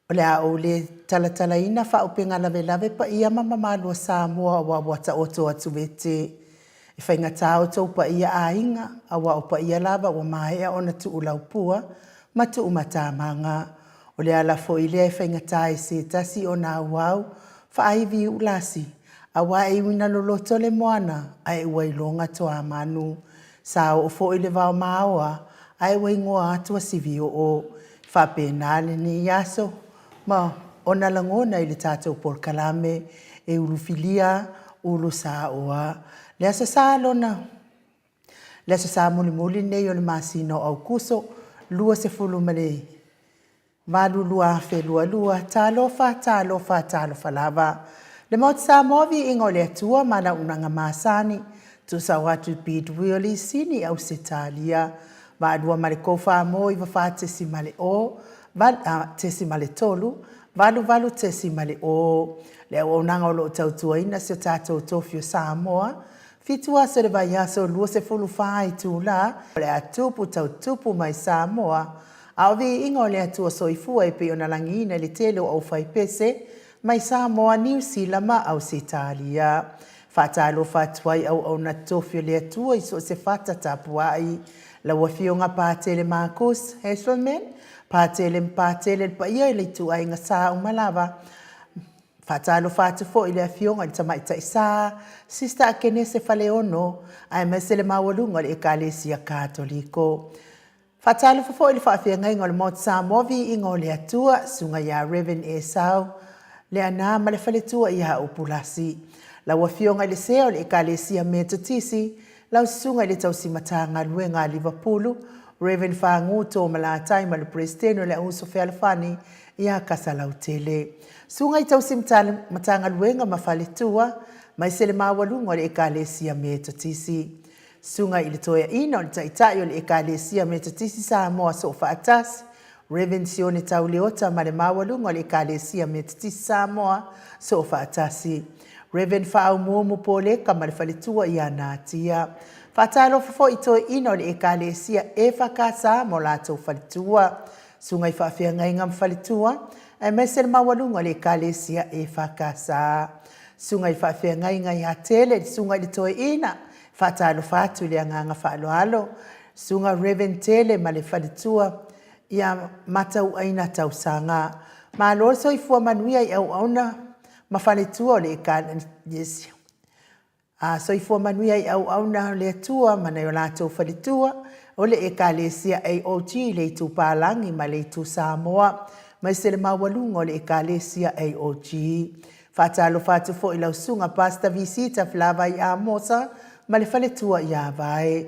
O le a ou le talatalaina faaupega lavelave paia ma mamalu o Samoa aua ua taoto atu vete. E faigata outou paia aiga aua o paia lava ua maea ona tuulaupua ma tuumatamaga. O le ala foi lea e faigata ai i se tasi ona auau faaiviiu lasi, aua e ui ina loloto le moana ae ua iloga toamanu. Sa oo foi le vao maoa ae ua igoa atu Asivioo. E faapena lenei aso ma ona lagona i le tatou polokalame e ulufilia ulu saoa. Le Aso Sa lona Le Aso Sa mulimuli lenei o le masina o Aukuso 28 2022, talofa, talofa, talofa lava. Le Maota Samoa, viiga o le Atua ma ana auaunaga masani, tuusao atu i PW Lisini Ausetalia, Vaalua ma le Kofa Mo 94.0, 8.3, 88.0. Le auaunaga o lo o tautuaina si o tatou tofi o Samoa, 7 aso i le vaiaso, 24 itula, o le a tupu tautupu mai Samoa, a o viiga o le Atua Soifua e pei ona lagiina i le tele o aufaipese mai Samoa, Niu Sila ma Ausetalia. Faatalofa atu ai auauna tofi o le Atua i so o se fata tapuai. Lau Afioga Patele Marcus Hesselman, Patele ma Patele, le paia i le ituaiga sa uma lava. Faatalofa atu foi i le Afioga i le Tamaitai Sa, Sista Akenese Faleono, aemaise le maualuga o le Ekalesia Katoliko. Faatalofa foi i le faafeagaiga o le Maota Samoa, Viiga o le Atua, Susuga ia Rev. Esau Leaana ma le faletua ia Upulasi. Lau Afioga i le Sea o le Ekalesia Metotisi, lau Susuga i le Tausi Matagaluega a Livapulu, Rev. Fagu Tomalatai ma le Peresetene o le Auuso Fealofani ia Kasalautele. Susuga i Tausi Matagaluega ma Faletua, aemaise le maualuga o le Ekalesia Metotisi. Susuga i le Toeaina o le Taitai o le Ekalesia Metotisi Samoa Soofaatasi, Rev. Sione Tauleota ma le maualuga o le Ekalesia Metotisi Samoa Soofaatasi. Rev. Faaumuumu Poleka ma le faletua ia Natia. Faatalofa foi i toeaiina o le Ekalesia EFKS ma o latou faletua. Susuga i faafeagaiga ma faletua, aemaise le maualuga o le Ekalesia EFKS. Susuga i faafeagaiga ia Tele, le susuga i le toeaina, faatalofa atu i le agaga faaaloalo. Susuga Rev. Tele ma le faletua ia Matauaina Tausaga. Malo le soifua manuia i auauna ma faletua o le Ekalesia. A soifua manuia i auauna o le Atua ma nai o latou faletua o le Ekalesia AOG i le Itu Palagi ma le Itu Samoa, aemaise le maualuga o le Ekalesia AOG. Faatalofa atu foi i lau Susuga Pastor Visita Flavai Amosa ma le faletua ia Vae.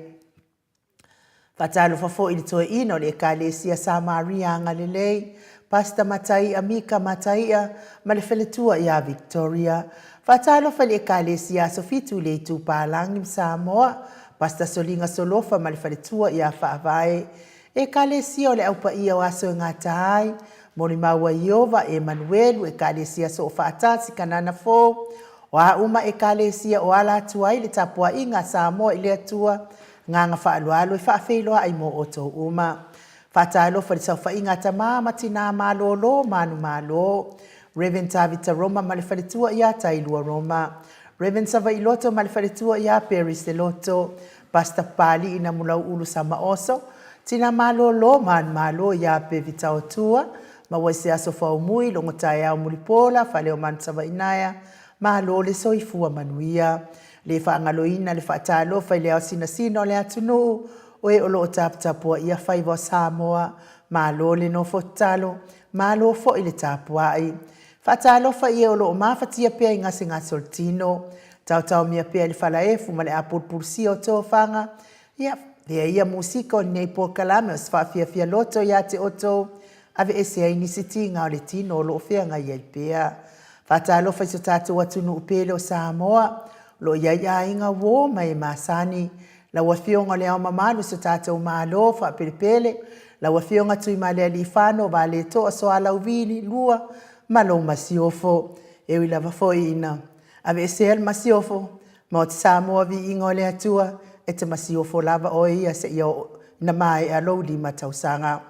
Faatalofa foi i le toeaina o le Ekalesia Samaria Agalelei, Pastor Mataia Mika Mataia ma le faletua ia Victoria. Faatalofa i le Ekalesia Aso Fitu i le Itu Palagi ma Samoa, Pastor Soliga Solofa ma le faletua ia Faavae. Ekalesia o le Au Paia o Aso e Gata Ai, Molimau a Ieova, Emanuelu, Ekalesia Soofaatasi, Kanana Fou, O a uma Ekalesia o ala atu ai le tapuaiga a Samoa i le Atua, Agaga faaaloalo e faafeiloai mo outou uma. Faatalofa i le saofaiga a tama ma tinā malōlō manumalo. Rev. Tavita Roma ma le faletua ia Tailua Roma. Rev. Savaiiloto ma le faletua ia Perry Seloto. Pastor Papali'i Namulau'ulu Samaoso, Tinā malōlō manumalo ia Pevi Taotua, Maua i se aso faumui, logo taeao mulipola, Faleomanu Savainaea, Malo le soifua manuia. Le faagaloina le faatalofa i le ao sinasina o le atunuu, o e o lo o taputapuaia faiva o Samoa, malo le nofo tatalo, malo foi le tapuai. Faatalofa i e o lo o mafatia pea i gasegase o le tino, taotaomia pea i le falaefu ma le apulupulusia o tofaga, ia, lea ia musika o lenei polokalame o se faafiafia loto ia te outou, Aveese ai nisi tiga o le tino o lo o feagai ai pea. Faatalofa i so tatou atunuu pele o Samoa, o lo o i ai aiga uo ma e masani. Lau Afioga o Le Ao Mamalu o so tatou Malo faapelepele, lau Afioga Tuimalealiifano Valetoa Soalauvi ii ma lou Masiofo. E ui lava foi ina aveesea le Masiofo, Maota Samoa viiga o le Atua, e te masiofo lava oe ia seia oo ina maea lou 5 tausaga.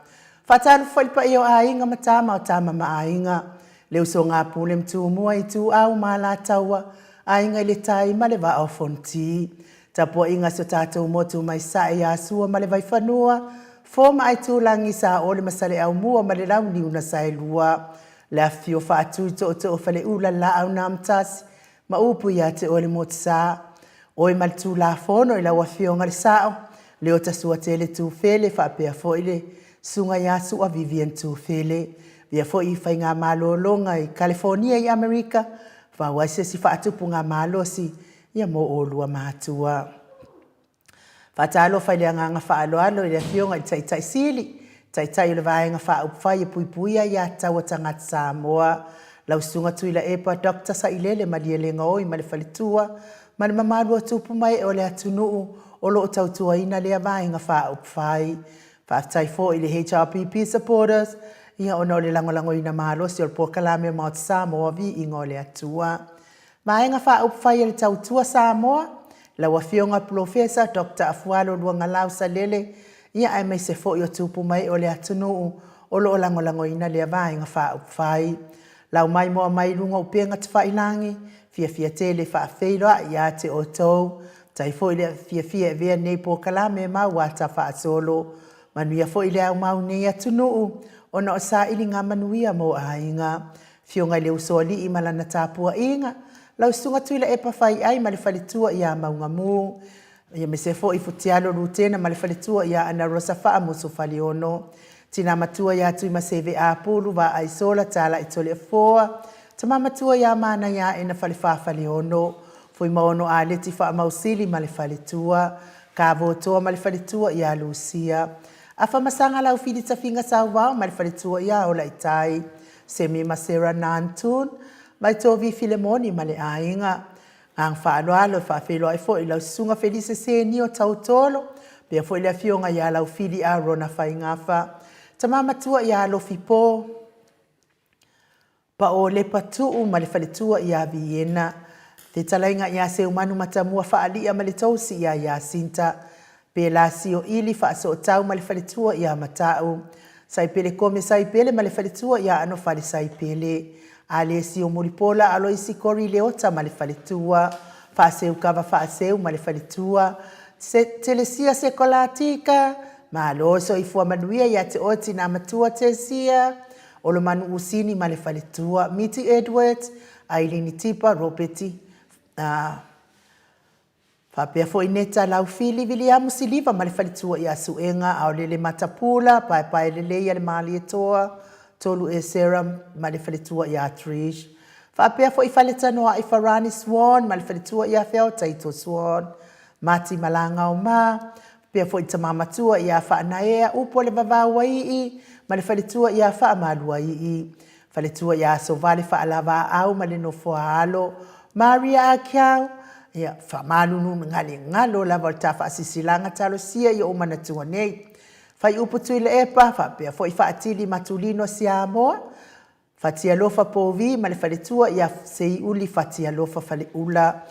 Faatalofa foi i le paia o aiga ma tama o tama ma aiga, le usoga a Pule ma Tumua, Ituau ma Alataua, Aiga i le Tai ma le Vaa o Fonoti. Tapuaiga a si o tatou motu mai Sae ia Sua ma le Vaifanua, Fofo ma Aitulagi, Saole ma Saleaaumua ma le Launiu na Saelua. Le afifio o Faatui Tootoo o Faleula le Laau na Amotasi ma upu ia te oe le Motusa. Oe ma le Tulafono i lau Afioga i le Sao, Leota Suatele Tufele faapea foi le Susuga ia Sua Vivian Tufele. Via foi i faigamalologa i Kalifonia i Amerika, vau ai se isi faatupuga malosi ia mo olua matua. Faatalofa i le agaga faaaloalo i le Afioga i le Taitai Sili, Taitai o le Vaega Faaupufai e Puipuia Aiatatau a Tagata Samoa, lau Susuga Tuilaepa Doctor Sailele Malielegaoi ma le faletua ma le mamalu o tupu ma ee o le atunuu o lo o tautuaina lea Vaega Faaupufai. Faafetai foi i le HRPP supporters ia ona o le lagolagoina malosi o le polokalame o Maota Samoa Viiga o le Atua. Vaega Faaupufai a le Tautua Samoa, lau Afioga Polofesa Doctor Afualo Luagalau Salele, ia aemaise foi o tupu ma ee o le atunuu o lo o lagolagoina lea Vaega Faaupufai. Lau mai moa mai i luga o upega tafailagi, fiafia tele e faafeiloai ia te outou. Faafetai foi le fiafia e avea lenei polokalame ma auata faasolo. Manuia foi le aumau i nei atunuu ona o sailiga manuia mo aiga. Afioga i le Usoalii ma lana tapuaiga, lau Susuga Tuilaepa Faiai ma le faletua ia Maugamu, aemaise foi Futialo Lutena ma le faletua ia Anarosa Faamusu Faleono, Tina Matua ia Tuimaseve Apulu Vaaisola Talai Toleafoa, Tama Matua ia Manaiaena Falefa Faleono, Fuimaono Aleti Faamausili ma le faletua, Kavotoa ma le faletua ia Lusia, Afamasaga Laufili Tafiga Sauvao ma le faletua ia Olaitai, Semi ma Sarah Nantun, mai Tovi Filemoni ma le aiga. Agaga faaaloalo e faafeiloai foi i lau Susuga Felise Senio Tautolo, pea foi le afioga ia Laufili Arona Faigafa, tama matua ia Alofi Po, Paolepa Tuu ma le faletua ia Viena, fetalaiga ia Seumanu Matamua Faalia ma le tousi ia Iasinta, Pelasio Ili Faasootau ma le faletua ia Matau, Saipele Kome Saipele ma le faletua ia Anofale Saipele, Alesio Mulipola Aloisi Kori Leota ma le faletua, Faaseu Kava Faaseu ma le faletua, Telesia Sekolatika, Malo soifua manuia ia te oe tinā matua Tesia, Olomanu Usini ma le faletua, Miti Edwards, Ailini Tipa, Ropeti, Faapea foi Neta Laufili, Viliamu Siliva ma le faletua ia Suega, Aolele Matapula, Paepae Lelei a le Malietoa, Tolu Esera ma le faletua ia Trish. Faapea foi Faletanoai Farani Swan ma le faletua ia Feao Taito Swan, Mati Malagaoma, faapea foi Tama Matua ia Faanaea Upu o le Vavauaii ma le faletua ia Faamaluaii. Faletua ia Asovale Faalavaau ma le Nofoaalo, Maria Akiau, ia, faamalulu galegalo lava o le ta faasisilaga talosia i ou manatua nei. Faiupu Tuilaepa, faapea foi Faatili Matulino Siamoa, Fatialofa Povi ma le faletua ia Seiuli Fatialofa Faleula,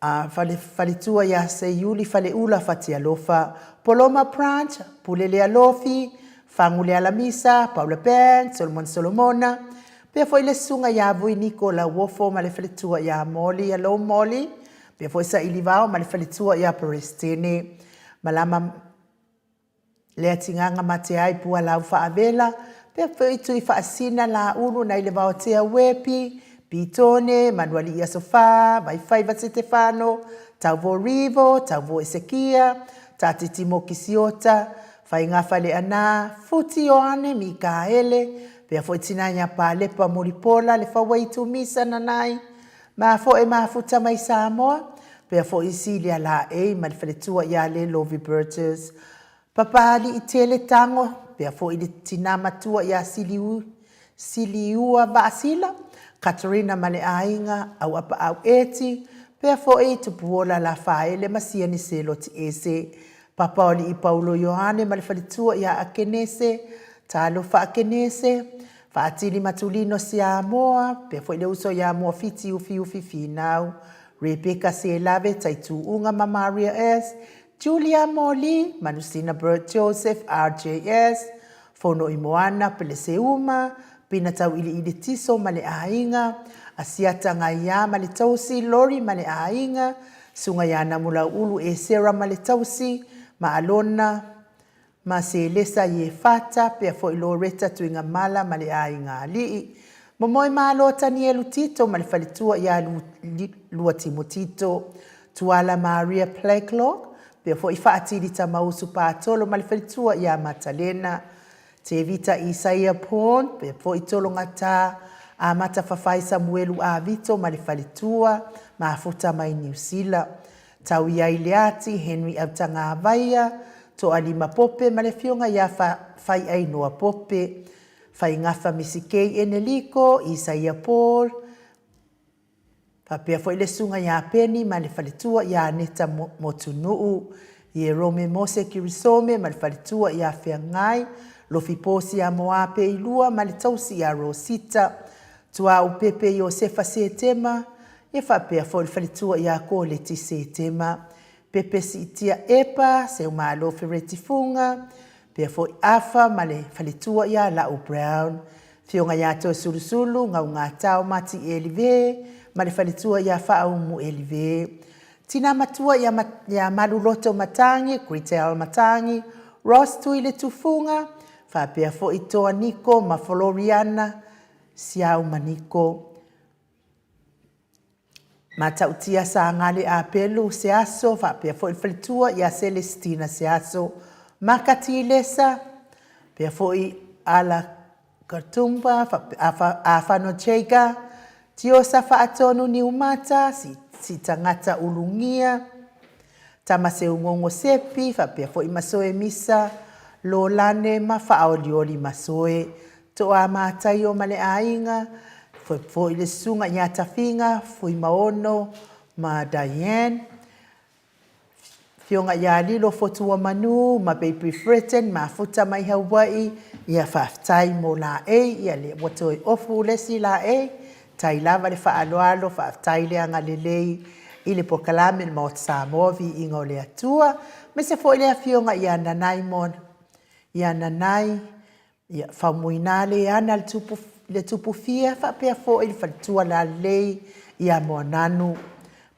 A fale, faletua ia Seiuli Faleula Fatialofa, Poloma Branch, Pulelea Lofi, Fagu Lealamisa, Paula Bank, Solomon Solomona, pea foi le susuga ia Vui Niko Lauofo ma le faletua ia Molly Hello Molly, pea foi Sailivao ma le faletua ia Perestene. Malama Leatigaga Mateai Pualau Faavela, pea foi Tui Faasina Laulu nai le Vaotea Uepi, Pitone, Manualii Aso Fa, Vaifaiva Setefano, Tauvo Rivo, Tauvo Esekia, Tatiti Mokisiota, Faiga Faleana, Futi Ioane Mikaele, pea foi Tina ia Palepa Mulipola Lefauaitu Misa Nanai, Mafoe Mafuta mai Samoa, pea foi Silia Laei ma le faletua ia Le Lovi Burgess, Papaliitele Tago, pea foi le tina matua ia Siliu, Siliua Vaasila, Katerina ma le aiga, Auapaau Eti, pea foi Tupuola Lafaele ma Siani Seloti Ese, Papaolii Paulo Ioane ma le faletua ia Akenese, Talofa Akenese, Faatili Matulino Siamoa, pea foi le uso ia Moafiti Ufiufi Finau, Rebecca Selave Taituuga ma Maria S, Julia Moli, Manusina Bert Joseph, RJS, Fonoimoana Peleseuma, Pina Tauiliili Tiso ma le aiga, Asiata Gaia ma le tausi, Lori ma le aiga, Suga ia Namulauulu Esera ma le tausi, ma Alona ma Selesa Iefata, pea foi Loreta Tuigamala ma le aiga alii. Momoe Malo Tanielu Tito ma le faletua ia Luatimo Tito, Tuala Maria Blacklock, pea foi Faatili Tamausu Patolo ma le faletua ia Matalena, Tevita Isaia Pond, pea foi Tologata Amata Fafai Samuelu Avito ma le faletua, Mafuta mai Niu Sila. Tauiai Leati, Henry Autagavaia, Toalima Pope ma le afioga ia Faiainoa Pope, Faigafa Misikei Eneliko, Isaia Paul, faapea foi le susuga ia Peni ma le faletua ia Aneta Motunuu, Ierome Mose Kirisome ma le faletua ia Feagai, Lofi Posi ia Moape Ilua ma le tausi ia Rosita, Tuaau Pepe Iosefa Setema, Ia faapea foi le faletua ia Koleti Setema, Pepe Siitia Epa, Seumalo Fereti Fuga, pea foi Afa ma le faletua ia Lau Brown, Fioga ia Toesulusulu, Gaugatao Mati Elive ma le faletua ia Faaumu Elive, Tina Matua ia, ia Maluloto Matangi, Gretel Matangi, Ross Tuiletufuga, faapea foi Toa Niko ma Floriana Siau Maniko. Matautia Sagale Apelu Seaso faapea foi le faletua ia Celestina Seaso Makati Lesa pea foi Ala Katumba Afano Jager Tiosa Faatonu Niumata Sitagata Ulugia Tamaseungongo Sepi faapea foi Masoe Misa Lolane ma Faaolioli Masoe Toa Mataio ma le aiga, foi le susuga ia Tafiga, Fuimaono ma Diane, Afioga ia Lilo Fotuamanu ma Baby Fretton, mafuta mai Hawaii, ia faafetai mo laei, ia lea ua toe ofu le isi laei, tai lava le faaaloalo, faafetai le agalelei i le polokalame le Maota Samoa, Viiga o le Atua, aemaise foi le afioga ia Nanai mo, ia Nanai Ia faumuina le ana le tupu fia faapea foi le faletua lalelei ia Moananu,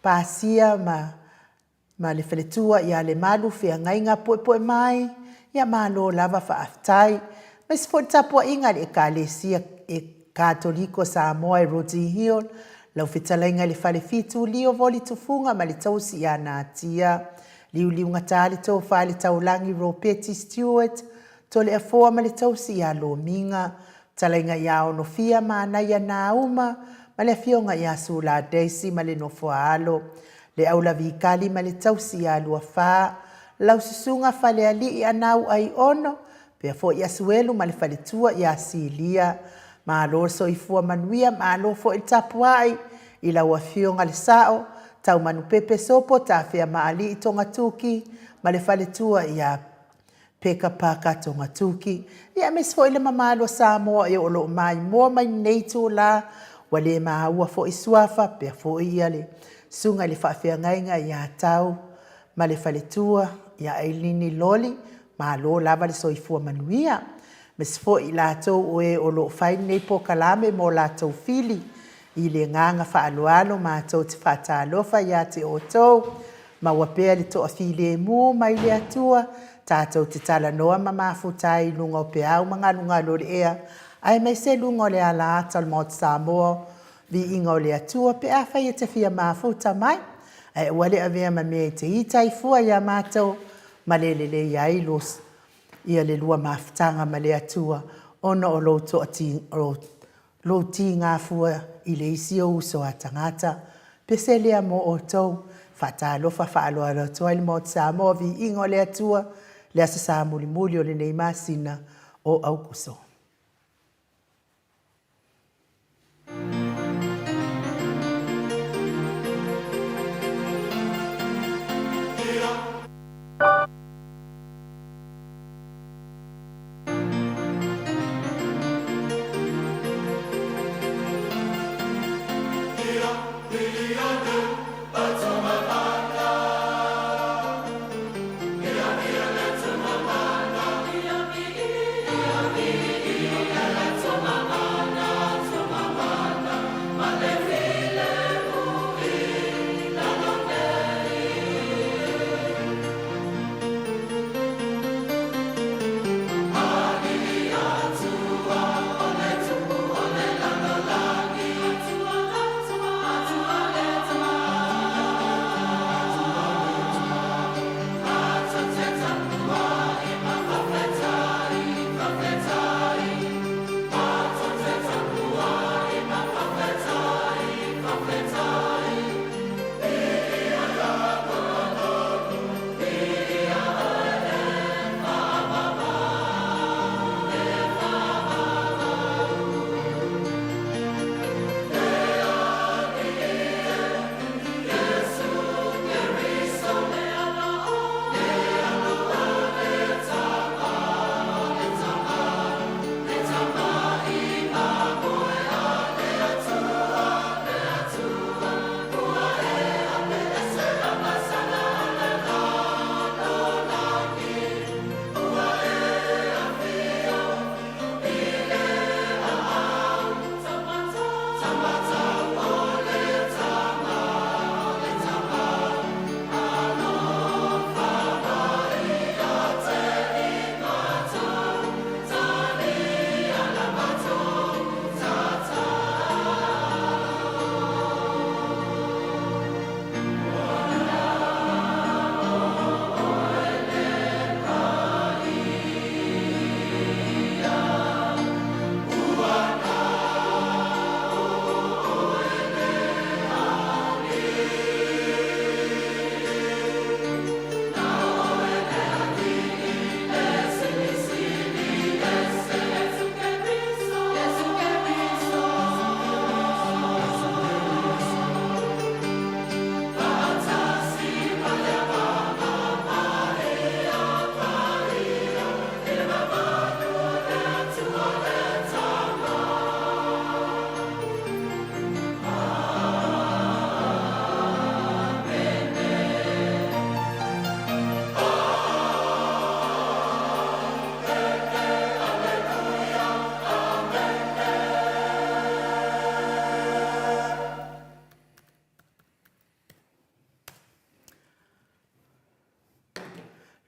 Pasia ma ma le faletua ia Lemalu feagaiga puepue mai, ia malo lava faafetai. Aemaise foi le tapuaiga a le Ekalesia e Katoliko Samoa e Roti Hill, lau fetalaiga i le Falefitu Lio Voli Tufuga ma le tausi ia Natia, Liuliugata le tofa i le Taulagi Ropeti Stewart, Toleafoa ma le tausi ia Lomiga, Talaiga ia Onofia Manaia Nauma ma le afioga ia Sula Daisy ma le nofo a alo, Le Aulavikali ma le tausi ia Luafa, Lau Susuga Falealii Anau Aiono, pea foi Asuelu ma le faletua ia Silia. Malo le soifua manuia, malo foi le tapuai i lau afioga le Sao, Taumanupepe Sopo Tafea Maalii Togatuki ma le faletua ia Peka Paka Togatuki, ia aemaise foi le mamalu o Samoa e o lo o maimoa mai lenei itulā, ua le maua foi suafa, pea foi ia le susuga i le faafeagaiga ia Tau ma le faletua ia Ailini Loli, malo lava le soifua manuia. Aemaise foi i latou o e o lo o fai lenei polokalame mo latou fili, I le agaga faaaloalo matou te faatalofa ia te outou, maua pea le toafilemu mai le Atua, tatou te talanoa ma mafuta ai i luga o peau ma galugalu o le ea, aemaise luga o le alaata o le Maota Samoa, viiga o le Atua pe afai e te fia mafuta mai, ae aua le avea ma mea e te ita ai fua ia matou, ma le lelei ai lo ia le lua mafutaga ma le Atua, ona o lou toati, Lou tiga fua i le isi ou uso a tagata. Pese lea mo outou. Faatalofa faaaloalo atu ai le Maota Samoa Viiga o le Atua, le Aso Sa mulimuli o lenei masina o Aukuso.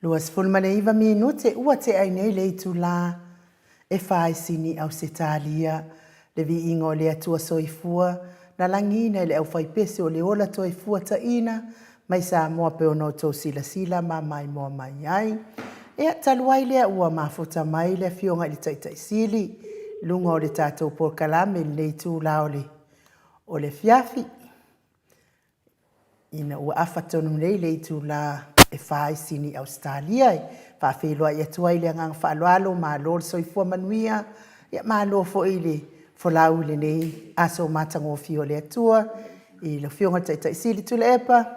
29 minute ua tea ai nei le itulā e fa i Sini Ausetalia, le viiga o le Atua Soifua na lagiina i le aufaipese o le ola toe fuataina mai Samoa pei ona outou silasila ma maimoa mai ai. Ea, talu ai lea ua mafuta mai le Afioga i le Taitai Sili i luga o le tatou polokalame i lenei itula o le afiafi, ina ua afa tonu nei le itula e fa i Sini Ausetalia. E faafeiloai atu ai le agaga faaaloalo, malo le soifua manuia, ia malo foi le folau i lenei aso matagofie o le Atua i le Afioga i le Taitai Sili Tuilaepa.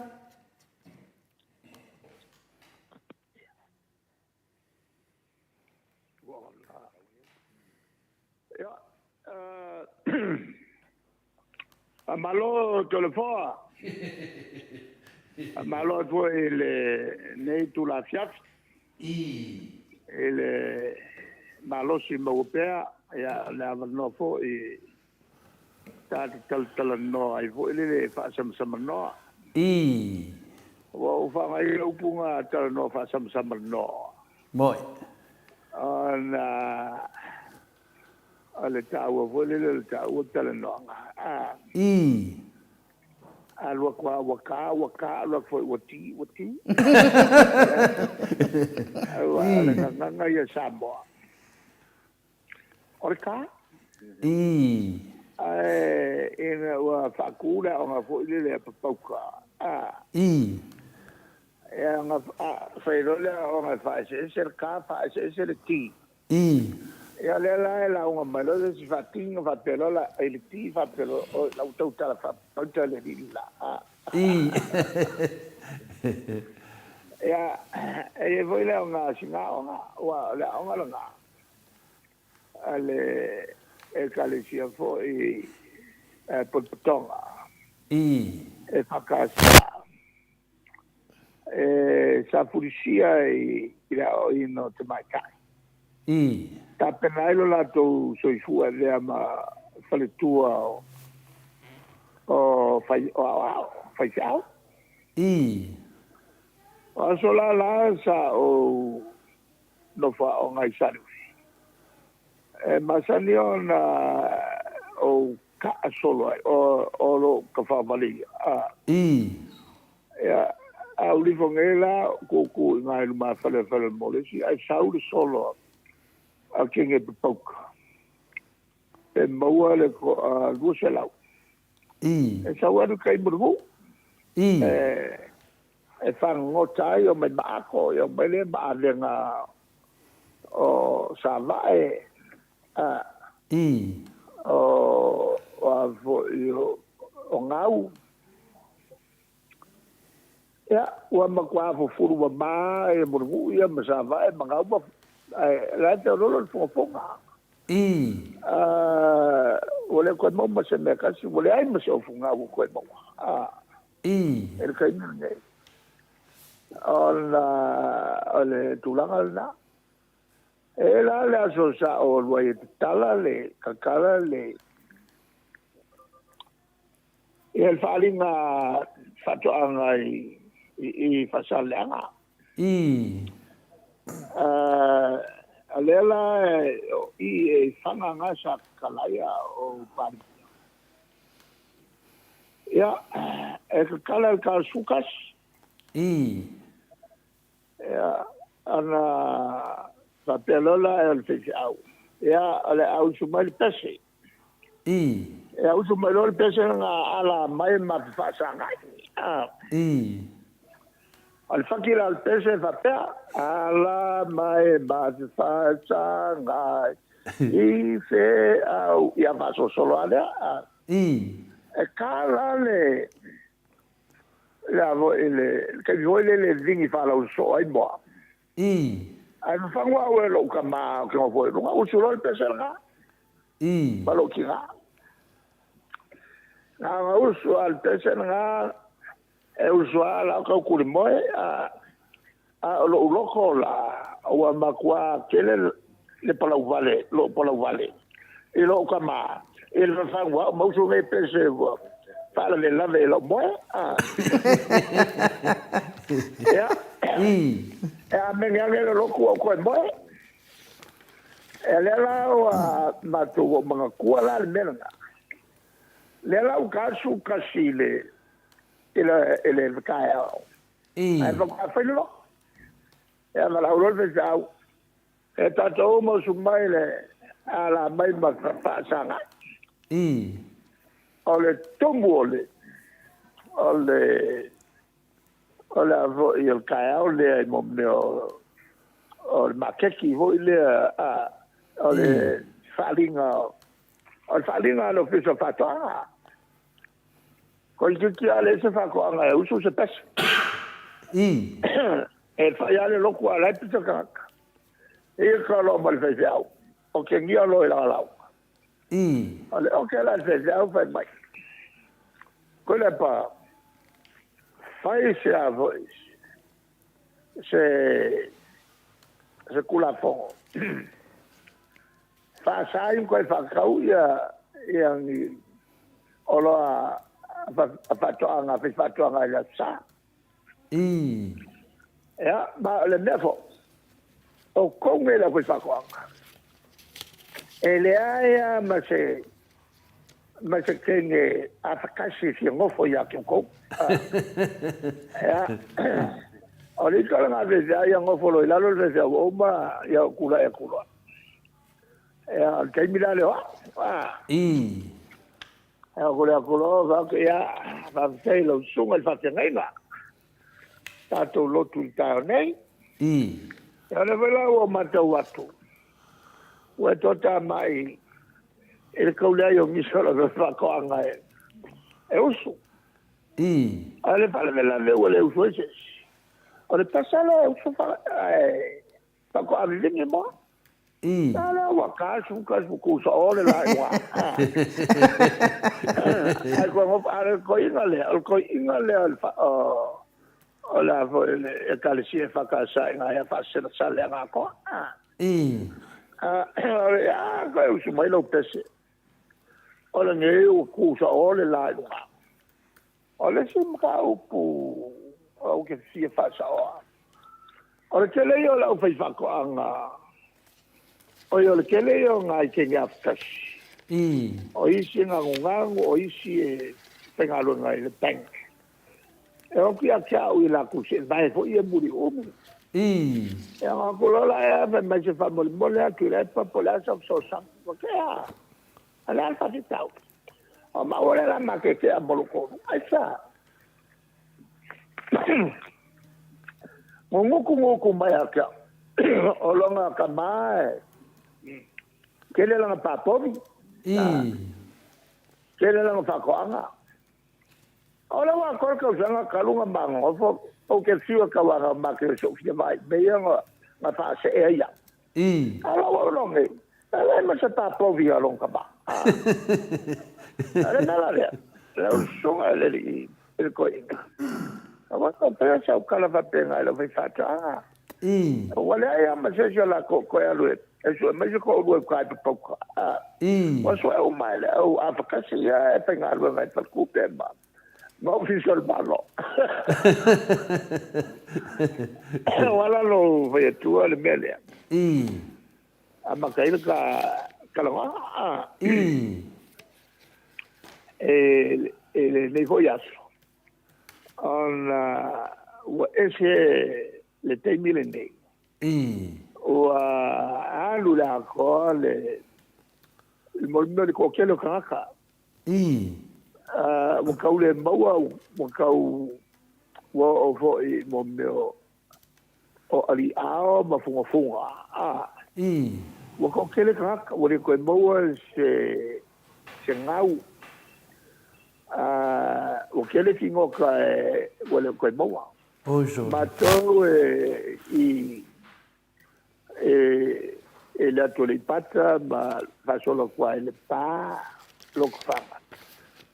Faamalo Toleafoa, faamalo atu foi i lenei itula afiafi i le malosi maua pea, o le avanoa foi ta te talatalanoa ai foi lele faasamasamanoa. Ua ou faaaogaina le upu lena talanoa faasamasamanoa. Moi. Ona o le taua foi lele o le taua talanoaga. A. Alu atu lava ua ta, ua ta, alu atu foi ua ti, ua ti. Aua o le gagana ia Samoa, o le ta. Ae ina ua faatu le aoga foi lele a Papauta, a. Ia, ona fai loa lea o aoga e faaeseese le ta, faaeseese le ti. Ia, o lea la e lauga mai loa se isi faati ona faapea loa la, i le ti faapea loa, oi, la ua tautala faapapauta le alii le la. Ia, e i ai foi le aoga o sina aoga, aua o le aoga lena a le Ekalesia foi Potopotoga e FKS. E sa fulisia i le aoaoina o tamaitai. Tapena ai lo latou soifua e avea ma faletua o aoao, faifeau. O aso la la sa ou nofo aoga i Saleuli, e masani ona ou kaa solo ai, o lou tafaovale ia. Ia, a ou lifo nei la, tutu i ina i lumafale o le fale o le Molesi, ae sau le solo a kenge papauka, pe maua le toa 200. E sau alu i tai mulimu. E fagogota ai, omai ma ato, omai lea ma avega o Savae, o a foi o Gau. Ia, ua matua fufulu mama ia Mulinuu ia ma Savae ma Gau ma, ae la e feoloolo le fogafoga. Ua le toe maua ma se mea tasi, ua leai ma se ofu gau ua toe maua i le taimi lenei. Ona o le tulaga lena. E la le aso sa ou alu ai e tatala le tatala le ia le faaaliga faatoaga i i Faasaleleaga. O lea la o i e Faga na sa tatala ai a o Palemia. Ia, e tatala i le ta o le 11. Ia, ona faapea loa la o le faifeau, ia, o le a usu mai le pese. Ia, usu mai loa le pese na ala mai ma te faasagai. O le faki la o le pese faapea, ala mai ma te faasagai i feau. Ia, faasolosolo lava lea. E ta la le le a foi le taimi foi lele e vini faalausoo ai moa. Ae fafagu au e lou tama ou te nofo i luga, usu loa le pese lena. Ma lou tina. Na ona usu lava le pese lena, e usu lava la o tau kulimoe, a o lou loto la, ua matua tele le palauvale, lou palauvale i lou tama, i le fafagu au ma usu nei pese ua faalavelave i lou moe. Ia. E amene ane le lotu ua ou toe moe. E lea la ua matou ua manatua la le mea lena. Lea la ua tasu tasi i le i le i le taeao. Ae faatoa fai le lotu. Ia valaau loa le faifeau. E tatou uma usu mai le ala mai ma faasagai. O le tumu o le o le o le a foi o le taeao lea i mo mea o le maketi foi lea a o le faaaliga o le faaaliga a le Ofisa o Faatoaga. Toeitiiti lava leai se faatoaga e usu se pese. E fai lava le lotu a o la e pisa tagata. Ia ka loa ma le faifeau, o kegia loa i lana lauga. O le oke la le faifeau fai mai, Tuilaepa, fai se a foi, se se Tulafono faasa ai ona toe faatau ia ni oloa a faatoaga, a faifaatoaga i le Aso Sa. Ia, ma o le mea foi, o outou nei le aufaifaatoaga, e leai lava ma se ma se teine afatasi e fia nofo ia te outou. Ia, o le ita lena faifeau ia nofo loa i lalo le faifeau ua uma, ia ou tulai atu loa. Ia, o le taimi la lea o au. Ia, ou tulai atu loa, fai atu, ia, faafetai i lau susuga i le faafeagaiga. Tatou lotu i le taeao nei. Ia, o lea foi la ua matau atu, ua e toatamai i le tau leai o nisi o le faatoaga e usu. A o le faalavelave ua le usu ai se isi. O le pesa lea e usu ae faatoa vivini moa. A lea ua kasu kasu ku sao le la i luga. Ai koe ngofa, a le koiga lea, o le koiga lea o le a foi le ekalesia e whakasa i ngā hea whaaselasale a ngā koa. A koe usu mai lau pese. O le nei ua ku sao le la i luga. O le isi mataupu ou te fia faasaoa, o le tele ia o le aufaifaatoaga, oi o le tele ia o nai teine afatasi, o isi e nagunagu, o isi e faigaluega i le bank. E o atu ia te au i latou seevae foi ia muliumu. Ia ona atu loa la ea fai mai se faamolemole atu i le pa po o le a sau fesoasoani. Ua tea, o le a le faafitauli? O maua lea la ma ke tea mo lou tonu. Ai sa. Nguguku nguku mai a ke au. O longa ka ma e. Kele langa papovi. Kele langa whakoanga. O le wā kore tausaga ka runga mā ngofo, ou te whiua ka wā mā ke o Sofia vai, me ia nga, nga whaasee ai au. A la wau no nei, e le ma se papovi a long ka mā. A le mea la lea, le au sunga e le li i le koiina. A wā ka pea sa ukala whapenga e lau whai whaatoanga. Ua leai lava ma se isi o lakou koe alu e sue mai se toalua i uka i Papauka. Ua sue uma e le au afakasi ia e faigaluega i faletupe ma ofisa o le Malo. Ua ala lou fai atua le mea lea. Amata ai le talanoaga. E lenei foi aso, ona ua ese le taimi lenei. Ua alu le atoa le mea o le toatele o tagata. Ua tau le maua, ua tau ua oo foi i mea o aliao ma fugafuga. Ua toatele tagata, ua le toe maua se gau. Ua tele figota ua le toe maua. Matou e i e le atu o Aleipata ma faasolo atu ai le pa Lotofaga.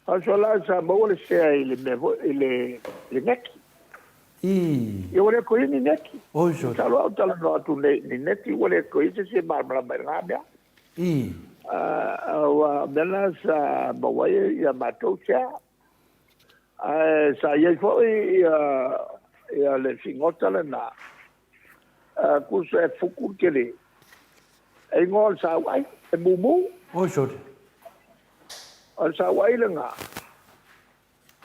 Faasolo sa maua le sea i le mea foi i le neti. Ia ua le toe i ai ni neti. Masalo au talanoa atu nei i ni neti ua le toe i ai se isi e malamalama i lena mea. Aua o mea na sa maua ai ia matou sea. Ae sa i ai foi ia le figota lena. Tusa e fuku le tele. E igoa o le sauai, e mumu. Oi sole. O le sauai lena,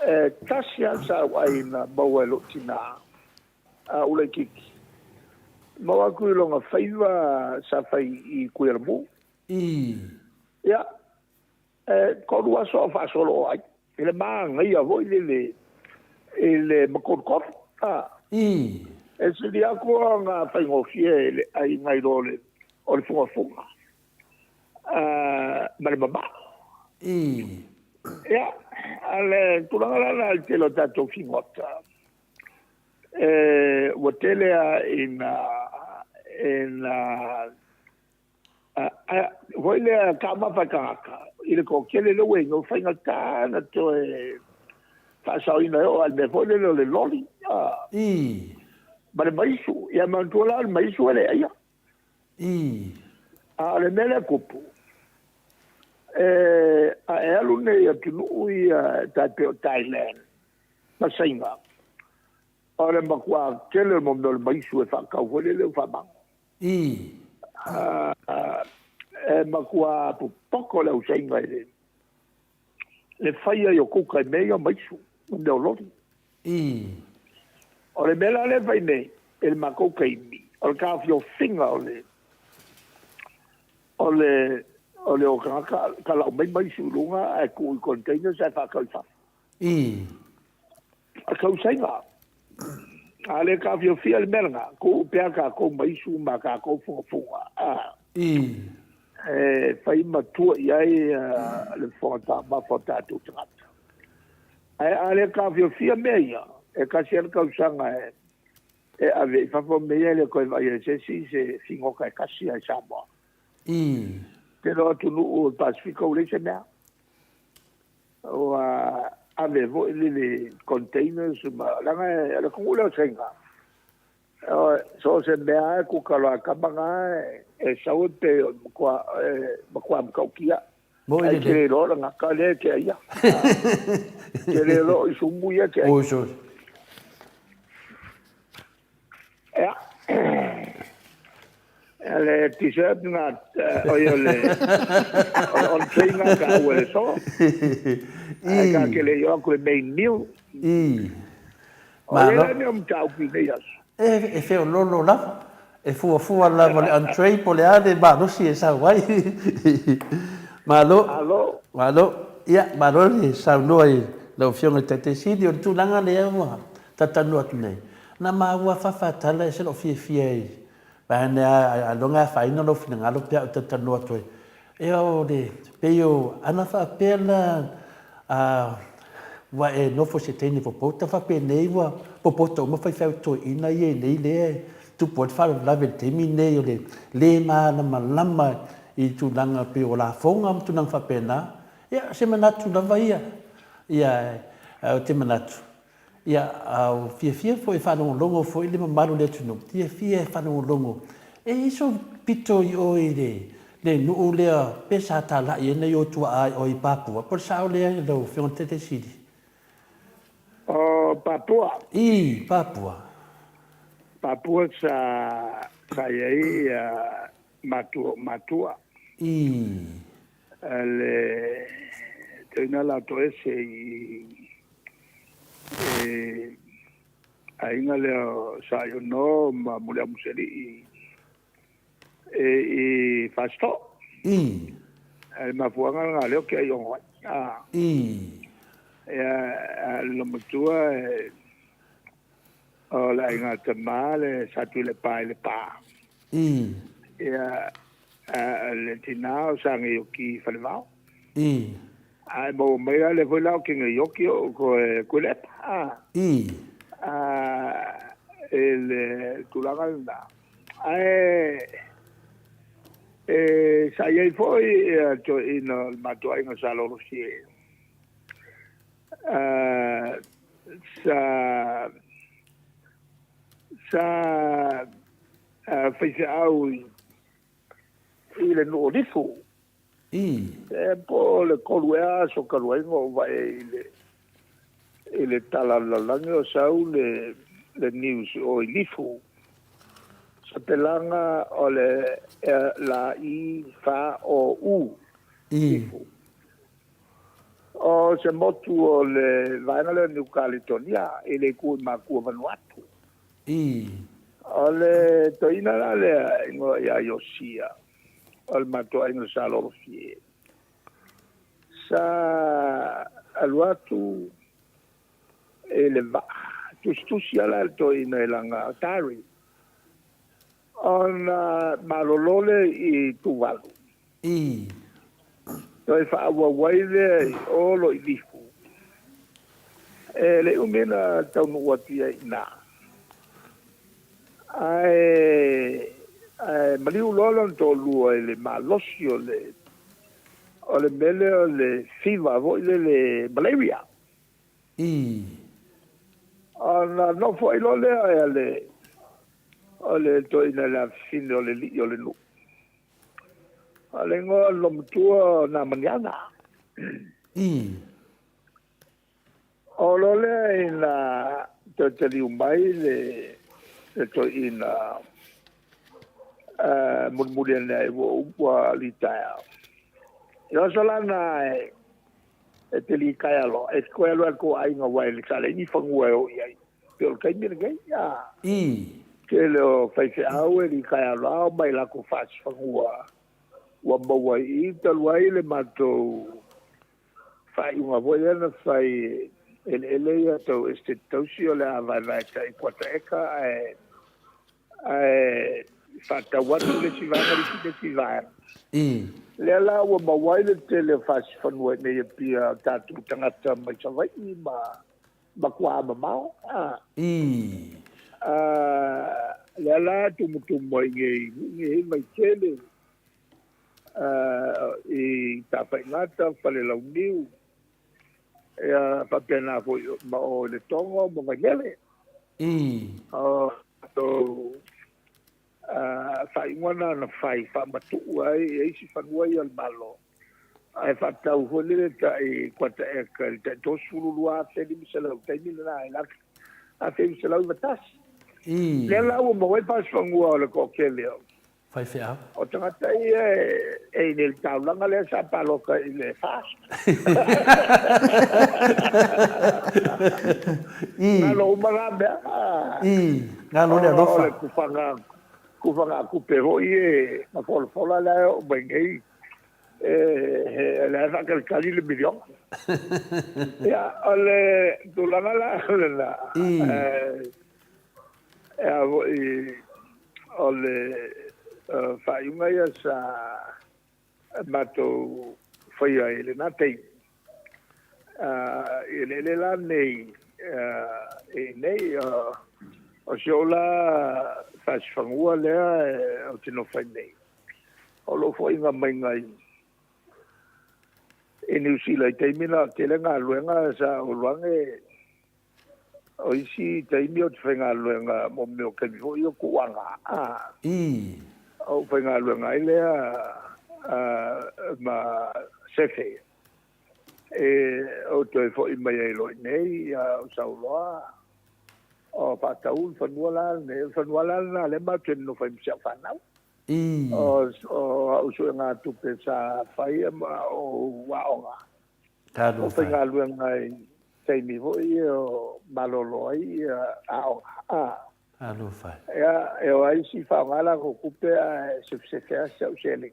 e tasi lava le sauai na maua e lou tina, a ou laitiiti. Maua atu i lona faiva sa fai i Kuialamu. I. Ia, e tolu aso o faasolo ai, i le manaia foi lele i le makolukolu. A. I. E sili atu ona faigofie i le ai nai lo le o le fugafuga ma le mamao. I. Ia, a le tulaga la lena i le tele o tatou figota, e, ua tele lava ina, ina Foi lea taumafa e tagata i le toatele lea ua i ai, ua faigata ona toe faasaoina e oo lava i le mea foi lele o le loli ma le maisu. Ia manatua la o le maisu e le aia. A o le mea lea e tupu, a e alu nei i atunuu ia e tai pei o Thailand ma Saina, o le matua tele o le mea o le maisu e faatau foi lele ua faamago. I. E matua popoto le au Saina i le le fai ai o kuka i mea ia o maisu ma mea o loli. I. O le mea la lea e fai nei i le matou taimi, o le taofiofiga o le o le o le o tagata ka lau mai maisu i luga ae tuu i containers ae faatau i fafo. I. A tau Saina. A le taofiofia le mea lena, tuu pea tatou maisu ma tatou fugafuga. A. I. E fai ma tua i ai le fofoga taumafa o tatou tagata. Ae a le taofiofia mea ia, e tasi lava le tausaga e ave i fafo mea ia e le toe vaaia e se isi se figota e tasi lava i Samoa. I. Tele o atunuu o le Pasefika ua leai se mea. Ua ave foi lele containers ma leaga o le atunuu lea o Saina, so o se mea lava e kuka loa e kama na e sau e pei o le matua, e matua matautia. Moi Ae lelei. te le iloa o le gata lea e te aia. Te le iloa o i sumu ia e te aia. Oi sole. Ia. Le dessert na, oi o le o le tray na ka ua le so. Ae ka ke le i o atu le main meal. I. O le la mea o mataupu i nei aso. E feoloolo lava. E fuafua lava le entree po o le a le malosi e sau ai. Malo. Malo. Malo. Ia, malo le saunoa i lau Afioga i le Taitai Sili. O le tulaga lea ua talatalanoa atu nei, na maua fafatala ese lou fiafia i vaega a ailoga e afaina lou finagalo pe a ou talatalanoa atu ai. Ea o le pei o ana faapea la a ua e nofo i se teine popota faapenei ua popota uma faifeau toeaina ia i nei lea e tupu ai le faalavelave i le taimi lenei o le le malamalama i tulaga pei o lafoga ma tulaga faapena. Ia, se manatu lava ia, ia, ou te manatu, Ia, a ua fiafia foi e faalogologo foi le mamalu o le atunuu, fiafia e faalogologo e i ai sou pito i o i le, le nuu lea pe sa talai ai nai ou tuaa i o i Papua, po o le sao lea i lau Afioga i le Taitai Sili? O Papua. I Papua. Papua sa, sa i ai ia matua o matua. I. Le toeaina la toese i e aiga lea o Saiono ma Muliamuselii e i Fasitoo. I. A le mafuaaga lena lea ou te aiono ai. A. I. Ia, a le loomatua e, o le aiga tama le Sa Tuilepa i Lepa. I. Ia, a le tina o Sa Gaioki i Falevao. I. Ae maua mai la lea foi la o Kegaioki o koe Tuilaepa. A. I. A, i le tulaga lena. Ae, e, sa i ai foi ia toeaiina o le matou aiga sa lolosi e, a, sa, sa, faifeau i, i le nuu o Lifu. I. E po o le tolu ea aso talu ai na ou vaai ai i le, i le tala o le lalolagi o sau le, le news o i Lifu. Sapelaga o le la i fa o u. Ifu. O se motu o le vaega lea o Niu Kaletonia i le itu i Makua Vanuatu. O le toeaina la lea igoa ia Iosia o le matou aiga sa Lolofie. Sa alu atu i le vaa, tusitusi lava la le toeaina i lana diary, ona malolo lea i Tuvalu. Toe faaauau ai lea i o lo i Lifu. E le i umi na taunuu atu i ai i ina. Ae, ae maliu loa lona toalua i le malosi o le, o le mea lea o le fever foi lele malaria. Ona nofo ai loa lea le, o le toeaina i le afafine o le alii o le nuu. O le igoa o le loomatua o Namaniana. O lo lea ina toe taliu mai le toeaina mulimuli ane ai ua litaea. I le aso la lena e te litaea loa, e te toe alu ai i le tou aiga aua sa leai ni fanua e o i ai. Pei o le taimi lenei, tele o faifeau e litaea loa omai i latou fasi fanua ua maua i i, talu ai le matou faaiuga foi lea na fai e eleele ia tau Esetete Tausi o le a vaevae tai kuata eka ae ae faatau atu le isi vaega le isi vaega. Lea la ua maua ai le tele o fasi fanua i nei Apia o tatou tagata mai Savaii ma matua mamao. Lea la tumutumu ai nei i Vaitele, i Tafaigata, Falelauniu, ia faapena foi ma o i Letogo ma Vailele. O latou faaiuga na na fai faamatuu ai e isi fanua ia o le Malo, ae faatau foi lele tai kuata eka i le tai $32,500 i le taimi lena i le 1991. Lea la ua maua ai fasi fanua o le toatele o faifeau. O tagata ia e i le taulaga lea sa palota i le FAST. Galo uma la mea. Galo le alofa. O le kufaga, kufaga tupe foi e na folafola lea e oo mai nei, e lea e faatalitali le miliona. Ia, o le tulaga la lena, e a foi o le faaiuga ia sa matou faia i lena taimi, i eleele la nei i nei, o si ou la fasi fanua lea ou te nofo ai nei, o lou foaiga maiga i Niu Sila i taimi na o tele galuega sa ou alu ane o isi taimi ou te faigaluega mo mea o taimi foi o tuuaga. Ou faigaluega ai lea ma sefe e ou toe foi mai ai loa i nei, ou sau loa o faatau le fanua la lenei. O le fanua la lena lea matou te nonofo ai ma si au fanau. O au suega tupe sa fai ma ou aoga. O faigaluega i taimi foi o malolo ai aoga. Ia, e o ai isi faaaoga latou tupe ae sefesefe lava si au seleni.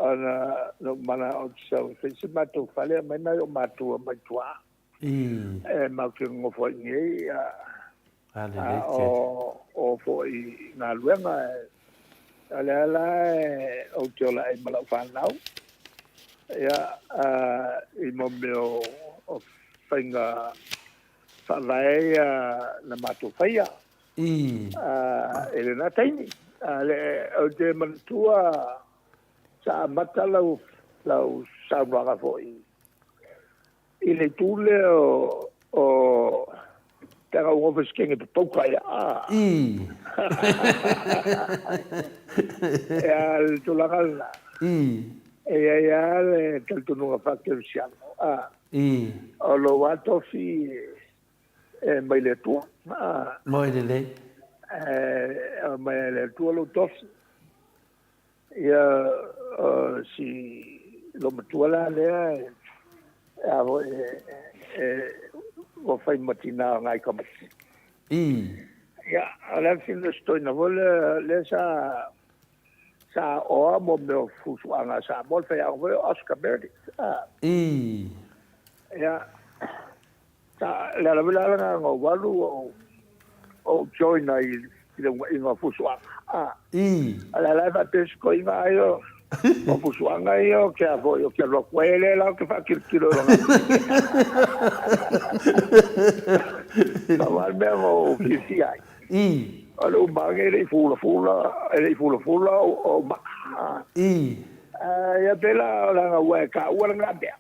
Ona na ou manao ou te sau e fai se matou fale, aumai nai ou matua mai tua. E matou te nonofo ai nei, a o foi i galuega. O lea la ou te ola ai ma lau fanau, ia, i mo mea o faiga faavae ia na matou faia i lena taimi. Ou te manatua sa amata lau saunoaga foi i le itu lea o pe ana ua nofo i se kenge papauka ia. Ia, le tulaga lena. E i ai lava le talitonuga faa-kerisiano. O lou lava tofi e mai le Atua. Moe lelei. E aumai e le Atua lou tofi. Ia, o si loomatua la lea e a foi e ua fai ma tinā o ngai tamaiti. Ia, o le afifina o si toeaina foi lea, lea sa sa aoa mo mea o fuafuaga a Samoa, le faiaoga foi o Oscar Meredith. Ia, Sa, le ala foi la lena na ou alu ou, ou join ai i le unaiga o fusuaga. Ah. A le ala e faapea si toeaina ai o, o fusuaga ia o ke a foi, o ke alu atu ai, e le la ou te faatilotilo i lona. Pau lava le mea na ou fiafia ai. O le uma ane e le i fulafula, e le i fulafula ou maka. Ah. Ia pei la leaga ua e taua lena mea.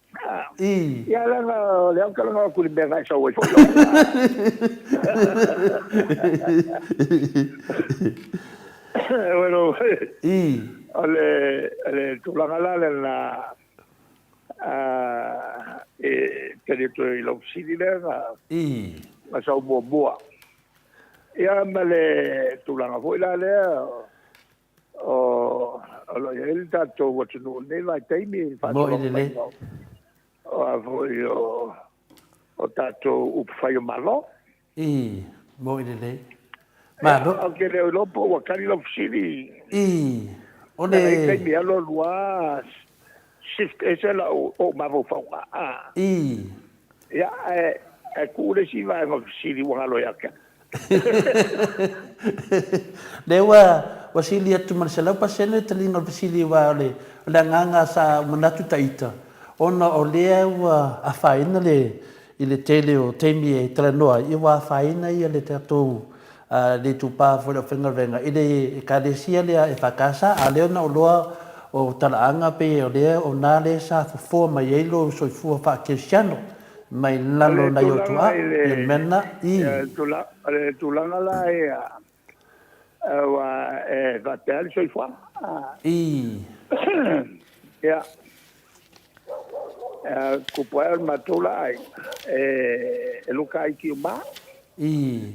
Ia leaga o lea ou te talanoa atu i le mea na e sau ai foi oe. Bueno, o le, le tulaga la lena e tali atu ai i lau fesili lea na sau muamua. Ia ma le tulaga foi la lea, O lo o i ai le tatou atunuu i lenei vaitaimi i le faasologa maiga o a foi o tatou upufai o Malo. I, mo'i lelei. Malo. Ou te le o iloa po ua tali lau fesili. I, o le... Leaga e i ai taimi e alu alu lava shift ese lau ou mafaufauga. I. Ia, ae tuu le isi vaega o le fesili ua galo ia te au. Lea ua ua sili atu ma le 100% le taliga o le fesili aua o le o le agaga sa ou manatu ita ona o lea ua afaina le i le tele o taimi e talanoa ai, ia ua afaina ia le tatou le itupa foi o le aufaigaluega i le Ekalesia lea EFKS, a o lea na ou iloa o talaaga pei o lea o na lea sa fofoa mai ai lou soifua faakerisiano mai O lalo le nai ou tulaga tuaa, i le ia le mea lena, i. O le tulaga la ia aua e faapea le soifuaga. I. Ia, tupu ae o le matou la aiga, e luka ai Tiuma. I.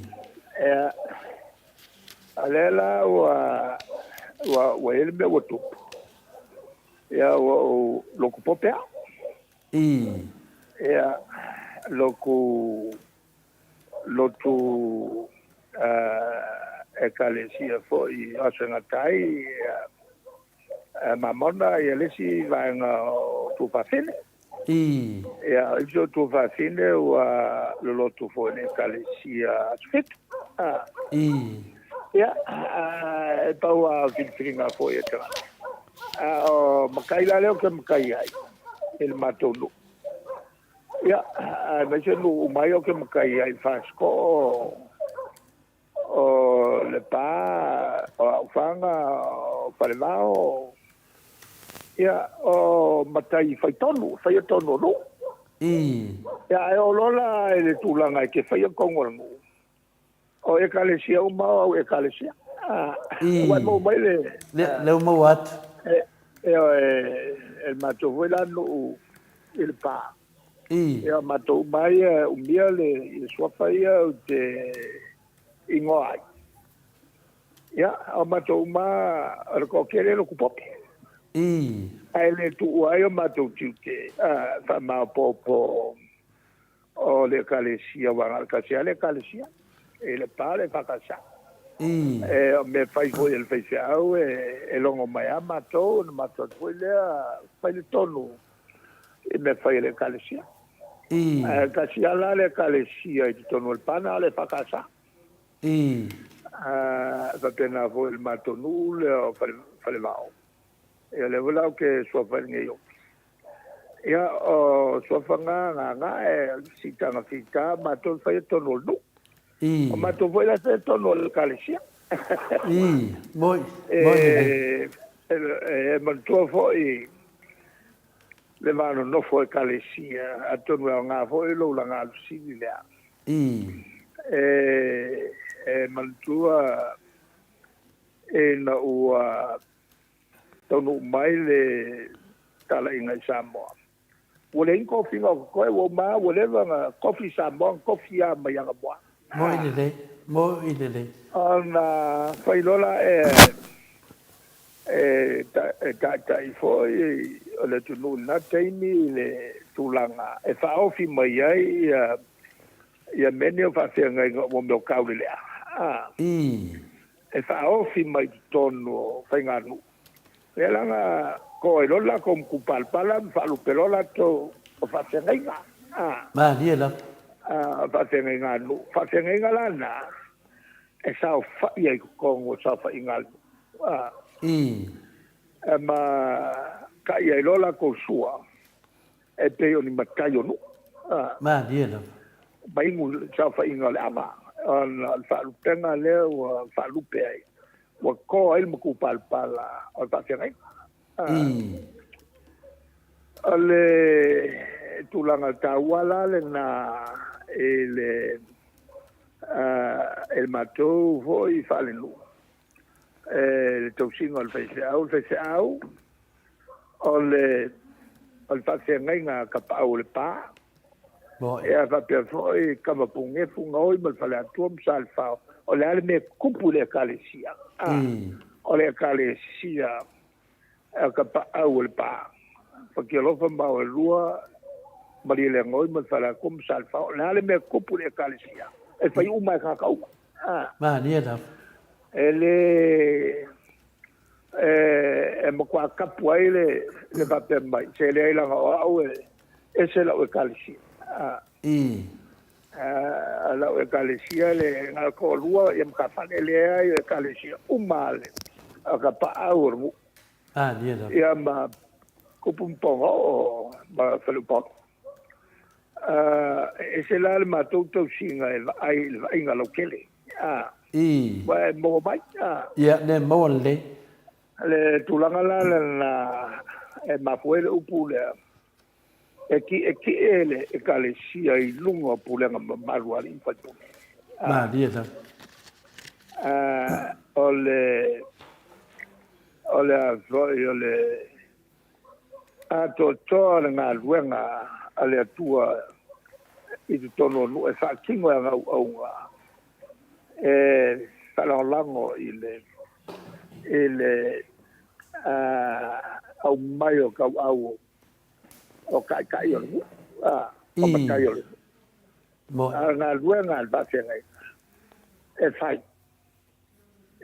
Ia, a lea la ua, ua, ua i ai le mea ua tupu, ia, ua ou lotu pope au. I. Ia, lotu lotu Ekalesia foi o Aso e Gata ai, Mamona ia le isi vaega o Tuafafine. Ia, o isi o Tuafafine ua lolotu foi i le Ekalesia Aso Fitu. Ia, e pau lava o filifiliga foi a tagata. A o matai la lea ou te matai ai i le matou nuu. Ia, aemaise nuu uma ai ou te matai ai i Fasitoo, o Lepa, o Aufaga, o Falevao, ia, o matai faitonu, faia tonu o nuu. Ia, ae oo loa la i le tulaga e te faia tonu o le nuu, O Ekalesia uma o au Ekalesia. Ua e maua mai le... Lea ua maua atu. E, e matou foi la nuu i Lepa. Ia matou uma ai e umia le suafa ia ou te igoa ai. Ia, o matou uma o le toatele e lotu pope. Ae le tuua ai o matou tiute faamaopoopo O le Ekalesia, aua na o le tasi lava le Ekalesia, i Lepa le EFKS. E, o mea fai foi a le faifeau e logo mai lava matou, ona matou alu foi lea fai le tonu i mea fai a le Ekalesia. Ae tasi lava la le Ekalesia i totonu o Lepa, na o le EFKS. E faapena foi i le matou nuu lea o Falevao. Ia lea foi la ou te suafa ai lenei ofi. Ia, o suafa na Gagae, o le siitaga fita, matou e faia tonu o le nuu. O matou foi la e faia tonu o le Ekalesia. I, moi, moi lelei. E manatua foi le va nonofo o Ekalesia, atonu e aoga foi lou laga alusili lea. E manatua ina ua taunuu mai le talaiga i Samoa. Ua leai ni tofiga o totoe, ua uma lava, ua leva ona tofi Samoa, na tofi lava mai anamua. Mo'i lelei, mo'i lelei. Ona fai loa la e e taitai foi o le atunuu i lena taimi i le tulaga e faaofi mai ai ia mea nei o faafeagaiga mo mea o taulelea e faaofi mai i totonu o faiganuu. Lea la na to ai loa le latou matupalapala ma faalupe loa latou o faafeagaiga. Malie lava. Faafeagaiga a nuu. Faafeagaiga la na e saofai ai i totonu o saofaiga a le nuu. E ma ta'i ai loa latou sua e pei o ni matai o nuu. Malie lava. Ma inu i le saofaiga o le ava, ona o le faalupega lea ua faalupe ai, ua to ai le matupalapala o le faafeagaiga. O le tulaga taua la lena i le matou foi faalenuu, le tausiga o le faifeau. O le faifeau o le faafeagaiga a Tapaau o Lepa, ia faapea foi Kamapunefu, Gaoi ma le Faleatua ma Salefao. O le a le mea e tupu i le Ekalesia? O le Ekalesia a Tapaau o Lepa, Fatialofa ma Aoelua, Malielegaoi ma le Faleatua ma Salefao. O le a le mea e tupu i le Ekalesia? E fai uma e tagata uma. Malie lava. E le e matua tapu ai le faapea mai, se leai leaga o au e ese lau Ekalesia. Lau Ekalesia le na o le toalua ia matafale, e leai o Ekalesia uma a Tapaau o le nuu. Ia ma Kupu ma Pogoo ma Faleupolu. E ese la le matou tausiga e vaai i le vaaiga lautele. Ua e maua mai? Ia, le maua lelei. Le tulaga la lena e mafua ai le upu lea, e tietie le Ekalesia i luga o pulega mamalu a alii ma faipule. Malie lava. O le o le a foi o le atoatoa o le galuega a le Atua i totonu o nuu e faatino e ana auauna e faalagolago i le aumai o tauau o taitai o le nuu, o matai o le nuu. A o le galuega a le faafeagaiga e fai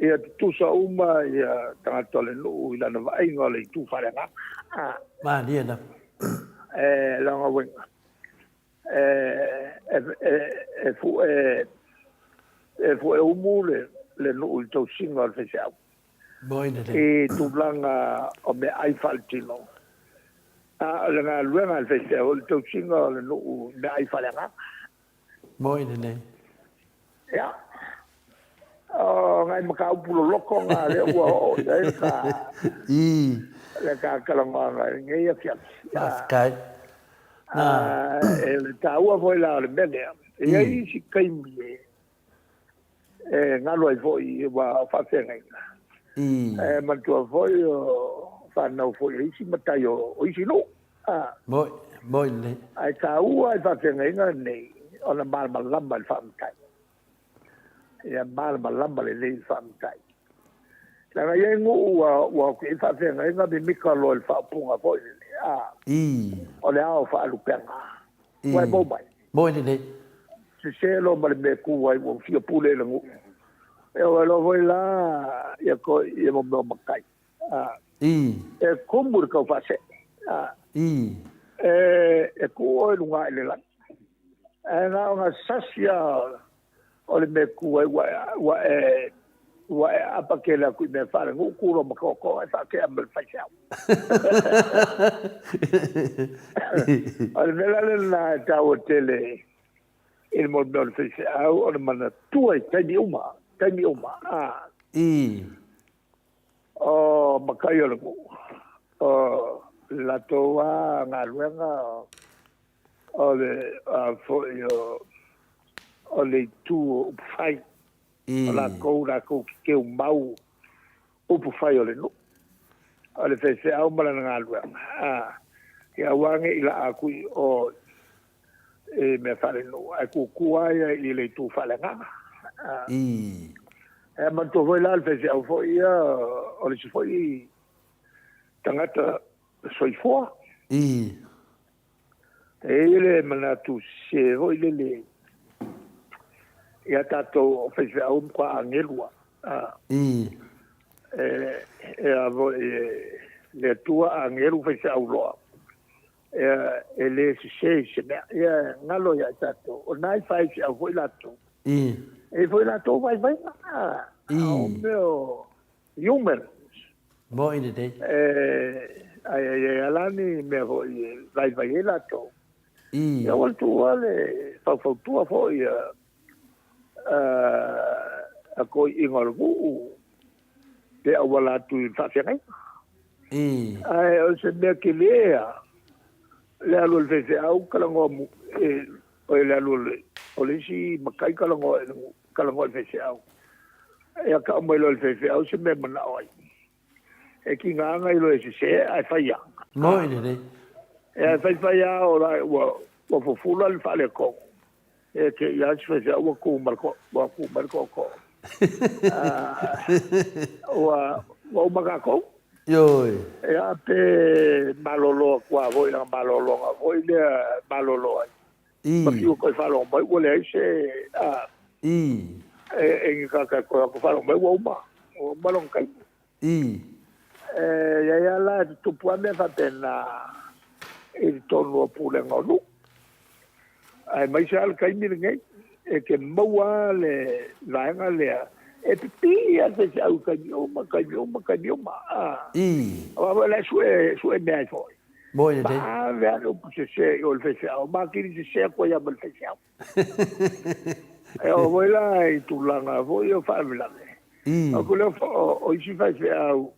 ia tutusa uma ia tagata o le nuu i lana vaaiga o le itu faaleagaga. Malie lava. E lona uiga, e fue umu le nuu i le tausiga o le faifeau i tulaga o meaai faaletino. A o le galuega a le faifeau o le tausiga o le nuu i meaai faaleagaga. Moi lelei. Ia, o nai mataupu loloto na lea ua oo i ai le ta talanoaga i lenei afiafi. Faafetai. E le taua foi la o le mea lea, e i ai isi taimi e galo ai foi ua faafeagaiga. E manatua foi o fanau foi a isi matai o isi nuu. Moi, moi lelei. Ae taua i faafeagaiga nei ona malamalama i le faamatai. Ia malamalama lelei i le faamatai. Leaga e i ai nuu ua o atu i ai faafeagaiga mimita loa i le faaupuga foi lele, o le ao faalupega. Ua e maua mai? Moi lelei. Sese loa ma le mea e tu ai ua fia pule i le nuu. E oo ai loa foi la ia mo mea o matai. E kumu i le taufaasee. E tuu oe i luga i le lagi. Ae na ona sasi lava o le mea e tu ai ua e aapa tele atu i mea faalenuu, tu loa ma tootoo ae faatea ma le faifeau. O le mea la lena e taua tele i le mea o le faifeau o le manatua i taimi uma, taimi uma. O matai o le nuu, o le latou lava galuega o le foi o le itu o upufai, o latou latou te teumau upufai o le nuu. O le faifeau ma lana galuega, ia aua ne i laa atu i o i mea faalenuu, ae kukua ia i le itu faaleagaga. E manatua foi la le faifeau foi ia, o le isi foi tagata soifua. E i ai le manatu sese foi lele ia tatou o faifeau matua agelu lava. E a foi le Atua agelu faifeau loa, e le sese i se mea. Ia galo ia i tatou, o na e faifeau foi latou. E i ai foi latou vaivaiga. O mea o humans. Moni lelei. Ae i ai lava la ni mea foi e vaivai ai latou. Ia ua tuua le faufautua foi a toeaiina o le nuu pe auala atu i le faafeagaiga. Ae o se mea tele lava le alu a le faifeau talanoa o le alu o le isi matai talanoa i le nuu. Talanoa i le faifeau. Ia tau mai loa e le faifeau se mea e manao ai. E tiga ona iloa e sese ae fai lava. Moni lelei. Ia fai fai lava o la ua fufula le faaletonu. E te i lava si faifeau ua tu ma le ua tu mai le tootoo. Ua uma tatou. Ioe. Ia pe malolo atu lava foi i lana malologa foi lea e malolo ai. Matiu toe faalogo mai ua leai se a e ni tagata e toe o atu faalogo mai ua uma, ua uma lona taimi. E i ai lava la e tutupu lava mea faapena i totonu o pulega o nuu. Aemaise lava le taimi lenei e te maua lava le vaega lea e pipii lava le faifeau i taimi uma, taimi uma, taimi uma. Aua foi o la e sue mea ai foi. Moni lelei. Ma ave lava le upu sese i o i le faifeau, ma atili sese atu ai lava ma le faifeau. E oo foi la i tulaga foi o faalavelave, ou te iloa foi o isi faifeau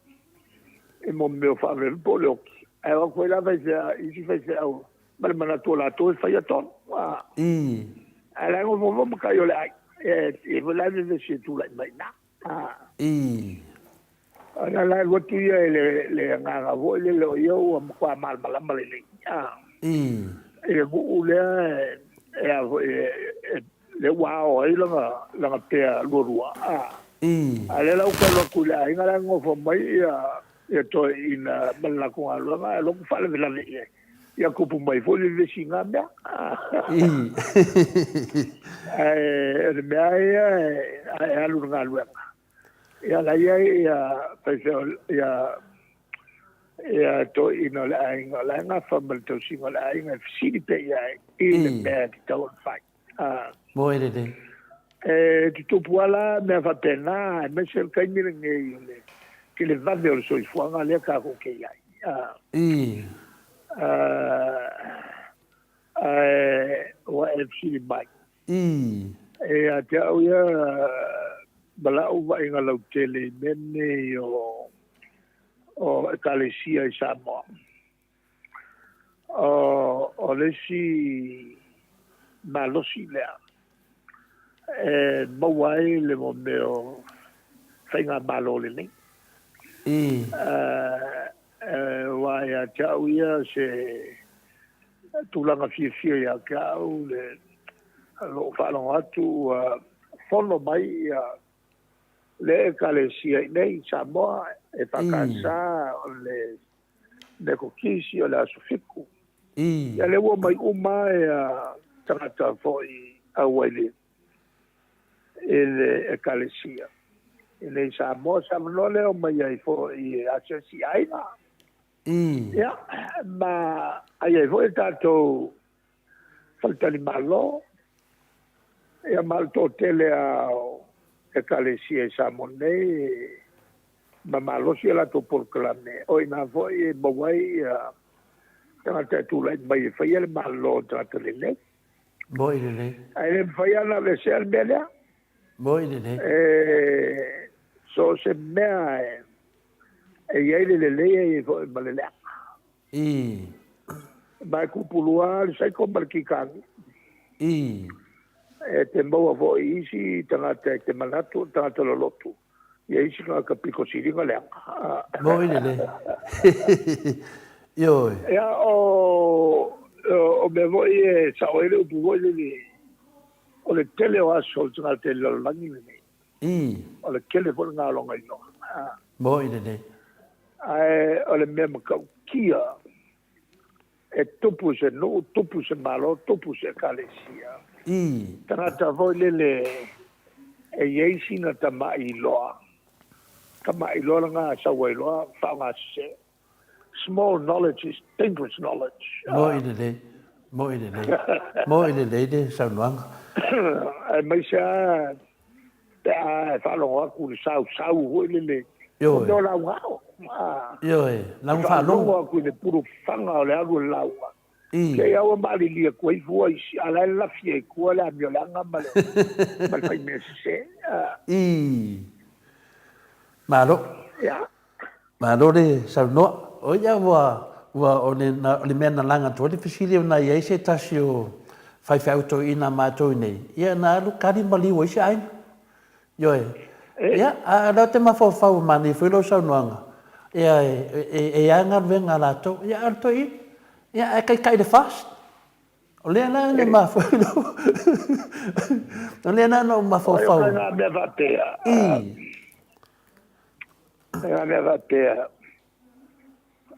i mea o faalavelave po o le oti, ae o atu foi la faifeau, isi faifeau ma le manatu o latou e faia tonu. Ae la e nofonofo matai o le ai, e i ai foi la vevesi e tulai mai i ina. Ona la e alu atu ia i le agaga foi lele o ia ua matua malamalama lelei i le nuu lea e a foi lea ua ao ai lana pea lualua. A o lea la ua toe alu atu i le aiga la e nonofo mai ia toeaiina ma le latou galuega ae alu atu faalavelave i ai. Ia tupu mai foi le vevesi i na mea. Ae o le mea ia e alu i le galuega, ia la ia ia faifeau ia ia toeaiina o le aiga, o la e gafa ma le tausiga o le aiga e fesili pea i ai i le mea e tatau ona fai. Moe lelei. E tutupu lava la mea faapena, aemaise le taimi lenei o le televave o le soifuaga lea tatou te i ai. Ae ua e fesili mai. E ia te au ia ma lau vaaiga lautele i mea nei o Ekalesia i Samoa. O le isi malosi lea e maua ai le mea o faigamalo lelei. Aua ia te au ia se tulaga fiafia ia te au le lou faalogo atu ua fono mai ia le Ekalesia i inei i Samoa e EFKS o le Metotisi o le Aso Fitu. Ia lea ua omai uma ia tagata foi auai le i le Ekalesia i inei i Samoa. Se avanoa lea e omai ai foi e asiasi i aiga. Ia, ma ai ai foi tatou faletalimalo, ia ma o le toatele lava o Ekalesia i Samoa nei ma malosi a latou polokalame, o i ina foi e maua ai ia tagata e tulai mai e faia le Malo o tagata lelei. Moni lelei. Ae le mafai lava ona aveesea le mea lea. Moni lelei. E so o se mea e i ai le lelei e i ai foi ma le leaga. Ma e kupulua lava le saiko ma le kikagi. E te maua foi i isi tagata e te manatu o le tagata lolotu, ia isi tagata pito sili ona leaga. Moni lelei. Ioe. Ia, o O mea foi e sao ai le upu foi lele, o le tele o aso o le tagata i le lalolagi lenei. O le tele foi le galuega iloa. Moni lelei. Ae o le mea matautia e tupu i se nuu, tupu i se Malo, tupu i se Ekalesia. Tagata foi lele e i ai sina tamai iloa, tamai iloa lena e sau ai loa faaaoga sese. Small knowledge is dangerous knowledge. Moni lelei, moni lelei, moni lelei le saunoaga. Aemaise lava pe a e faalogo atu i le sausau foi lele, o mea o lauga. Ioe, lauga faalogo. Faalogo atu i le pulufaga o le alu o le lauga. Kei a ua maalili atu ai fua isi, a o la e lafi ai tua le amioleaga ma le faimea sese. Malo. Malo le saunoa. O ia ua, ua, o le, o le mea na laga atu ai le fesili ona i ai se tasi o faifeau toeaina a matou i inei, ia na alu kali maliu ai se aiga. Ioe. Ia, a o lea ou te mafaufau, manaia foi lau saunoaga, ia e, e, e i ai galuega a latou, ia a o le toeaina, ia ae taitai i le FAST. O lea la na mafua ai lou... O lea la na ou mafaufau. O ngā mea faapea. Ngā mea faapea.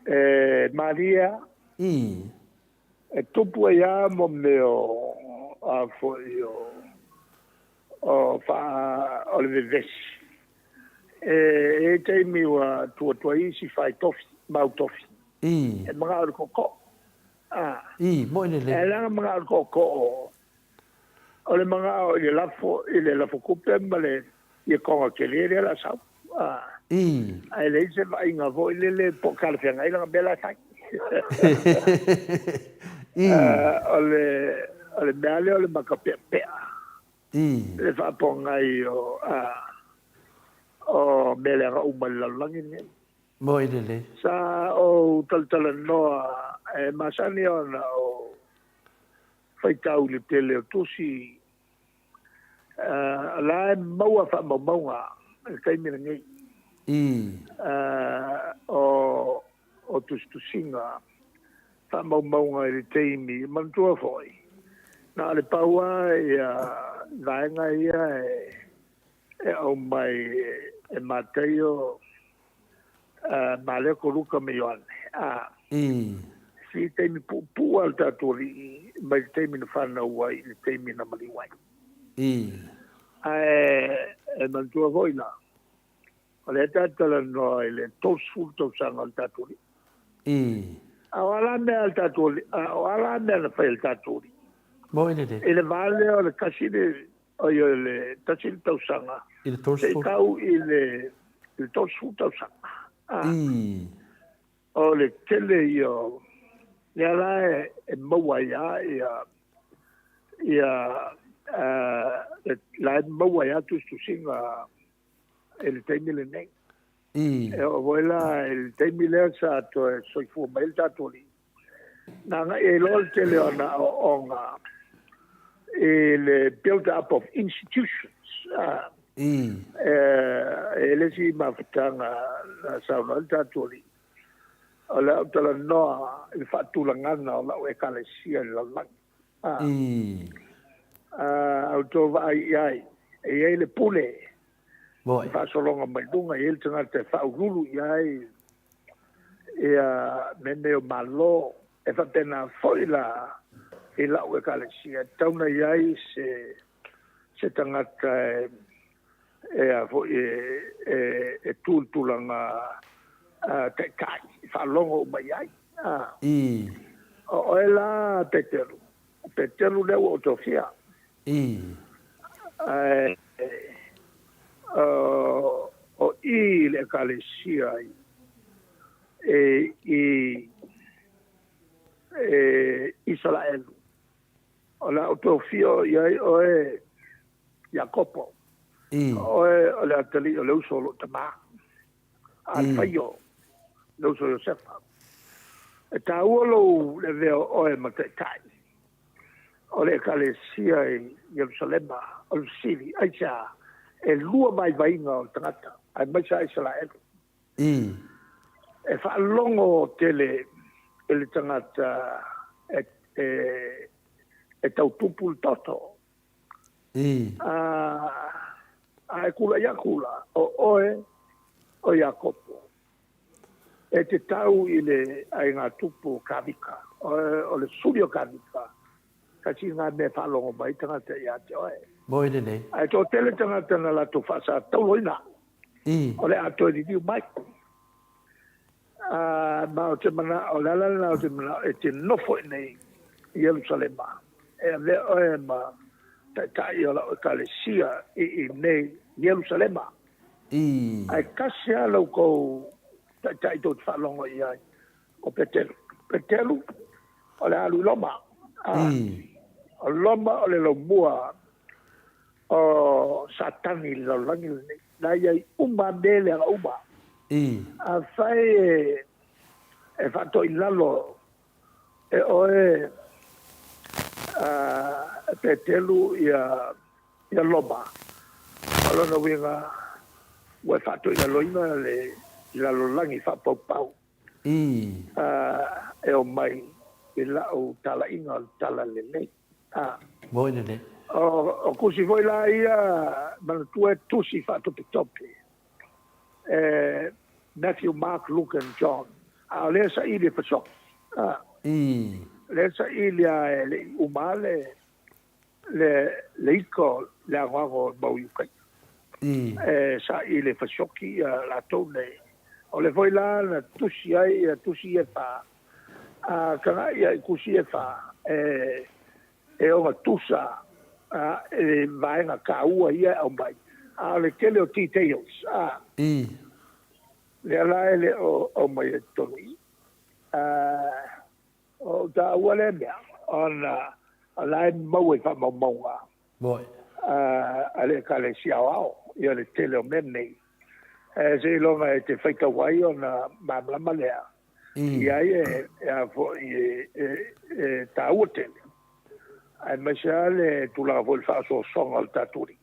E malia. E tupu ai lava mo mea o a foi o o fa o le vevesi. E i ai taimi ua tuu atu ai isi fai tofi, mau tofi. E manao i le kookoo. Ii, moi lelei. E leaga manao i le tootoo, o le manao i le lafo, i le lafo tupe ma le iakoga tele lea o le a sau. Ii. Ae leai se vaaiga foi lele po o talafeagai lana mea la e fai. Ii. O le, o le mea lea o le makapeapea. Ii. Le faapogai o, o mea leaga uma i le lalolagi lenei. Moi lelei. Sa ou talatalanoa e masani ona ou faitau i le tele o tusi, o la e maua faamaumauga i le taimi lenei o tusitusiga faamaumauga i le taimi. Manatua foi, na o le pau lava ia vaega ia e aumai e Mataio, Mareko, Luka ma Ioane. Si taimi puupuu lava o le tatou Alii mai le taimi na fanau ai i le taimi na maliu ai. Ae e manatua foi la, o lea tatou te talanoa i le 30 tausaga o le tatou Alii. A o a la mea a le tatou Alii, a o a la mea na fai e le tatou Alii? Moi lelei. I le va lea o le tasi le Oi o le tasi le tausaga. I le 30. Seia tau i le 30 tausaga. O le tele ia o lea la e maua ai lava ia ia la e maua ai lava tusitusiga i le taimi lenei. E oo foi la i le taimi lea sa toe soifua mai ai le tatou Alii, na agai ai loa le tele o ana aoaoga i le build up of institutions. E le isi mafutaga na saunoa ai le tatou Alii, o le a ou talanoa i le faatulagaga o lau Ekalesia i le lalolagi. A outou vaai i ai, e i ai le pule, le faasologa mai luga, e i ai le tagata e faauluulu i ai ia mea nei o Malo, e faapena foi la i lau Ekalesia, e tatau ona i ai se, se tagata e, e, a foi, e, e, e tu i le tulaga taitai, e faalogo uma i ai. O oe la Peteru, o Peteru lea ua ou tofia. Ae o i i le Ekalesia i Isaraelu, o le a ou tofia i ai oe Iakopo, o oe o le atalii o le uso o lou tama. Alifaio, le uso Iosefa. E taua lou le avea o oe ma taitai o le Ekalesia i Ierusalema. O le fesili, aisea e lua vaivaiga o le tagata, aemaise a Isaraelu? E faalogo tele i le tagata e e, e tau tupu le toto. A, a e kula ia kula, o oe, o Iakopo. E te tau i le aiga tupu o Kavika, o, o le suli o Kavika, kasi ngā mea whaalogo mai tangata ia te oe. Moe lelei. Ae toatele tagata na latou faasatauloina, o le a toe liliu mai. Ā, ma o te manao, o le ala lena o te manao e te nofo i nei i Ierusalema, e avea oe ma taitai o lau ekalesia i i nei Ierusalema. Ae kasi lava lo outou taitai tou te faalogo i ai, o Petelu. Petelu, o le alu i Roma. Ā, o Roma o le laumua o Satani i le lalolagi lenei. Na i ai uma a mea leaga uma. Afai e, e faatoilalo e oe a Petelu ia, ia Roma, o lona uiga ua e faatoilaloina le lalolagi faapaupau. E omai i la'u talaiga o le Tala Lelei. Moi lelei. O tusi foi la ia, manatua e tusi faatopetope, e Matthew, Mark, Luke and John, a o lea saili e fasoki. Lea saili a e le i uma le le ika o le agoago o le mau Iukaina. E saili e fasioki ia latou nei. O le foi la na tusi ai ia tusi ia e fa, a taga'i ia i tusi ia e fa, e, e ogatusa a, e vaega taua ia e aumai, a o le tele o details, a. Lea la e le o aumaia i totonu i i. A, O taua lea mea, ona o la e maua i faamaumauga a le Ekalesia Aoao ia le tele o mea nei. E seiloga e te faitau ai ona malamalama lea i ai e a foi e taua tele, aemaise lava le tulaga foi o le faaosoosoga o le tatou Alii.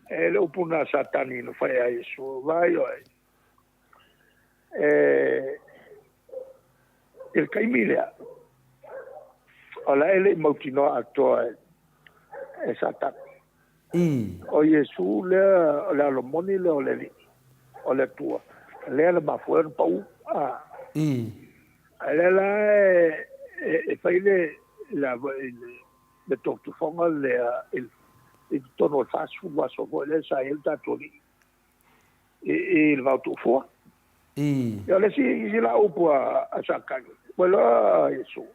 E le upu na Satani na fai ia Iesu, Vaai oe, E, i le taimi lea, o la e le i mautinoa atoa e, e Satani. O Iesu lea, o le alo moni lea o le Alii, o le Atua, lea na mafua ai ona pau. A. A lea la e, e, e fai le, le, le, le tofotofoga lea i, i totonu o le 40 aso foi lea sa i ai le tatou Alii. I le vao tuufua. Ia o le isi isi la upu a Satani, ua iloa a Iesu,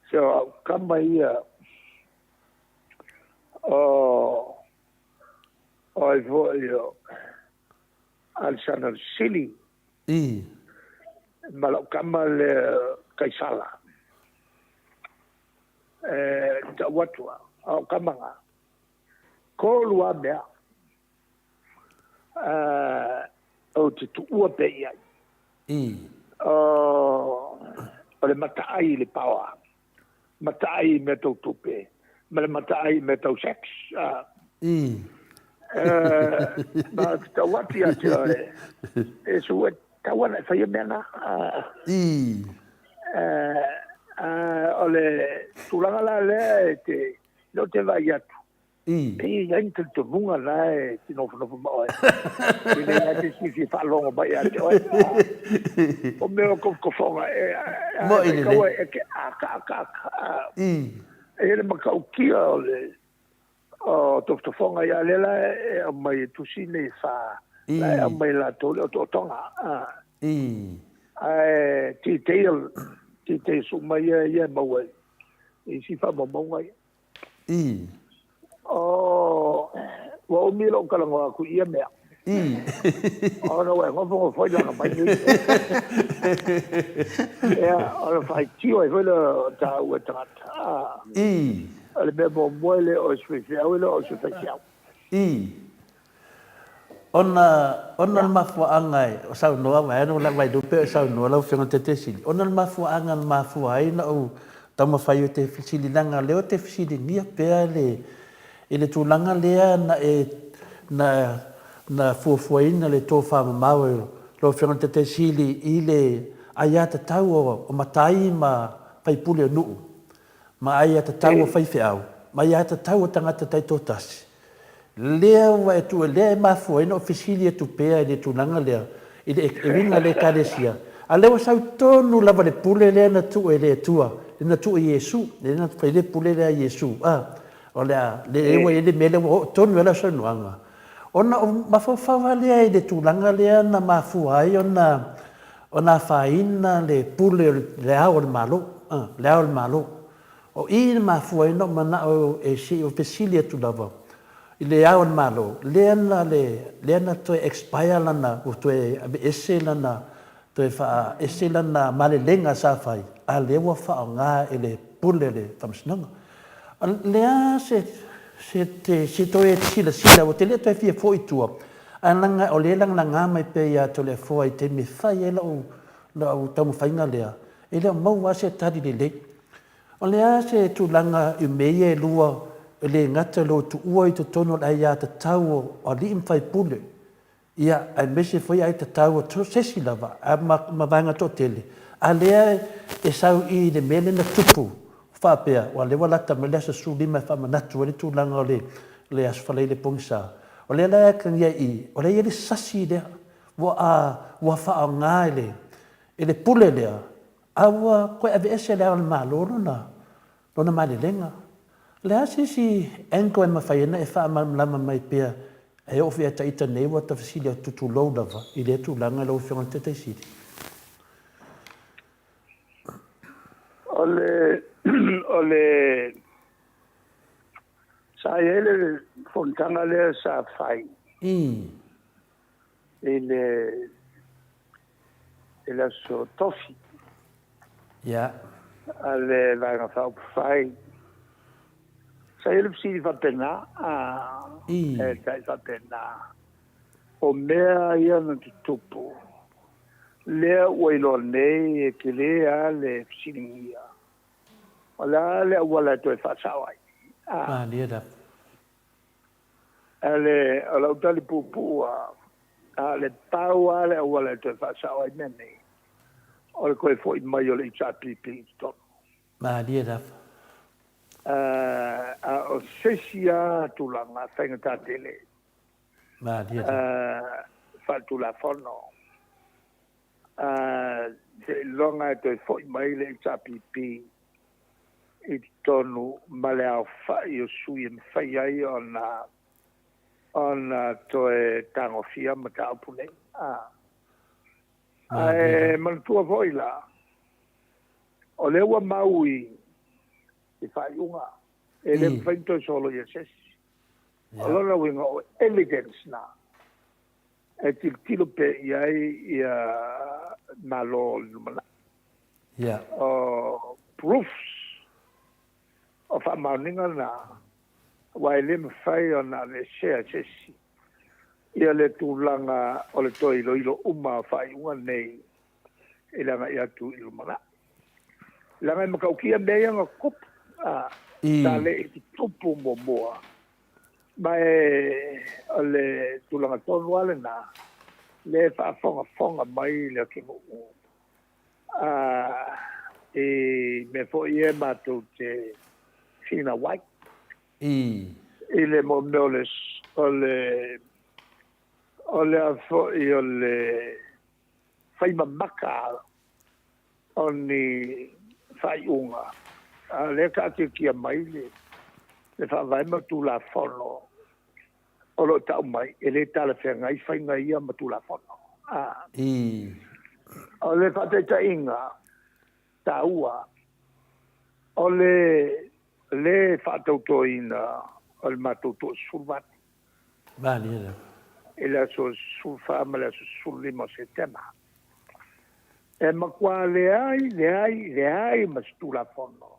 se o au tama ia o o ai foi o Alesana le Sili ma lau tama lea Kaisala. E tau atu a, o tama na, tolu lava mea ou te tuua pea i ai. O le mataai i le paoa, mataai i mea tau tupe, ma le mataai i mea tau sex. Ma ou te tau atu ia te oe, Iesu, e tatau ona e faia mea na. O le tulaga la lea e te, lea ou te vaai atu, E i ai ni talitonuga la e te nofonofo ma oe. E le i ai se isi e fia faalogo mai ia te oe. O mea o tofotofoga e kaua e te aka aka aka. E i ai le matautia o le o tofotofoga ia lea la e aumai e tusi nei e fa. La e aumai e latou le otootoga. Ae detail, details uma ia ia e maua i isi faamaumauga ia. Oh, ua umi lou talanoa atu i ia mea. Ona ua e nofonofo ai lana mai nei. Ia, o le faitio ai foi lea o tāua e tagata. O le mea muamua e le o se faifeau, e le o se faifeau. Ona, ona le mafuaaga e o saunoa vaeane ua lava iloa pe o saunoa lau Afioga i le Taitaifono, ona le mafuaaga na mafua ai ona ou taumafai ou te fesili leaga o lea ou te fesiligia pea le i le tulaga lea na e na na fuafuaina le tofamamao e lau Afioga i le Taitaisili i le aiatatau o matai ma Faipule o nuu, ma aiatatau a faifeau, ma aiatatau a tagata taitoatasi, lea ua e tuu, lea e mafua ai ona ou fesili atu pea i le tulaga lea, i le uiga o le Ekalesia, a o lea ua sau tonu lava le pule lea na tuu e le Atua, lea na tuu e Iesu, lea na fai le pule lea a Iesu, a, o le a, lea ua i ai le mea lea ua oo tonu i ai lau saunoaga. Ona ou mafaufau lava lea i le tulaga lea na mafua ai ona ona afaina le pule o le Ao o le Malo, a, le Ao o le Malo. O i na mafua ai ona ou manao e se i ou fesili atu lava i le Ao o le Malo, lea na le, lea na toe expire lana, ua toe aveese lana, toe faaese lana malelega sa fai, a lea ua faaaoga e le pule o le Faamasinoga. O le a se, se te, se toe silasila, ua te le toe fia foi i tua, ae leaga o lea e lagalaga mai pea ia Toleafoa i taimi e fai ai lau, lau taumafaiga lea, e le o maua lava se tali lelei. O le a se tulaga i mea ia e lua e le gata i lou tuua i totonu o le aiatatau o alii ma faipule, ia, aemaise foi aiatatau a se isi lava ma, ma vaega toatele, a lea e sau i le mea lea na tupu, faapea, ua lea ua lata mai le aso 15 e faamanatu ai le tulaga o le, le Aso Faraile pogisa. O lea la e atagia i i, o lea e i ai le sasi lea, ua, a, ua faaaoga e le, e le pule lea, A ua toe aveese le Ao o le Malo lona, lona malelega. O le a se isi angle e mafai ai ona e faamalamalama mai pea e oo foi ia ita nei ua ta fesili atu tulou lava i lea tulaga lau Afioga i le Taitai Sili? O le, o le, sa i ai le fonotaga lea sa fai. I le i le aso Tofi. Yeah. A le Vaega Faaupufai. Sa i ai le fesili faapena, a, e tai faapena. O mea ia na tutupu, lea ua iloa nei e tele lava le fesiligia. O le a le auala e toe faasao ai? A. Malie lava. A le, o lau tali puupuu lava, a o le pau lava le auala e toe faasao ai mea nei, o le toe foi mai o le HRPP i totonu. Malie lava. A o se isi lava tulaga faigata tele. Malie lava. Faaletulafono. Seiloga e toe foi mai le HRPP i totonu ma le aofai o sui e mafai ai ona ona toe tagofia mataupu nei. Ae manatua foi la, o lea ua mau i faaiuga, e le mafai ona toe soloia e se isi. O lona uiga o evidence na e tilotilo pea i ai ia Malo o le lumanai. O proofs, o faamaoniga na, aua e le mafai ona aveesea e se isi ia le tulaga o le toe iloilo uma o faaiuga nei i le agai atu i le lumanai. Leaga e matautia mea ia na tutupu, sa le i tutupu muamua. Ma e o le tulaga tonu lava lena, lea e faafogafoga mai le atunuu i mea foi ia matou te finau ai. I le mea o le, o le, o le a foi o le faimamaka o ni faaiuga, a o lea e taatiatia mai le Faavae ma Tulafono o lo o tau mai, e le talafeagai faiga ia ma Tulafono. O le faataitaiga taua, o le le faatautoina o le matou toasefuluvalu. Malie lava. I le aso 14 ma le aso 15 o Setema. E matua leai, leai, leai ma se Tulafono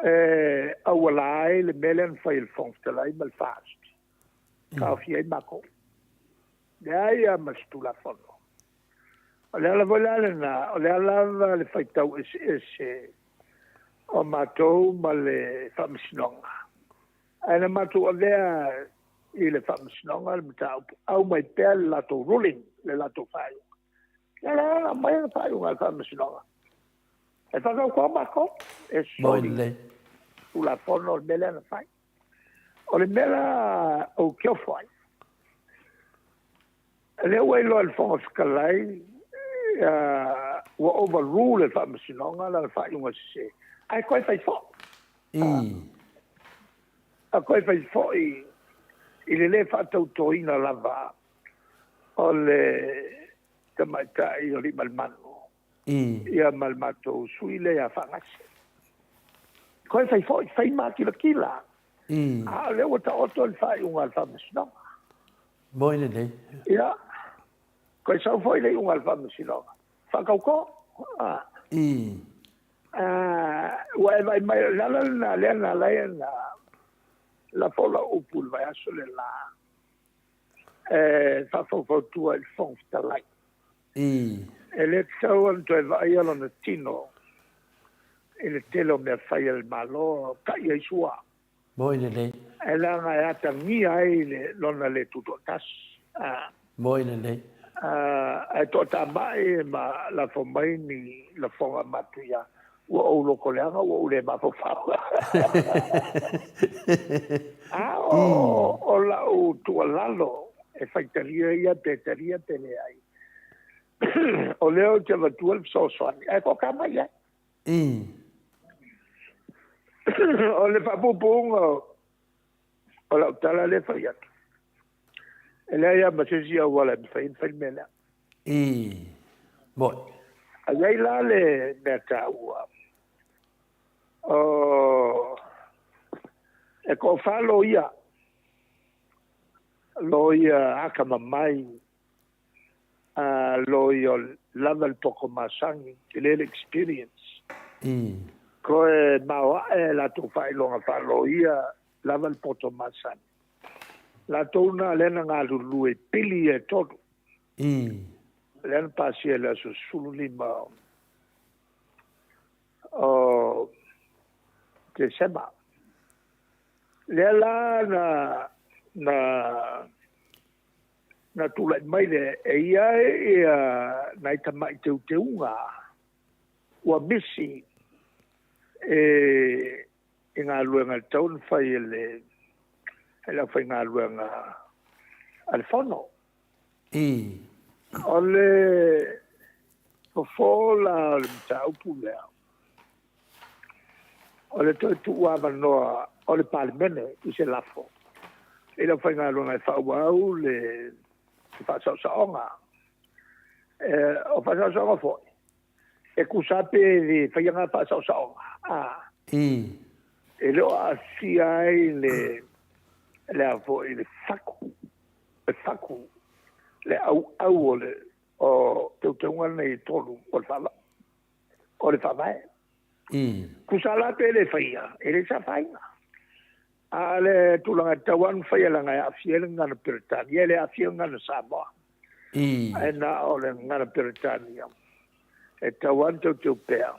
e auala ai le mea lea na fai e le Fofoga Fetalai ma le FAST, taofia ai matou. Leai lava ma se Tulafono. O le ala foi la lena, o le a lava le faitau eseese o matou ma le Faamasinoga, Ae na matou avea i le faamasinoga le mataupu, aumai pea le latou ruling, le latou faaiuga. Ia la, aumai le faaiuga a le faamasinoga. E whakaukoa mākou, e soli Tulafono o le mea lea na fai. O le mea la ou te ofo ai, lea ua iloa e le Fofoga Fetalai ua overrule e le Faamasinoga lana faaiuga sese, ae toe fai foi. A toe fai foi i le lē faatautoina lava o le tamaitai o Aliimalemanu ia ma le matou sui lea ia Faagase. Toe fai foi, fai makilatila. A o lea ua taoto le faaiuga a le Faamasinoga. Moi lelei. Ia, toe sau foi le iuga a le Faamasinoga, faatauto. Ua e vaai mai, o le ala lena lea na ala ai ona lafo lau upu i le vaiaso le la, e faafaufautua i le Fofoga Fetalai. E le tatau ona toe vaaia lona tino i le tele o mea fai a le Malo, ta'i ai sua. Moi lelei. E leaga e atagia ai le lona le tutoatasi. Moi lelei. Ae toatamai ma lafo mai ni lafoga matuia, ua ou lotoleaga ua ou le mafaufau. A o lau tuualalo e faitalia ia pe talia pe leai, o lea ou te avatua le fesoasoani ae toatamai ai. O le faapuupuuga o lau tala lea e fai atu, e leai lava ma se isi auala e mafai ona fai le mea lea. Moi. A i ai la le mea taua, o e toafa loia, loia atamamai, loia lava le poto masani, tele le experience. Toe maoae latou faailoga faaloia lava le poto masani. Latou na lea na galulue i pili ia e tolu. Lea na pasia i le aso 15 o Tesema. Lea la na na na tulai mai le e i ai ia nai tamai teuteuga ua misi e i galuega e tatau ona fai e le e le aufaigaluega a le Fono. O le fofo la o le mataupu lea, o le toe tuuavanoa o le Palemene i se lafo i le aufaigaluega e faaauau le faasaosaoga. O faasaosaoga foi, e tusa pe le faia na faasaosaoga, e le o aafia ai le le a foi le fatu, le fatu, le auau o le o teuteuga nei e tolu o le faavae. O le faavae. Tusa la pe le faia, e le se afaina. A o le tulaga e tatau lava ona faia leaga e aafia ai le gagana Peretania, e le aafia le gagana Samoa. Ae na o le gagana Peretania e tatau lava ona teuteu pea,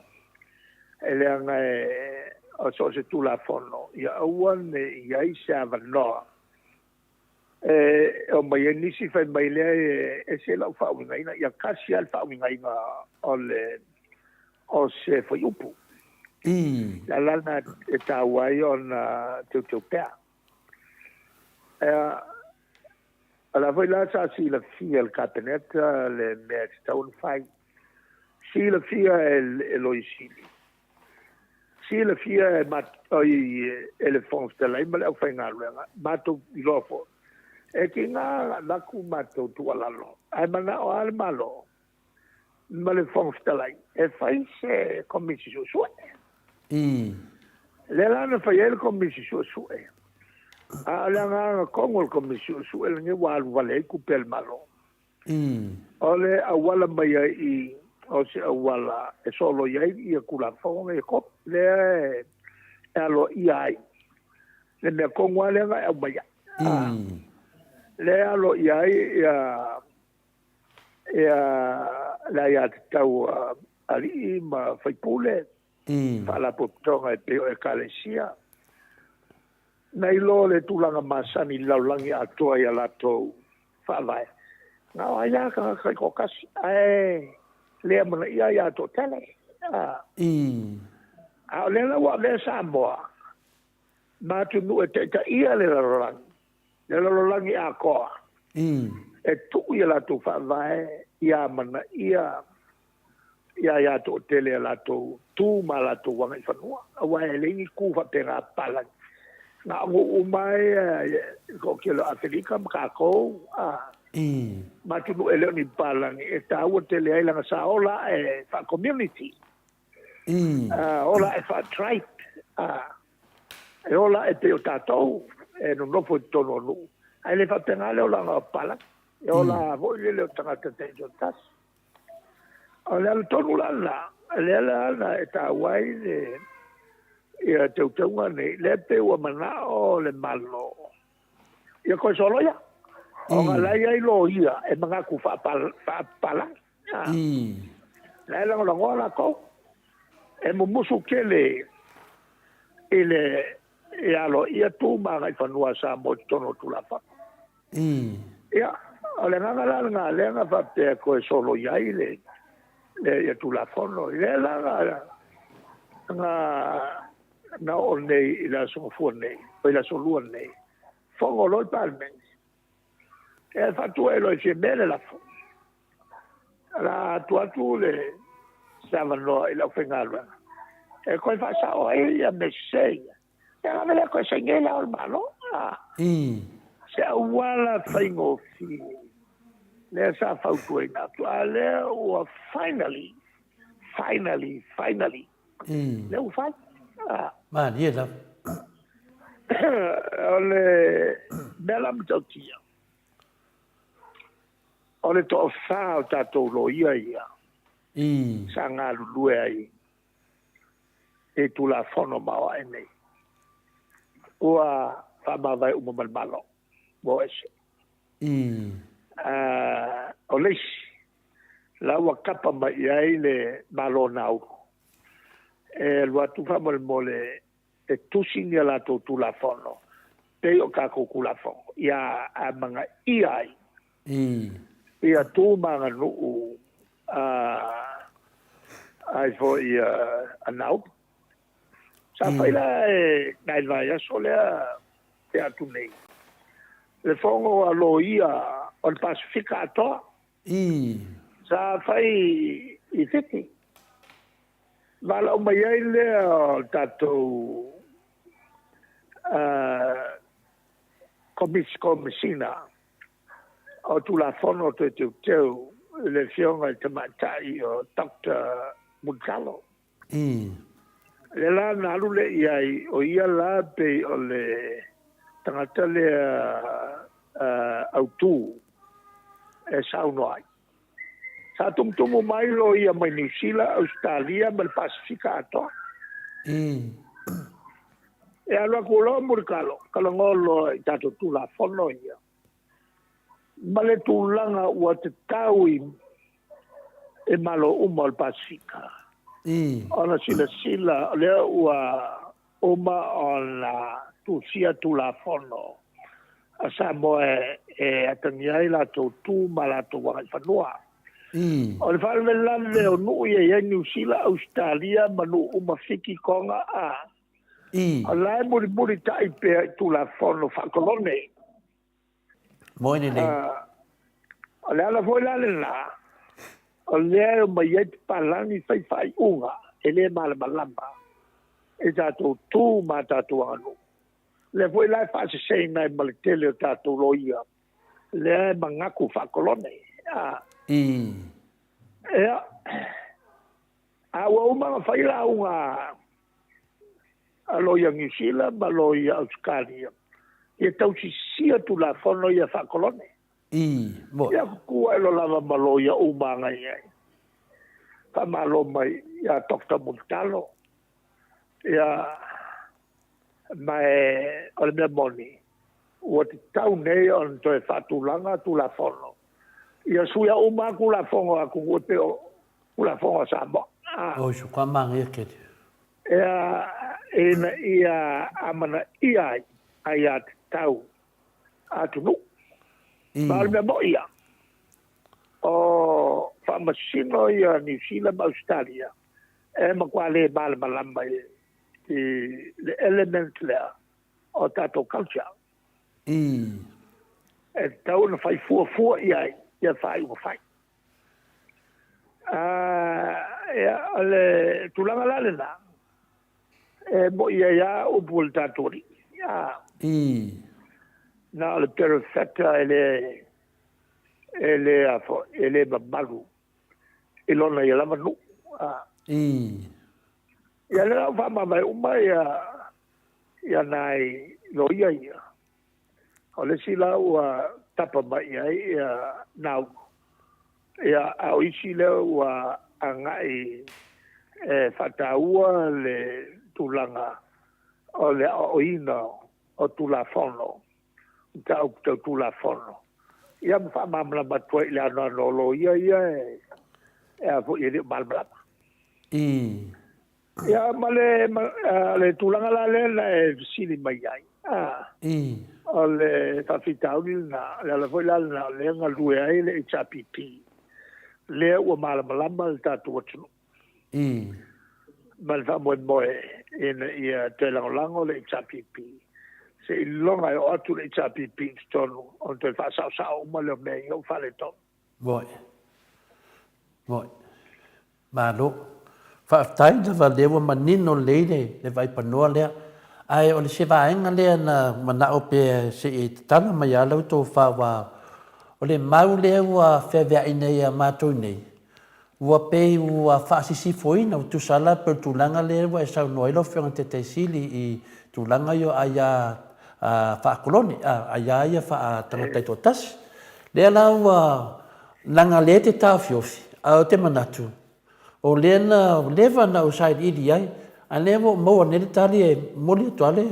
e leaga e o so o se Tulafono, ia aua ne i i ai se avanoa e omai ai nisi fai mai lea e ese lau faauigaina, ia tasi lava le faauigaina o le o se fuaiupu. Le ala lena e taua ai ona teuteu pea. O la foi la sa silafia e le Kapeneta le mea e tatau ona fai. Silafia e Loia Sili. Silafia e e le Fofoga Fetalai ma le aufaigaluega, matou iloa foi, e tiga ona avatu matou tuualalo, ae manao lava le Malo ma le Fofoga Fetalai e fai se Komisi Suesue. Lea la na fai ai le Komisi Suesue, a o le agaga tonu o le Komisi Suesue lenei ua alu vale ai tupe a le Malo. O le auala mai ai i o se auala e soloia ai ia Tulafono nei e tolu, lea e aloaia ai le mea tonu lava lea na e aumaia. Lea e aloaia ai ia ia le aiatatau a alii ma faipule, faalapotopotoga e pei o Ekalesia, nai lo le tulaga masani i le lalolagi atoa i a latou faavae. Na o ai lava tagata taitoatasi, ae le amanaia ai a toatele. A o lea la ua avea Samoa ma atunuu e taitaia le lalolagi, le lalolagi atoa, e tuu i a latou faavae ia amanaia ia aia toatele a latou tu ma a latou agaifanua, aua e leai ni tu faapena a papalagi. Na o nuu uma lava ia i le toatele o Afelika ma tatou ma atunuu e le o ni papalagi e taua tele ai leaga sa ola ae faa-community, ola ae faa-tribe, e ola ae pei o tatou e nonofo i totonu o nuu, ae le faapena le olaga o papalagi, e ola foi lele o tagata taitoatasi. O le ala tonu la lena, lea la na e taua ai le ia teuteuga nei, lea pei ua manao le Malo ia toe soloia, ona la e i ai loia e manatu faapapalagi. La e lagolagoa latou, e mumusu tele i le ia aloaia tu ma agaifanua a Samoa i totonu o Tulafono. Ia, o le agaga la lena lea na faapea e toe soloia ai le ia Tulafono. Lea la na na oo nei i le Aso Gafua nei, o i le Aso Lua nei, fono loa le Palemene, e faatu ai loa e Fiame le lafo. O le a tuu atu le se avanoa i le aufaigaluega e toe faasao ai ia mea sese ia. Ia ave lea toe saini ai Le Ao o le Malo. Se auala faigofie lea sa fautuaina atu, a lea ua finally, finally, finally, lea ua fai. Malie lava. O le mea la matautia, o le toafa o tatou loia ia sa galulue ai i Tulafono maoae nei, ua faamavae uma ma le Malo, ua o ese. O le isi, la ua kapa mai i ai le Malo Nauru, e alu atu faamolemole e tusi ni a latou Tulafono, pei o tatou Tulafono, ia amanaia ai ia tu ma aganuu ai foi a Nauru. Sa fai la e nai le vaiaso lea te atu nei, le fono a loia o le Pasefika atoa. Sa fai i Fiti. Valaau mai ai lea o le tatou Komesina o Tulafono Toe Teuteu i le Afioga i le Tamaitai o Doctor Mulitalo. Lea la na alu lea i ai, o ia la pei o le tagata lea autu e saunoa ai. Sa tumutumu mai loia mai Niu Sila, Ausetalia ma le Pasefika atoa. E alu atu loa Mulitalo, talanoa loa i tatou Tulafono ia, ma le tulaga ua tatau i Malo uma o le Pasefika ona silasila, o lea ua uma ona tusia Tulafono a Samoa e atagia ai latou tu ma latou agaifanua. O le faalavelave o nuu ia e i ai Niu Sila, Ausetalia ma nuu uma Fiti, Toga, a o la e mulimulitai pea i Tulafono faakolone. Moe lelei. O le ala foi la lena, o lea e omai ai papalagi fai faaiuga e le malamalama i tatou tu ma tatou aganuu. Lea foi la e faaseseina ai ma le tele o tatou loia, lea e manatu faakolone. Ia, a ua uma ona fai lauga a loia Niu Sila ma loia Ausetalia, ia tausisia Tulafono ia faakolone. Ia kuku ae loa lava ma loia uma na i ai. Faamalo mai ia Dr. Mulitalo. Ia, ma e, o le mea moni, ua tatau nei ona toe faatulaga Tulafono. Ia suia uma lava Tulafono a atunuu e pei o Tulafono a Samoa. Oi, suka manaia tele. Ia, ina ia amanaia ai aiatatau a atunuu. Ma o le mea moi ia, o faamasino ia Niu Sila ma Ausetalia, E matua le malamalama i le element lea o tatou culture. E tatau ona fai fuafua i ai ia faaiuga fai. Ia, o le tulaga la lena, e moni ai lava upu a le tatou Alii, na o le perofeta e le, e le, a foi, e le mamalu i lona ia lava nuu. Ia lea la ua faamavae uma ia, ia nai loia ia. O le isi la ua tapa mai i ai ia Naulu, ia a o isi lea ua agai e faataua le tulaga o le aoaoina o Tulafono, mataupu tau Tulafono, ia ma faamalamalama atu ai i le anoano o loia ia e a foi e le o malamalama. Ia, ma le, ma le tulaga la lea na e fesili mai ai, a, o le faafitauli lena, o le ala foi la lena o lea e galue ai le HRPP, lea ua malamalama le tatou atunuu. Ma le faamoemoe ina ia toe lagolago le HRPP, seiloga e oo atu le HRPP i totonu ona toe faasaosao uma lea o mea ia ua faaletonu. Moi. Moi. Malo. Faafetai lava lea ua manino lelei le le vaipanoa lea. Ae o le se vaega lea na manao pea se i tatala mai lava lau tofa aua o le mau lea ua feaveai nei ia matou nei, ua pei ua faasisifoina, ua tusa la pei o le tulaga lea ua e saunoa ai lau Afioga i le Taitai Sili i tulaga ia o aia faa-kolone, aia ia faa-tagata taitoatasi. Lea la ua Leaga lea e te taofiofi, ae ou te manatu, o lea na leva ona ou sailiili i ai, a lea ua ou maua nei le tali e momoli atu lava le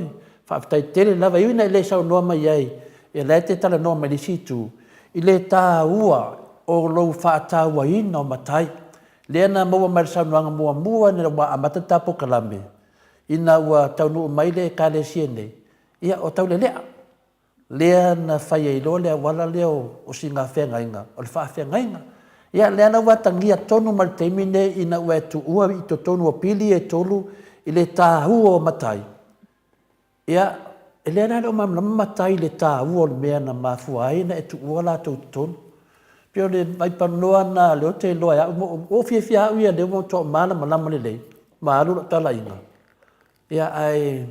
faafetai tele lava, e ui ina e le saunoa mai ai, ia la e te talanoa mai i le isi itu, i le taua o lou faatauaina o matai. Lea na maua mai i le saunoaga muamua ina ua amata le ta polokalame, ina ua taunuu mai le Ekalesia nei, ia o Taulelea. Lea na fai ai loa le auala lea o sina feagaiga, o le faafeagaiga. Ia, lea la ua atagia tonu mai le taimi lenei ina ua e tuua i totonu o pili ia e tolu i le taua o matai. Ia, lea la e le o malamalama matai i le taua o le mea na mafua ai ona e tuua latou i totonu. E pei o le vaipanoa lena lea ou te iloa e au, ua ou fiafia lava au ia lea ua matua ou malamalama lelei ma alu lau talaiga. Ia, ae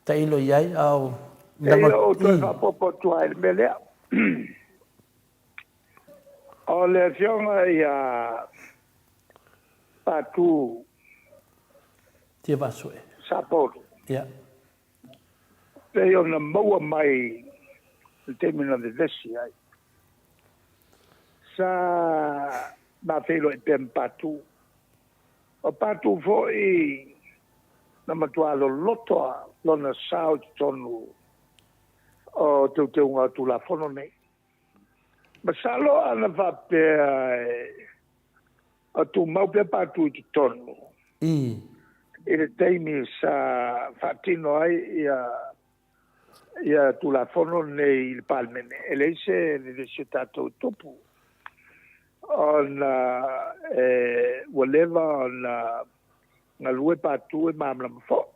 tailo i ai, a o Eia ou toe faaopoopo atu ai i le mea lea. O le Afioga ia Patu Tiavaasue Sapolu. Ia. Pei ona maua mai i le taimi na vevesi ai, sa ma feiloai pea ma Patu. O Patu foi na matua loloto lava lona sao i totonu o teuteuga o Tulafono nei. Masalo a na faapea e tumau pea Patu i totonu i le taimi sa faatino ai ia ia Tulafono nei i le Palemene, e leai se vevesi o tatou e tupu, ona e, ua leva ona galue Patu e malamalama foi.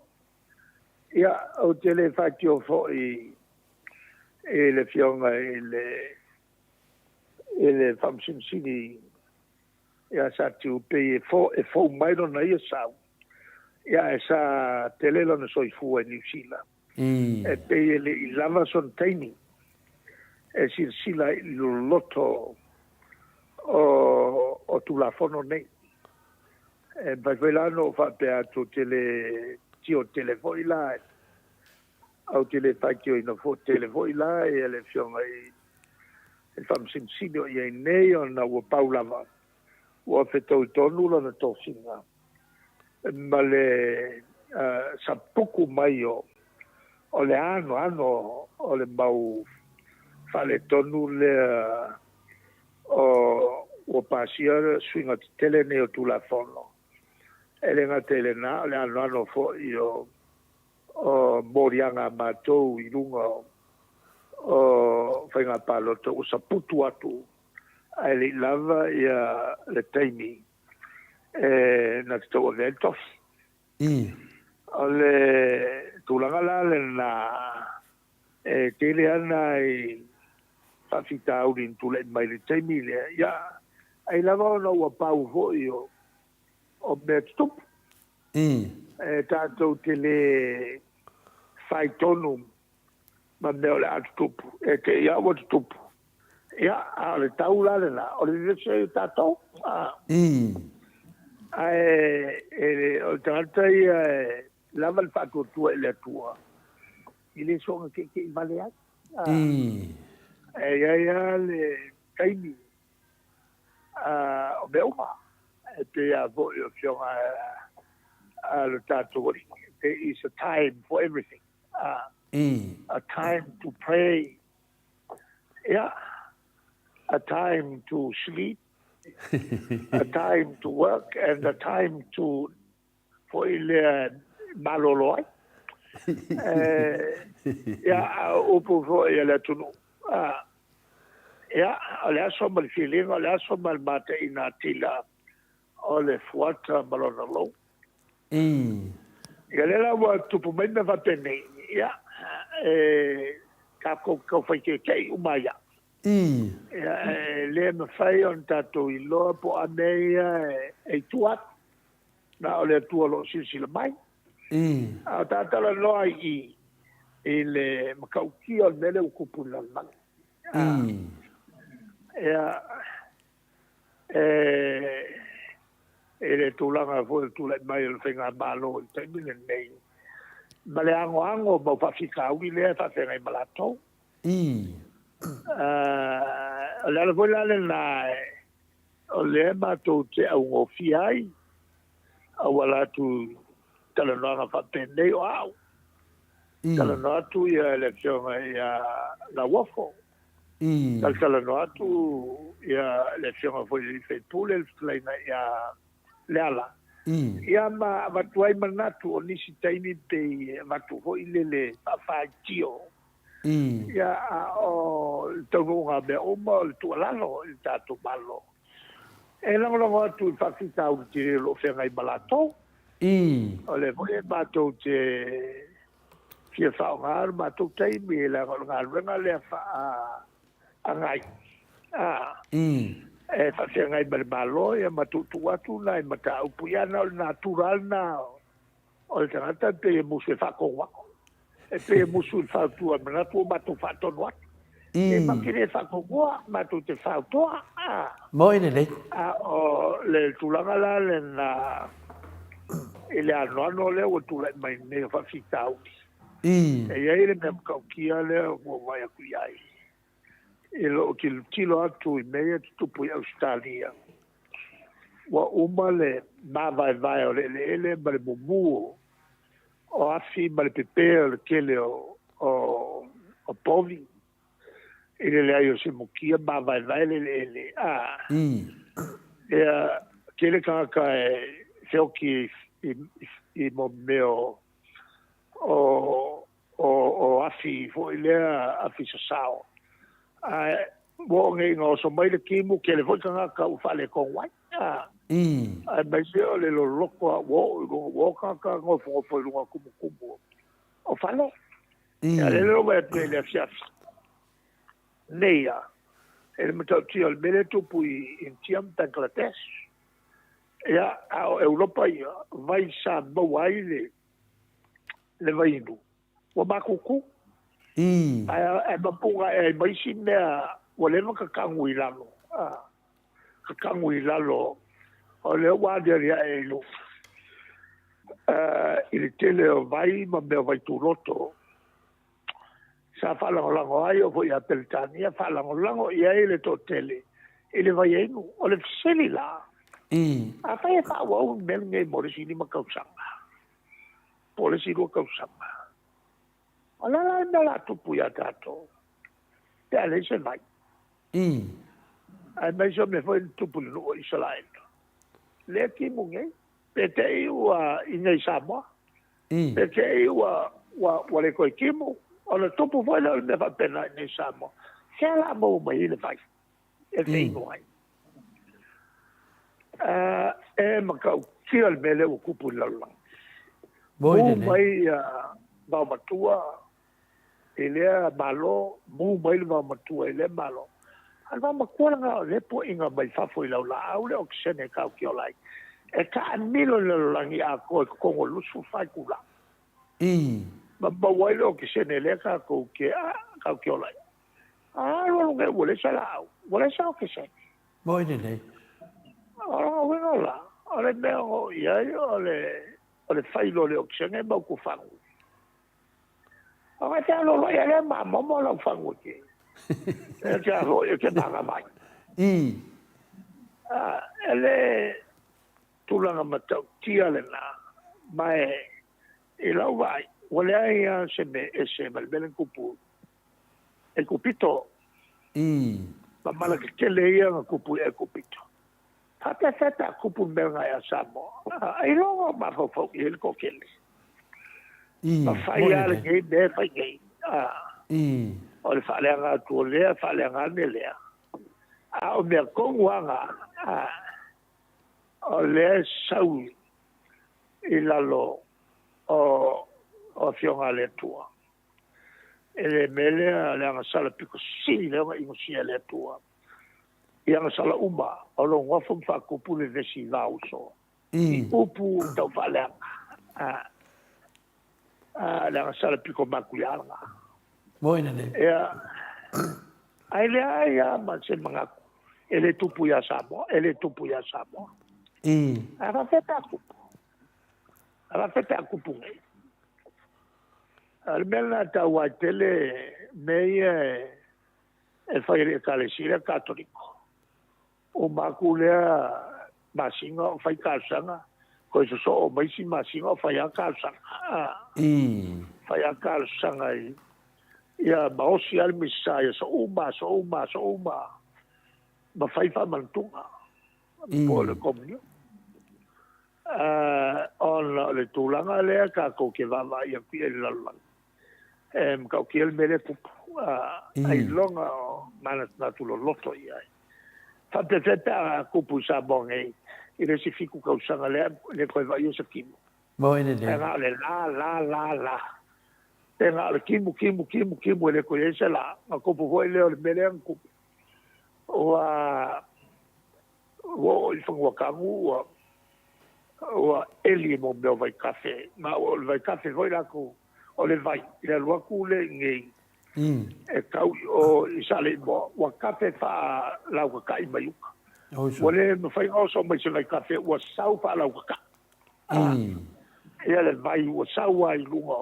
Ia, ou te le faitio foi i le Afioga i le i le Faamasino Sili ia Satiu, pei e fou mai lona ia sau, ia ae sa tele lona soifua i Niu Sila. E pei e le i lava sona taimi e silasila ai i loloto o Tulafono nei. E mafai foi la ona ou faapea atu ou te le tio tele foi la, ou te le faitioina foi tele foi la ia le Afioga i le Faamasino Sili o i ai nei, ona ua pau lava ua fetaui tonu lona tofiga ma le sapuku mai o le anoano o le mau faaletonu lea o ua pasia suiga tetele nei o Tulafono. E le gata i lena, o le anoano foi o moliaga a matou i luga o faiga palota ua saputu atu ae le i lava ia le taimi. E na te tauavea ai le tofi. O le tulaga la lena e tele lava nai faafitauli na tulai mai i le taimi lea, ia, ai lava ona ua pau foi o mea tutupu. E tatou te le fai tonu ma mea o le a tutupu, e te i lava ua tutupu. Ia, a o le tau la lena, o le vevesi ai o tatou. Ae o le tagata ia e lava le faatuatua i le Atua, e le soona ke'eke'i vale ai. E i ai lava le taimi o mea uma, e pei lava foi o Afioga a lo tatou Alii, there is a time for everything. A time to pray, yeah, a time to sleep, a time to work and a time to foi lea malolo ai. Ia, a o upu foi a le atunuu, ia, o le aso ma le filiga, o le aso ma le mataina atila o le fuata ma lona lou. Ia lea la ua tupu mai mea faapenei, ia, e tatou tau fai keke'i uma ai lava. Ia, e le mafai ona tatou iloa po o a mea ia e i tua atu, na o le Atua o lo o silasila mai. A o ta talanoa i i, i le matautia o le mea lea ua tupu i le lalolagi. Ia, E i le tulaga foi o le tulai mai o le Faigamalo i le taimi lenei, ma le anoano o mau faafitauli lea e faafeagai ma latou. O le ala foi la lena o lea matou te augofie ai, auala atu i talanoaga faapenei o au, talanoa atu ia le Afioga ia Lauofo, Talatalanoa atu ia le Afioga foi i le sui usufono le fetalaiga ia Leala, ia ma avatu ai manatu o nisi taimi pei e avatu foi lele faafaitio, ia a o le taunuuga o mea uma o le tuualalo i le tatou Malo. E lagolago atu i le faafitauli tele o lo o feagai ma latou. O lea foi e matou te fia faaaoga lo matou taimi, leaga o le galuega lea faa-agai, e faafeagai ma le Malo ma tuutuu atu nai mataupu. Ia na o le natura lava lena o le tagata e pei e musu e faatonu atu. E pei e musu i le fautua, e manatu ua matou faatonu atu. E matou te le faatonua, matou te fautua. Moi lelei. A o le tulaga la lena i le anoano lea ua tulai mai nei o faafitauli. E i ai le mea matautia lea ua ou vaai atu i ai, i lou tilotilo atu i mea ia e tutupu i Ausetalia, ua uma le mavaevae o le eleele ma le mumu o afi ma le pepe o le tele o povi i le leai o se mutia mavaevae le eleele. A, ia, tele tagata e feoti i mo mea o o afi foi lea, afi sasao. Ae ua oo nei ina oso mai le timu, tele foi tagata ua faaletonu ai. Aemaise o le loloto lava ua oo i luga, ua o tagata nofonofo i luga o tumutumu o fale. Ia, lea la ua vaai atu nei i le afiafi nei lava, i le matautia o le mea lea e tupu i Initia ma Bangladesh. Ia, a o Europa ia, vai sa maua ai le le vaiinu, ua matutu. Ae mapuga ae ai ma isi mea ua leva tatanu i lalo, tatanu i lalo, o lea ua aliali ae i luga i le tele o vai ma mea o vaituloto sa faalagolago ai, oo foi ia Peretania, faalagolago i ai le toatele i le vaiainu. O le fesili la, afai e faaauau le mea lenei mo le isi 5 tausaga, po o le isi 2 tausaga. O le a la le mea o le a tupu ia tatou pe a leai se vai? Aemaise o mea foi na tupu i le nuu o Isaraelu. Lea timu nei, pe te i ua i nei Samoa, pe te i ua, ua, ua le toe timu, ona tupu foi lea o le mea faapena i nei Samoa. Fea la maua mai ai le vai e feinu ai? E matautia le mea lea ua tupu i le lalolagi. Mu mai ia vaomatua i lea Malo, mu mai le vaomatua i lea Malo. A o le vaomatua lena o lea puaiga mai fafo i laulaau le okesene e tautiola ai. E taamilo i le lalolagi atoa i totonu o le 24 itula. Ma maua ai le okesene lea tatou te tautiola ai. A alualu nei ua leai se laau, ua leai se okesene. Moi lelei. O lona uiga la, o le mea o i ai o le, o le fai loa o le okesene mau tufagu. O ka te alo loa ia lea mamomo lau fagu e te, e te alo e te manava ai. E le tulaga matautia lena, ma e i lau vaai, ua leai lava se mea ese ma le mea lea na tupu Aikupito. Ma mala tetele ia na tupu i Aikupito. Faapefea pe a tupu le mea lena ia Samoa? Ailoga o mafaufau i ai le toatele. Ma fai lava lenei mea e fai nei. O le faaleaga atu o lea, faaleaga ane lea. A o mea tonu lava na, o lea e sau i lalo o Afioga a le Atua. E le mea lea le agasala pito sili lea ona inosia e le Atua i agasala uma o lou nofo ma faatupu le vesi vauso i upu tau faaleaga. A, le agasala pito matuia lena. Moi lelei. Ia, ae leai lava ma se manatu e le tupu ia Samoa, e le tupu ia Samoa. Ae faapefea pe a tupu? Ae faapefea pe a tupu nei? A o le mea lena e taua ai tele mea ia e fai e le Ekalesia lea Katoliko. Uma atu lea masina o fai talosaga, toe sosoo mai isi masina o fai lava talosaga. Fai lava talosaga i ia maosi lava le Misasa i aso uma, aso uma, aso uma ma fai faamanatuga po o le komunio. Ona o le tulaga lea tatou te vaavaai atu i ai i le lalolagi, e matautia le mea lea e tupu, ailoga o manatunatu loloto i ai. Faapefea pe a tupu i Samoa nei i le isi 7 tausaga lea e le toe vaaia se timu. Ae na o le la, la, la, la. Pe na o le timu, timu, timu, timu e le toe i ai se la, ona tupu foi lea o le mea lea na tupu. Ua Ua oo i Fanuatanu ua ua eli mo mea o vaitafe, ma o le vaitafe foi latou, o le vai, i le alu atu lea i inei e tau i o i Saleimoa, ua kafe faalautata'i mai uta. Ua le mafai ona oso mai se vaitafe, ua sau faalautata'i. Ia le vai ua sau lava i luga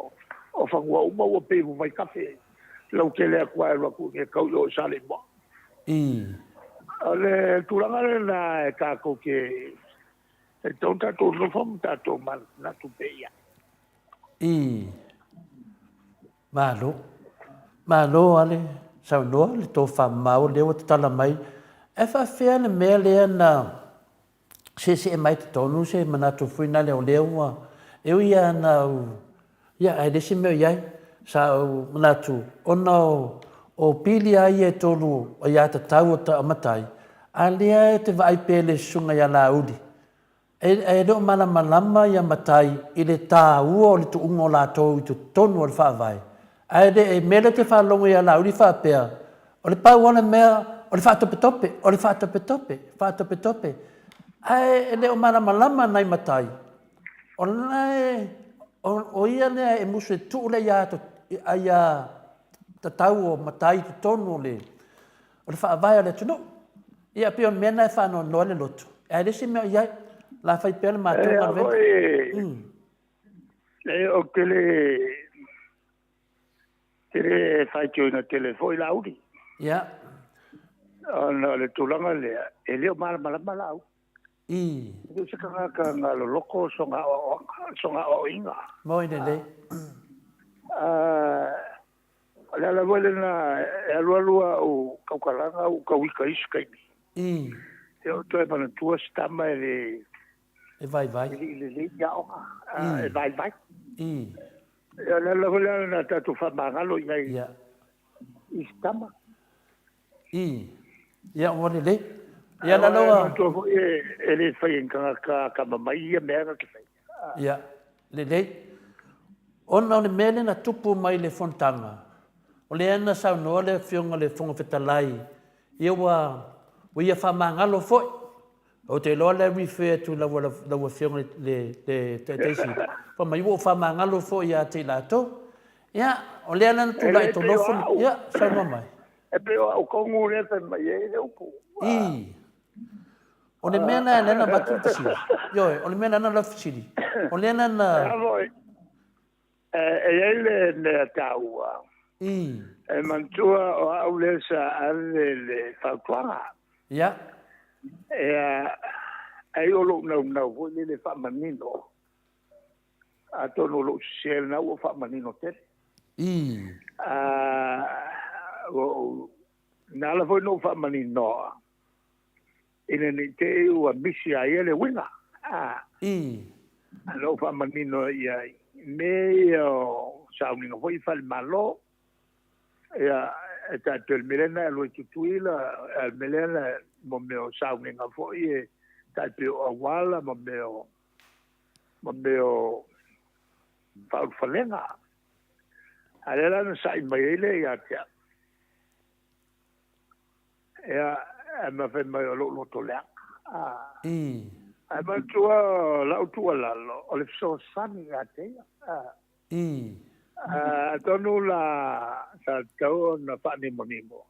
o fanua uma ua pei ua vaitafe lautele atu lava e alu atu i inei e tau i o i Saleimoa. O le tulaga lena e tatou te e tatau ona tatou nofo ma tatou manatunatu pea i ai. Malo. Malo lava le saunoa, le tofamamao lea ua tatala mai. Ae faapefea le mea lea na seesee mai totonu se manatu foi nale o lea ua e ui lava na ou ia ae le isi mea o i ai sa ou manatu ona o o pili lava ia e tolu o aiatatau o matai a lea e te vaai pea i le susuga ia Laauli e e le o malamalama ia matai i le taua o le tuuga o latou i totonu o le faavae Ae le i mea lea te faalogo ia Laauli faapea, o le pau lava le mea, o le faatopetope, o le faatopetope, faatopetope. Ae e le o malamalama nai matai, o la e, o, o ia lea e musu e tuu le aia tatau o matai i totonu o le, o le faavae o le atunuu. Ia, pei o le mea lena e faanoanoa ai le loto. Ae le isi mea o i ai, la fai pea le matou galuega. E, ou te le te le faitioina tele foi Laauli. Ia. Ona o le tulaga lea, e le o malamalama Laauli. E le o se tagata na loloto sona aoaoga, sona aoaoina. Moi lelei. O le ala foi lena e alualu au tautalaga ou tau ita i isi taimi. E ou toe manatua se tama e le E vaivai. E le i lelei ni aoga, e vaivai. Ia, o le ala foi lea na tatou faamagalo i ai i si tama. Ia, ua lelei. Ia na Aua e manatua foi e le fai e ni tagata atamamai ia mea na te faia. Ia, lelei. Ona o le mea lea na tupu mai i le fonotaga, o lea na saunoa le Afioga i le Fofoga Fetalai, ia ua ua ia faamagalo foi. Ou te iloa o le a refer atu i lau Afioga i le Taitaisili, fai mai ua ou faamagalo foi ia te i latou. Ia, o lea la na tulai E le pei o au. Ia, saunoa mai. E pei o au tonu lea e fai mai ai le upu. I. O le mea lena na avatu le fesili. Ioe, o le mea lena na avatu le fesili. O lea la na... E a foi, e i ai le mea taua. I. E manatua o au lea sa ave le fautuaga. Ia. Ia, ai o lou naunau foi lele faamanino. Atonu o lou sese lena ua faamanino tele. I. Ua ou, na ala foi na ou faamaninoa, ina ne i te i ua misi a ia le uiga. I. Na ou faamanino i ai, mea ia o sauniga foi faale-Malo, ia, e tai pei o le mea lea na e alu ai i Tutuila, o le mea lea na, mo mea o sauniga foi e tai pei o auala ma mea o ma mea o faaulufalega. A lea la na sa'i mai ai lea ia te au. Ia, ae ma fai mai o lou loto leaga. Ah. I. Ae manatua lau tuualalo, o le fesoasoani ia te ia. Ah. I. Atonu la sa tatau ona faanimonimo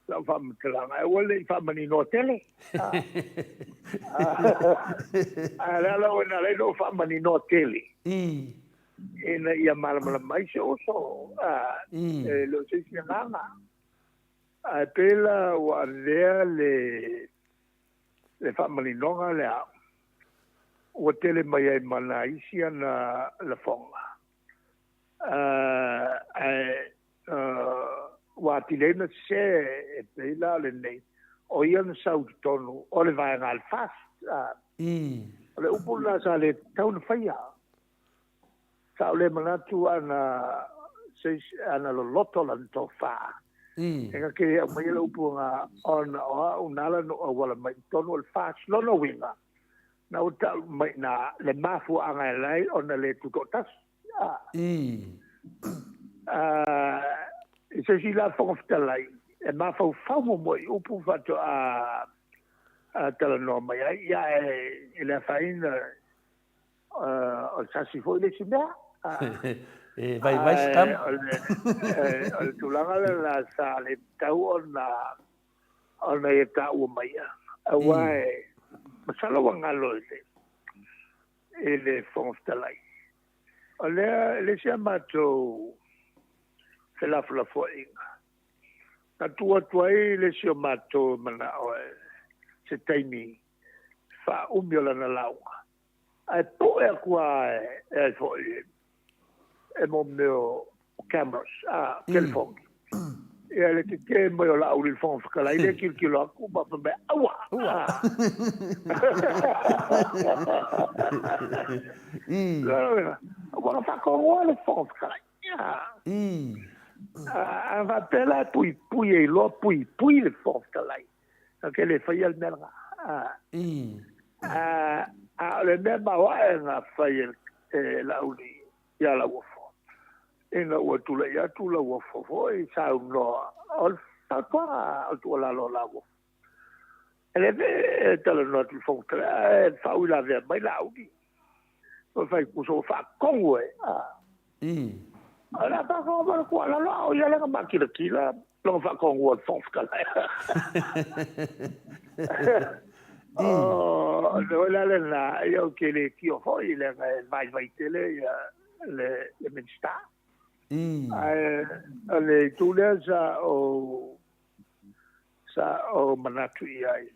lau faamatalaga, aua le i faamaninoa tele. Ae o le ala ua na ala ai ona ou faamaninoa tele, ina ia malamalama ai si ou uso, e le o se isi agaga. Ae pei la ua avea le le faamaninoga lea ua tele mai ai ma nai isi ana lafoga, ae ua atili ai ona sese e pei la o lenei, o ia na sau i totonu o le vaega a le FAST. O le upu lena sa le tatau ona faia. Sa ou le manatu ana, ana loloto lana tofa, e na te le aumaia le upu na ona o au na ala ona ou auala mai i totonu o le FAST. Lona uiga, na ua tau mai i ina le mafuaaga e ala ai ona le tutoatasi. I se isi la Fofoga Fetalai, e mafaufau muamua i upu faatoa talanoa mai ai, ia ae le afaina o le sasi foi le isi mea. E vaivai se tama. O le tulaga lena sa le tatau ona ona ia taua maia, aua e masalo ua galo i le i le Fofoga Fetalai. O lea, le isi a matou felafolafoaiga, na tuu atu ai le isi o matou e manao e se taimi faaumi o lana lauga, ae pue atu lava e ai foi e mo mea o cameras, a, telefoni. Ia le tetē mai o Laauli i le Fofoga Fetalai lea tilotilo atu ma fai mai, aua! Aua! Ua na faatonua le Fofoga Fetalai. A faapea la e puipui ai loa puipui le Fofoga Fetalai, na te le faia le mea lena. A o le mea maoae na fai e Laauli ia Lauofo, ina ua tulai atu Lauofo foi saunoa, o le fautuaga o le tuualalo a Lauofo, e le fe talanoa atu i le Fofoga Fetalai, ae faauilavea mai Laauli. O fai kuso ua faatonu e. O le a faatonu mai le tuualalo, a o ia lea na makilatila lona faatonu a le Fofoga Fetalai. O le mea foi la lena, ia ou te le tio foi, leaga e vaivai tele ia le Minisita. Ae o le itu lea sa ou sa ou manatu i ai,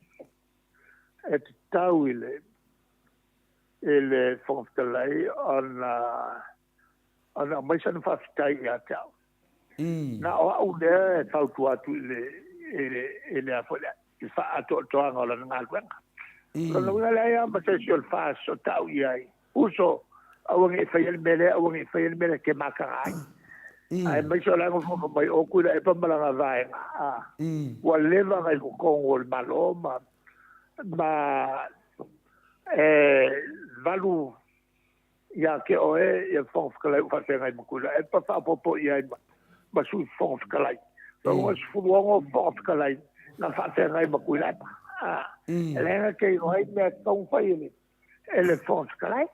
e tatau i le i le Fofoga Fetalai ona ona aumai sana faafetai ia te au. Na o au lea e fautua atu i le i le i le a foi lea, i le faaatoatoaga o lana galuega. O lona uiga e leai lava ma se isi o le FAST o tau i ai, uso, aua ne i faia le mea lea, aua ne i faia le mea lea, e te mataga ai. Aemaise o la e nofonofo mai o Tuilaepa ma lana vaega, ua leva ona i totonu o le Malo ma Ma e valu ia te oe ia Fofoga Fetalai ua faafeagai ma Tuilaepa faaopoopo i ai ma, ma Sui Fofoga Fetalai. Lona 16 Fofoga Fetalai na faafeagai ma Tuilaepa. Ah, e leai na te iloa ai mea tatau ona fai e le, e le Fofoga Fetalai.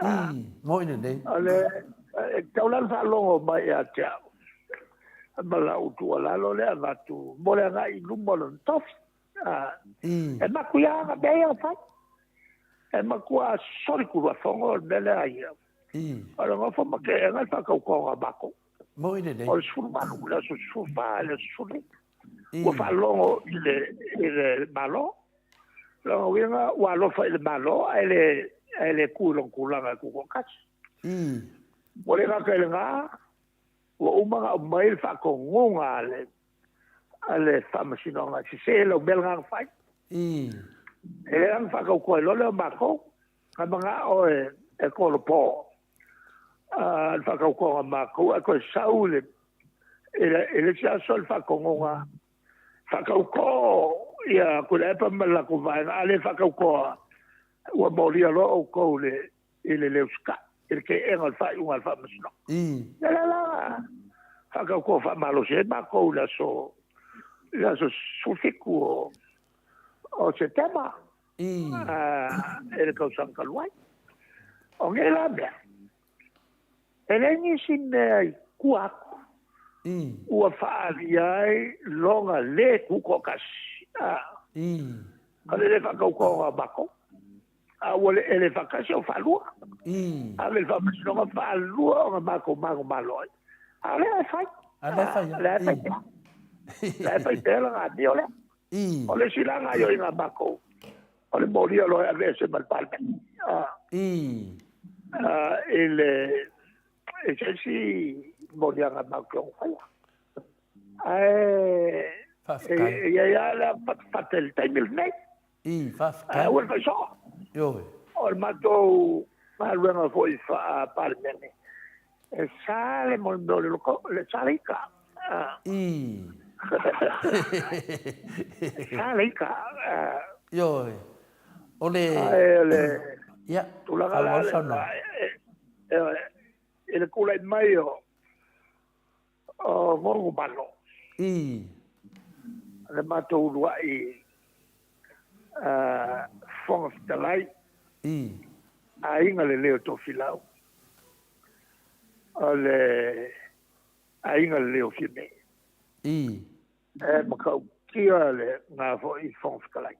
Ah, Mo'i lenei. O le, e tatau la ona faalogo mai ia te au ma lau tuualalo lea avatu mo le agai i luma o lona tofi. Ah, e makuia ana mea ia na fai. E matua soli kuluafono le mea lea ia. O le nofo ma ke enga le whakaukaonga a mākou. Mo'i lenei. O le 18, le aso 14, le aso 15. Ua faalogo i le, i le Malo. Lona uiga ua alofa i le Malo ae le, ae le tu i lona tulaga e tutoatasi. Ua le gata i lena, ua uma ona aumai le faatonuga a le a le Faamasinoga, e sese lau mea lena na fai. E le na faatautoa ai loa lea o matou, na manao e, e tolopo le faatautoga a matou, ae toe sau i le, i le, i le isi aso le faatonuga, faatauto ia Tuilaepa ma le latou vaega, a le faatautoa, ua molia loa outou i le, i le le usitai, i le teena o le faaiuga a le Faamasinoga. Ia lea la faatauto faamalosi ai matou i le aso, i le aso 17 o, o Setema i le tausaga talu ai. O nei la mea, e leai nisi mea i tua atu ua faaalia ai lona le tutoatasi. O le le faatautoga o matou. A ua le ele faatasi au faalua. Ave i le faamasinoga faalua ona matou manumalo ai. A o lea e fai. A lea e fai. A lea e fai pea. Lea e fai pea lana amio lea. O le isi la gaoioiga a matou, o le molia loa e aveese ma le Palemene. I le, i se isi moliaga matou te ono faia. Ae e i ai lava le fatafata i le taimi lenei. I, faafetai. Ae aua le fai soo. Ioe. O le matou galuega foi faa-Palemene, e sa le mo le loko, le sa le ika. I. E sa le ika. Ioe. O le... Ae o le... Ia, tulaga la le, i le tulai mai o O Nonumalo. I. Le matou uluai Fofoga Fetalai. I. Aiga lelei o Tofilau. O le aiga lelei o Fiame. I. E matautia lena foi Fofoga Fetalai.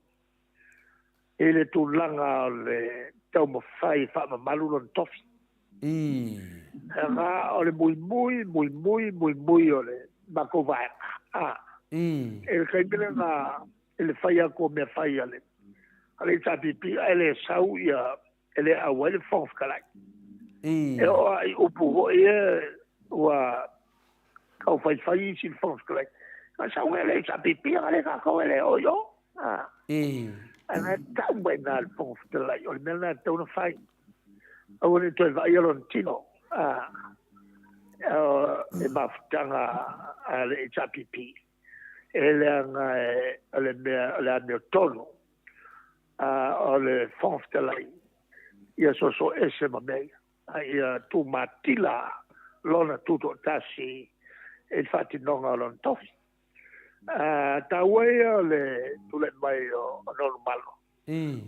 i le tulaga o le taumafai e faamamalu lona tofi. Leaga o le muimui, muimui, muimui o le matou vaega. A. I le taimi lena i le fai atu o mea fai a le a le HRPP ae le sau ia e le auai le Fofoga Fetalai. E oo lava i upu foi ia ua tau faifai isi i le Fofoga Fetalai. Na sau nei le HRPP a le tatou e le oo i o. Ae na tau mai na le Fofoga Fetalai, o le mea lena e tatau ona fai. Aua ne i toe vaaia lona tino i mafutaga a le HRPP. E leaga o le mea o le amiotonu o le Fofoga Fetalai ia soso ese ma mea ia. A ia tumatila lona tutoatasi i le faatinoga o lona tofi. A taua ia o le tulai mai o Nonumalo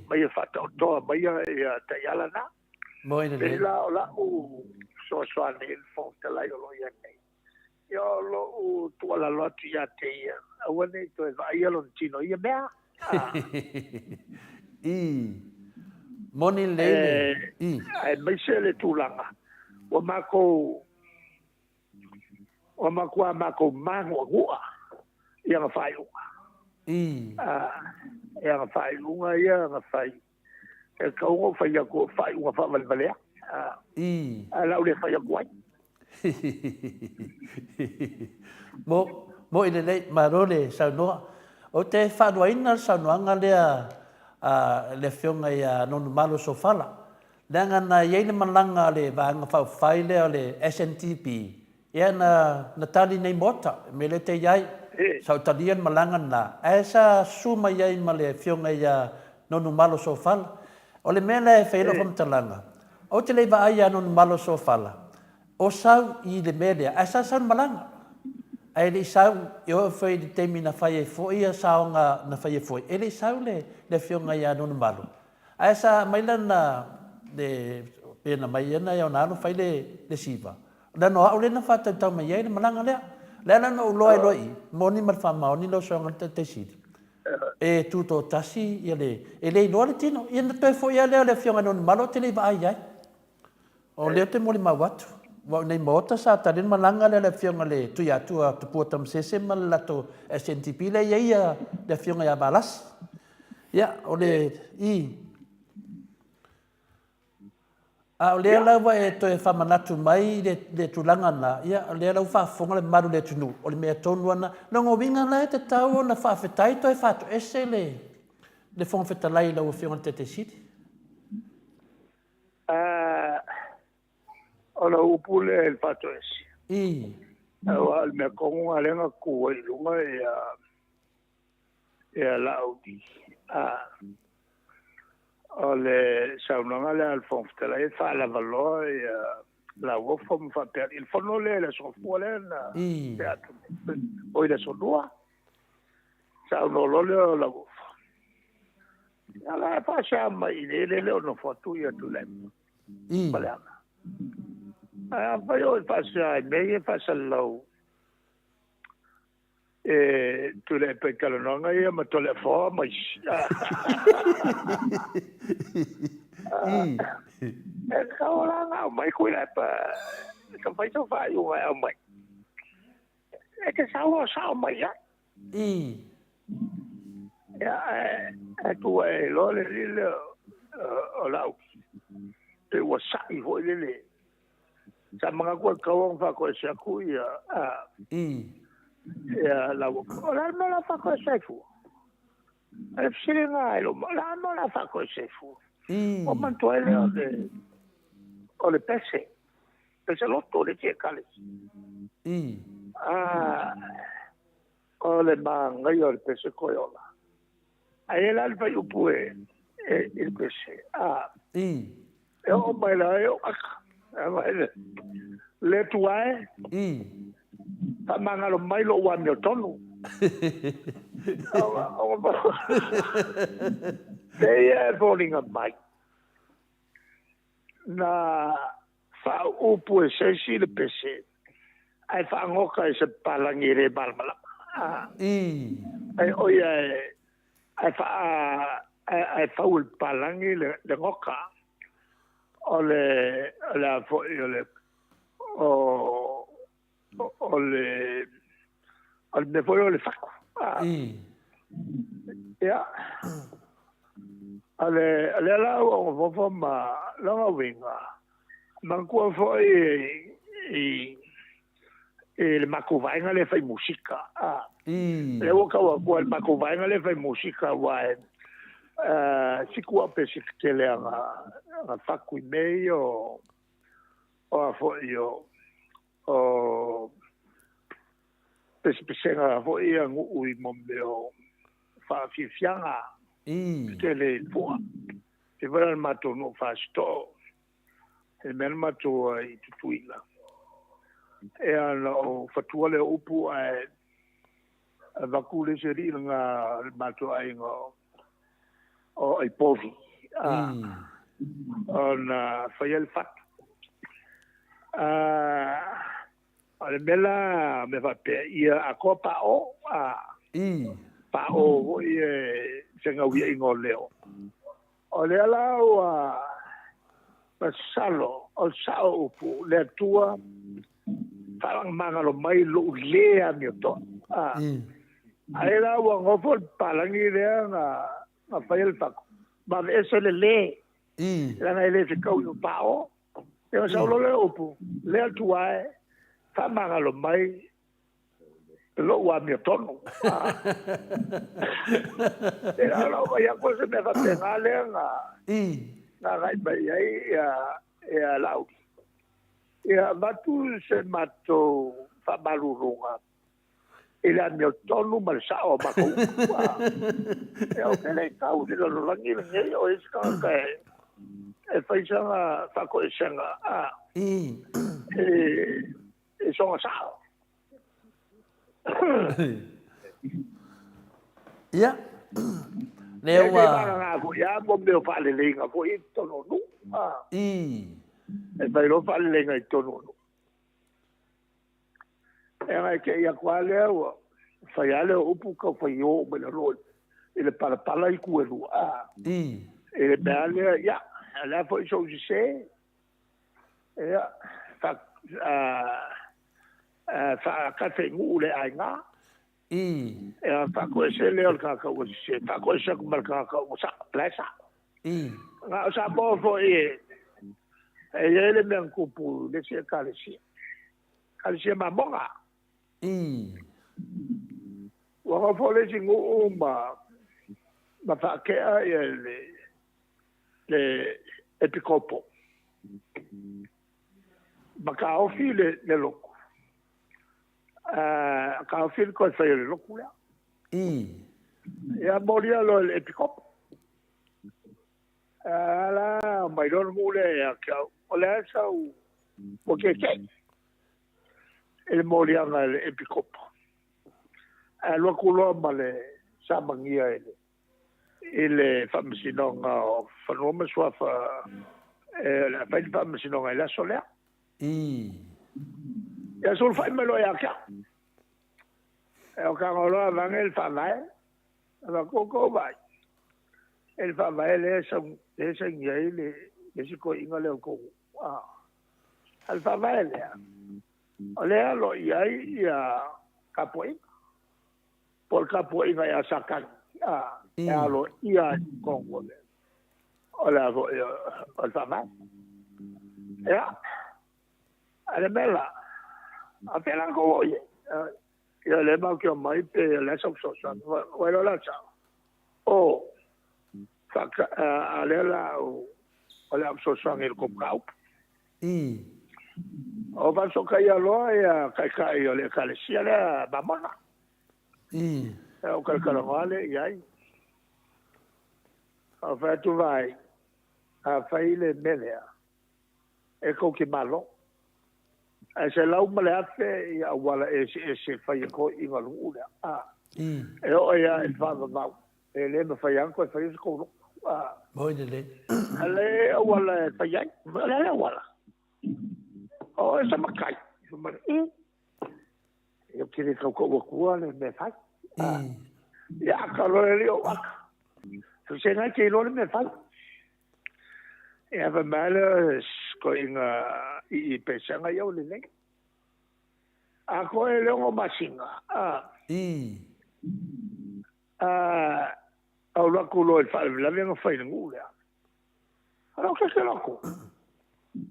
ma ia faataotoa mai ia taiala na. Pei la o la'u fesoasoani i le Fofoga Fetalai o lo o i ai nei, ia o lo'u tuualalo atu ia te ia, aua ne i toe vaaia lona tino i ia mea. Moni lelei le. Aemaise le tulaga ua matou Ua matua matou manuanua i ana faaiuga. I ana faaiuga ia na fai, e tatau ona ou fai atu o faaiuga faavalevalea, ae o le a ou le fai atu ai. Mo'i lelei, malo le saunoa. Ou te faaluaina le saunoaga lea a le Afioga ia Nonumalo Sofala, Leaga na i ai le malaga a le Vaega Faaupufai lea o le SNDP, ia na, na tali nei Maota, i mea lea te i ai. Sa ou talia le malaga lena, ae sa susu mai ai ma le Afioga ia Nonumalo Sofala. O le mea lea e fai ai lau faamatalaga, ou te le i vaai ia Nonumalo Sofala o sau i le mea lea, ae sa sau i le malaga. Ae le i sau, e oo foi i le taimi na fai ai foi ia saoga na fai ai foi, e le i sau le afioga ia Nonumalo. Ae sa aumai lana, le, pe na aumai ea nai ona alo fai le siva. Leaga o au lea na faatautau mai ai le malaga lea. O le ala na ou iloa ai loa i i, moni ma le faamaoni lau Afioga i le Taitai Sili, e tutoatasi ia le, e le iloa le tino. Ia na toe foi lava lea o le Afioga i Nonumalo ou te le i vaai i ai. O lea ou te molimau atu, aua o i inei i Maota sa tali le malaga lea a le Afioga i le Tuiatua Tupua Tamasese ma le latou SNTP lea e i ai le Afioga ia Valasi. Ia, o le, i. A o lea la ua e toe faamanatu mai le tulaga lena, ia o lea la ua faafofoga le mamalu o le atunuu, o le mea tonu lava lena. Lona uiga la e tatau ona faafetai toe faatoese le Fofoga Fetalai i lau Afioga i le Taitai Sili. O lau upu lea i le faatoese. I. Aua o le mea tonu lena lea na tu ai i luga ia ia Laauli, a, o le saunoaga lea a le Fofoga Fetalai e faalavaloa ia Lauofo ma faapea i le fono lea i le Aso Gafua lea na tea atu nei, oi le Aso Lua, saunoa loa lea o Lauofo, ia la e faasea mai i le le o nofo atu ia Tuilaepa ma Leaga. Ae afai o e faasea i mea ia e faasalalau e Tuilaepa i talanoaga ia ma Toleafoa ma isi. E tatau la ona aumai Tuilaepa e fai sau faaiuga e aumai. E te sau o sao mai ai. Ia, ae tu ae loa le alii lea o Laauli, pei ua sa'i foi lele. Sa manatu e tatau ona faatoese atu ia ia Lauofo. O le a le mea o le a faatoese ai fua? O le fesili lena i lou o le a le mea o le a faatoese ai fua? Ona manatua ai lea o le o le pese, pese loto le isi ekalesia. O le manaia o le pese koe ola. Ae i ai la le fuaiupu e i le pese, E oo mai la e o aka. Le Atua e, faamagalo mai lou amiotonu. Pei e foliga mai na faaupu e se isi le pese ae faagoka i se papalagi e le malamalama. Ae o ia e ae faa ae fau e le papalagi le goka o le o le a foi o le o o le o le mea foi o le fatu. Ia o le o lea la ua ou fofo ma lona uiga manatua foi i i le matou vaega lea e fai musika. A, lea ua tau atu ai le matou vaega lea e fai musika aua e siku au pe tele aga aga fatu i mea ia o o a foi o o pesepesega foi ia nuu i mo mea o faafiafiaga tele i fua. E pei foi la le matou nuu Fasitoo i le mea na matou ai i Tutuila. Ea na ou fatua lea o upu ae avatu le isi alii lena o le matou aiga o Aipovi ona faia le fatu. O le mea la, mea faapea, ia atoa paʻo, a, paʻo foi e se gauiaiga o leo. O lea la ua masalo, o le sao upu, le Atua faalagmagalo mai lou le amiotoa. A, ai la ua nofo le papalagi lea na, na faia le fatu, ma aveese le le, leaga e le fetaui o paʻo. Ia ona sau loa lea o upu, le Atua e, faamagalo mai lou amiotonu. Ia o lau vaai atu o se mea faapena lea na agai mai ai ia Laauli. Ia avatu se matou faamaluluga. I le amiotonu ma le sa'o o makou upu, a. E ou te le i tau i le lalolagi lenei o i ai se tagata e fai sana faatoesega, a, i sona sa'o. Ia, lea ua... E vagana foi lava mo mea o faaleleiga foi i totonu o nuu, a. E fai loa faaleleiga i totonu o nuu. E agai te i atu lava lea ua fai lava lea o upu tau faio uma i lalo i le palapala itu e lua. A, i le mea lava lea, ia, o le a foi sou sese, ia, faatafe i nuu le aiga. Ia, faatoese lea o le tagata ua sese, faatoese atu ma le tagata ua sao, o la e sao. Na o Samoa foi e i ai le mea na tupu i le isi Ekalesia, Ekalesia Mamona. Ua nofo le isi nuu ma ma faatea ia le le epikopo ma taofi le le lotu. Taofi le toe fai o le lotu lea. Ia molia loa i le epikopo. A la mai loa le nuu lea ia te au, o le a sau ua tietie i le moliaga e le epikopo. Ae alu atu loa ma le samagia i le, i le Faamasinoga o Fanua ma Suafa e o le a fai le faamasinoga i le aso lea. Ia sulufai mai loa ia te au. E o tago loa aveane le faavae, avatu outou vaai i le faavae lea e saini ai le isi toeaina lea o le tou nuu. A o le faavae lea, o lea o lo o i ai ia tapuaiga, po o le tapuaiga ia Satani, e aloaia ai i totonu o le o le foi o le faavae. Ia, a le mea la, a fea la na tou oo i ai? Ia o lea matou te omai pe o le a sau fesoasoani. Ua iloa la sao, o, a lea la o le a ou fesoasoani i le tou mataupu. O faafesootaia loa ia taitai o le Ekalesia lea Mamona. Ia ou talatalanoa lea i ai. Ou fai atu, Vaai, afai le mea lea, e tou te malo. Ae 100,000 ia auala eseese e fai e toeaiina o le nuu lea. A, e oo ai lava i le faavavau, e le mafai lava ona toe faia se tou lotu. A, Moi lelei. A le auala e fai ai, o le a le auala? O e samatai. Fai mai, I, ou te le tautau atua le mea e fai. Ia aka loa le alii ou aka. Se nai te iloa le mea e fai. Ia fai mai lea toeaiina i i pesega ia ua lelei. A koe le 6 masina, a. A alu atu loa i le faalavelave na fai i le nuu lea. A leo keke lotu.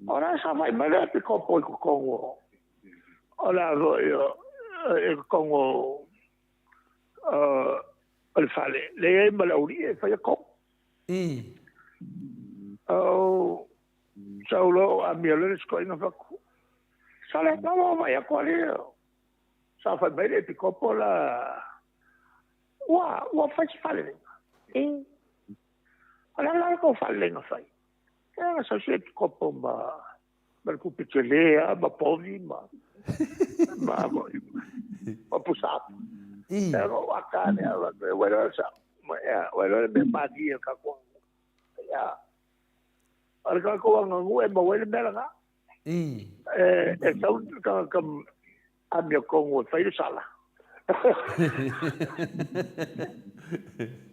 O la e saofai mai le epikopo i totonu o o le a foi o i totonu o o le fale, le i ai ma le aualii e faia tonu. Ou sau loa ou amia loa le isi toeaina fai atu, Sole, na ua vaai atu alii saofai mai le epikopo la, ua, ua fai se faaleleiga. O le a la le tou faaleleiga fai? Ia na sau si epikopo ma ma le tupe tele lava ma povi ma ma ma pusa. Ia ou aka lea, ua iloa le sao. Ua iloa le mea malie o le tatou aganuu. Ia, o le tatou aganuu e maua ai le mea lena. E sau le tagata amiotonu e fai le sala.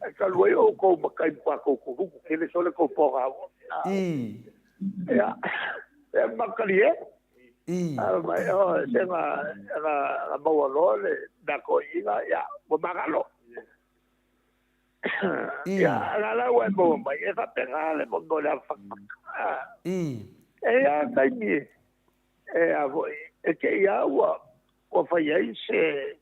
E talu ai outou matai ma tatou tuluku tele sole tou poga. Ia, e makalie. A mai o se na na na maua loa le mea toeaiina, ia, ua magalo. Ia, la la ua e maua mai, e faapena le mo le afafatafata. E i ai taimi e a foi, e te i a ua ua fai ai se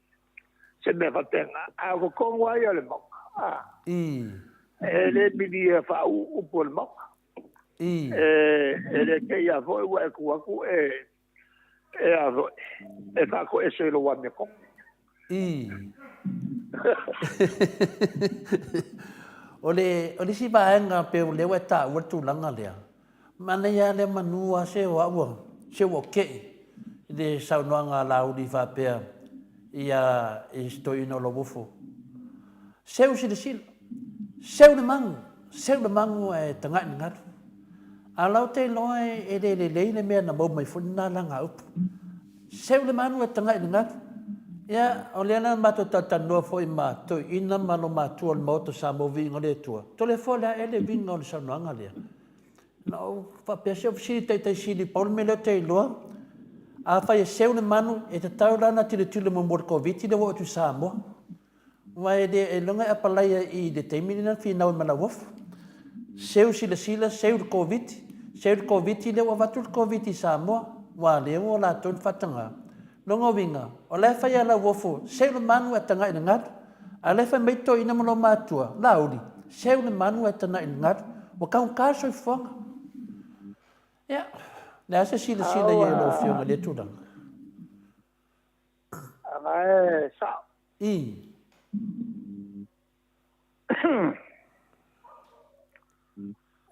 se mea faapena, a o totonu lava ia o le Maota, e le milia faauu upu o le Maota. E le te i a foi ua e tu atu e e a foi, e faatoese i lou amiotonu. I. O le, o le isi vaega pei o lea ua e taua le tulaga lea, manaia lava lea manu lava se o au a, se ua ou te'i i le saunoaga a Laauli faapea ia i si toeaina o Lauofo, seu silasila, seu le magu, seu le magu ae tagai i le galu. A o la ou te iloa e le lelei le mea na maua mai foi lena lagaupu. Seu le manu e tagai i le galu. Ia, o lea la na matou talatalanoa foi ma toeaiina ma lomatua o le Maota o Samoa Viiga o le Atua, Toleafoa ea le uiga o le saunoaga lea? Na ou faapea, se ou fesili taitai sili, pau le mea lea ou te iloa, afai e seu le manu, e tatau la ona tilotilo muamua i le Koviti lea ua oo atu i Samoa. Aua e le ailoga e apalaia i le taimi lena na finau ai ma Lauofo. Seu silasila, seu le Koviti, seu le Koviti lea ua avatu le Koviti i Samoa, aua lea ua latou na faataga. Lona uiga, o la e fai a Lauofo, seu le manu ae tagai i le galu. A o la e fai mai toeaiina ma lomatua, Laauli, seu le manu ae tagai i le galu. Ua taugata le soifuaga. Ia, o le a se silasila i ai a lau Afioga i lea tulaga? Aga e sao. I.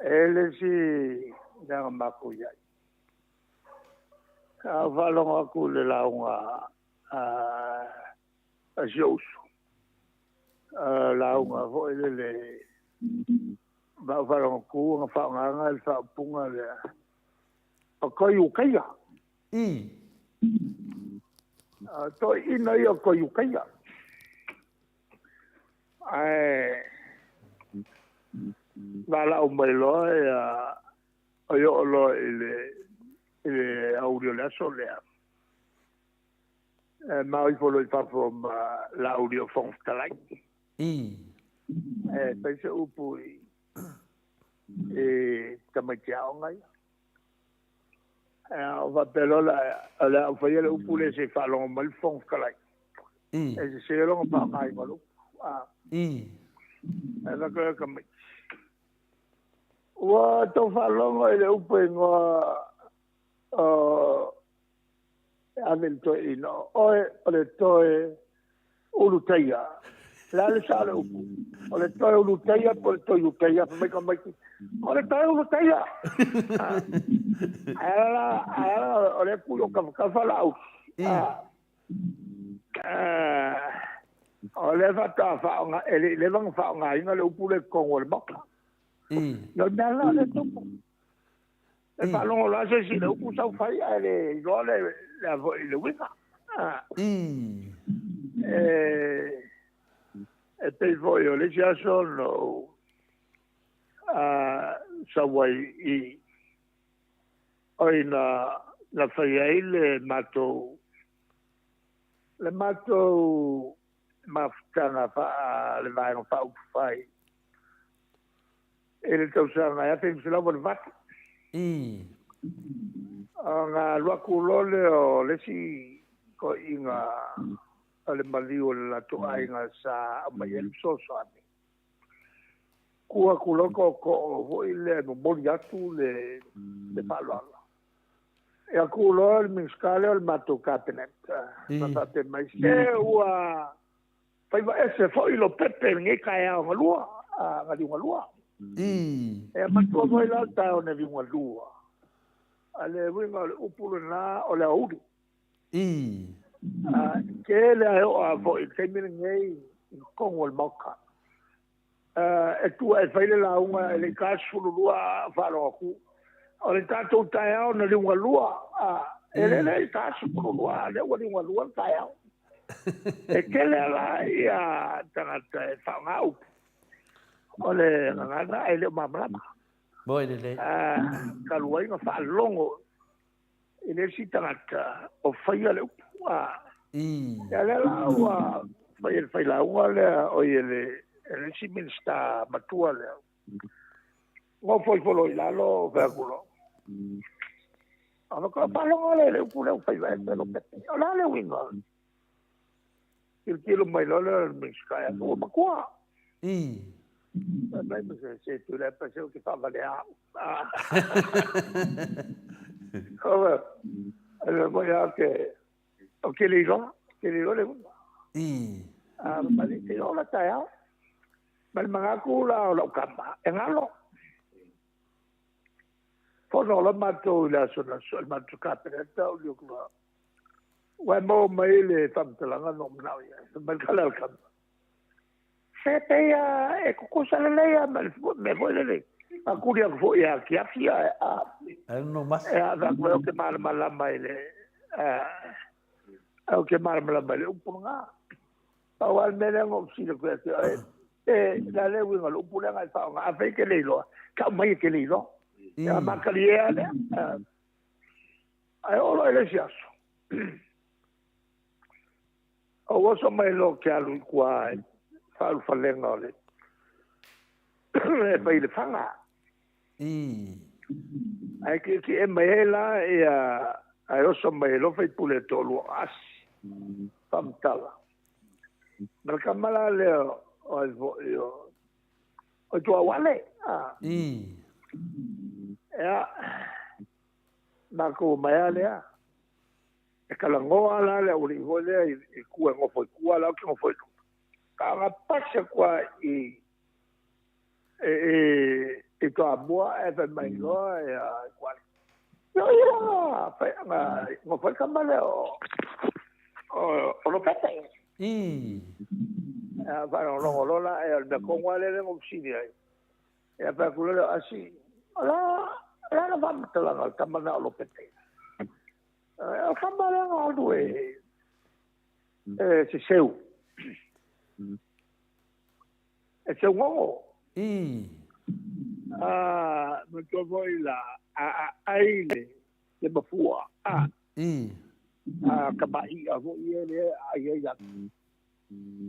E le isi mea na matou i ai. Sa ou faalogo atu i le lauga a si ou uso, lauga foi lele, ma ou faalogo atu na faaaogaina le faaupuga lea, o Toiukaia. I. Toeaiina ia o Toiukaia. Ae valaau mai loa ia, oi oo loa i le i le aoauli o le aso lea, e ma o ifo loa i fafo ma Laauli o Fofoga Fetalai. I. E fai se upu i i tamaiti aoga ia. Ou faapea loa lea, o le a ou faia le upu lea se i faalogo mai le Fofoga Fetalai. E sese lona faaaogaina o le upu. Ae fai atu ai tamaiti, Ua tou faalogo i le upu e igoa o e ave i le toeaina, o oe o le toe ulutaia. O le a le sao o le upu? O le toe ulutaia po o le toe utaia? Fai mai tamaiti, o le toe ulutaia. Ae ala la, ae ala la o lea e tu i ou tafatafa Laauli. O lea faatoa faaaoga, e le i leva ona faaaogaina le upu lea i totonu o le Maota. O le mea la lea e tupu. E faalogo loa se isi i le upu sau fai ae le iloa le a foi le uiga. E pei foi o le isi aso na ou sau ai i oi na na fai ai le matou le matou mafutaga faa le Vaega Faaupufai i le tausaga e 1988. I. Ona alu atu loa lea o le isi toeaiina o le maliu o le latou aiga sa aumai ai le fesoasoani, tu atu loa le tootoo foi lea e momoli atu le faaaloalo. Ia tu loa le Minisita lea o le matou Kapeneta ma faapea mai, se ua Faiva ese foi Lopepe i lenei taeao galua, a liugalua. E matua foi la le taeao na liugalua. A le uiga o le upu lena o le aoauli. A tele lava e oo lava foi i le taimi lenei i totonu o le Maota. E tua e fai le lauga e le i ta le 12 a o faalogo atu, o le tatou taeao na liugalua, e le le i ta le 12 a o lea ua liugalua le taeao. E tele lava la ia tagata e faaaoga upu o le gagana ae le o malamalama. Moi lelei. Talu ai na faalogo i le isi tagata o faia le upu. Ia lea la ua fai e le failauga lea, oi e le isi Minisita matua lea. Nofo ifo loa i lalo, fai atu loa. A faatoa faalogo lea i le upu lea ua fai vae Lopepe. O le a le uiga? Tilotilo mai loa lea o le Minisita ia ua matua. Fai mai ma se se Tuilaepa se ou te faavalea au. Oi, mai lava ke, ou te le iloa, ou te le iloa le uiga. A mali te ola taeao. Ma le manatu la o lau kama, e galo. Fono la matou i le aso na so, le matou Kapeneta o liu kua. Ua e maua mai le faamatalaga na ou manao i ai. Fai mai le tala a le kama, Se pei a e tutusa lelei lava ma le mea foi lele. A kuli atu foi e akiaki ae a. Ae no masi. E a fai atu ou te malamalama i le ou te malamalama i le upu lena. Pau lava le mea lea na ou fesili atu ia te oe, pe o le a le uiga o le upu lea na e faaaoga? Afai e te le iloa, tau mai e te le iloa. Ia matalie lava lea. Ae oo loa i le isi aso, ou oso mai loa ou te alu i tua i faaulufalega o le e fai i le faga. Ae tietie mai ai la ia ae oso mai ai loa faipule e toalua o Asi faamatala. Ma le tama la lea o ai foi o o Tuauale. Ia, matou omai lava lea. E talanoa la le aualii foi lea i tua e nofo i tua, la ou te nofo i luma. Na ona pasi atu lava i i Toamua ae fai mai loa ia Ituale. Io ia, fai na nofo ai le tama lea o o Lopepe. Ia faalogologo loa la, o le mea tonu lava lea na ou fesili ai. Ia fai atu loa lea o Asi, o le a le faamatalaga o le tama lena o Lopepe? O le tama lea na alu e e seseu. E seu gogo. A manatua foi la a ai le mafua a. A kamaʻiʻa foi ia lea e aai ai latou.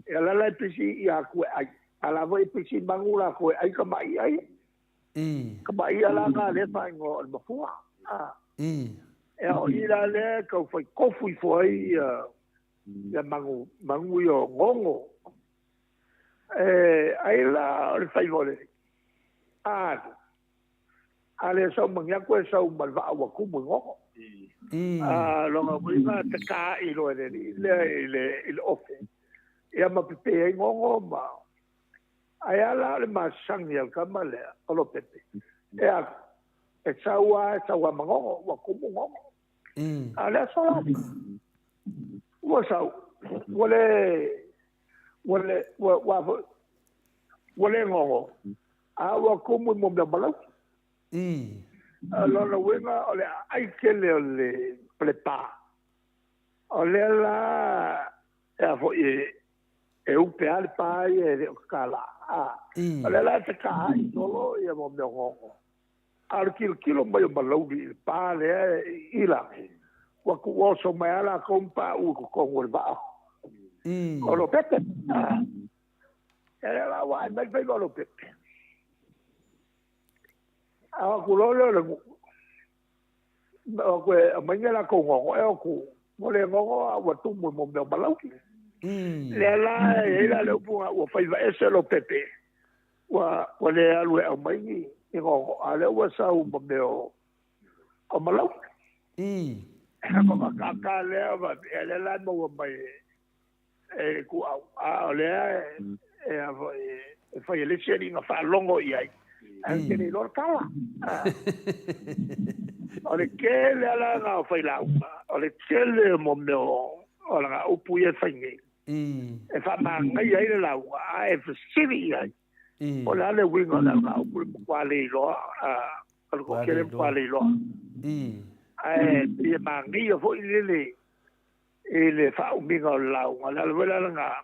Ia la la e pisi ia aku e ai. A la foi e pisi manu latou e ai kamaʻiʻa ia. Kamaʻiʻa la na lea e faaigoa o le mafua. A. Ia o i la lea e tau fai tofu ifo ai ia ia manu manu ia o gogo. E ai la o le faiva o le alu. A le sau ma ni atu e sau ma le vaa ua tumu i gogo. A lona uiga tataʻi loa e le alii lea i le i le ofe ia ma pepe ai gogo ma ae a la o le masani a le tama lea o Lopepe e alu e sau lava e sau lava ma gogo ua tumu gogo. A o le aso la ua sau ua le ua le ua ua foi ua le gogo a ua tumu i mea o malauti. O lona uiga o le aai tele o le palepa. O lea la e a foi e upe lava le pa ia e le o tatala. A o lea la e tataai solo ia mea o gogo. A o le tilotilo mai o Malauli i le pa lea i lagi, ua tuuoso mai lava latou ma pauu i totonu o le vaa o Lopepe. Ia lea la ua ae mai le faiva o Lopepe. A o atu loa lea o le nuu, o atu e aumai ni a latou gogo, e o atu, ua le gogo a ua tumu i mea o Malauli. Lea la e i ai la le upu ua faiva ese Lopepe, ua ua le alu e aumai ni ni gogo, a o lea ua sau ma mea o o Malauli. Ko ka lea faapea lea la e maua mai e ituau, a o lea e a foi e fai e le isi alii na faalogo i ai, ae ou te le iloa le tala. O le tele lava la na o failauga, o le tele o mea o laga upu ia e fai nei, e faamanaia ai le lauga, a e fesili i ai, po o le a le uiga o le laga upu, e matua le iloa, o le toatele e matua le iloa. Ae pei e manaia foi lele i le faaumiga o le lauga. O le ala foi la lena,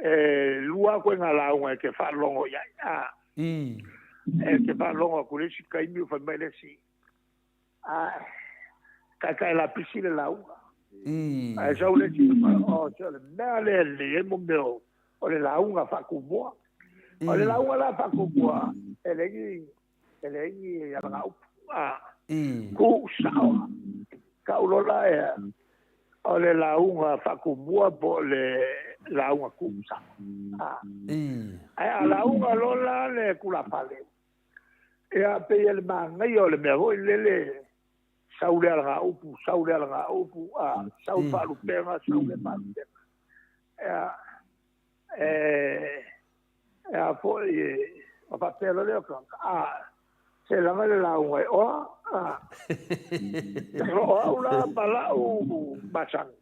e lua lava ituaiga lauga e te faalogo i ai. A, e te faalogo atu i le isi taimi ua fai mai le isi, a, taetae lapisi le lauga. Ae sau le isi, o, se o le mea lea e lelei ai mo mea o le lauga faatumua. O le lauga la faatumua, e leai ni E leai ni alagaupu. A, ku sao. Tau loa la ea, o le lauga faatumua po o le lauga ku sao. A, ae a lauga loa la le tulafale, ia pei e le manaia o le mea foi lele, sau le alagaupu, sau le alagaupu, a, sau le faalupega, sau le faalupega. Ia, e, e a foi, e, o faapea loa lea o tagata, a, se laga le lauga e oa, a. O au la ma la'u masani,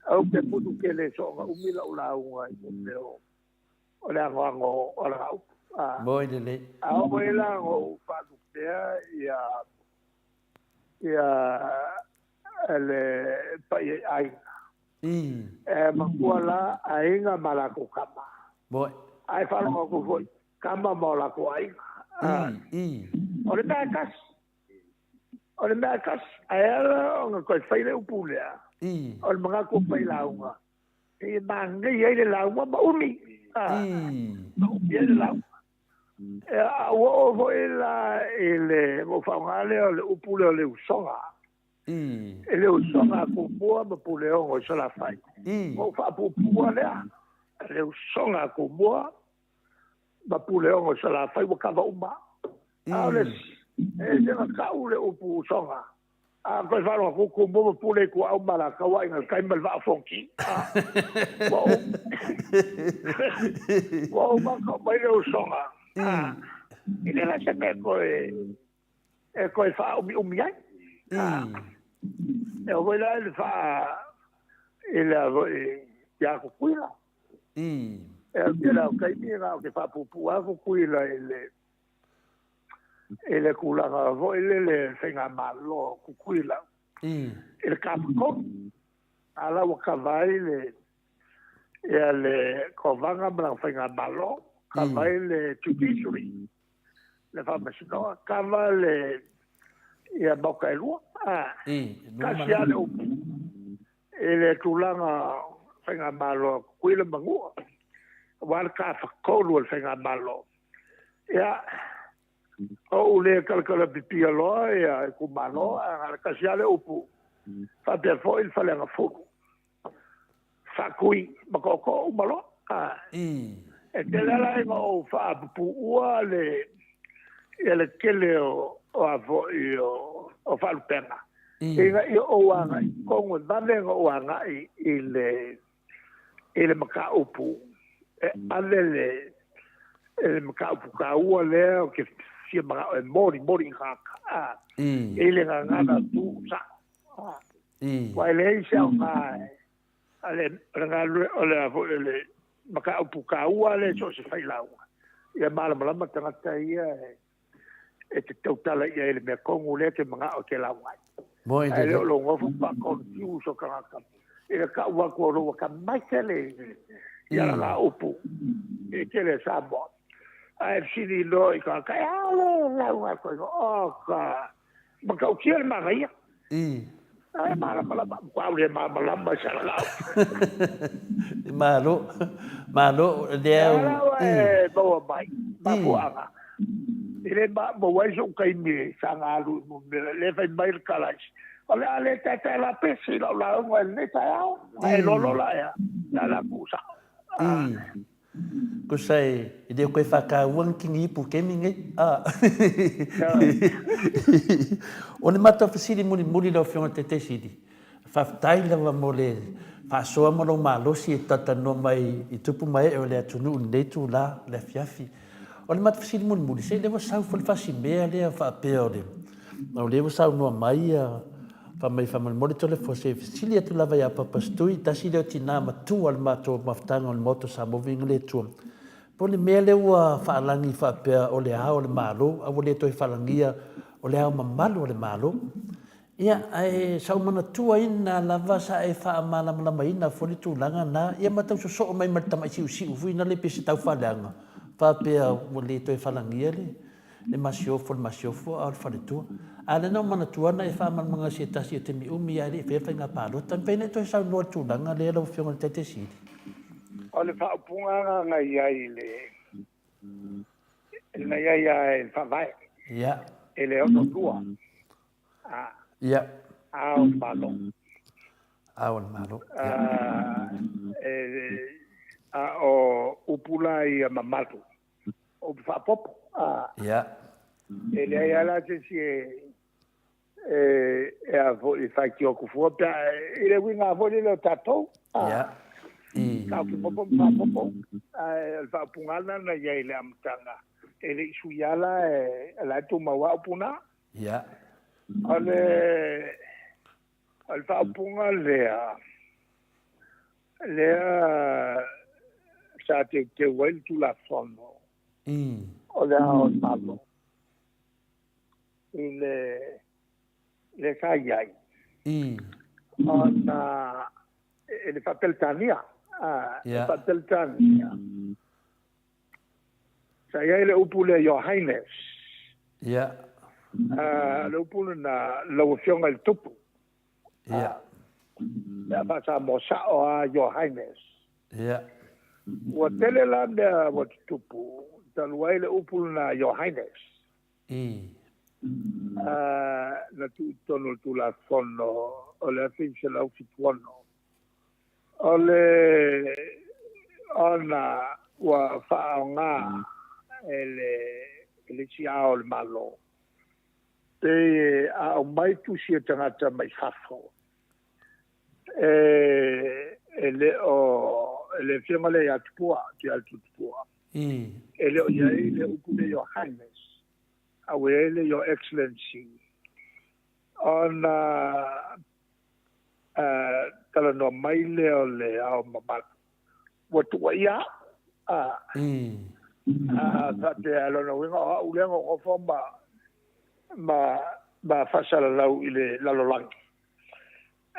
ou te putu tele soona umi la'u lauga i mo mea o, o le anoano o la upu. A, Moi lelei. A oo mai la ona ou faalupea ia, ia le paia i aiga. E matua la aiga ma latou tama. Moi. Ae faalogo atu foi, tama ma o latou aiga. O le mea e tasi. O le mea e tasi. Ae ala ona toe fai le upu lea, o le manatu o failauga, e manaia ai le lauga ma umi. Ma umi ai le lauga. A ua oo foi la i le ou faaaoga lea o le upu lea o le usoga. E le usoga a Tumua ma Puleono i Salafai. Ua ou faapuupua lea, le usoga a Tumua ma Puleono i Salafai ua kava uma. A o le isi, e ese na tau le upu usoga, a toe faalogo atu Tumua ma Pule i Tuaau ma Alataua, Aiga i le Tai ma le Vaa o Fonoti. Ua uma ona tau mai le usoga, e le la se mea e toe faaumiumi ai. E oo foi la i le faa, i le a foi, ia Tutuila. E o le tele lava o taimi na o te faapuupuu lava Tutuila i le, i le tulaga foi lele faigamalo o Tutuila i le Tafatolu. A la ua kava ai le, ia le Kovana ma lana faigamalo, kava ai le Judiciary, le Faamasinoga, kava le, ia Maota e lua. Tasi lava le upu i le tulaga faigamalo a Tutuila ma Manua, aua le Tafatolu o le faigamalo. Ia, ou le talatalapipia loa ia itumalo, ae na o le tasi lava le upu, faapea foi le Faleagafulu, Faatui ma Tootoo uma loa. E tele lava la ina ou faapupuua le, ia le tele o, o a foi o, o faalupega, ina ia ou agai tonu e vave ona ou agai i le, i le mataupu e ave le, le mataupu taua lea ou te fia manao e molimoli i tagata, a, i le gagana tuusao. Aua e leai se aoga a le, o le galulue, o le a foi o le mataupu taua lea i so o se failauga, ia malamalama tagata ia e te tautala i ai i le mea tonu lea e te manao e te lauga ai. Moi Ae le o lou nofo ma confuse o tagata i le tau atu o lou atamai tele i ala la upu i tele Samoa. Ae fesili loa i tagata, e a le lauga atu ai? Oh, ka matautia le manaia. Ae malamalama, matua le malamalama i sana lau. Malo, malo, lea u... E maua mai, mafuaaga. E le maua ai so'u taimi sa na alu i mea, le fai mai le tala isi, o le a le taetae lapesi i lau lauga i lenei taeao, ae lolo la ea, le a la tuusao. Kusa e le koe whakaua ni kingi ipu kemi nei. Ah. O le matou fesili mulimuli lau Afioga i le Taitaisili, faafetai lava mo le faasoa ma lou malosi e talatalanoa mai i tupu ma ee o le atunuu i lenei itula o le afiafi. O le matou fesili mulimuli, se lea ua sau foi le fasimea lea faapea o le, o lea ua saunoa mai ia Fai mai faamolemole Toleafoa se i fesili atu lava ia Papa Stui, tasi lea o tina matua o le matou mafutaga o le Maota o Samoa Viiga le Atua. Po o le mea lea ua faalagi faapea o le Ao o le Malo, a ua le toe faalagia o le Ao Mamalu o le Malo. Ia, ae sa ou manatuaina lava sa e faamalamalamaina foi le tulaga na, ia ma tau sosoo mai ma le tamai siusiu foi na le pei se taufaaleaga, faapea ua le toe falagia le le masiofo, le masiofo a o le faletua. A lea na ou manatua na e faamalamalamaga se tasi o taimi umi ae le i faia le faiga palota. Mafai ona e toe saunoa i le tulaga lea lau Afioga i le Taitaisili? O le faaupuga lena na i ai i le, na i ai lava i le Faavae. Ia. I le 62. A. Ia. Ao o le Malo. Ao o le Malo. Ia. A o upu la ia mamalu upu faaopoopo. Ia. E leai lava la se isi e a foi e faitio atu fua pe a, i le uiga foi lele o tatou. Ia. Taofi popo ma faapopo, ae o le faaupuga lena na i ai i le amataga, e le i suia la e la e tumau lava upu na. O le o le faaupuga lea, lea sa teuteu ai le Tulafono o le Ao o le Malo i le le sa i ai ona e le Faa-Peretania, e Faa-Peretania sa i ai le upu lea, Your Highness. Le upu lena, lau Afioga i le Tupu. Mea faa-Samoa sao lava, Your Highness. Ua tele la mea ua tutupu talu ai le upu lena, Your Highness. Na tuu i totonu o le Tulafono o le 1976. O le ona ua faaaoga e le le isi ao o le Malo pe a aumai tusi e tagata mai fafo e le o e le afioga lea ia Tupua, Tuialetutupua. E le o i ai le upu lea Your Highness, a ua i ai le Your Excellency. Ona talanoa mai lea o le Ao Mamalu, ua tuuaia au. Faapea lona uiga o au lea na nofo ma faasalalau i le lalolagi,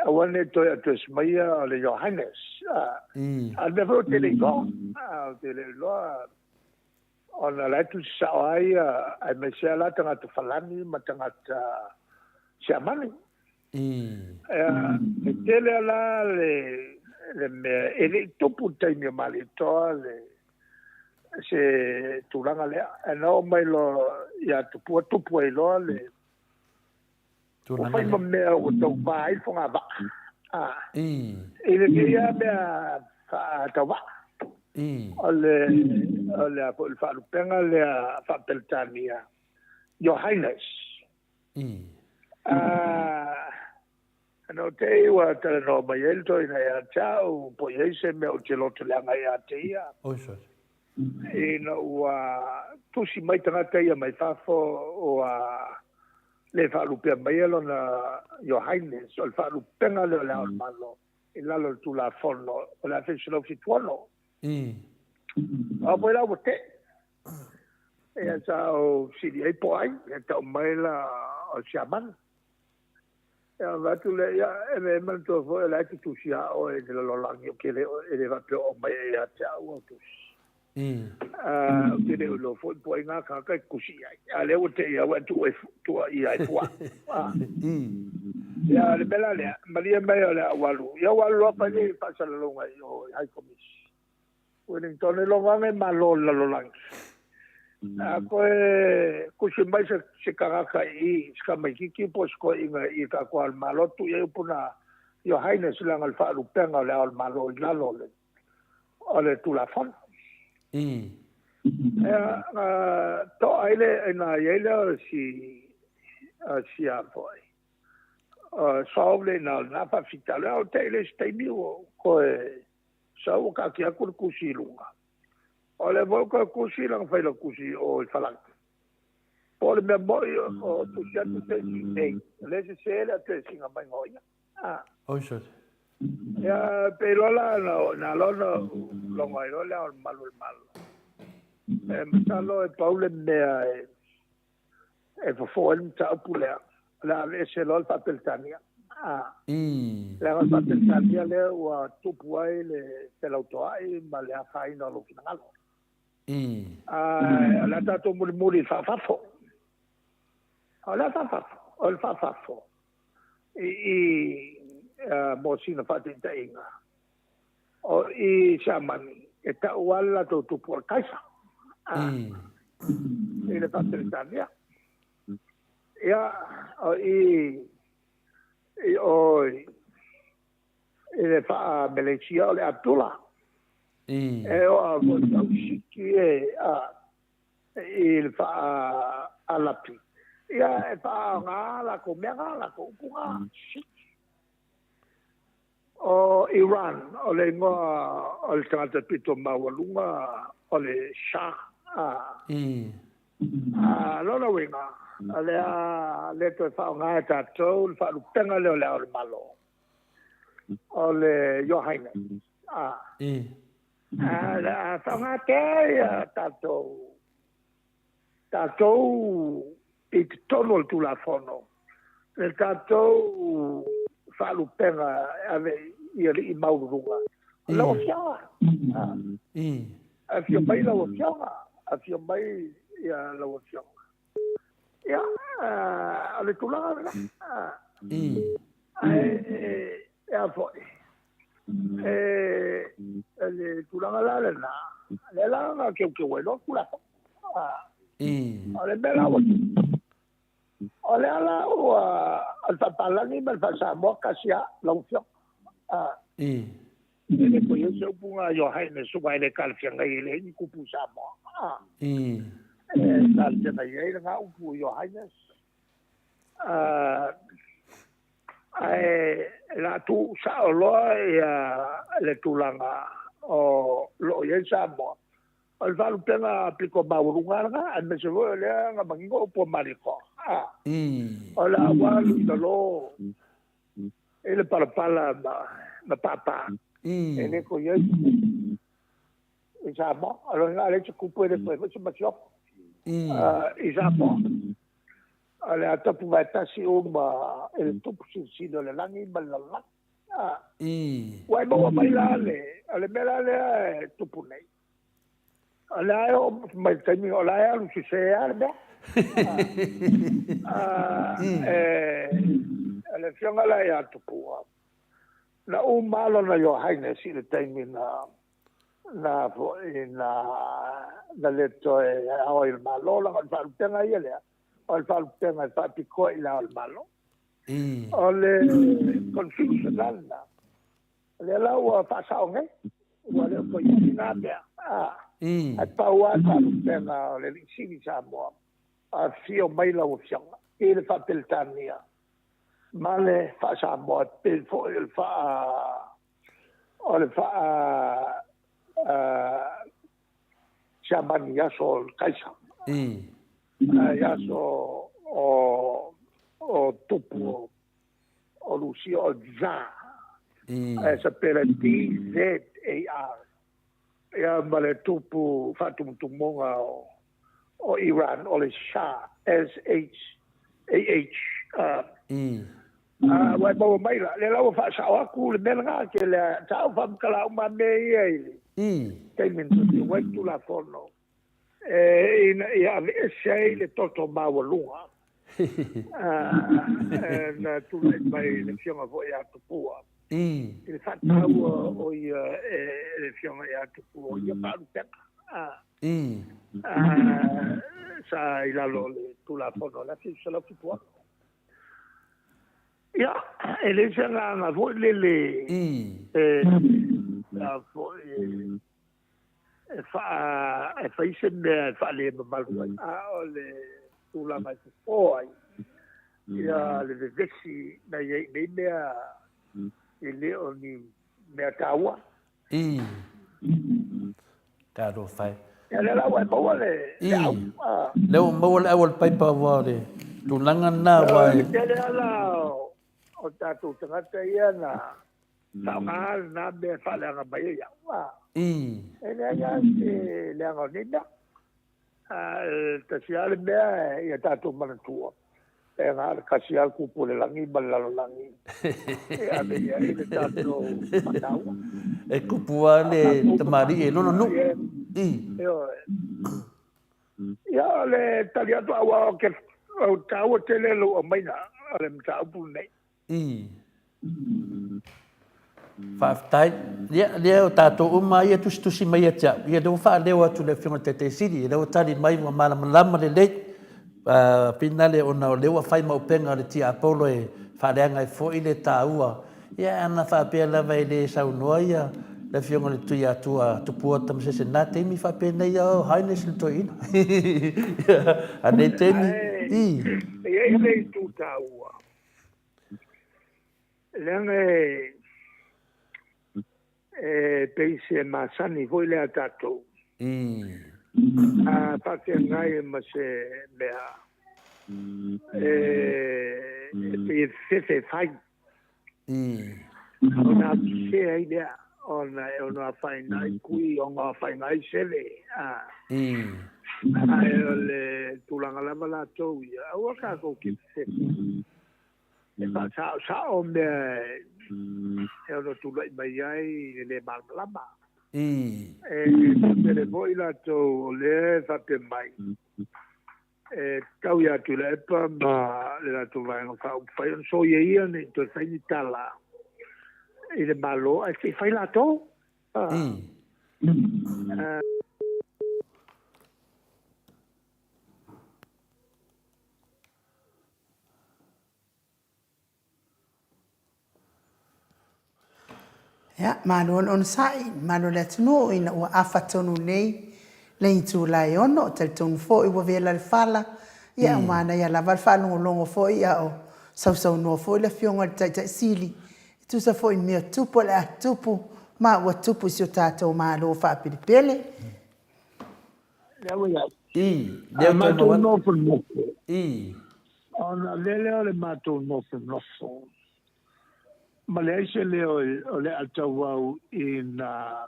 aua ne i toe address maia o le Your Highness. A o le mea foi ou te le iloa, ou te le iloa ona la e tusi sao ai, aemaise la tagata Falani ma tagata Siamani. E tele la le mea e le i tupu i le taimi o Malietoa le se tulaga lea. E na oo mai loa ia Tupua, tupu ai loa le ua fai ma mea ua tauva ai le fogavaa. I le kēia mea faatauvaa. O le o le foi le faalupega lea faa-Peretania, Your Highness. Na o te i ua talanoa mai ai le toeaina ia te au, po o i ai se mea ou te loto leaga ia te ia. Oi sorry. Ina ua tusi mai tagata ia mai fafo ua le faalupea mai lona Your Highness, o le faalupega lea o le Ao o le Malo i lalo o le Tulafono o le 1976. A foi la ua tee. Ia sa ou fesili ai po o ai, ia tau mai la o le Siamani. Ia ona avatu lea, ia e manatua foi o la e tutusi lava oe i le lalolagi, ou te le e le faapea o aumai ia te au au tusi. Ou te le o iloa foi po o ai ngā kāka e tutusi i ai. A lea ua te i au e tuuaia ai fua. Ia le mea la lea, malie mai o le a ou alu. Ia ou alu loa fai le faasalalauga i o i High Commission. Wellington e logo ane malo le lalolagi. A koe kusi mai se tagata i se tamaititi po o se toeaina i tatou ao o le Malo, tuu i ai upu na Your Highness leaga o le faalupega o le Ao o le Malo i lalo o le Tulafono. Ia, na to'a ai le, na i ai lea o si, si a foi, solve le ina o lena faafitauli. A o te i le isi taimi ua toe sau ua taatia atu le tusi i luga. O lea foi ua toe tusi lana failautusi o i Falani. Po o le mea moni o tusi atu se isi i inei, o lea e sese le address ina maiga o ia. Oi sorry. Ia, pei loa la na loa na logo ai loa le Ao o le Mamalu o le Malo. E masalo e pau le mea e fofo ai le mataupu lea, o le a aveese loa le Faa-Peretania. Leaga o le Faa-Peretania lea ua tupu ai le felautoa'i ma le afaina o lou finagalo. Ae o le a tatou mulimuli i le faafafo. O le a faafafo? O le faafafo i mo sina faataitaiga, o i Siamani e tau lava le latou tupu o le Kaisa i le Faa-Peretania. Ia, o i i o i le Faa-Meleisia o le Abdullah. E oo lava foi i le Tausiki e i le Faa-Alapi. Ia, e faaaoga latou mea na, latou upu na. O Iran, o le igoa o le tagata pito maualuga o le Shah. I. A lona uiga, o le a le toe faaaoga e tatou le faalupega lea o Le Ao o le Malo, o le Your Highness. A. I. A o le a faaaoga pea ia tatou tatou i totonu o le Tulafono, le tatou faalupega e ave i alii maualuluga, o lau Afioga. Afio mai lau Afioga, afio mai ia lau Afioga. Ia, o le tulaga lena. Ae, e a foi, E, le tulaga la lena, lea la na teuteu ai loa le Tulafono. O le mea la ua tupu, o lea la ua, o le faapalagi ma le faa-Samoa tasi lava lau Afioga. E le toe i ai se upu na Your Highness aua e le talafeagai, e leai ni kupu i Samoa. E talafeagai ai lena upu Your Highness. Ae la tuu sao loa ia le tulaga o lo o i ai Samoa, o le faalupega pito maualuga lava lena, aemaise foi o lea na manino upu a Malietoa, o le a ua alu i lalo i le palapala ma papa, e le toe i ai se kupu i Samoa. O lona uiga a leai se kupu e le toe i ai foi se masiofo i Samoa. O le a tapu vaetasi uma i le Tupu Silisili o le lagi ma le lalolagi. Ua e maua mai la le, o le mea la lea e tupu nei, o lea e oo mai le taimi o la e alu sese lava le mea. O le afioga la ia Tupua, na uma lava lona Your Highness i le taimi na na foi na na le toe ao ai i le Malo, leaga o le faalupega ia lea, o le faalupega e faapitoa i le ao o le Malo. O le confusion la lena, o lea la ua faasao nei, ua le o toe i ai lena mea. Ae pau lava le faalupega o le Alii Sili Samoa, afifio mai lau Afioga i le faa-Peretania ma le faa-Samoa, e pei foi o le faa o le faa Siamani i aso o le Kaisa. I aso o o tupu o Lusia o Czar. Ae sapela D-Z-A-R. Ia ma le tupu faatumutumuga o o Iran o le Shah, S-H-A-H. Ua e maua mai la, lea la ua faasao atu le mea lena, ke lea, sa ou faamatala uma mea ia i le taimi na teuteu ai le Tulafono, ina ia aveese ai le toto maualuga na tulai mai i le Afioga foi ia Tupua, i le faataua o ia e le Afioga ia Tupua o ia faalupega. Sa i lalo o le Tulafono o le 1976. Ia, e leai se agaga foi lele e a foi e faa e fai se mea e faalemamalu ai, a o le tulaga e fofo ai ia le vevesi na i ai i nei mea e le o ni mea taua. I. Talofa e. Ia lea la ua e maua le au. Lea ua maua le au o le paipa aua o le tulaga lena aua e. O le tele lava la o tatou tagata ia na faaaoga lena mea e faaleaga mai ai au. E leai lava se leaga o nei mea. E tasi lava le mea ia tatou manatua, e na o le tasi lava le Tupu o le lagi ma le lalolagi e ave i ai le tatou faataua. E tupu lava le tamalii e lona nuu. Ioe. Ia, o le tali atu, aua ou te taua tele lou aumaiga o le mataupu lenei. I. Faafetai. Ia, lea o tatou uma ia tusitusi mai ia te au. Ia, lea ua faaleo atu le Afioga i le Taitai Sili, lea ua tali mai ua malamalama lelei. Uh, finale ona o lea ua fai ma upega o le tiapolo e faaleaga ai foi le taua. Ia, ana faapea lava e le saunoa ia le Afioga i le Tuiatua Tupua Tamasese na taimi faapenei ia o Highness le toeaina. A nei taimi, i. E i ai le itu taua. Leaga e E pei se masani foi lea a tatou. A faafeagai ma se mea e pei e fefe e fai. Ona atusese ai lea, ona e ono afaina ai kui, ono afaina ai sele. Ae o le tulaga lava latou ia, aua tatou te fefe. E faasaosao mea e ono tulai mai ai le lē malamalama. E faapele foi latou o lea e faapea mai, e tatau ia Tuilaepa ma le latou Vaega Faaupufai ona soia ia ne i toe fai ni tala i le Malo ae se i fai latou. Ia, malo le onosai, malo le atunuu ina ua afa tonu nei le itula e ono, talitonu foi ua vela le fala, ia ua manaia lava le faalogologo foi a o sausaunoa foi le Afioga i le Taitai Sili, e tusa foi i mea tupu o le a tupu ma ua tupu i si o tatou Malo faapelepele. Lea ua i ai. I, lea A ua toe matou maua atu. nofonofo. I. Ona avea lea o le matou nofonofo, ma leai se leo o le a tauau ina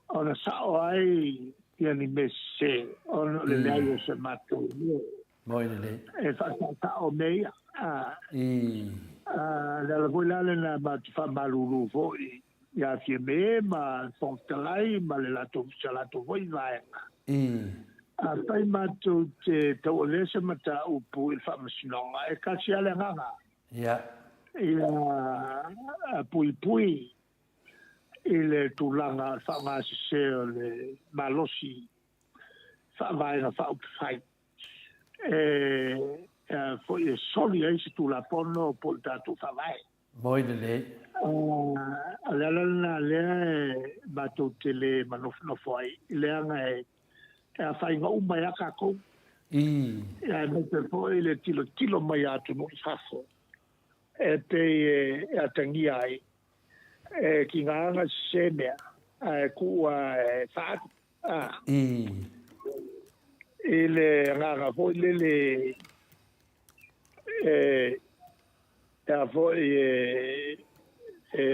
ona sao ai ia ni mea sese, ona o le leai o se matou leo Moi lelei. e faasaosao mea ia. I. A, le ala foi la lena matou te faamalulu foi ia Fiame ma le Fofoga Fetalai ma le latou, sa latou foi vaega. Afai matou te tauavea se mataupu i le Faamasinoga, e tasi lava le agaga. Ia puipui i le tulaga o le faaaoga sese o le malosi faavaega faaupufai e foi e soli ai se Tulafono po o le tatou Faavae. Moi lelei. O le ala lena lea e matou te le manofonofo ai, leaga e afaina uma ai lava tatou. Aemaise foi le tilotilo mai a atunuu i fafo e pei e atagia ai e tiga ona sese mea ae tuu lava e faaalu. I le agaga foi lele e a foi e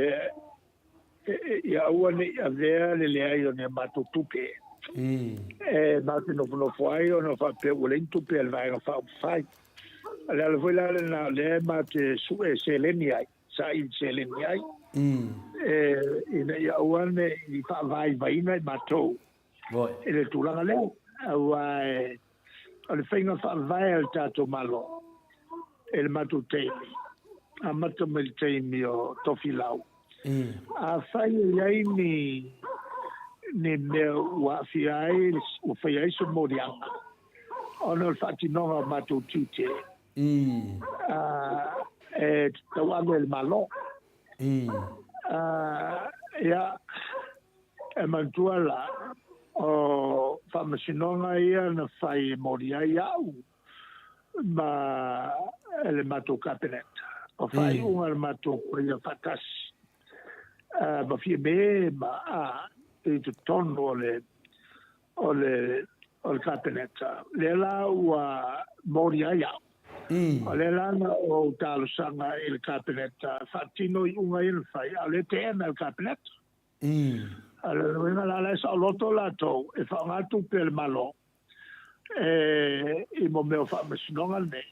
ia aua ne i avea le leai o ni a matou tupe e matou te nofonofo ai ona faapea ua leai ni tupe a le Vaega Faaupufai. O le ala foi la lena o lea matou te sue seleni ai, saili seleni ai, ina ia aua ne i faavaivaiina i matou i le tulaga lea, aua o le faiga faavae a le tatou Malo i le matou taimi, amata mai le taimi o Tofilau, afai e i ai ni mea ua aafia ai, ua faia ai se moliaga ona o le faatinoga o matou tiute, e tauave e le Malo. Ia, E manatua la, o faamasinoga ia na fai e moli ai au ma le matou Kapeneta. O faaiuga a le matou paia faatasi ma Fiame ma a i totonu o le o le o le Kapeneta, lea la ua moli ai au. O lea la na ou talosaga i le Kapeneta faatino iuga ia na fai, a o lea e teena e le Kapeneta. A o le uiga la, la e saoloto latou e faaaoga tupe a le Malo e i mo mea o faamasinoga lenei.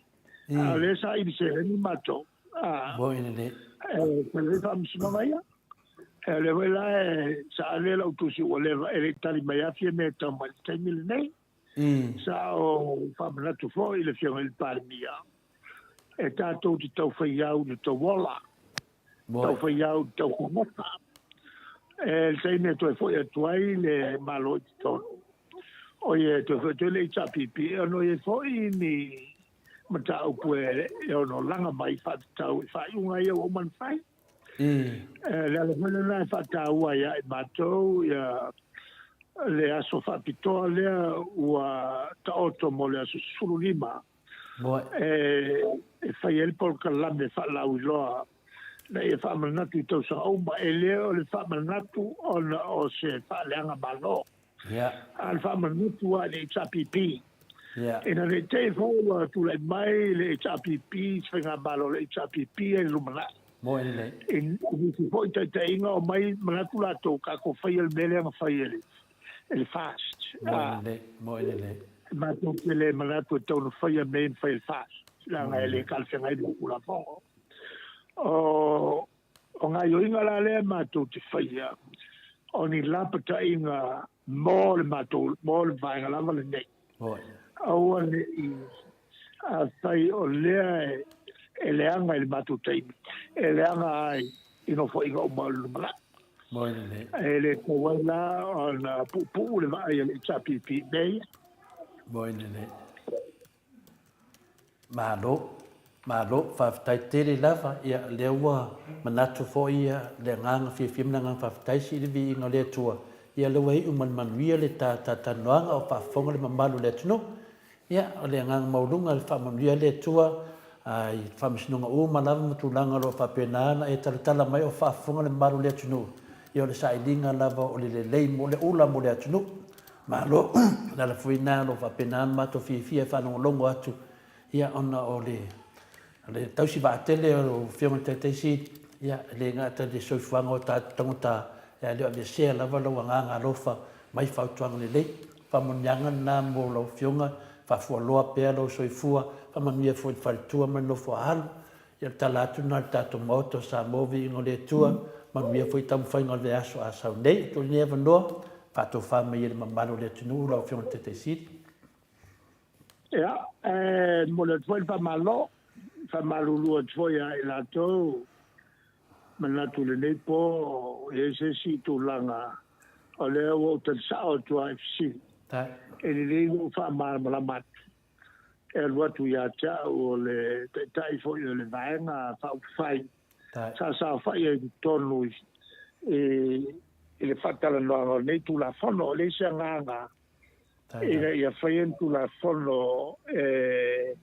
A o lea e saili seleni matou e fai ai faamasinoga ia. O lea foi la e sa ave lau tusi ua leva e le i tali mai lava Fiame e tau mai i le taimi lenei. Sa ou faamanatu foi i le Afioga i le Palemia e tatou te tau fai au i le tauola, tau fai au i le taufagofa. E le taimi e toe foi atu ai le Malo i totonu, oi e toe foi atu ai le HRPP, e ono i ai foi ni mataupu e ono laga mai faatatau i faaiuga ia ua uma ona fai. E le ala foi lena e faataua ai ia i matou ia le aso faapitoa lea ua taoto mo le aso 15 e fai ai le polokalame faalauiloa. Ina ia faamanatu i tausaga uma, e le o le faamanatu ona o se faaleaga malo, a o le faamanatu lava i le HRPP. Ina ne i te i foi ua tulai mai le HRPP, se faigamalo a le HRPP ai i le lumanai. I nisi foi taitaiga omai manatu latou, tatou faia le mea lea na fai e le FAST. Matou te le manatu e tatau ona faia mea ia na fai e le FAST, leaga e le talafeagai ma le Tulafono. O o gaoioiga la lea matou te faia, o ni lapataiga mo le matou, mo le vaega lava lenei. Aua ne i afai o lea e leaga i le matou taimi, e leaga ai i nofoaiga uma o le lumanai. E le tatau ai la ona puupuu le vaai a le HRPP i mea ia. Malo, malo, faafetai tele lava, ia lea ua manatu foi le agaga fiafia ma le agaga faafetai sii le viiga o le Atua, ia lea ua iu ma le manuia le ta talanoaga o faafofoga le mamalu o le atunuu. Ia o le agaga maualuga le faamanuia le Atua i faamasinoga uma lava ma tulaga o lo o faapena ona e talatala mai o faafofoga le mamalu o le atunuu, ia o le sailiga lava o le lelei mo le ula mo le atunuu. Malo, o le ala foi lena o lo o faapena ona matou fiafia e faalogologo atu, ia, ona o le, o le tausi vaatele o lau Afioga i le Taitai Sili, ia, e le gata i le soifuaga o tatou tagata, ae le o aveesea lava lou agaga alofa mai fautuaga lelei. Faamanuiaga lena mo lau Afioga, faafualoa pea lou soifua, faamanuia foi i le faletua ma le nofo a alo. Ia o le tala atu lena i le tatou Maota o Samoa, viiga o le Atua, manuia foi taumafaiga o le vaiaso a sau nei. E tuu lenei avanoa, faatofa mai e le mamalu o le atunuu lau Afioga i le Taitai Sili. Ia, e momoli atu foi le faamalo, faamalulu atu foi ia i latou, manatu i lenei po e i ai se isi tulaga o lea ua ou tali sao atu lava i fesili. E lelei lou faamalamalama atu. E alu atu ia te au o le Taitai foi o le Vaega Faaupufai sa saofai ai i totonu i le faatalanoaga o lenei Tulafono. E leai se agaga ina ia faia ni Tulafono e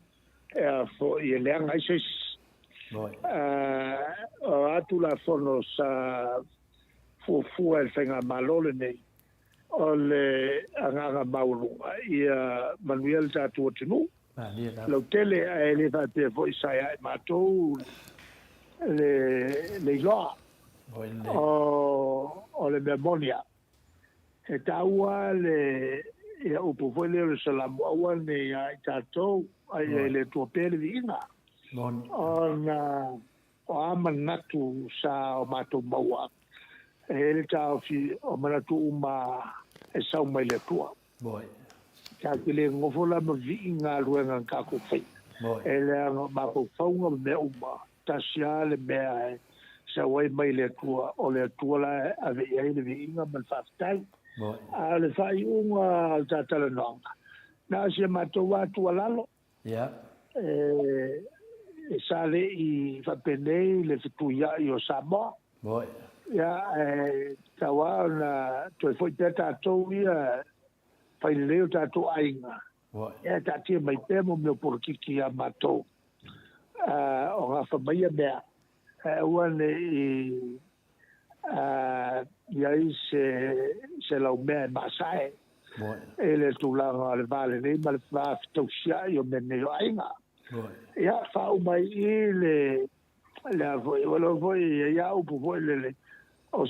e leaga ai se isi. O a Tulafono sa fuafua e le Faigamalo lenei, O le agaga maualuga ia manuia le tatou atunuu lautele, ae le faapea foi sa ia i matou le iloa. O le mea moni lava, e taua le upu foi lea o le Salamo, aua ne i ia i tatou, a ia i le Atua pea le viiga, ona O a manatu sa o matou maua, e i ai le taofi o manatu uma e sau mai le Atua. Tatou te le nonofo la ma vii galuega na tatou faia. E leaga o mafaufauga ma mea uma, tasi lava le mea e sau ai mai le Atua, o le Atua la e ave i ai le viiga ma le faafetai. A o le faaiuga o le ta talanoaga, na o si a matou lava tuualalo, Ia. E sa le i faapenei le fetuiai o Samoa. Moi. Ia, ae tatau lava ona toe foi pea tatou ia fai lelei o tatou aiga. Moi. Ia, taatia mai pea mo mea o polokiki ia matou o gafa mai ia mea. Ae aua ne i i ai se laumea e maasae i le tulaga o le va lelei ma le va fetausiai o mea nei o aiga. Ia, faauma ai i i le, le a foi, ua iloa foi e i ai lava upu foi lele, o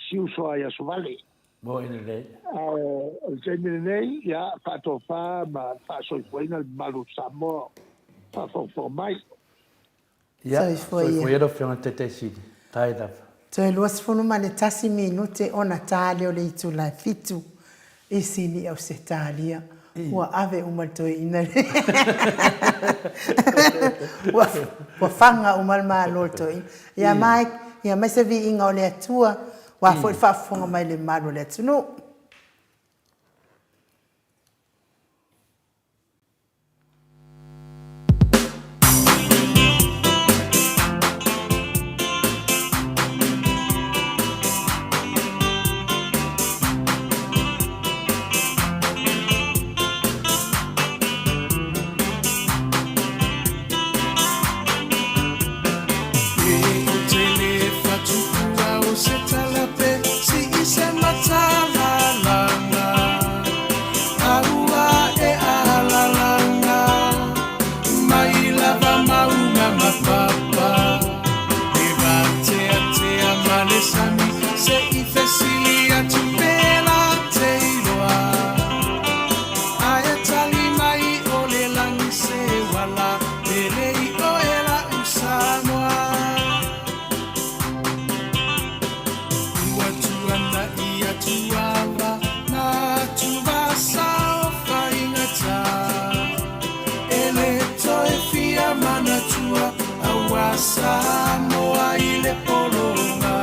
siuso lava i aso vale. Ae o le taimi lenei, ia, faatofa ma faasoifuaina le mamalu o Samoa o faafogafoga mai. Ia, soifua ia lau Afioga i le Taitai Sili. Tae lava. Toe 21 minute ona ta lea o le itula e fitu i Sini Ausetalia. Ua ave uma le toeaina lea. Ua faga uma le Malo i le toeaina. Ia Mike, ia aumai se viiga o le Atua, aua foi le faafofoga mai le mamalu o le atunuu. Se i fesili atu pēlā te iloa. Ae tali mai o le lagi se uala, Pele i oe la'u Samoa. Ua tuanai atu ava na atuvasa o faigata. E le toe fia manatua aua Samoa i le pologa.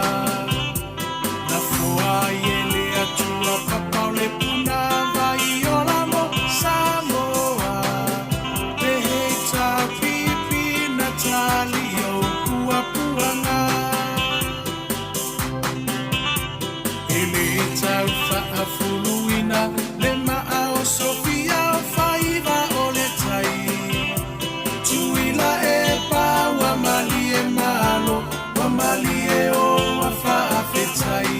Na foa ai e le Atua papa o le punavai ola mo Samoa. Le HRPP na tali ou puapuaga. E le tau faafuluina le maa o Sofia o faiva o le tai. Tuila e pa ua malie malo, ua malie o ua faafetai.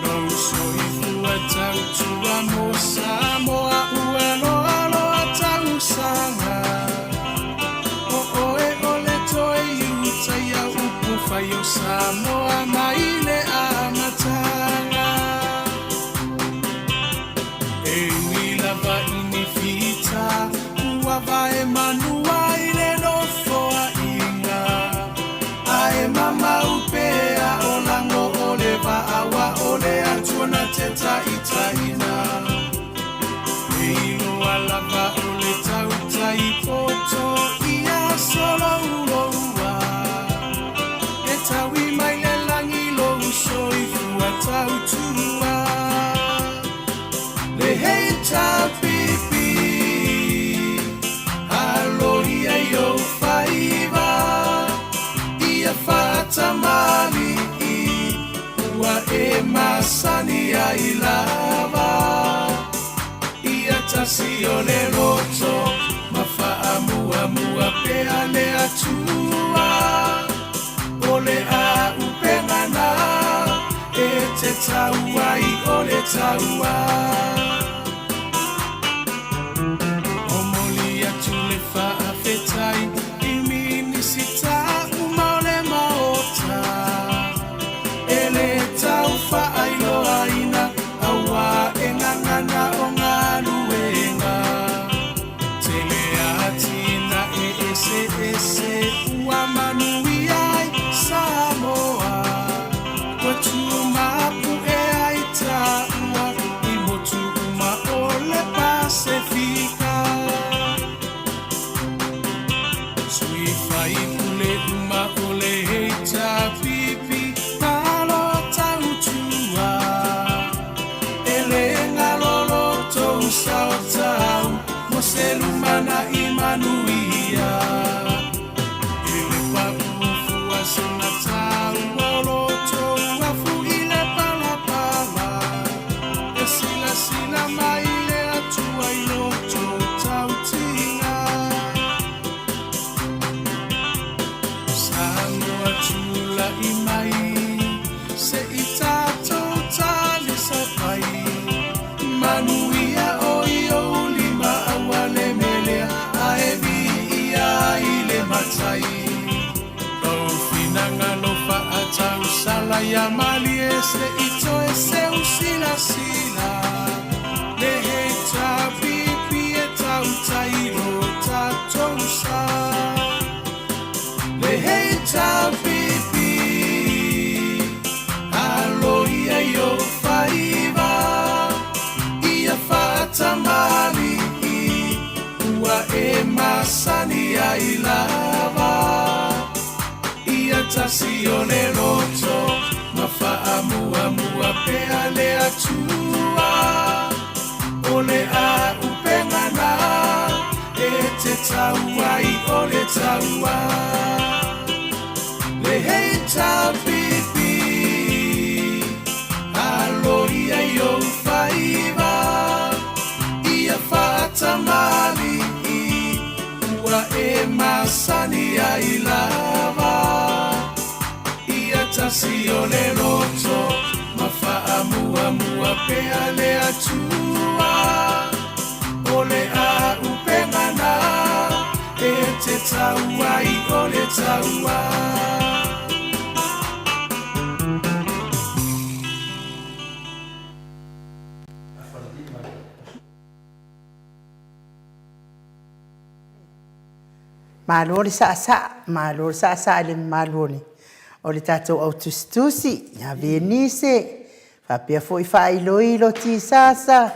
Lou soifua tautua mo Samoa ua loaloa tausaga. O oe o le toe iutaia upu fai o Samoa mai le amataga. E ui lava i ni fita, ua vae manua i le nofoaiga. Ae mamau pea o lago o le vaa ua o le Atua na te taitaiina. E iloa lava o le tautai poto ia solouloua. E taui mai le lagi lou soifua tautua. Le HRPP, aloia i ou faiva, ia faatamalii, ua e masani ai lava. Ia tasi o le loto, ma faamuamua pea le Atua. O le auupega na, e te tau ai o le taua. Momoli atu le faafetai i Minisita uma o le Maota. E le tau faailoaina auā e gagana o galuega. Tele atinae eseese ua manuia ai Samoa. Ua tumapu'e ai taua i motu uma o le Pasefika. Sui faipule uma o le HRPP, malo tautua. E le galo lo tou sao tau mo se lumanai manuia. E le paʻu fua segatā ua o lo tou afu i le palapala. E silasila mai le Atua i lo tou tautiga. Samoa tula'i mai, se i tatou talisapai. Manuia o i ou lima aua le melea, ae viia ai le Matai. Lou finagalo faatausala ia malie se i toe seu silasila. Le HRPP e tautai lo tatou sa. Le HRPP, aloia i ou faiva, ia faatamalii, ua e masani ai lava. Ia tasi o le loto, ma faamuamua pea le Atua. O le auupega na, e te tau ai o le taua. Le HRPP, aloia i ou faiva, ia faatamalii, ua e masani ai lava. Ia tasi o le loto, ma faamuamua pea le Atua. O le auupega na, e te tau ai o le taua. Malo le saasaa, malo le saasaa i le mamalu o le o le tatou au tusitusi ia Venise, faapea foi Faailoilo Tisasa,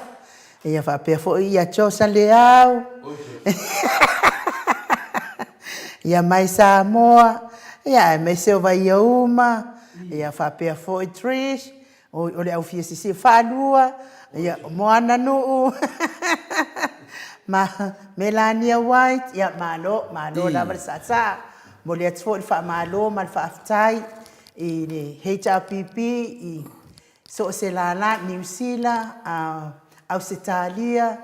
ia faapea foi ia Josa Leao, ia Mai Samoa, ia aemaise o Vaiouma, ia faapea foi Trish, O le au fia sisi faalua, ia, Moananuu, ma Melania White, ia, malo, malo lava le saasaa. Momoli atu foi le faamalo ma le faafetai i le HRPP i so o se lala, Niu Sila, Ausetalia,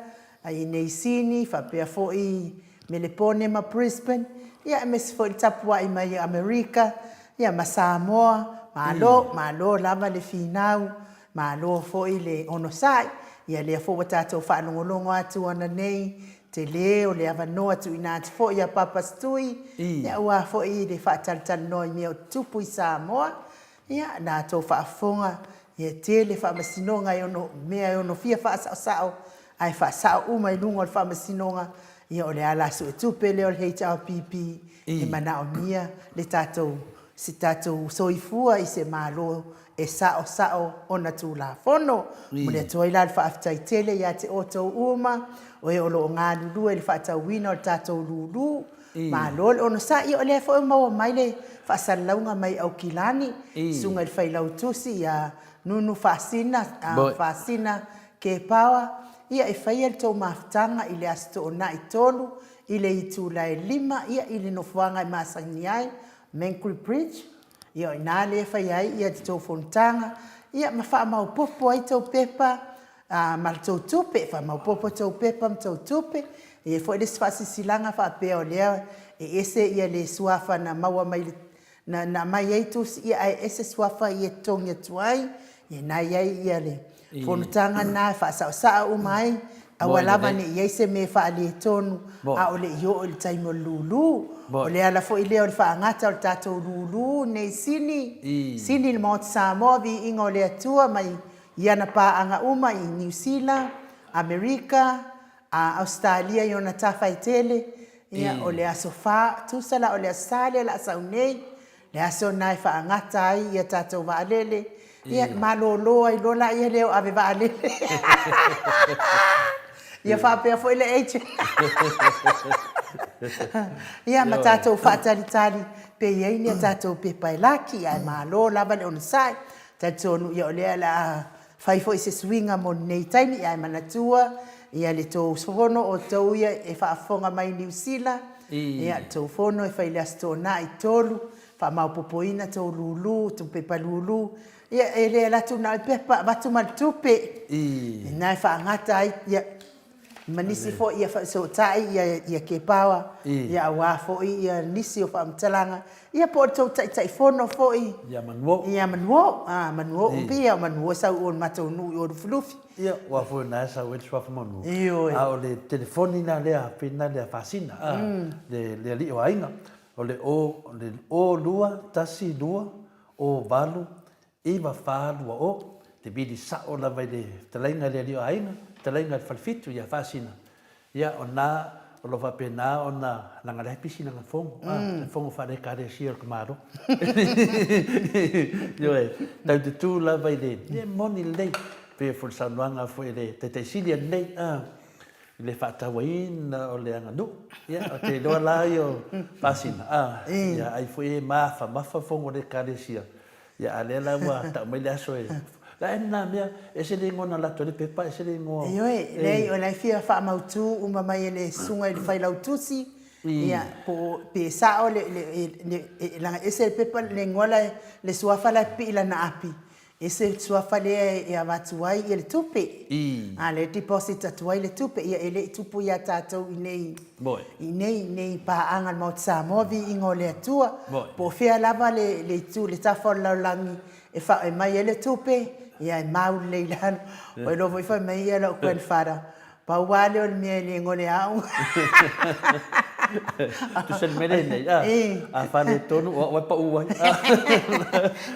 i Nei Sini, faapea foi Melepone ma Brisbane, ia aemaise foi le tapuai mai Amerika, ia ma Samoa. Malo, malo lava le finau, malo foi le onosai. Ia lea foi ua tatou faalogologo atu ananei, tele o le avanoa tuuina atu foi ia Papa Stui, ia aua foi le faatalatalanoa i mea o tutupu i Samoa. Ia, na tou faafofoga, ia tele faamasinoga e ono, mea e ono fia faasaosao, ae faasao uma i luga o le faamasinoga, ia o le ala suetupe lea o le HRPP e manaomia le tatou, se tatou soifua i se Malo e saosao ona Tulafono. Momoli atu ai la le faafetai tele ia te outou uma o e o lo o galulue i le faatauina o le tatou lulu. Malo le onosai, o lea foi ua maua mai le faasalalauga mai Aukilani, susuga i le Failautusi ia Nunu Faasina, Faasina Kepaoa, ia e faia le tou mafutaga i le Aso Toonai 3 i le itula e 5 ia i le nofoaga e masani ai, Mancree Bridge, ia o i ina lea e faia ai ia le tou fonotaga, ia ma faamaopopo ai tou pepa ma le tou tupe, faamaopopo tou pepa ma tou tupe. E i ai foi le isi faasilasilaga faapea o lea e ese ia le suafa na maua mai na aumai ai tusi, ia ae ese suafa ia e totogi atu ai. Ia na i ai ia le fonotaga lena e faasaosao uma ai, aua lava ne i i ai se mea e faaletonu a o le i oo i le taimi o le lulu. O le ala foi lea o le faagata o le tatou lulu nei Sini, Sini i le Maota Samoa, viiga o le Atua mai i ana paaga uma i Niu Sila, Amerika, Ausetalia i ona tafa e tele, ia, o le aso fa, tusa la o le aso Sa lea o le a sau nei, le aso lena e faagata ai ia tatou vaalele, ia, malolo ai loa laia lea o ave vaalele. Ia faapea foi le agent. Ia, ma tatou faatalitali pe i ai ni a tatou pepa e laki, ae malo lava le onosai. Talitonu ia o lea o le a fai foi se suiga mo lenei taimi, ae manatua ia le tou fono o tou ia e faafofoga mai i Niu Sila, ia le tou fono e fai i le Aso Toonai 3, faamaopopoina tou lulu, tou pepa lulu, ia e le alu atu na o le pepa, avatu ma le tupe, lena e faagata ai ia ma nisi foi ia faasootai ia Kepaoa, ia aua foi ia nisi o faamatalaga, ia po o le tou Taitaifono foi ia Manuo. Ia Manuo, a Manuo pei o Manuo e sau i o i le matou nuu i o Lufilufi. Ia, aua foi o na e sau ai le suafa Manuo. Ioe. A o le telefoni na lea, pin na lea Faasina, a, le alii o aiga, o le o, le o 2 1 2 o 8 9 4 2 o, te vili sa'o lava i le fetalaiga i le alii o aiga, fetalaiga i le falefitu ia Faasina, ia o na o lo o faapena ona leaga lea e pisi lana fono, a, le fono faale-Ekalesia o le tamaloa. Ioe, tau te tu lava i le, e moni lelei, pei foi o le saunoaga foi a le Taitai Sili ananei, a, i le faatauaina o le aganuu. Ia, ou te iloa la ia o Faasina, a, ia ai foi e mafamafa fono a le Ekalesia. Ia, a lea la ua tau mai le aso e... La e nā mea, ese le igoa na alu atu ai le pepa, ese le igoa... Ioe, leai, o la e fia faamautu uma mai e le susuga i le Failautusi, ia, po o, pe sao le, le, le, leaga e ese le pepa, le igoa la, le suafa la e pipii i lana api, ese le suafa lea e avatu ai le tupe, a lea e deposit atu ai le tupe, ia e le i tupu ia tatou i inei i inei i inei paaga a le Maota Samoa, viiga o le Atua, po o fea lava le le itu le tafa o le lalolagi e aumai ai le tupe, ia e mau lelei i lalo. Ua iloa foi fai mai ia lou grandfather, pau lava lea o le mea e le gole au. Tusa le mea lenei, a, a faaletonu o au e pau ai.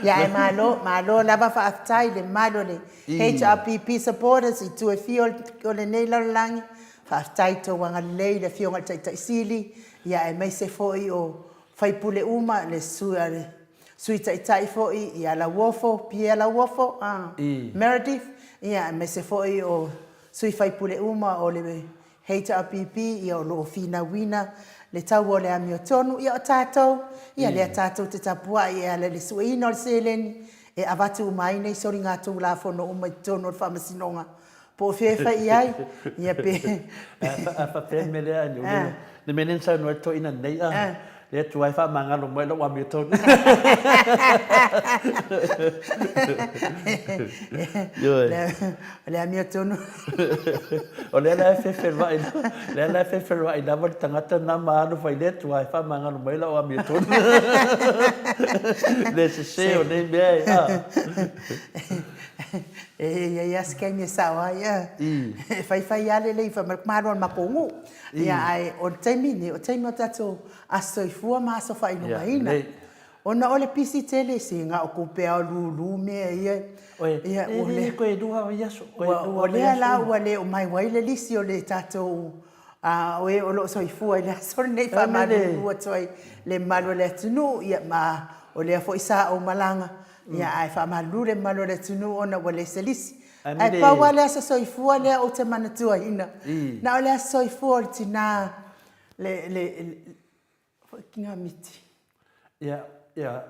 Ia ae malo, malo lava faafetai i le mamalu o le HRPP supporters i itu e fia o lenei lalolagi. Faafetai i tou agalelei i le Afioga i le Taitai Sili, ia aemaise foi o sui usufono uma, le Sui Taitai foi ia Lauofo, Pierre Lauofo, Meredith, ia aemaise foi o sui usufono uma o le HRPP, ia o lo o finauina le taua o le amiotonu. Ia o tatou, ia lea tatou te tapuai e ala i le sueina o le seleni e avatu uma ai nei soligatulafono uma i totonu o le Faamasinoga Po o fea e fai i ai, ia pe... A faapea le mea lea, le mea lea na saunoa ai le toeaina nei, a, le Atua e faamagalo mai lou amiotonu. Ioe. O le amiotonu. O lea la e fefeloai, lea la e fefeloai lava le tagata lena ma alu fai le Atua e faamagalo mai lou amiotonu. Le sese o nei mea e, a. E i ai lava si taimi e sao ai, e faifai lava lelei fai mai le malo o le matou nuu. Ia ae o le taimi lenei, o le taimi o tatou aso soifua ma aso faailogaina. Ona o le pisi tele, se na o tupe lava o lulu mea ia. Ia ua le toe lua vaiaso. O lea la ua le o mai ai le lisi o le tatou o e o lo o soifua i le aso lenei, faamalulu atu ai le mamalu o le atunuu, ia ma o lea foi sa ou malaga, Ia, ae faamalulu le mamalu o le atunuu ona ua le se lisi. Ae pau lava le aso soifua lea ou te manatuaina, na o le aso soifua o le tina, le, le, foi tina miti. Ia, ia,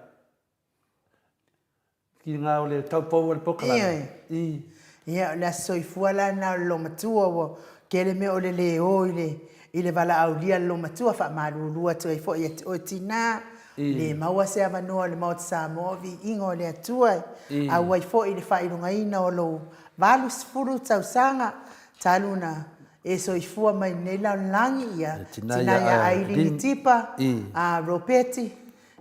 tina o le taupou o le polokalame. Ioe. Ia, o le aso soifua la lena o le loomatua, ua tele mea o le le o i le, i le valaaulia a le loomatua, faamalulu atu ai foi ia te oe tina, le maua se avanoa o le Maota Samoa o viiga o le Atua e auai foi i le faailogaina o lou 80 tausaga talu na e soifua mai lenei lalolagi, ia tina ia Ailini Tipa, a Ropeti,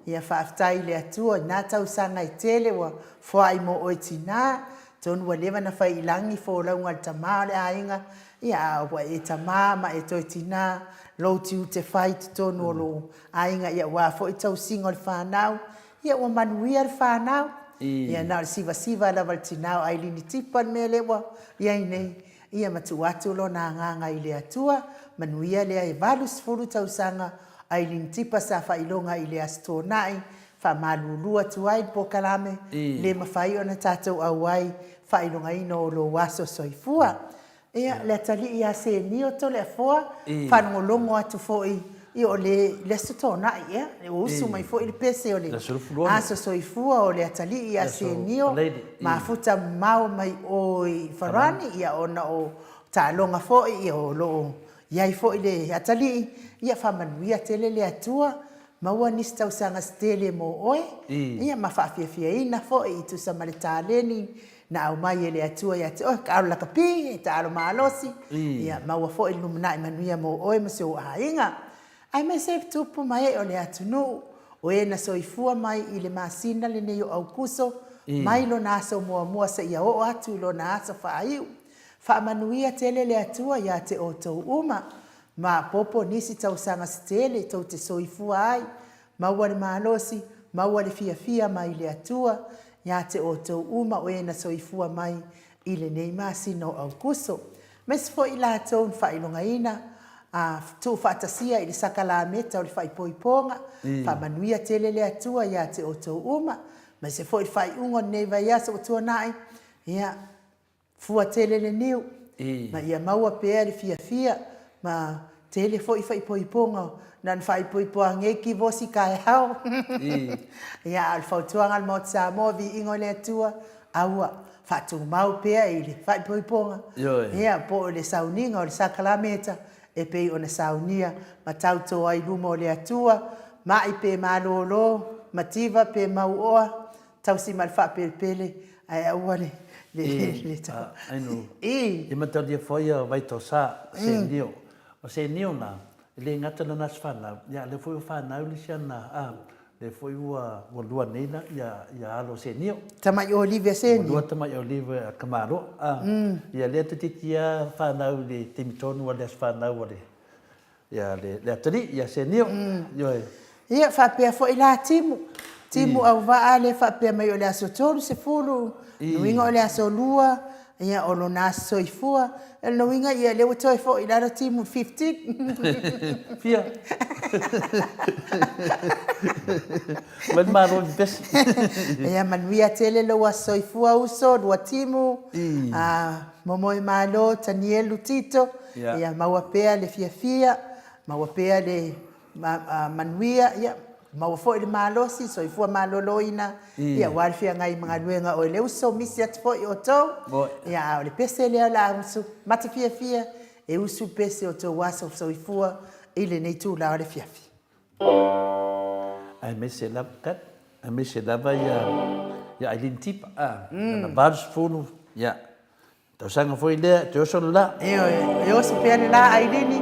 Ia faafetai i le Atua i na tausaga e tele ua foai mo oe tina, atonu ua leva na fai i lagi folauga a le tama o le aiga, ia a ua e tama ma e toe tina lou tiute fai i totonu o lou aiga, ia aua foi tausiga o le fanau, ia ua manuia le fanau. Ia na o le sivasiva lava a le tina o Ailini Tipa le mea lea ua i ai nei, ia ma tuu atu lona agaga i le Atua, manuia lea e 80 tausaga Aileen Tipa sa faailoga i le Aso Toonai, faamalulu atu ai le polokalame, le mafai ona tatou auai faailogaina o lou aso soifua. Ia, le atalii ia Senio Toleafoa, faalogologo atu foi i o le le Aso Toonai ea, ua usu mai foi le pese o le aso soifua o le atalii ia Senio, mafuta mamao mai o i Farani, ia ona o taaloga foi o lo o I ai foi le atalii, ia faamanuia tele le Atua, maua nisi tausaga se tele mo oe, ia ma faafiafiaina foi i tusa ma le taleni na aumai e le Atua ia te oe, taalo lakapi, taalo malosi, ia maua foi le lumanai manuia mo oe ma si ou aiga. Aemaise tupu ma ee o le atunuu, o e na soifua mai i le masina lenei o Aukuso, mai lona aso muamua seia oo atu i lona aso faaiu. Faamanuia tele le Atua ia te outou uma, maapopo nisi tausaga se tele tou te soifua ai, maua le malosi, maua le fiafia mai le Atua ia te outou uma o e na soifua mai i lenei masina o Aukuso. Aemaise foi i latou na faailogaina a tuufaatasia i le sakalameta o le faaipoipoga, faamanuia tele le Atua ia te outou uma, aemaise foi le faaiuga o lenei vaiaso ua tuanai, ia, Fua tele le niu, ma ia maua pea le fiafia, ma tele foi faaipoipoga, na ona faaipoipo lava nei kivosi taeao. Ia, a o le fautuaga a le Maota Samoa, viiga o le Atua, aua, faatumau pea i le faaipoipoga, ia, po o le sauniga o le sakalameta e pei ona saunia ma tauto ai i luma o le Atua, ma'i pe malolo, mativa pe mauoa, Tausi ma le faapelepele ae aua le le tau. Ainu. I matalia foi ia Vaitosa, Senio. O Senio na, e le gata lana aso fanau, ia a lea foi ua fanau le isi ana, a, lea foi ua ua lua nei la ia ia alo o Senio. Tamai Olivia Senio. Ua lua tamai Olivia a Kamaloa, a. Ia lea toeitiiti a fanau i le taimi tonu a le aso fanau a le Ia le, le atalii, ia Senio. Ioe. Ia, faapea foi la Timu. Timu Auvaa lea faapea mai o le aso 30, lona uiga o le aso 2, Ia, o lona aso soifua. O lona uiga, ia, lea ua toe foi i lalo timu i le 15. Fia. Mai le malo i pepesi. Ia, manuia tele lou aso soifua uso, lua timu. A, momoe malo Tanielu Tito. Ia, maua pea le fiafia, maua pea le manuia, ia, maua foi le malosi, soifua maloloina, ia, aua le feagai ma galuega oe le uso, misi atu foi outou, ia, a o le pese lea o le a usu matafiafia, e usu le pese o outou aso soifua i lenei itula o le afiafi. Aemaise lava, aemaise lava ia, ia Aileen Tipa, a, lana 80, ia, Tausaga foi lea, e toe oso le la. Ioe, e oso pea le la, Ailini.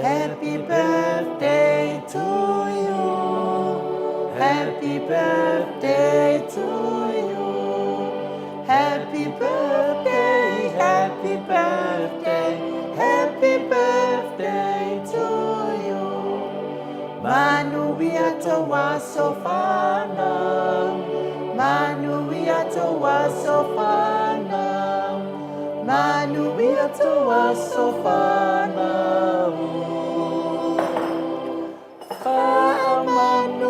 Happy birthday to you. Happy birthday to you. Happy birthday, happy birthday, happy birthday to you. Manuia tou aso fanau, manuia tou aso fanau, manuia tou aso fanau. Faamanuia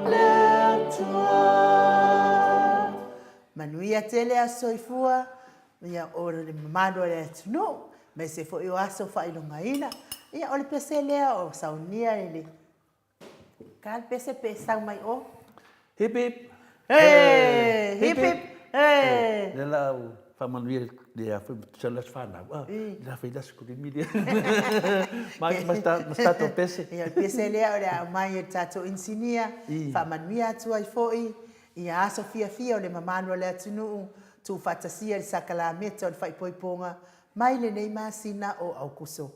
le Atua. Manuia tele aso soifua ia o le mamalu o le atunuu, aemaise foi o aso faailogaina. Ia o le pese lea o saunia i le ka le pese pe sau mai o. Hip hip. Hey, hip hip. Hey. Le la au faamanuia le a foi tusa le aso fanau. Ah, le a foi le aso kulimi lea. Ma ma sta ma sta to pese. Ia o le pese lea o le a aumai e le tatou inisinia, faamanuia atu ai foi ia aso fiafia o le mamalu o le atunuu, tuufaatasia i le sakalameta o le faaipoipoga mai lenei masina o Aokuso.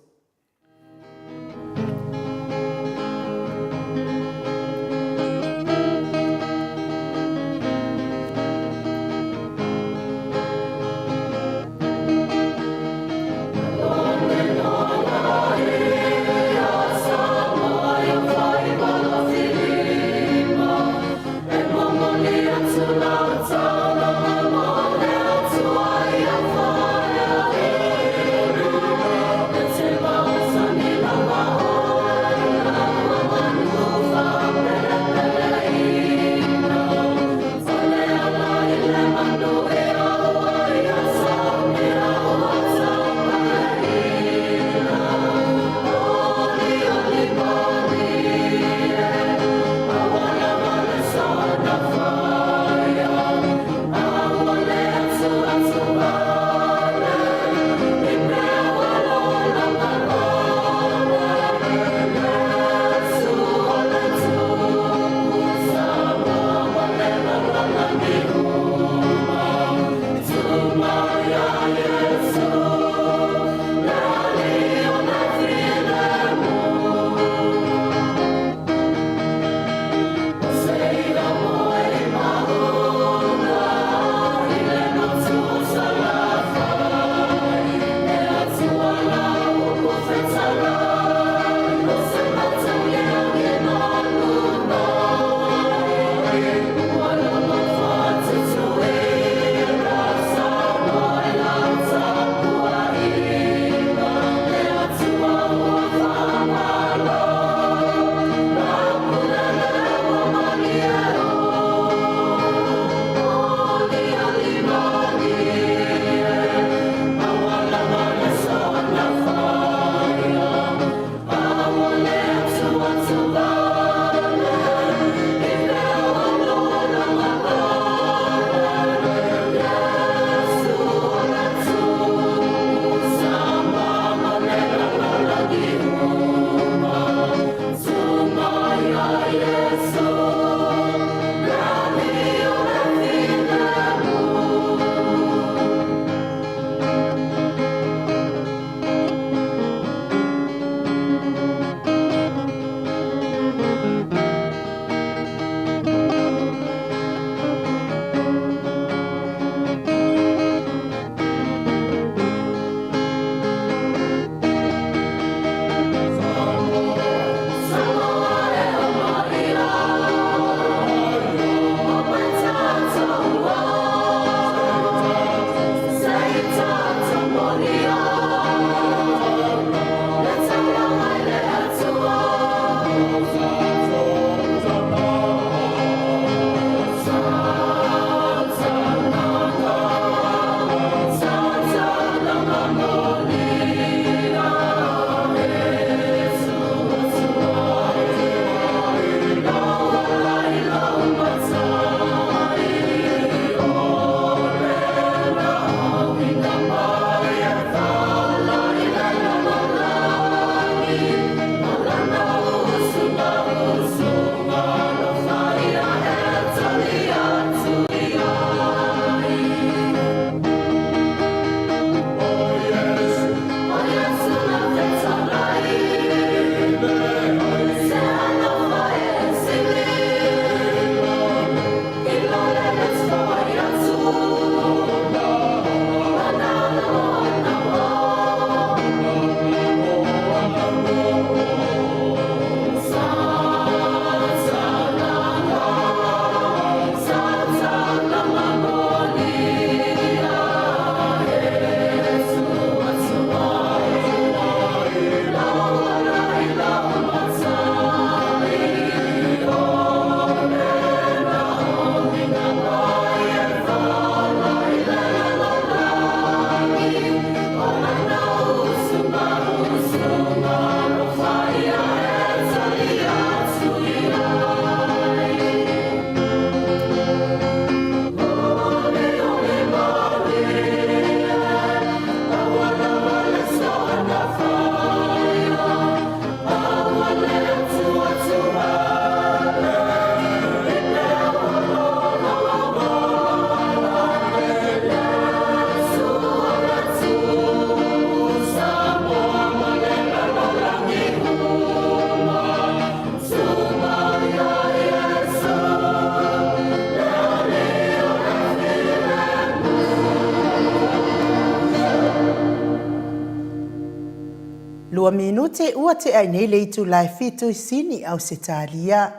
Lua minute ua tea ai nei le itula e fitu i Sini, Ausetalia.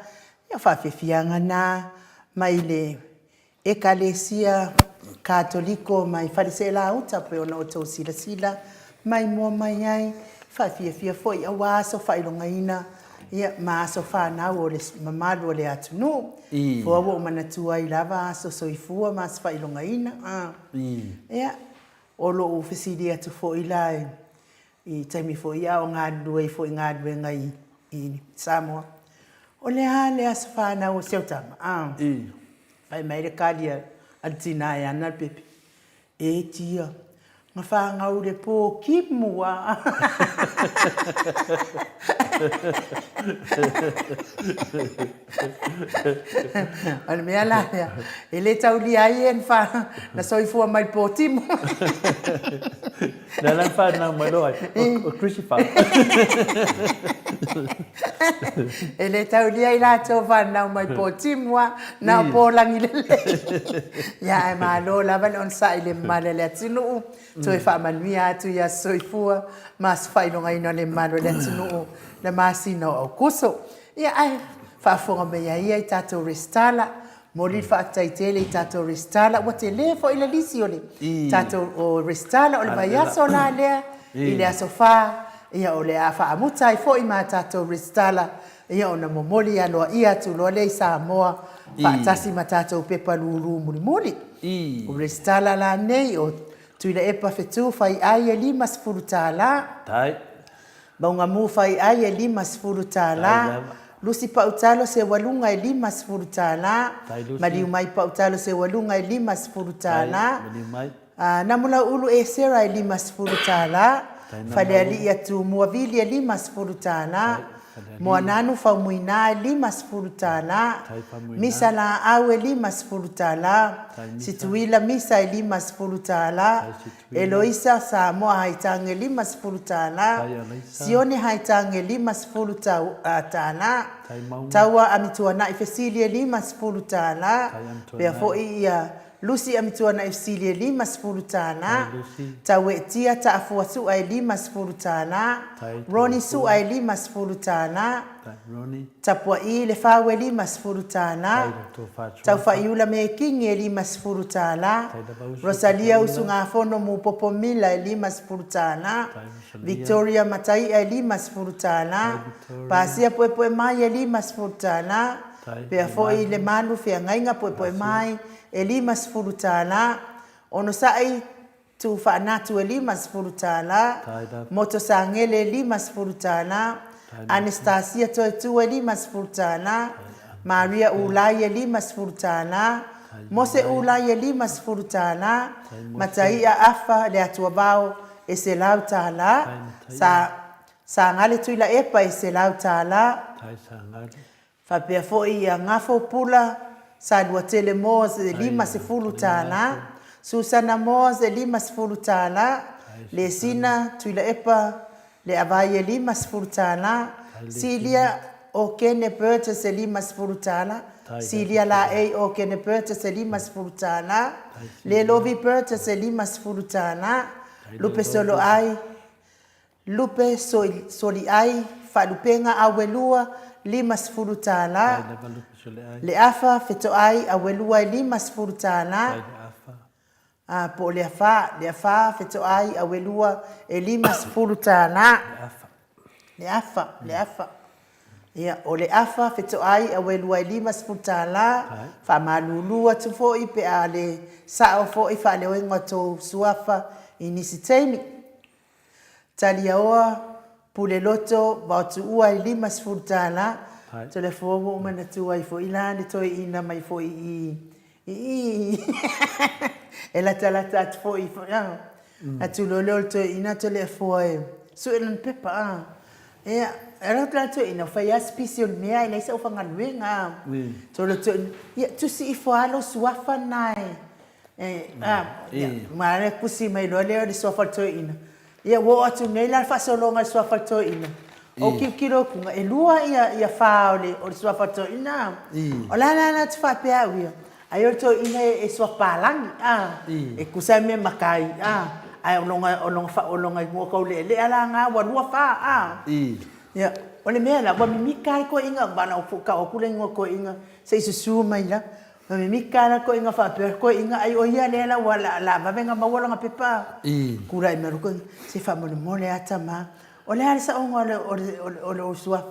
Ia faafiafiaga na mai le Ekalesia Katoliko mai Faleseelauta pei ona outou silasila mai mua mai ai, faafiafia foi aua aso faailogaina ia ma aso fanau o le mamalu o le atunuu. Fua ua ou manatua ai lava aso soifua ma aso faailogaina. Ia, o lou fesili atu foi la i taimi foi a o galulue ai foi i galuega i Samoa, o le a le aso fanau o si au tama? Fai mai le kali a le tina e ana le pepe, E tia, na fanau i le po kimu a. O le mea la lea, e le taulia ai e na soifua mai i le po timu. Lea la na fanau mai loa ai, o Christopher. E le taulia i latou fanau mai po timu a, na o po lagi lelei. Ia ae malo lava le onosai i le mamalu o le atunuu, toe faamanuia atu i aso soifua ma aso faailogaina o le mamalu o le atunuu le masina o Aokuso. Ia ae faafofoga mai ia ia i tatou resitala, Momoli le faafetai tele i tatou resitala, ua tele foi le lisi o le tatou o resitala o le vaiaso la lea i le aso Fa, ia o le a faamuta ai foi ma tatou resitala, ia ona momoli aloaia atu loa lea i Samoa faatasi ma tatou pepa lulu mulimuli. O resitala la nei o Tuilaepa Fetu Faiai e $50. Maugamu Faiai e $50, Lusi Pautalo Seualuga e $50, Maliumai Pautalo Seualuga e $50, Namulauulu Esera e $50, Falealii a Tumua Vili e $50, Moananu Faumuina e $50, Misa Laau e $50, Situila Misa e $50, Eloisa Samoa Haitange $50, Sione Haitange $50, Taua Amituanai Fesili e $50, pea foi ia Lucy Amituanai Fesili e $50, Tauetia Taafua Su'a e $50, Ronnie Su'a e $50, Tapua'i Lefau e $50, Taufaiula Mekingi e $50, Rosalia Usugafono Mupopo Mila e $50, Victoria Matai'a e $50, Pasia Puepuemai e $50, pea foi Lemalu Feagaiga Puepuemai e $50, Onosai Tu Faanatu e $50, Moto Sagele e $50, Anastasia Toetua e $50, Maria Ulai e $50, Mose Ulai e $50, Mataia Afa Le Atuavao e $100, Sa Sagale Tuilaepa e $100, Faapea foi ia Gafo Pula Saluatele Moores e $50, Susana Moores e $50, Lesina Tuilaepa Leavai e $50, Silia Okene Burgess e $50, Silia Laei Okene Burgess e $50, Lelovi Burgess e $50, Lupe Soloai Lupe Soliai Faalupega Auelua $50 Leafa Fetoai Auelua e $50 a po o Leafa Leafa Fetoai Auelua e $50 Leafa Leafa Ia, o le afa fetoai auelua e $50, faamalulu atu foi pe a le sao foi faaleoina o tou suafa i nisi taimi. Taliaoa, Puleloto, Vaotuua e $50. Toleafoa ua ou manatua ai foi la le toeaina mai foi i i e latalata atu foi atu loa lea o le toeaina Toleafoa e sue lana pepa a. Ia, e alu atu la le toeaina, ua fai lava si pisi o le mea, e leai sau faigaluega a. Tolo le toeaina, ia tusi ifo lava lou suafa lena e Ma le tusi mai loa lea o le suafa o le toeaina. Ia ua oo atu nei la le faasologa i le suafa o le toeaina. Ou tilotilo atu, e lua ia fa o le suafa o le toeaina. O le a la le atu faapea au ia, ai o le toeaina e suafa palagi, a, e tusa ai mea matai, a. Ae o loga, o loga fa, o loga igoa taulealea la na ua 24 a. Ia, o le mea la, ua mimita lava le toeaina, na ona ou tau atu le igoa o le toeaina se i susu mai la. Ua mimita lava le toeaina faapea le toeaina ai o ia lea la ua o le a vave ona maua lana pepa. Tulai mai loa le toeaina, se faamolemole lava tama, o le a le saoga o lou suafa?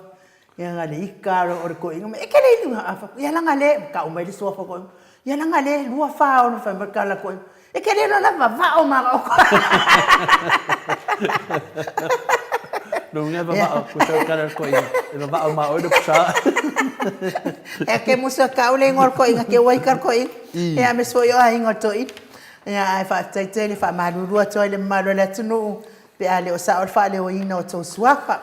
Ia na o le ita lava o le toeaina, e te le iloa, a fai atu, ia leaga lea, tau mai le suafa o le toeaina, ia leaga lea e 2 4 6, fai mai le tala a le toeaina, e te le iloa la vavao ma au. Lona uiga e vavao, tusa o le tala a le toeaina, e vavao ma oe le pusa. E ke musu e kau le igoa o le toeaina ke ua ita le toeaina. Ia aemaise foi o aiga o le toeaina. Ia ae faafetai tele, faamalulu atu ai i le mamalu o le atunuu pe a le o sao le faaleoina o tou suafa.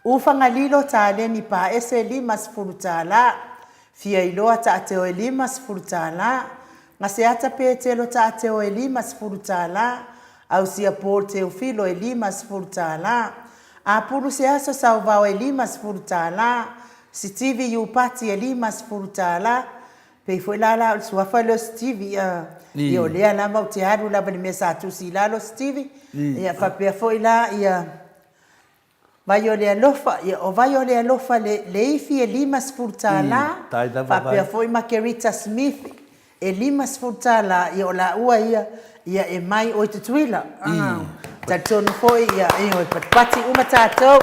U Fagalilo taleni paese $50, Fiailoa taateo e $50, Gaseata Petelo taateo e $50, Ausia Paul Teofilo e $50, Apulu Seaso Sauvao e $50, Sitivi Iupati e $50, Pei foi la la o le suafa lea o Sitivi, ia o lea lava ou te alu lava i le mea sa tusi i lalo Sitivi, ia faapea foi la ia Vai o le alofa, ia o Vai o le alofa Leifi e $50, faapea foi Makerita Smith e $50, ia o laua ia, ia e mai oi Tutuila. Talitonu foi ia e patipati uma tatou.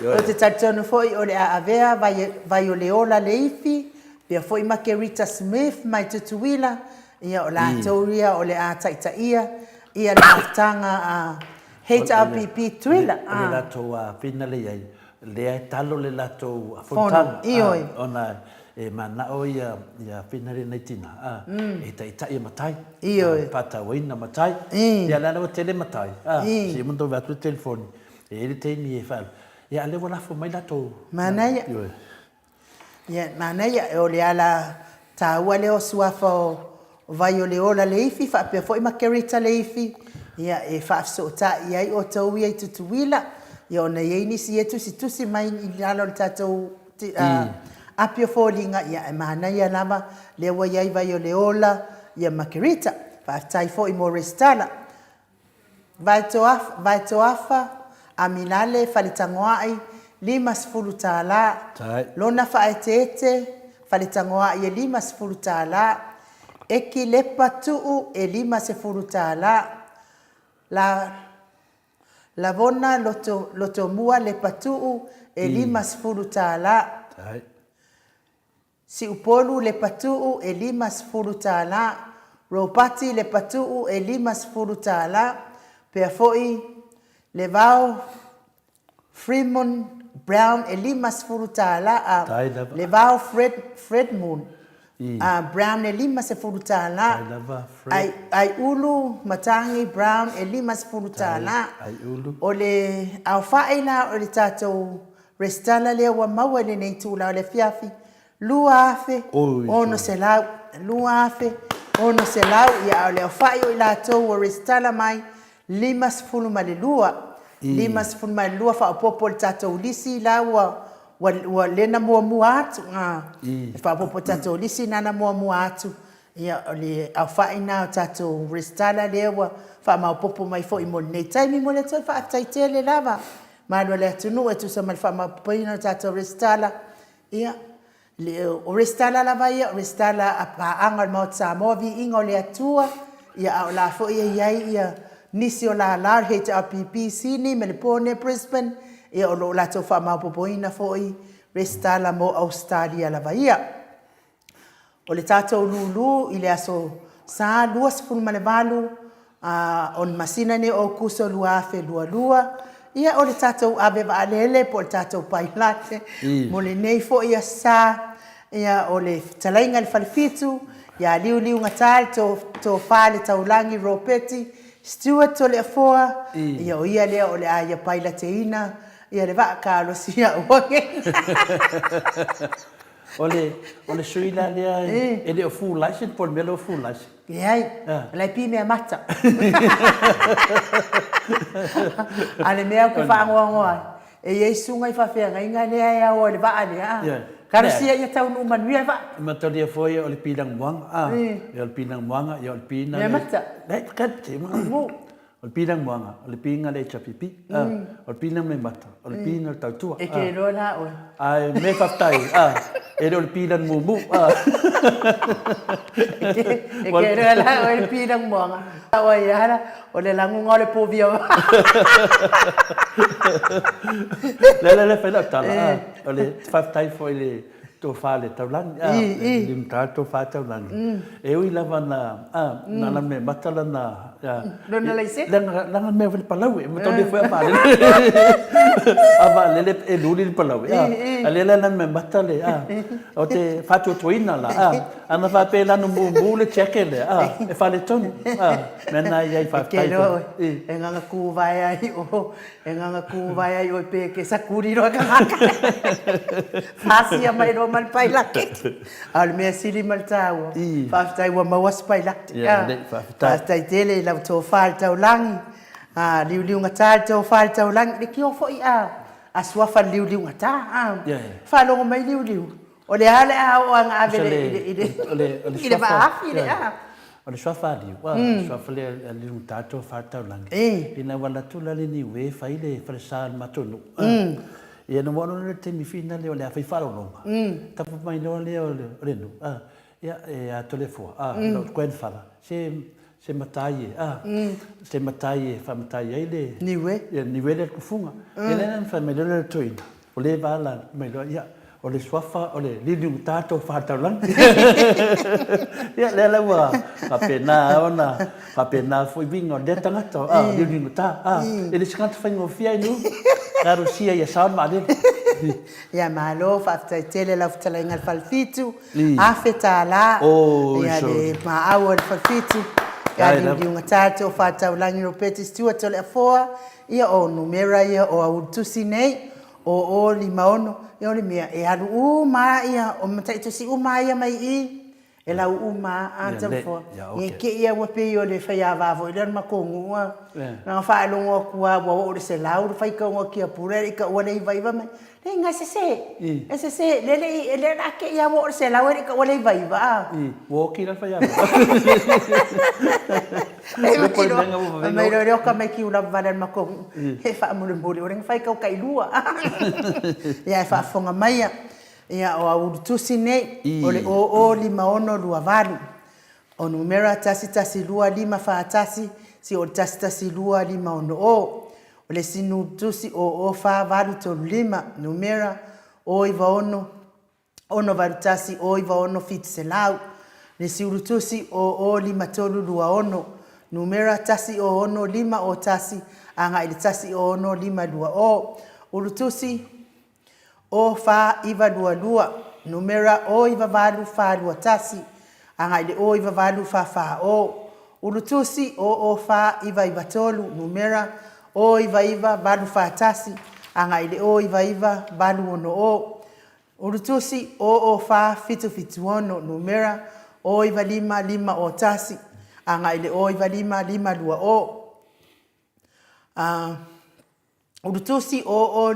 Ou te talitonu foi o le a avea Vai o le ola Leifi, faapea foi Makerita Smith mai Tutuila, ia o latou ia o le a taitaia ia le mafutaga a HRPP Tuila. O le latou whina lea i ai, lea e talo le latou fonotaga, ona e manao ia whina lea nai tina, e taitai e matai, faatauaina matai. Ia o lea ua tele matai, se i uma ona tou vaai atu i le telefoni, e i ai le taimi e faa-, ia a o lea ua lafo mai latou. Manaia. Ia, manaia, o le ala taua lea o suafa o Vaioleola Leifi faapea foi ma Kerita Leifi, ia, e faafesootai ai outou ia i Tutuila, ia ona e i ai nisi ia e tusitusi mai i lalo o le tatou api o foliga, ia, ae manaia lava lea ua i ai Vaioleola ia ma Kerita. Faafetai foi mo resitala. Vaetoafa, Amilale, Faletagoai, $50. Lona Faaeteete, Faletagoai e $50. Eki Lepa Tuu e $50. La Lavona Lotomua Lepa Tuu e $50. Siupolu Lepatuu e $50, Ropati Lepatuu e $50, pea foi Levao Fremon Brown e $50, a Levao Fredmoon Brown e $50, Aiulu Matangi Brown e $50. O le aofai la o le tatou Resitala lea ua maua i lenei itula o le afiafi, 2,600, 2,600, ia a o le aofai o i latou ua resitala mai, 52, 52 faaopoopo i le tatou lisi la ua, ua, ua lea na muamua atu, a, e faaopoopo i le tatou lisi lena na muamua atu, ia o le aofai lena o tatou resitala lea ua faamaopoopo mai foi mo lenei taimi. E momoli atu ai le faafetai tele lava Malu o le atunuu e tusa ma le faamaopoopoina o le tatou resitala. Ia, o resitala lava ia, o resitala a paaga o le Maota Samoa, viiga o le Atua, ia a o la foi e i ai ia nisi o lala o le HRPP Sini, Melepone, Brisbane, ia o lo o latou faamaopoopoina foi resitala mo Ausetalia lava ia. O le tatou lulu i le aso Sa 28 o le masina nei o Aokuso 2022, ia o le tatou ave vaalele po o le tatou pailate mo lenei foi aso Sa, ia o le fetalaiga i le Falefitu ia Liuliugata le Tofa i le Taulagi Ropeti Stewart Toleafoa, ia o ia lea o le a ia pailateina le vaa kalosi ia O le, o le sui la lea e le o full license po o le mea lea o full license? Leai, o la e pi mea mata. A o le mea ou te faanoanoa ai, e i ai susuga i faafeagaiga lea e ao ai i le vaa lea, a, talosia ia taunuu manuia le vaa. E mataulia foi o le pilaga moaga, a, o le pilaga moaga, ia o le pi lena. Mea mata. Leai, O le pilaga moaga, o le piga le HRPP, a, o le pilaga mata, o le piga le tautua. E ke loa la oe. Ae mea faafetai, a, e le o le pilaga mumu, a. E ke, e ke loa la oe le pilaga moaga. O ai ala, o le laguga o le povi a. Le le le fai lau tala, a, o le faafetai foi i le tofa le taulagi, a, le limata tofa taulagi. E ui lava na, a, na la me mata lana, Lona laisene? Leaga, leaga mea foi le palaue, ma tau le foi a vaalele. A vaalele e luli le palaue, a. A lea la na me mata le, a, o te faatuatuaina la, a. Ana faapea e lanu mumu le jacket lea, a, e faaletonu, a. Mea na i ai faafetai. E te loa oe, e gaga kuvae ai o, E gaga kuvae ai oe pe ke sakuli loa ka gaka. Fasia mai loa ma le pailaketi. A o le mea sili ma le taua, faafetai ua maua se pailaketi. Faafetai tele i lau tofa i le taulagi, liuliugata le tofa i le taulagi, le tio foi a suafa le liuliugata. Faalogo mai Liuliu, O le a le a oo ana ave i le i le vaafi le a. O le suafa a Liu, o le suafa lea a Liu tatou faataulagi. Ina ua alu atu la le niue fai le falesa o le matou nuu. Ia ona ua oo loa lea i le taimi fina lea o le a fai faaaloaloga, tapa mai loa lea o le nuu, ia e a Toleafoa, lou grandfather, se se matai e, a, se matai e faamatai ai le Niue. Ia, niue lea le tufuga. Ia lea na fai mai loa le toeaina, o le va la mai loa, ia, o le suafa o le liliugata tofa taulagi. Ia, lea la ua faapena ona faapena foi uiga o lea tagata, a, liliugata, a, e le o se tagata faigofie ai nu, kalosia ia sao le vaalele. Ia, malo, faafetai tele lau fetalaiga i le Falefitu. $1,000 ia le maau o le Falefitu ia liuliugata le tofa taulagi Ropeti Stewart o le Afoa ia o numera ia o aulu tusi nei 0056 ia o le mea e alu uma a ia o mataitusi uma a ia mai i e lau uma a Toleafoa ne i te i ua pei o le faiava foi lea o le matou nuu a na ona faalogo atu a ua oo i le 100 le faitauga o tiapula e le i taua le 99 mai Leai, e sese. E sese. Lea le i, lea la te i a ua oo i le 100 e le i taua le 99 a. I, ua oti la le faiaoga. Fai mai loa lea o tamaiti ua lava vale a le matou nuu, he faamolemole o lea na faitau tailua. Ia ae faafofoga maia, ia o au ulutusi nei, o le 005628. O numera 112541 si o le 112560. O le isi nutusi o 4835, numera 096 681 96 700. Le isi ulutusi o 5326, numera 106501 agai i le 106520. Ulutusi O 4922, numera O 98 421, agai i le O 98 44 O. Ulutusi O O 4993, numera O 99 841, agai i le O 99 86 O. Ulutusi O O 4776, numera O 95 5 O 1, agai i le O 95 5 2 O. Ulutusi o o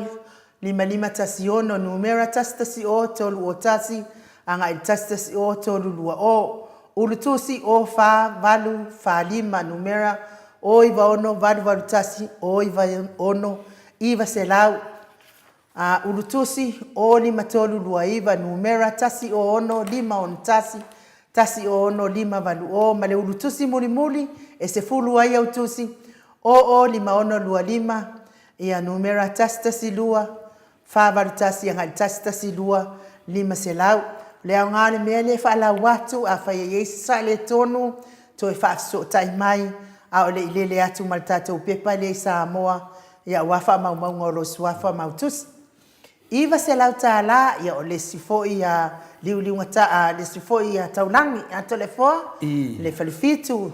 5516 numera 1 1 o 3 o 1 agai i le 1 1 o 3 2 o. Ulutusi o 4 8 4 5 numera o 9 6 8 8 1 o 9 6 9 selau. A Ulutusi o 5 3 2 9 numera 1 o 6 5 6 1 1 o 6 5 8 o ma le ulutusi mulimuli e sefulu ai au tusi o o 5 6 2 5 ia numera 1 1 2 4 8 1 agai i le 1 1 2 5 selau. O le aoga o le mea lea e faalau atu afai e i ai se saaletonu toe faafesootai mai a o le i lele atu ma le tatou pepa lea i Samoa ia aua faamaumauga o lou suafa ma au tusi. $900, ia o le isi foi a liuliuga ta, a le isi foi a taulagi ia Toleafoa, le Falefitu,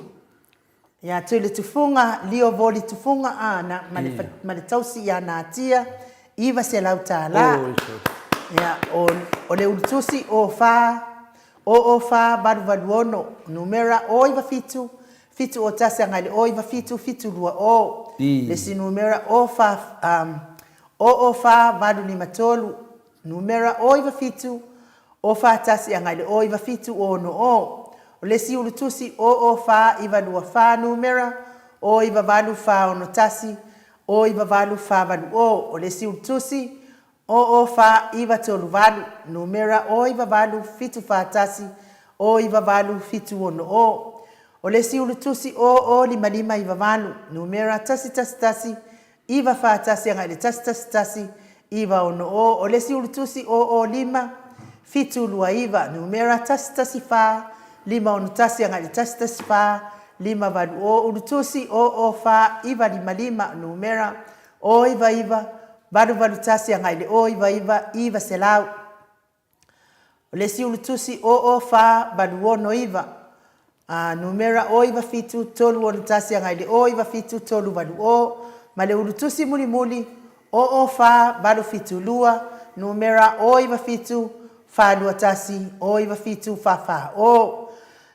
ia Tuiletufuga, Lio Voli Tufuga, a, na, ma le, ma le tausi ia Natia, $900. Ia, o, o le ulutusi o fa, o o fa 886, numera o 97, 7 o 1 agai le o 97, 7 2 o. Le isi numera o fa, um, O O 4 8 5 3, numera O 9 7 O 4 1 agai le O 9 7 O 6 O. O le isi ulutusi O O 4 9 2 4, numera o 9 8 4 6 1 o 9 8 4 8 0. O le isi ulutusi, o o 4 9 3 8, numera o 9 8 7 4 1 o 9 8 7 6 0. O le isi ulutusi, o o 5 5 9 8, numera 1 1 1 9 4 1 agai i le 1 1 1 9 6 0. O le isi ulutusi, o o 5 7 2 9, numera 1 1 4 5 6 1 agai i le 1 1 4 5 8 0. Ulutusi, o o 4 9 5 5, numera o 9 9 8 8 1 agai i le o 9 9 900. O le isi ulutusi o o 4 8 6 9, a, numera o 9 7 3 6 1 agai i le o 9 7 3 8 0, ma le ulutusi mulimuli o o 4 8 7 2, numera o 9 7 4 2 1 o 9 7 4 4 0.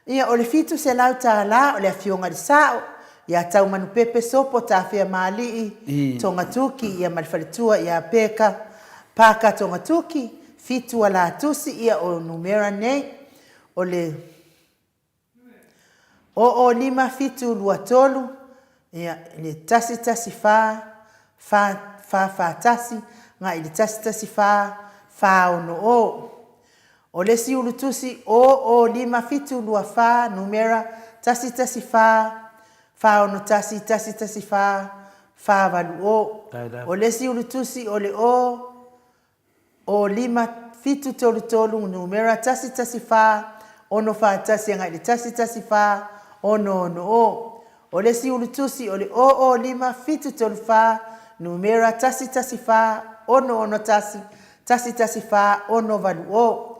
Ia, o le $700 o le Afioga i le Sao, ia Taumanupepe Sopo Tafea Maali'i Togatuki, ia ma le faletua ia Peka Paka Togatuki, Fitu Alatusi, ia o numera nei, o le o o 5 7 2 3, ia, le 1 1 4 4 4 4 1, agai i le 1 1 4 4 6 0. O le isi ulutusi o o 5 7 2 4, numera 1 1 4 4 6 1 1 1 4 4 8 0. O le isi ulutusi o le o o 5 7 3 3, numera 1 1 4 6 4 1 agai i le 1 1 4 6 6 0. O le isi ulutusi o le o o 5 7 3 4, numera 1 1 4 6 6 1 1 4 6 8 0.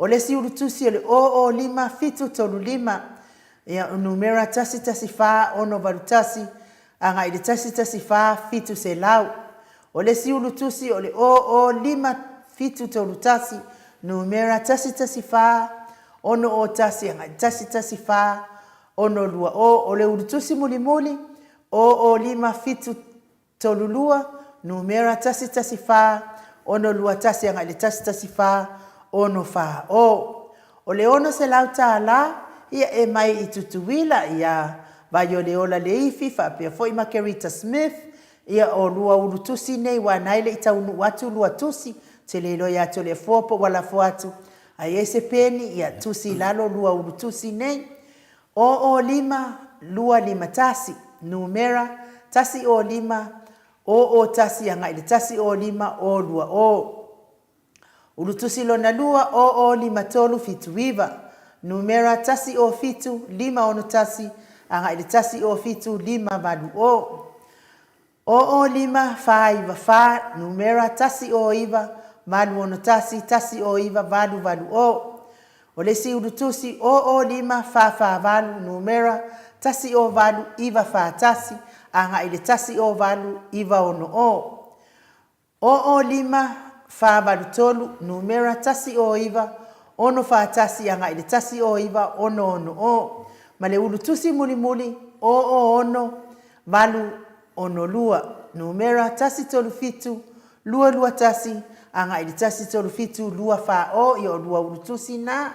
O le isi ulutusi o le o o 5 7 3 5, ia, numera 1 1 4 6 8 1 agai i le 1 1 4 700. O le isi ulutusi o le o o 5 7 3 1, numera 1 1 4 6 1 agai i le 1 1 4 6 2 0. O le ulutusi mulimuli o o 5 7 3 2, numera 1 1 4 6 2 1 agai i le 1 1 4 6 4 0. O le $600, ia e mai i Tutuila, ia Vaioleola Leifi faapea foi ma Kerita Smith, ia o lua ulutusi nei ua na e le i taunuu atu lua tusi, te le iloa ia te o le afoa po ua lafo atu, a i ai se peni, ia tusi i lalo lua ulutusi nei. O o 5 2 5 1, numera 1 o 5 o o 1 agai i le 1 o 5 o 2 o. Ulutusi lona lua o o 5 3 7 9, numera 1 o 7 5 6 1 agai i le 1 o 7 5 8 o. O o 5 4 9 4, numera 1 o 9 8 6 1 1 o 9 8 8 o. O le isi ulutusi o o 5 4 4 8, numera 1 o 8 9 4 1 agai i le 1 o 8 9 6 o. O o 5 4 8 3, numera 1 o 9 6 4 1 agai i le 1 o 9 6 6 o. Ma le ulutusi mulimuli o o 6 8 6 2, numera 1 3 7 2 2 1 agai i le 1 3 7 2 4 o, ia o lua ulutusi na.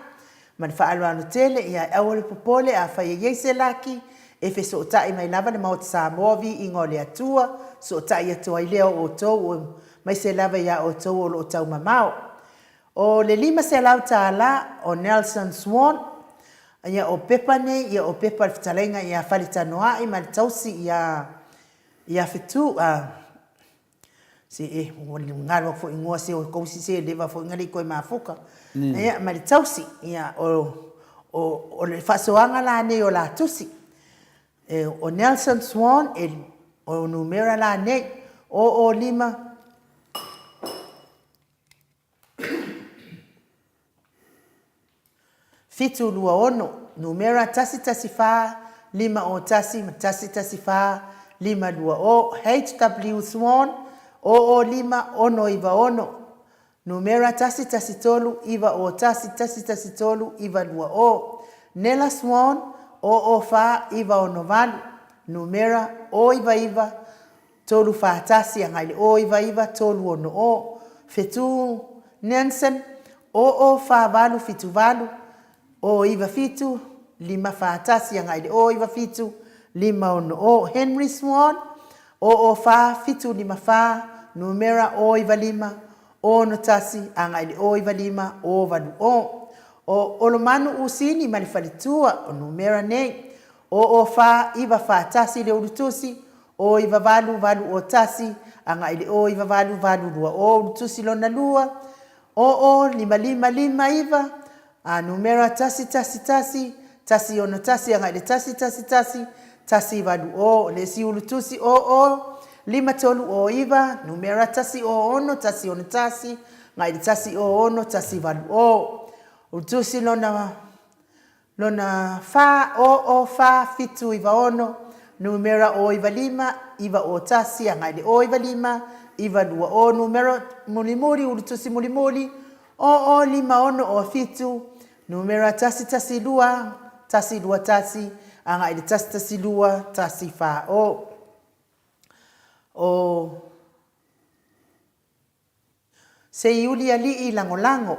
Ma le faaaloalo tele, ia e aua le popole, afai e i ai se laki, e fesootai mai lava le Maota Samoa viiga o le Atua, sootai atu ai lea o outou, aemaise lava iā outou o lo o taumamao. O le $500 o Nelson Swan, ia o pepa nei, ia o pepa o le fetalaiga ia Faletanoai ma le tausi ia ia Fetu, a, se e, ua galo atu foi igoa se o kousi se leva foi na le i toe mafuta. Ia, ma le tausi, ia, o, o, o le faasoaga la nei o la tusi. E, o Nelson Swan, e, o numera la nei, o o 5, 7 2 6, numera 1 1 4 5 0 1 ma 1 1 4 5 2 0, HW Swan, o o 5 6 9 6, numera 1 1 3 9 0 1 1 1 3 9 2 0, Nella Swan, o o 4 9 6 8, numera o 9 9 3 4 1 agai i le o 9 9 3 6 0, Fetu Nansen, o o 4 8 7 8, o 9 7 5 4 1 agai i le o 9 7 5 6 O Henry Swan, 0 0 4 7 5 4, numera 0 9 5 6 1 agai i le 0 9 5 0 8 0. O Olomanu Usini ma le faletua, o numera nei, 0 0 4 9 4 1 le ulutusi, 0 9 8 8 0 1 agai i le 0 9 8 8 2 0, ulutusi lona lua, 0 0 5 5 5 9, a numera 1 1 1 1 6 1 agai i le 1 1 1 1 8 0, le isi ulutusi 0 0 5 3 0 9, numera 1 0 6 1 6 1 agai i le 1 0 6 1 8 0. Ulutusi lona Lona fa, o o fa, fitu iva ono, numera o iva lima, iva o tasi, agai le o iva lima, iva lua o, numera mulimuli, ulutusi mulimuli, o o lima ono o fitu, numera tasi tasi lua, tasi lua tasi, agai le tasi tasi lua, tasi fa o. O Seiuli alii lagolago.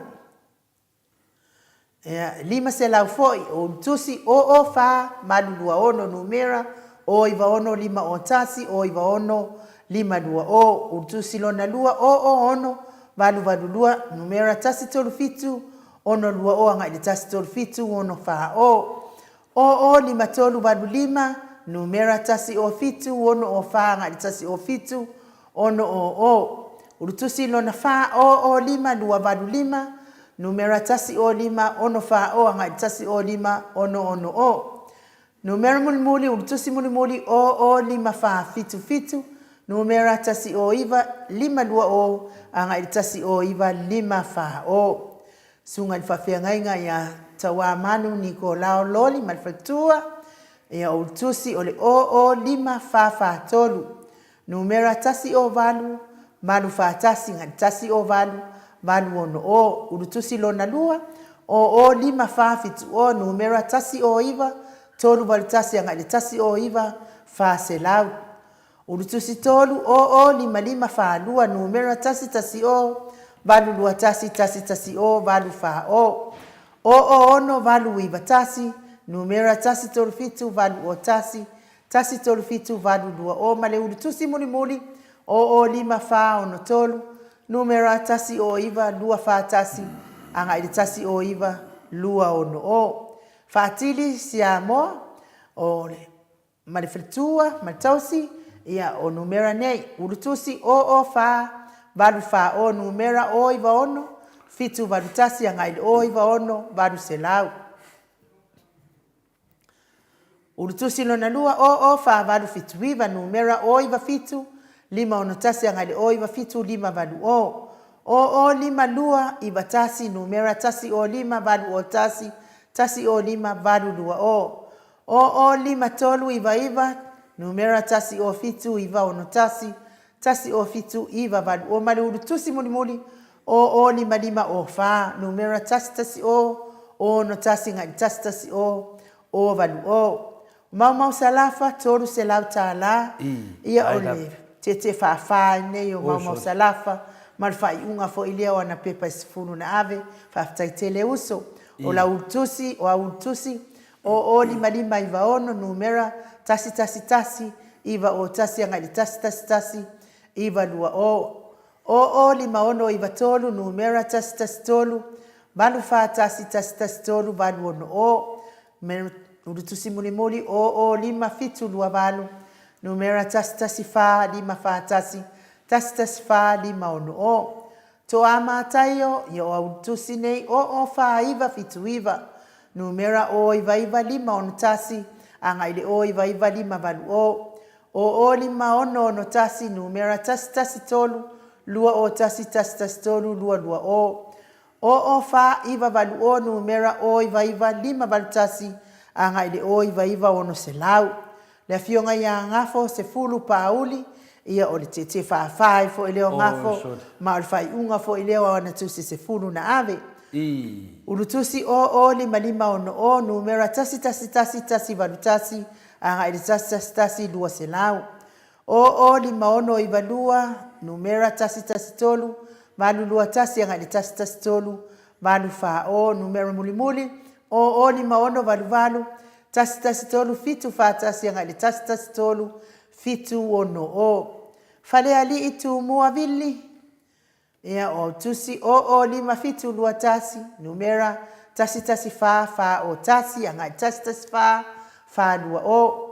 Ia, 500 foi, o ulutusi o o fa malu lua ono numera o iva ono lima o tasi o iva ono lima lua o, ulutusi lona lua o o ono valu valu lua numera tasi tolu fitu ono lua o agai i le tasi tolu fitu ono fa o. O o 5 3 8 5, numera 1 o 7 6 o 4 agai i le 1 o 7 6 o o. Ulutusi lona 4 o o 5 2 8 5, numera 1 o 5 6 4 o agai i le 1 o 5 6 6 o. Numera mulimuli, ulutusi mulimuli o o 5 4 7 7, numera 1 o 9 5 2 o agai i le 1 o 9 5 4 o. Susuga i le Faafeagaiga ia Tauamanu Nikolao Loli ma le faletua, ia o Ulutusi o le 00543, numera 108 81 gari 108 860, Ulutusi lona lua, 00570, numera 109 381 agai le 109 400. Ulutusi 3 o o 5 5 4 2 numera 1 1 o 8 2 1 1 1 o 8 4 o o o 6 8 9 1 numera 1 3 7 8 o 1 1 3 7 8 2 o ma le ulutusi mulimuli o o 5 4 6 3 numera 1 o 9 2 4 1 agai i le 1 o 9 2 6 o Faatili Siamoa o le ma le faletua ma le tausi, ia, o numera nei, ulutusi o o fa valu fa o numera o iva ono fitu valu tasi agai i le o iva ono valu selau. Ulutusi lona lua o o fa valu fitu iva numera o iva fitu lima ono tasi agai i le o iva fitu lima valu o. O o lima lua iva tasi numera tasi o lima valu o tasi tasi o lima valu lua o. O o 5 3 9 9, numera 1 o 7 9 6 1 1 o 7 9 8 o ma le ulutusi mulimuli o o 5 5 o 4, numera 1 1 o o 6 1 1 o o 8 o. Maumau Salafa, $300, ia o le tietie faafa ai nei o Maumau Salafa ma le faaiuga foi lea o ana pepa e 10 na ave. Faafetai tele uso. O lau ulutusi, o au ulutusi, O o 5 5 9 6 numera 1 1 1 9 o 1 agai i le 1 1 1 9 2 o. O o 5 6 9 3 numera 1 1 3 8 4 1 1 1 3 8 6 o. Ulutusi mulimuli o o 5 7 2 8 numera 1 1 4 5 4 1 1 1 4 5 6 o. Toamātaio, ia o Aulutusi nei o o 4979, numera o 9951, agai i le o 9958 o, o o 5661, numera 113, 2 o 1113 22 o, o o 498 o, numera o 9981, agai i le o 99 600. Le afioga ia Gafo Sefulu Paauli, ia o le tietie faafa ai foi lea o Gafo, ma o le faaiuga foi lea o ana tusi sefulu na ave. Ulutusi o o 5 5 6 o, numera 1 1 1 1 8 1, agai i le 1 1 1 200. O o 5 6 9 2, numera 1 1 3 8 2 1 agai i le 1 1 3 8 4 o, numera mulimuli, o o 5 6 8 8, 1 1 3 7 4 1 agai i le 1 1 3 7 6 0. Falealii Tumua Vili, ia, o au tusi 0 0 5 7 2 1, numera 1 1 4 4 0 1 agai i le 1 1 4 4 2 0.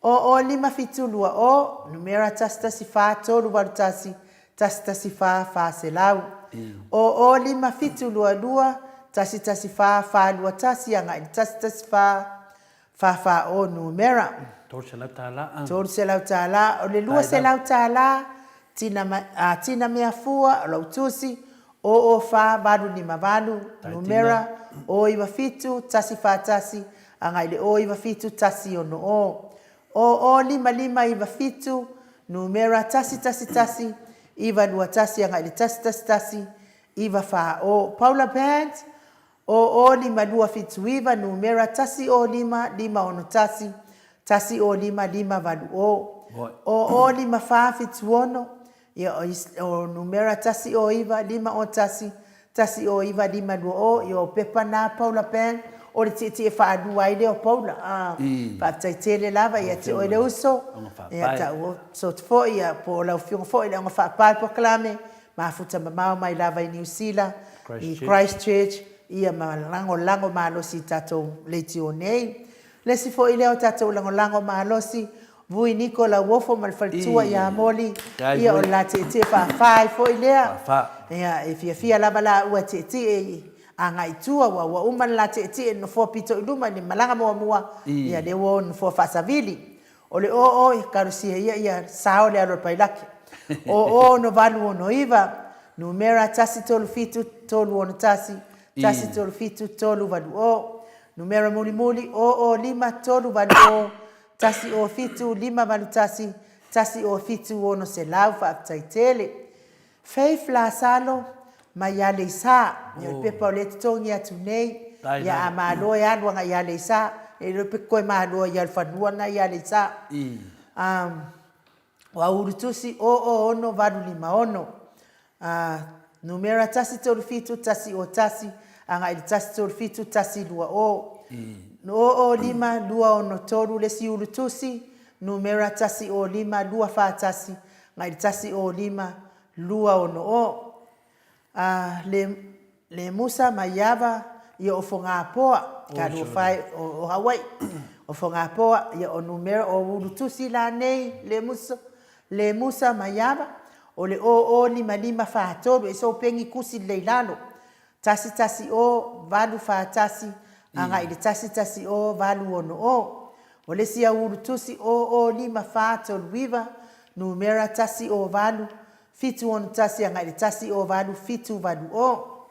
0 0 5 7 2 0, numera 1 1 4 3 8 1, 1 1 4 4 selau. 0 0 5 7 2 2, 1 1 4 4 2 1 agai i le 1 1 4 4 4 0 numera. $300. $300. O le $200 Tina, a Tina Meafua, o lau tusi, 004 858, numera 097 141, agai i le 097 160. 005597, numera 111 921, agai i le 111 940. Paula Band, 005279, numera 105 561, 105 580. 005476, ia, o numera 109 501, 109 520. Ia, o pepa na Paula Band, o le tietie faalua ai lea o Paula. Faafetai tele lava ia te oe le uso. Ia, tau sotu foi, ia, po o lau afioga foi i le augafaapae polokalame, mafuta mamao mai lava i Niu Sila, i Christchurch, ia ma lagolago malosi i tatou leitio nei. Le isi foi lea o tatou lagolago malosi, Vui Niko Lauofo ma le faletua ia Moli, ia o le la tietie faafa ai foi lea. Ia, e fiafia lava laua e tietie i agai i tua, aua ua uma le la tietie i le nofoa pito i luma i le malaga muamua, ia lea ua o i le nofoa faasavili. O le oo e talosia ia ia sao le alu a le pailaki. O 0 6 8 6 9, numera 1 3 7 3 6 1, 1 3 7 3 8 0, numera mulimuli o 0 5 3 8 0, 1 0 7 5 8 1, 1 0 7 6 selau. Faafetai tele. Faith Lasalo mai Aleisa, ia o le pepa o lea e totogi atu nei, ia a malo e alu agai i Aleisa, e le iloa pe toe malo ai i Alofanua lena i Aleisa. O Aulutusi 006 856, numera 1 3 7 1 0 1, agai i le 1 3 7 1 2 0. 0 5 2 6 3 le isi Ulutusi, numera 1 0 5 2 4 1, agai i le 1 0 5 2 6 0. A le, le Musa Maiava, ia o Fogapoa, ka lua fae o, o Hawaii. O Fogapoa, ia o numera o Ulutusi la nei, le Musa, le Musa Maiava, o le 005543, e so pengi kusi lelei lalo. 1 1 0 8 4 1, agai i le 1 1 0 8 6 0. O le isi au Ulutusi, 005 4 3 9, numera 1 0 8 7 6 1 agai i le 1 0 8 7 8 0.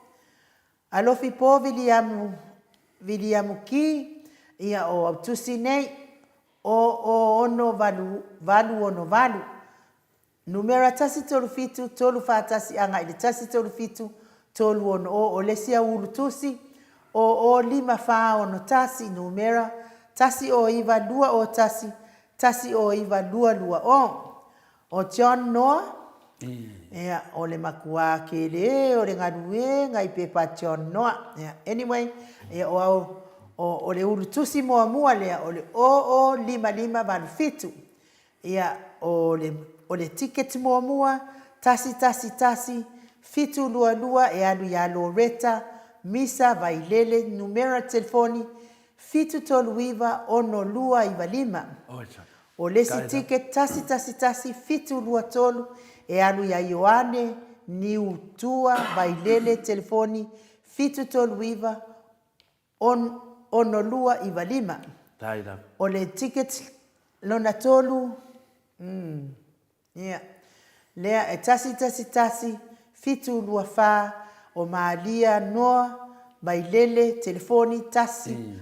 Alofi po Viliamu, Viliamu Ki, ia o Autusi nei, 0 0 6 8 8 6 8. Numera 1 3 7 3 4 1 agai i le 1 3 7 3 6 0. O le isi au Ulutusi, 0 0 5 4 6 1, numera 1 0 9 2 0 1, 1 0 9 2 2 0. O John Noa, ia, o le makuā kele o le galuega i pepa John Noa. Ia, anyway, ia, o au, o, o le ulutusi muamua lea, o le 005587. Ia, o le, o le ticket muamua, 111 722 e alu iā Loretta, Misa, Vailele, numera telefoni, 739 6295. O le isi ticket 1 1 1 7 2 3 e alu iā Ioane, Niu Tua, Vailele, telefoni, 7 3 9 6 2 9 5. O le ticket lona tolu, umm. Ia. Lea e 1 1 1 7 2 4 o Malia Noa Vailele telefoni 1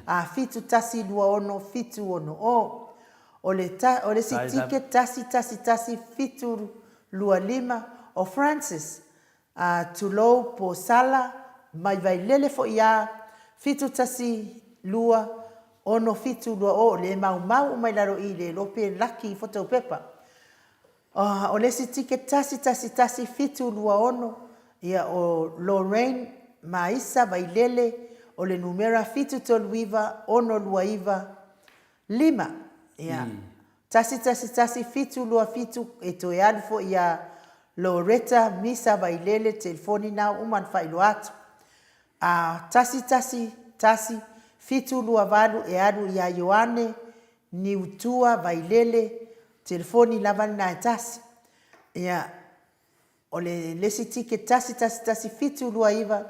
a 7 1 2 6 7 6 0. O le ta, o le isi ticket 1 1 1 7 2 5 o Francis a tulou po Sala mai Vailele foi a 7 1 2 6 7 2 0 le maumau uma i lalo i le iloa pe laki i photo pepa. O le isi ticket 1 1 1 7 2 6, ia o Lorraine Maisa Vailele, o le numera 7 3 9 6 2 9. 5, ia, 1 1 1 7 2 7 e toe alu foi ia Loretta Misa Vailele telefoni na uma ona faailoa atu. A 1 1 1 7 2 8 e alu ia Ioane Niutua Vailele telefoni lava lena e tasi. Ia, O le le isi ticket 111729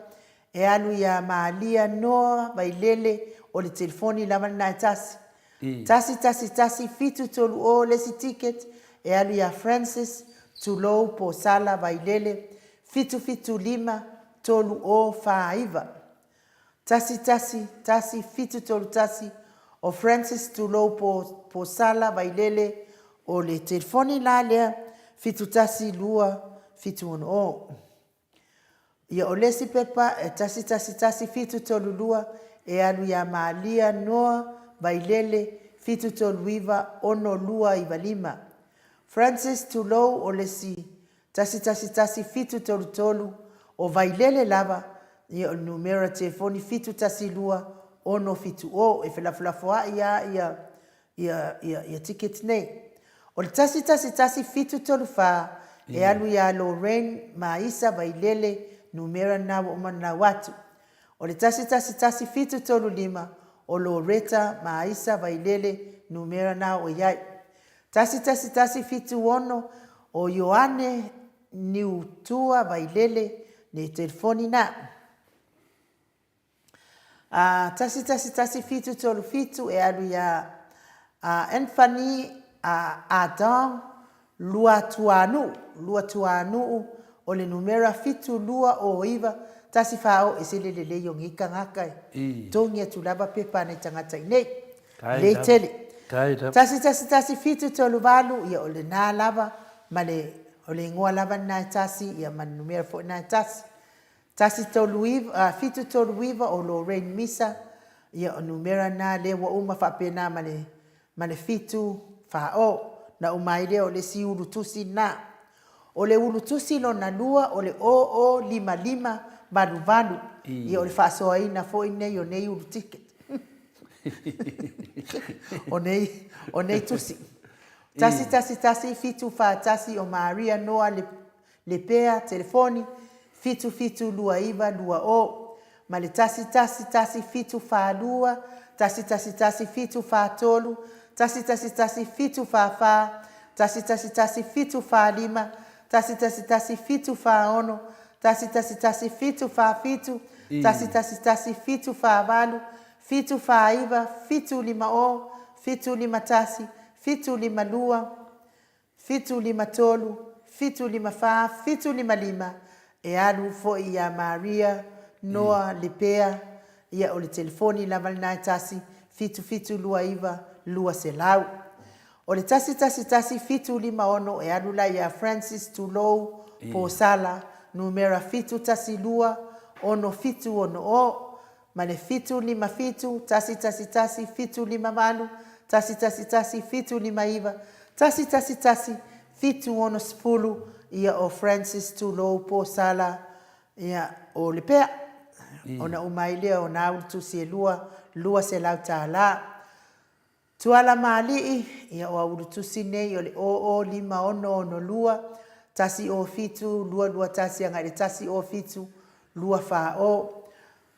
e alu ia Malia Noa Vailele o le telefoni lava lena e tasi. 111730 le isi ticket e alu ia Francis Tulou Posala Vailele 775 3049. 111731 o Francis Tulou Posala Vailele o le telefoni la lea 712760. Ia o le isi pepa e 111732 e alu ia Malia Noa Vailele 739 6295. Francis Tulou o le isi 111733, o Vailele lava, ia o le numera telefoni 712 670, e felafolafoai lava ia, ia, ia, ia tickets nei. O le 111734, e alu ia Lorraine Maisa Vailele, numera lena ua uma ona lau atu. O le 111735, o Loretta Maisa Vailele, numera lena o i ai. 1176 o Ioane Niutua Vailele le telefoni na. A 111737 e alu ia Anthony Adam Luatuanuu, Luatuanuu o le numera 7209 14 e sele lelei o nei tagata e togi atu lava pepa a nai tagata i nei. Lelei tele. 111738, ia o lena lava, ma le, o le igoa lava lena e tasi, ia ma le numera foi lena e tasi. 139, 739 o Lorraine Misa, ia o numera lena lea ua uma faapena ma le, ma le 7 4 o. Na uma ai lea o le isi ulu tusi lena. O le ulu tusi lona lua o le 005588, ia o le faasoaina foi lenei o nei ulu ticket. O nei, o nei tusi. 1 1 1 7 4 1 o Maria Noa Lepea, telefoni, 7 7 2 9 2 o, ma le 1 1 1 7 4 2, 1 1 1 7 4 3, 1 1 1 7 4 4, 1 1 1 7 4 5, 1 1 1 7 4 6, 1 1 1 7 4 7, 1 1 1 7 4 8, 7 4 9, 7 5 0, 7 5 1, 7 5 2, 7 5 3, 7 5 4, 7 5 5, e alu foi iā Maria, Noa, Lepea, ia o le telefoni lava lena e tasi, 7 7 2 9, 200. O le 1 1 1 7 5 6 e alu la iā Francis Tulou, Posala, numera 7 1 2 6 7 6 o, ma le 7 5 7 1 1 1 7 5 8 1 1 1 7 5 9 1 1 1 7 6 10 ia o Francis Tulou Posala ia o Lepea. Ona uma ai lea o nā ulu tusi e lua, $200. Tuala ma Alii, ia o Aulutusi nei o le 005662, 107 221 agai le 107 240.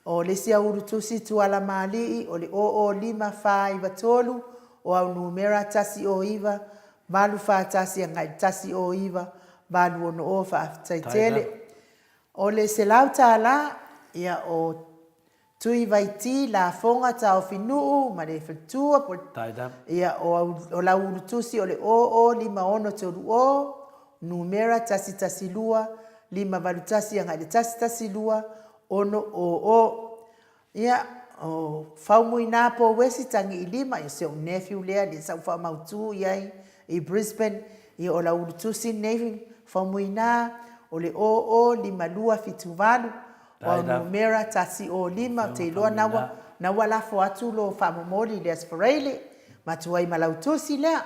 O le isi Aulutusi Tuala ma Alii o le 00543, o au numera 109 841 agai le 109 860. Faafetai tele. O le $100, ia o Tui Vaiti, Lafoga, Taofinuu ma le Faletua po ia o lau ulutusi o le 005630, numera 112 581 agai le 112 600. Ia, o Faumuina Pouesi Tagiilima, ia si ou nephew lea lea sa ou faamautu i ai i Brisbane, ia o lau ulutusi lenei Faumuina o le 005278, O au numera 105, ou te iloa na ua, na ua lafo atu lo faamomoli i le Aso Faraile, matua ai ma lau tusi lea.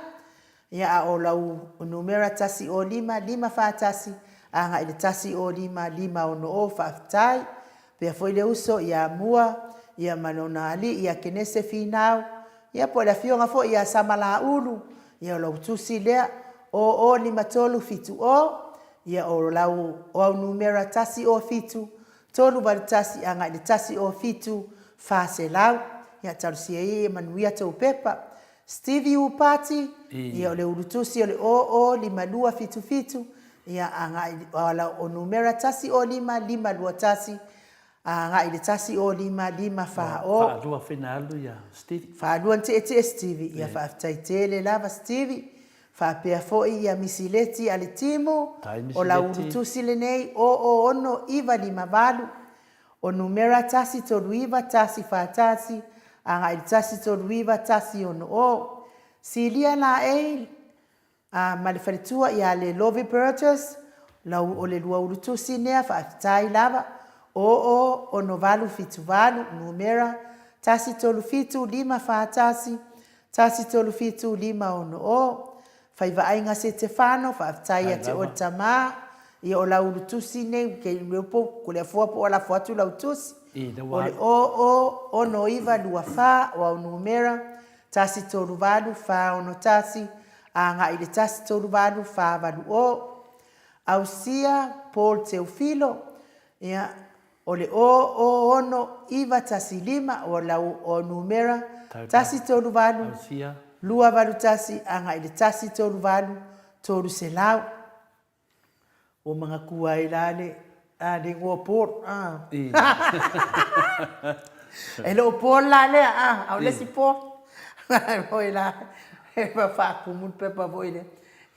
Ia, a o lau numera 105, 541, agai i le 105, 560, faafetai. Pea foi le uso ia Mua, ia ma lona alii ia Kenese Finau, Ia po o le afioga foi ia Samalaulu, ia o lau tusi lea, 00 53 70, ia o lau o au numera 107 381 agai le 107 400. Ia talosia ia ia manuia tou pepa. Stevie Upati, ia o le ulutusi o le 00 52 77, ia agai o lau o numera 105 521 agai i le 105 540. Faalua fina alu ia Stevie. Faalua na tietie Stevie, ia faafetai tele lava Stevie. Faapea foi ia Misileti Aletimu, o lau ulutusi lenei 006958, o numera 139 141 agai i le 139 160. Silia Laei A ma le faletua ia le Lovi Burgess, lau o le lua ulutusi nea faafetai lava, 00 6878, numera, 137 541, 137 560. Faivaaiga Setefano, faafetai ia te oe le tama, ia o lau ulutusi nei, ke leo po ko le afua po o lafo atu lau tusi, o le 00 6924, o au numera, 138 461 agai i le 138 480. Ausia Paul Teufilo, ia, o le 006915, o lau o numera 138 281 agai i le 138 300. Ua manatua ai la le a le igoa Paul a. E le o Paul la lea a, a o le isi Paul. Foi la e faatumu le pepa foi lea.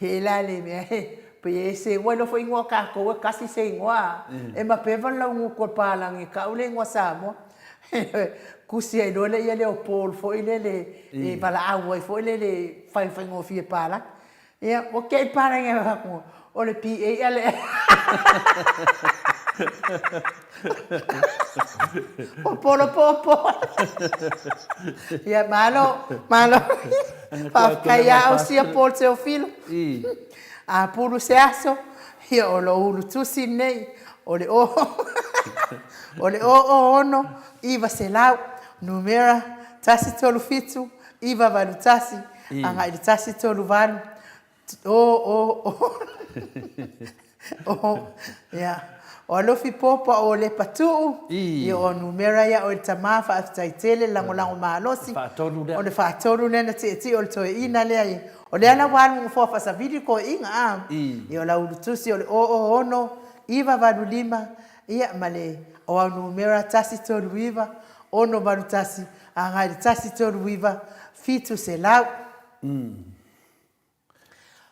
E la le mea e pei e se ua iloa foi igoa o tatou e tasi se igoa a. E mapeva le laugutu o le palagi e tau le igoa Samoa. Tusi ai loa lea o Paul foi lele e valaau ai foi lele e faigofie i palagi. Ia, ua kei palagi ai atu, o le PA le O polo popo. Ia, malo, malo. Faafetai ia ausia Paul Teofilo. A pulu se aso, ia o lou ulu tusi lenei, o le o, o le 006 900, numera 137 981, agai i le 138, o, o, o, o, ia. O Alofi Popa o Lepa Tuu, ia o numera ia o le tama faafetai tele lagolago malosi. O le faatolu lea na tietie o le toeaina lea ia. O lea la ua alu i nofoa faasavili le toeaina a. Ia o lau ulutusi o le 006 985 ia ma le o au numera 139 681 agai le 139 700.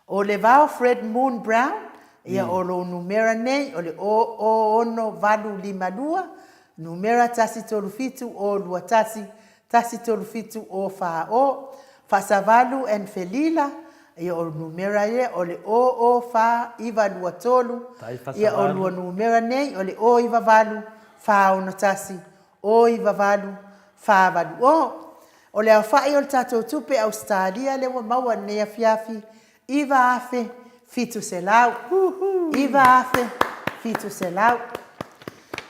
O le vao Fred Moon Brown, ia o lou numera nei o le 06852, numera 137 021 137 040, Faasavalu and Felila, ia o numera ia o le 04923, ia o lua numera nei o le 098 461 098 480. O le aofai o le tatou tupe Ausetalia lea ua maua i lenei afiafi, 9,700. 9,700.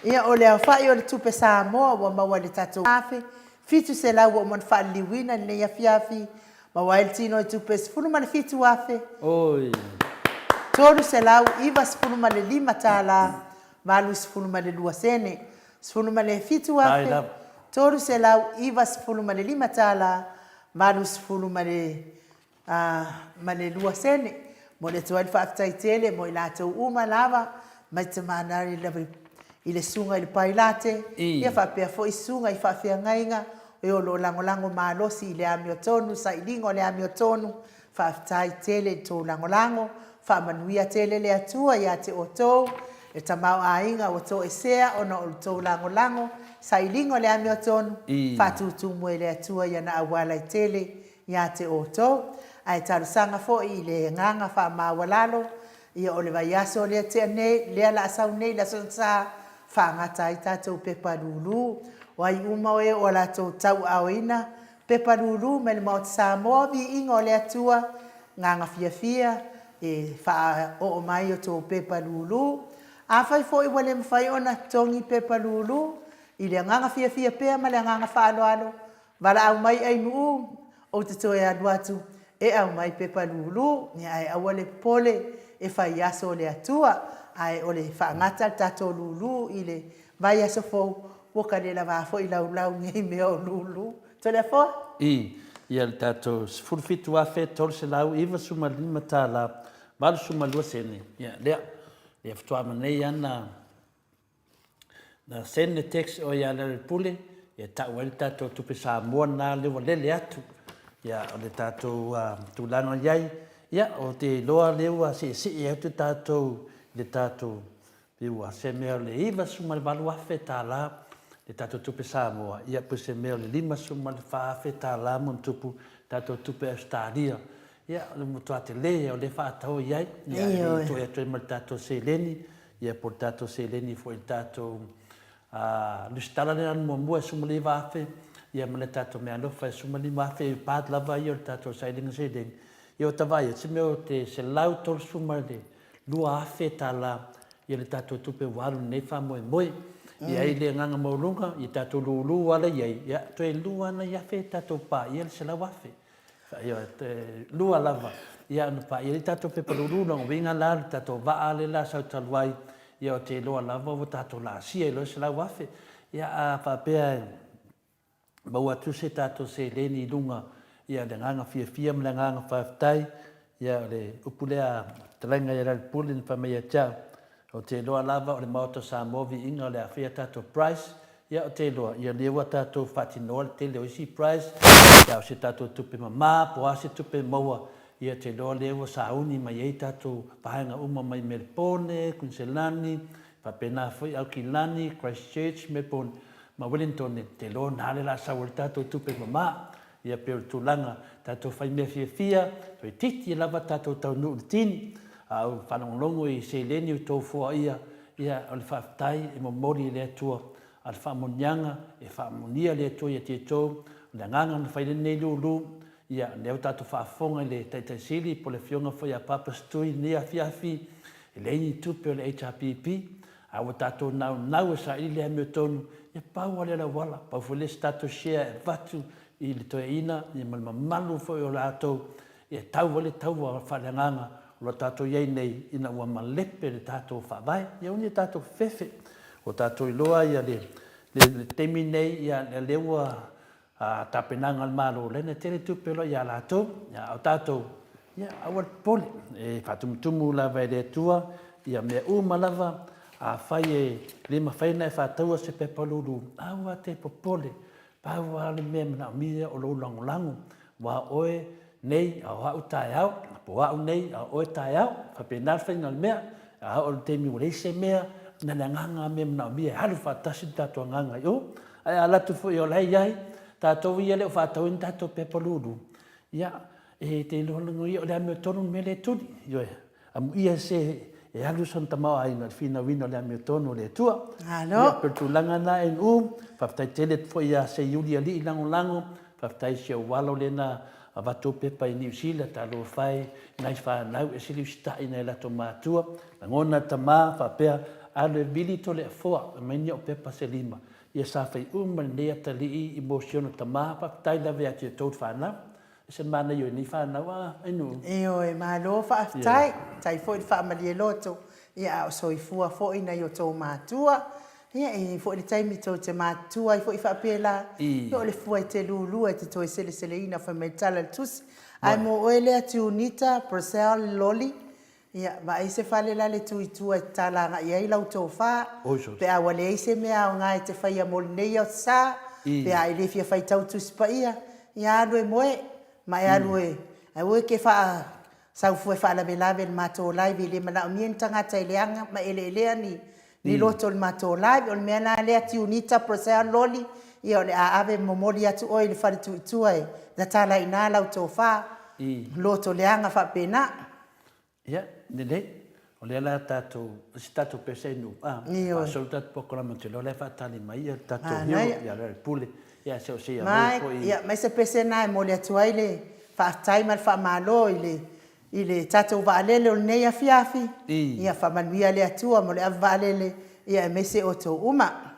Ia, o le aofai o le tupe Samoa ua maua i le tatou 1,700 ua uma ona faaliliuina i lenei afiafi, maua ai le tino i tupe 17,000. 395 tala, 82 sene. $17,395 tala, 82 sene. Momoli atu ai le faafetai tele mo i latou uma lava mai Tamanari lava i le susuga i le Pailate, ia faapea foi susuga i faafeagaiga e o lo o lagolago malosi i le amiotonu, sailiga o le amiotonu, Faafetai tele i tou lagolago, faamanuia tele le Atua ia te outou, le tamaoaiga ua toesea ona o le tou lagolago, sailiga o le amiotonu, faatutumu e le Atua i ana auala e tele ia te outou. Ae talosaga foi i le agaga faamaualalo, ia o le vaiaso lea tea nei, lea la a sau nei i le Aso Sa, faagata ai tatou pepa lulu, o ai uma o e o a latou tauaaoina Pepa lulu mai le Maota Samoa, Viiga o le Atua, Agaga fiafia e faaoo mai o tou pepa lulu. Afai foi ua le mafai ona totogi pepa lulu, i le agaga fiafia pea ma le agaga faaaloalo, valaau mai Ainuu. Ou te toe alu atu e aumai pepa lulu, ia ae aua le popole, e fai aso le Atua, ae o le faagata le tatou lulu i le vaiaso fou, ua ka le lava foi laulau nei mea o lulu. Toleafoa? I ia le tatou $17,395 tala 82 sene, ia lea, lea faatoa ma nei lava na Na send le text oe ia Lealailepule e tau ai le tatou tupe Samoa lena lea ua lele atu. Ia o le tatou tulaga o i ai, ia ou te iloa lea ua seesee atu tatou i le tatou pei ua se mea o le $98,000 le tatou tupe Samoa, ia po o se mea o le $54,000 ma ona tupu tatou tupe Ausetalia. Ia o le matua tele o lea e faatau i ai, ia e le i toe atu ai ma le tatou seleni Ia po o le tatou seleni foi i le tatou lusitala lea na muamua e 19,000 ia ma le tatou meaalofa e 15,000 e part lava ia o le tatou sailiga seleni. Ia o ta vaai atu, se mea o te $132,000 tala ia le tatou tupe ua alu i lenei faamoemoe. E i ai le agaga maualuga i tatou lulu ala i ai, ia toe lua nai afe tatou paia le 100,000. Ioe, lua lava, ia ona paia lea tatou pepa lulu, lona uiga la le tatou vaa lea la sau talu ai, ia ou te iloa lava ua tatou laasia i le 100,000. Ia a faapea e maua atu se tatou seleni i luga, ia le agaga fiafia ma le agaga faafetai, ia o le upu lea a fetalaiga ia Lealepule na fai mai ia te au, Ou te iloa lava o le Maota o Samoa viiga o le a faia tatou prize, ia ou te iloa, ia lea ua tatou faatinoa le tele o isi prize, ia o se tatou tupe mama po o a se tupe e maua, ia ou te iloa lea ua sauni mai ai tatou vaega uma mai Melepone, Kuiniselani, faapena foi Aukilani, Christchurch, Melbourne ma Wellington, ou te iloa na le la sau ai le tatou tupe mama. Ia pei o le tulaga, tatou fai mea fiafia, toeitiiti lava tatou taunuu i le tini, a ou faalogologo i seleni ua tou foaia, ia o le faafetai e momoli i le Atua, a o le faamanuiaga e faamanuia le Atua ia te outou, o le agaga na fai lenei lulu, ia lea ua tatou faafofoga i le Taitai Sili po o le Afioga foi ia Papa Setui i lenei afiafi, e leai ni tupe o le HRPP, a ua tatou naunau e saili le amiotonu, ia pau lava lea o le auala, pau foi lea o se tatou share e avatu i le toeaina ma le mamalu foi o latou e tau ai le taua faaleagaga o lo o tatou i ai nei ina ua malepe le tatou Faavae. Ia aua ne i tatou fefefe. Ua tatou iloa le taimi nei, ia lea ua A tapenaga a le Malo, lea na tele tupe o lo o ia latou, a o tatou, ia, aua le popole, e faatumutumu lava e le Atua ia mea uma lava, afai e le mafai ona e faataua se pepa lulu, aua te popole, pau lava le mea e manaomia o lou lagolago, aua o oe nei a o au taeao, po o au nei a o oe taeao, e faapena le faiga o le mea, a oo i le taimi ua leai se mea, na o le agaga lava mea e manaomia e alu faatasi le tatou agaga i o. Ae a alu atu foi o la e i ai tatou ia e le o faatauina tatou pepa lulu, ia, e te iloa loa ia o le amiotonu le mea lea e tuli. Ioe, amuia se e alu sona tamaoaiga i le finauina o le amiotonu o le Atua. Malo. Ia, pei o le tulaga lena NU, faafetai tele atu foi ia Seiuli Alii Lagolago, faafetai i si ou alo lea na avatu ou pepa i Niu Sila, talofa e nai fanau, ese le usitai nai latou matua, lagona le tama faapea, alu e vili Toleafoa, aumai ni au pepa se lima, ia sa fai uma lenei atalii i mo si ona tama, faafetai lava ia te outou le fanau, ese le manaia o lenei fanau a Ainuu. Ioe, malo faafetai, faafetai foi le faamalie loto, ia a o soifua foi nai o tou matua, ia e i ai foi le taimi tou te matutua ai foi faapela, ia o le fua e te lulua e te toe seleseleina fai mai le tala a le tusi, ae mo oe lea Tiunita Purcell Loli, Ia, vaai se fale la le tu i tua e tatala agai ai lau tofa, pe a ua leai se mea aoga e te faia mo lenei aosa, pe a e le fia faitau Tusi Paia, ia alu e moe, ma e alu e, aua e te faa sau fua e faalavelave i le matou live, e le manaomia ni tagata e leaga ma eleelea ni ni loto i le matou live. O le mea la lea Tiunita Purcell Loli, ia o le a ave momoli atu oe i le fale tu i tua e tatala ai i ina lau tofa, loto leaga faapena. Ia, lelei. O lea la tatou, o se tatou pese i nuu, a, faasolo tatou polokalame ou te iloa o la e faatali mai le tatou hero ia Lealepule. Ia, se o se ia mau foi. Ia, mai se pese lena e momoli atu ai le faafetai ma le faamalo i le i le tatou vaalele o lenei afiafi. Ia faamanuia le Atua mo le ave vaalele, ia aemaise outou uma.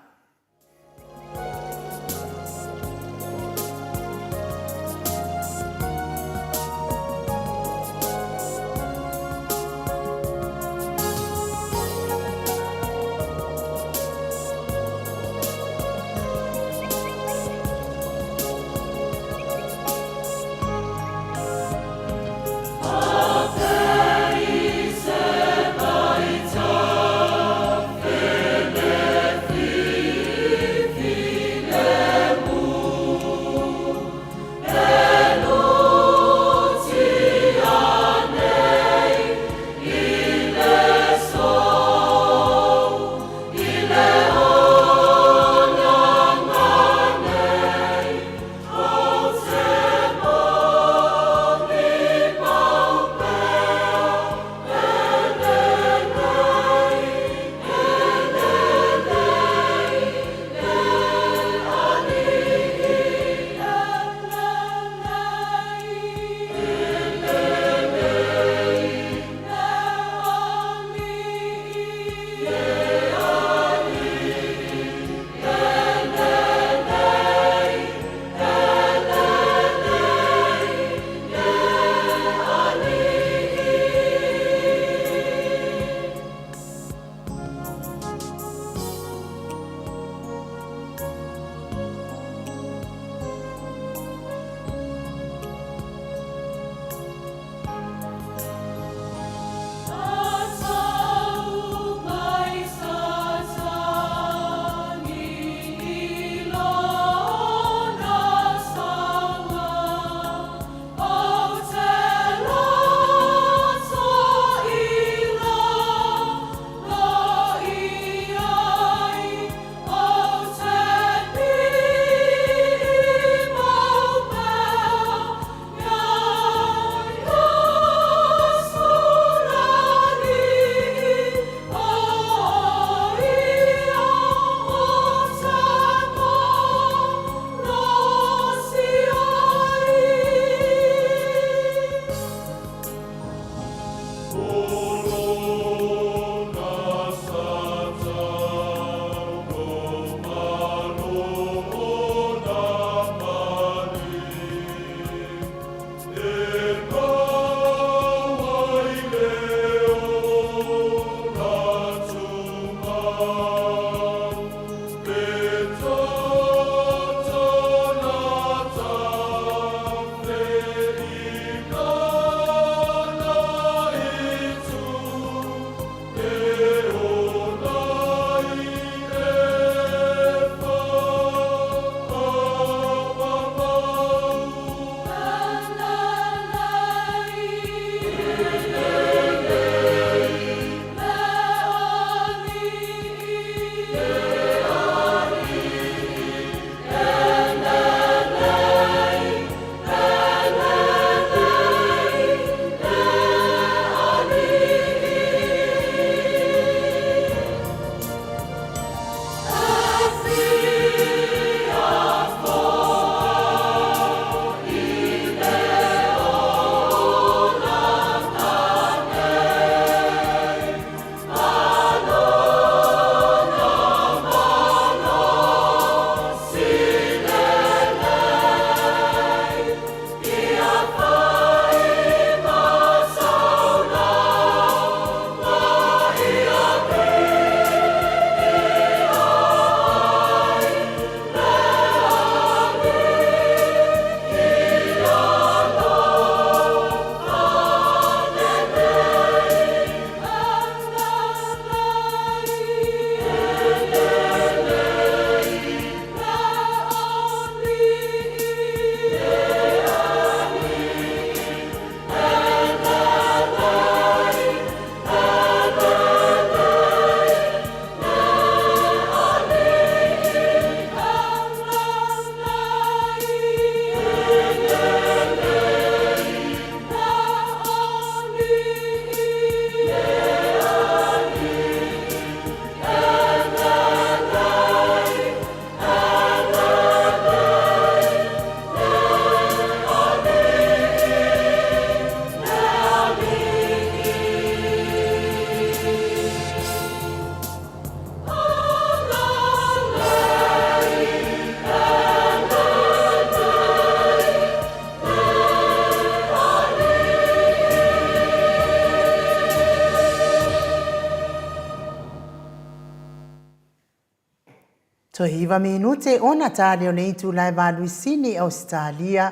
Toe hiva minute ona tā leo nei itula e valu i Sini, Ausetalia,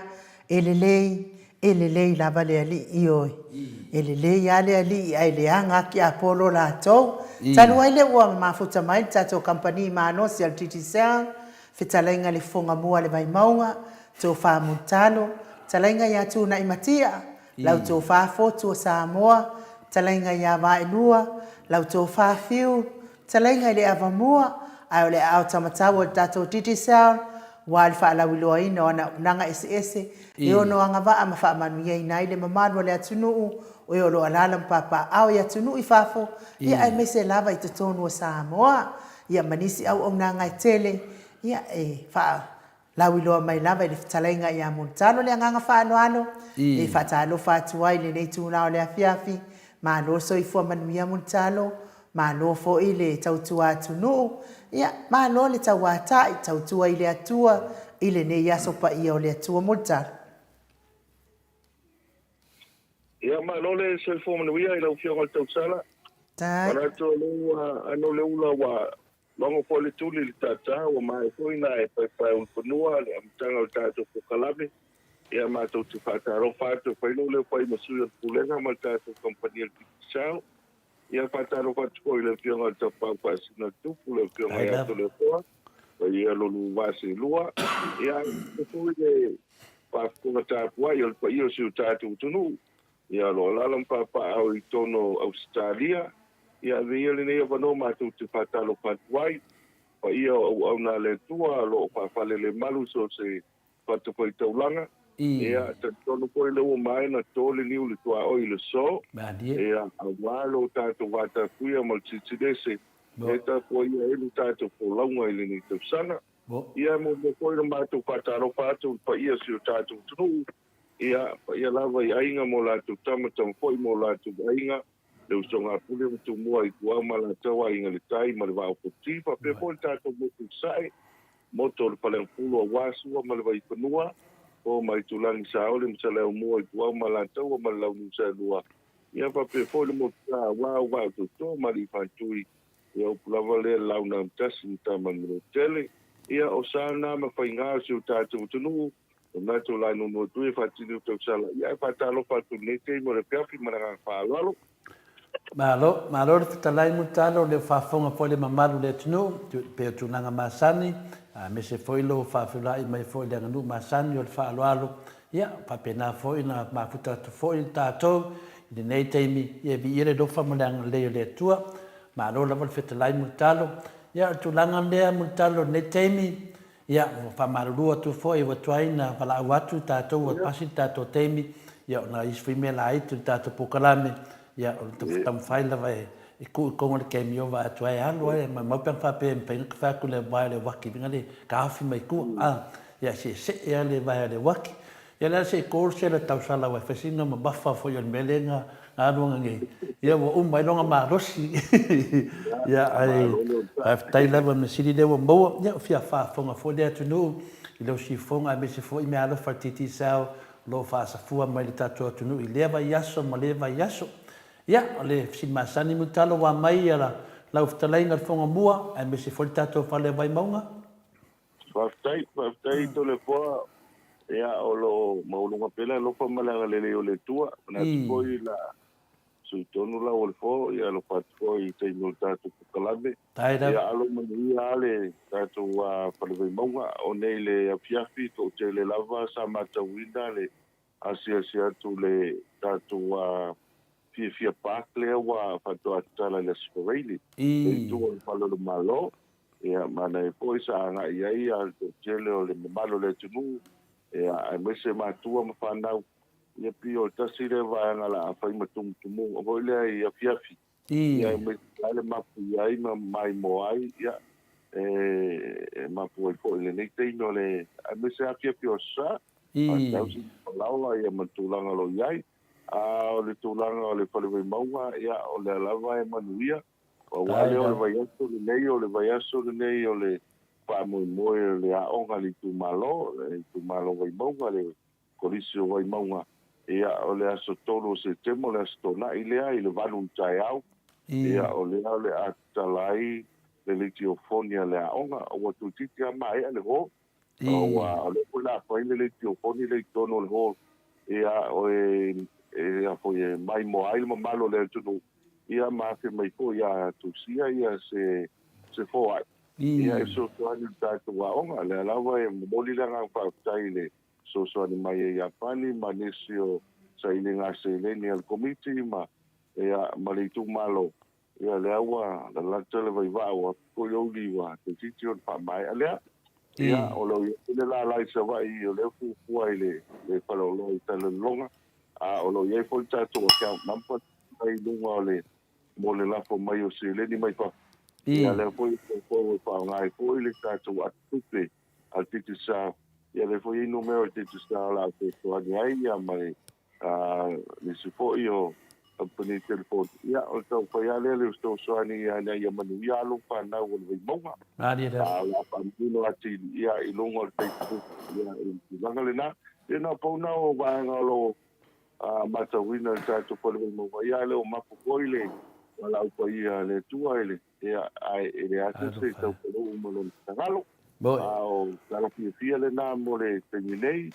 e lelei, e lelei lava le alii, ioe. E lelei lava le alii ae leaga aki Apolo latou. Talu ai lea ua mafuta mai le tatou kamupani malosi a le Digicel, fetalaiga i le Fofoga Mua a le Vaimauga, Tofa Mulitalo, fetalaiga ia Tuunai Matia, lau Tofa Fotu o Samoa, fetalaiga ia Vaelua, lau Tofa Fiu, Fetalaiga i le avamua, ae o le aao tamatau o le tatou Digicel, ua le faalauiloaina o ana auaunaga eseese e ono agavaa ma faamanuiaina ai le mamalu o le atunuu, o e o lo o alaala ma papaaao i atunuu i fafo, ia aemaise lava i totonu o Samoa, ia ma nisi auaunaga e tele, ia e faa Lauiloa mai lava i le fetalaiga ia Mulitalo le agaga faaaloalo e faatalofa atu ai i lenei itula o le afiafi. Malo soifua manuia Mulitalo, malo foi le tautua atunuu, ia malo le tauatai, tautua i le Atua i lenei aso paia o le Atua Mulitalo. Ia malo le soifua manuia i lau Afioga i le Tausala. Manatu o lea ua ano le ula ua Logo foi le tuli i le tātā, ua maea foi ona e paepae ulufanua le amataga o le tatou polokalame. Ia matou te faatalofa atu e fai lou leo fai ma sui o le Pulega ma le tatou kamupani a le Digicel. Ia faatalofa atu foi i le Afioga i le Tapaau Faasina le Tupu, le Afioga ia Toleafoa, paia lo lua vaa seelua. Ia aemaise foi le faafofoga tapuai o le paia o si o tatou atunuu. Ia o lo o alaala ma papaaao i totonu o Ausetalia. Ia ave ia lenei avanoa matou te faatalofa atu ai. Paia o auauna a le Atua o lo o faafalelemalu i so o se fatafaitaulaga. Ia talitonu foi lea ua maea ona to le niu i le tuaoi i le so. Ia aua lo tatou vatapuia ma le Silisiliese e tapuaia ai lo tatou folauga i lenei tausaga. Ia e muamua foi ona matou faatalofa atu i le paia o si o tatou atunuu. Ia, paia lava i aiga ma o latou tama, tama foi ma o latou aiga, le usoga a Pule ma Tumua i Puao ma Alataua, Aiga i le Tai ma le Vaa o Fonoti, faapea foi le tatou motu i Sasae, motu o le Faleagafulu aua Sua ma le Vaifanua, Fofo ma Aitulagi, Saole ma Saleaaumua i Puao ma Alataua ma le Launiu Saelua, ia faapea foi le motu sa aua Auvaa o Toto ma Alii Faatui, Ia upu lava lea Launaautasi ma Tamalelotele. Ia o sa na ma faiga o si o tatou atunuu, O manatu o la e nono atu e faatini o tausala, ia ae faatalofa atu i lenei taimi o le afiafi ma le agaga faaaloalo. Malo, malo le fetalai Mulitalo, le faafofoga foi le mamalu o le atunuu, pei o tulaga masani, aemaise foi lou faafeiloai mai foi i le aganuu masani o le faaaloalo, ia faapena foi ona mafuta atu foi tatou i lenei taimi, ia viia le alofa ma le agalelei o le Atua. Malo lava le fetalai Mulitalo. Ia o le tulaga lea Mulitalo i lenei taimi, Ia, ua faamalulu atu foi ua tuai na valaau atu tatou ua pasi le tatou taimi, ia ona isi foi mea laiti o le tatou polokalame, ia o le taumafai lava e tuu i koga le taimi o vaai atu ai e alu ai, maumau pe ana faapea e mafai ona fai atu le vae o le uaki i luga le taofi mai tua, a, ia se i see lava le vae o le uaki. Ia le a se i call se le tausala aua e fai sina mamafa foi o le mea lea na alu ana nei, ia ua uma ai lona malosi. Ia ae faafetai lava mea sili lea ua maua, ia ua fia faafofoga foi le atunuu i lau siufofoga aemaise foi meaalofa a le Digicel o lo o faasafua mai le tatou atunuu i lea vaiaso ma lea vaiaso. Ia, o le fesili masani Mulitalo ua aumai lau fetalaiga i le fofoga mua aemaise foi le tatou fale Vaimauga. Faafetai, faafetai Toleafoa, ia o lo o maualuga pea le alofa ma le agalelei o le Atua. Manatu foi la sui tonu lau o le fo, ia alofa atu foi i taimi o le tatou polokalame. Ia alo manuia lava le tatou fale Vaimauga. O nei le afiafi toatele lava sa matauina le asiasi atu le tatou Fiafia Park lea ua faatoa tatala i le Aso Faraile i itu o le Fale o le Malo. Ia, manaia foi sa agai i ai le toatele o le mamalu o le atunuu, ia, aemaise matua ma fanau. Ia, pei o le tasi lea vaega o le a fai ma tumutumuga foi lea i afiafi, ia, aemaise lava le mapu ai ma maimoa ai, ia, e mapu ai foi i lenei taimi o le, aemaise afiafi o Aso Sa, faatau sina palaoa, ia, ma le tulaga o lo o i ai. A o le tulaga o le Fale Vaimauga, ia, o lea lava e manuia. Aua lea o le vaiaso lenei, o le vaiaso lenei o le faamoemoe o le aoga a le itumalo, le itumalo Vaimauga, le Kolisi o Vaimauga, ia, o le aso 3 o Setema, o le aso Toonai lea i le 8 i le taeao, ia, o lea o le a tatala ai le leitiofoni a le aoga. Ua toeitiiti lava maea le hall. Ua, o lea foi o le a fai le leitiofoni lea i totonu o le hall, ia, e, e, a foi, e maimoa ai le mamalu o le atunuu, ia, ma afe mai foi ia tusia ia se, se foai, ia, e fesoasoani i le tatou aoga. O lea lava e momoli le agaga faafetai i le fesoasoani mai a Iapani ma nisi o sailiga seleni a le Komiti ma, ia, ma le itumalo, Ia lea ua lalata le vaivaa ua foi ou liwa toeitiiti ona faamaea lea. Ia o lo o i ai le lala i Savaii o lea e fuafua i le le faleoloa i Salelologa, a o lo o i ai foi le tatou account number i luga o le mo le lafo mai o seleni mai fafo. Ia lea foi e fuafua e faaaoga ai foi le tatou ata-tupe a le Digicel. Ia lea foi e i ai numera o le Digicel o le a fesoasoani ai ia ma le nisi foi o kamupani telefoni, ia, o le taumafai lava lea o le fesoasoani ina ia manuia alo ma fanau o le Vaimauga. Malie lea. A o le a faamanino atili, ia, i luga o le Facebook, ia, i le tulaga lena. Ia, na o pau lena o vaega o lo o matauina i le tatou Fale Vaimauga, ia, ae le o mapu foi le valaau paia a le Atua i le Ia, ae e leai se isi e tau palou ma lona finagalo. A o tala fiafia lena mo le taimi nei.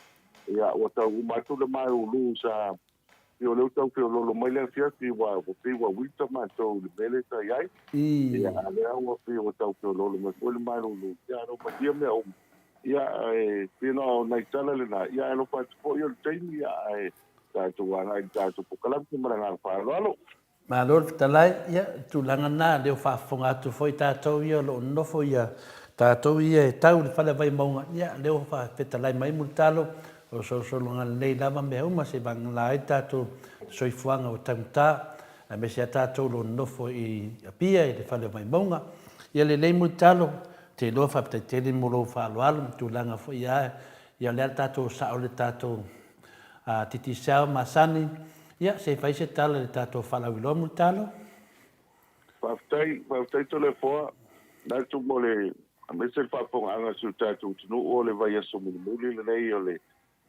Ia, ua tau uma atu le malulu sa pei o lea ua tau feoloolo mai le afiafi, ua pei ua uita matou i le mea lea sa i ai. Ia, a o lea ua pei ua tau feoloolo mai foi le malulu. Ia, ae malie mea uma. Ia, e pei na o nai tala lena. Ia, ae alofa atu foi o le taimi, ia, ae tatou agai i le tatou polokalame ma le agaga faaaloalo. Malo le fetalai, ia, le tulaga lena, lea ua faafofoga atu foi tatou ia o lo o nonofo ia, tatou ia e tau i le fale Vaimauga, ia, lea ua fetalai mai Mulitalo, o solosologa lelei lava mea uma se i vagana ai le tatou soifuaga ua taugata, aemaise lava tatou o lo o nonofo i Apia i le fale o Vaimauga. Ia lelei Mulitalo, ou te iloa faafetai tele mo lou faaaloalo ma tulaga foi ia, ia o le a le tatou sao i le tatou Digicel masani, ia se i fai se tala i le tatou faalauiloa Mulitalo. Faafetai, faafetai Toleafoa, manatu mo le, aemaise le faafofogaaga a si o tatou atunuu o le vaiaso mulimuli lenei o le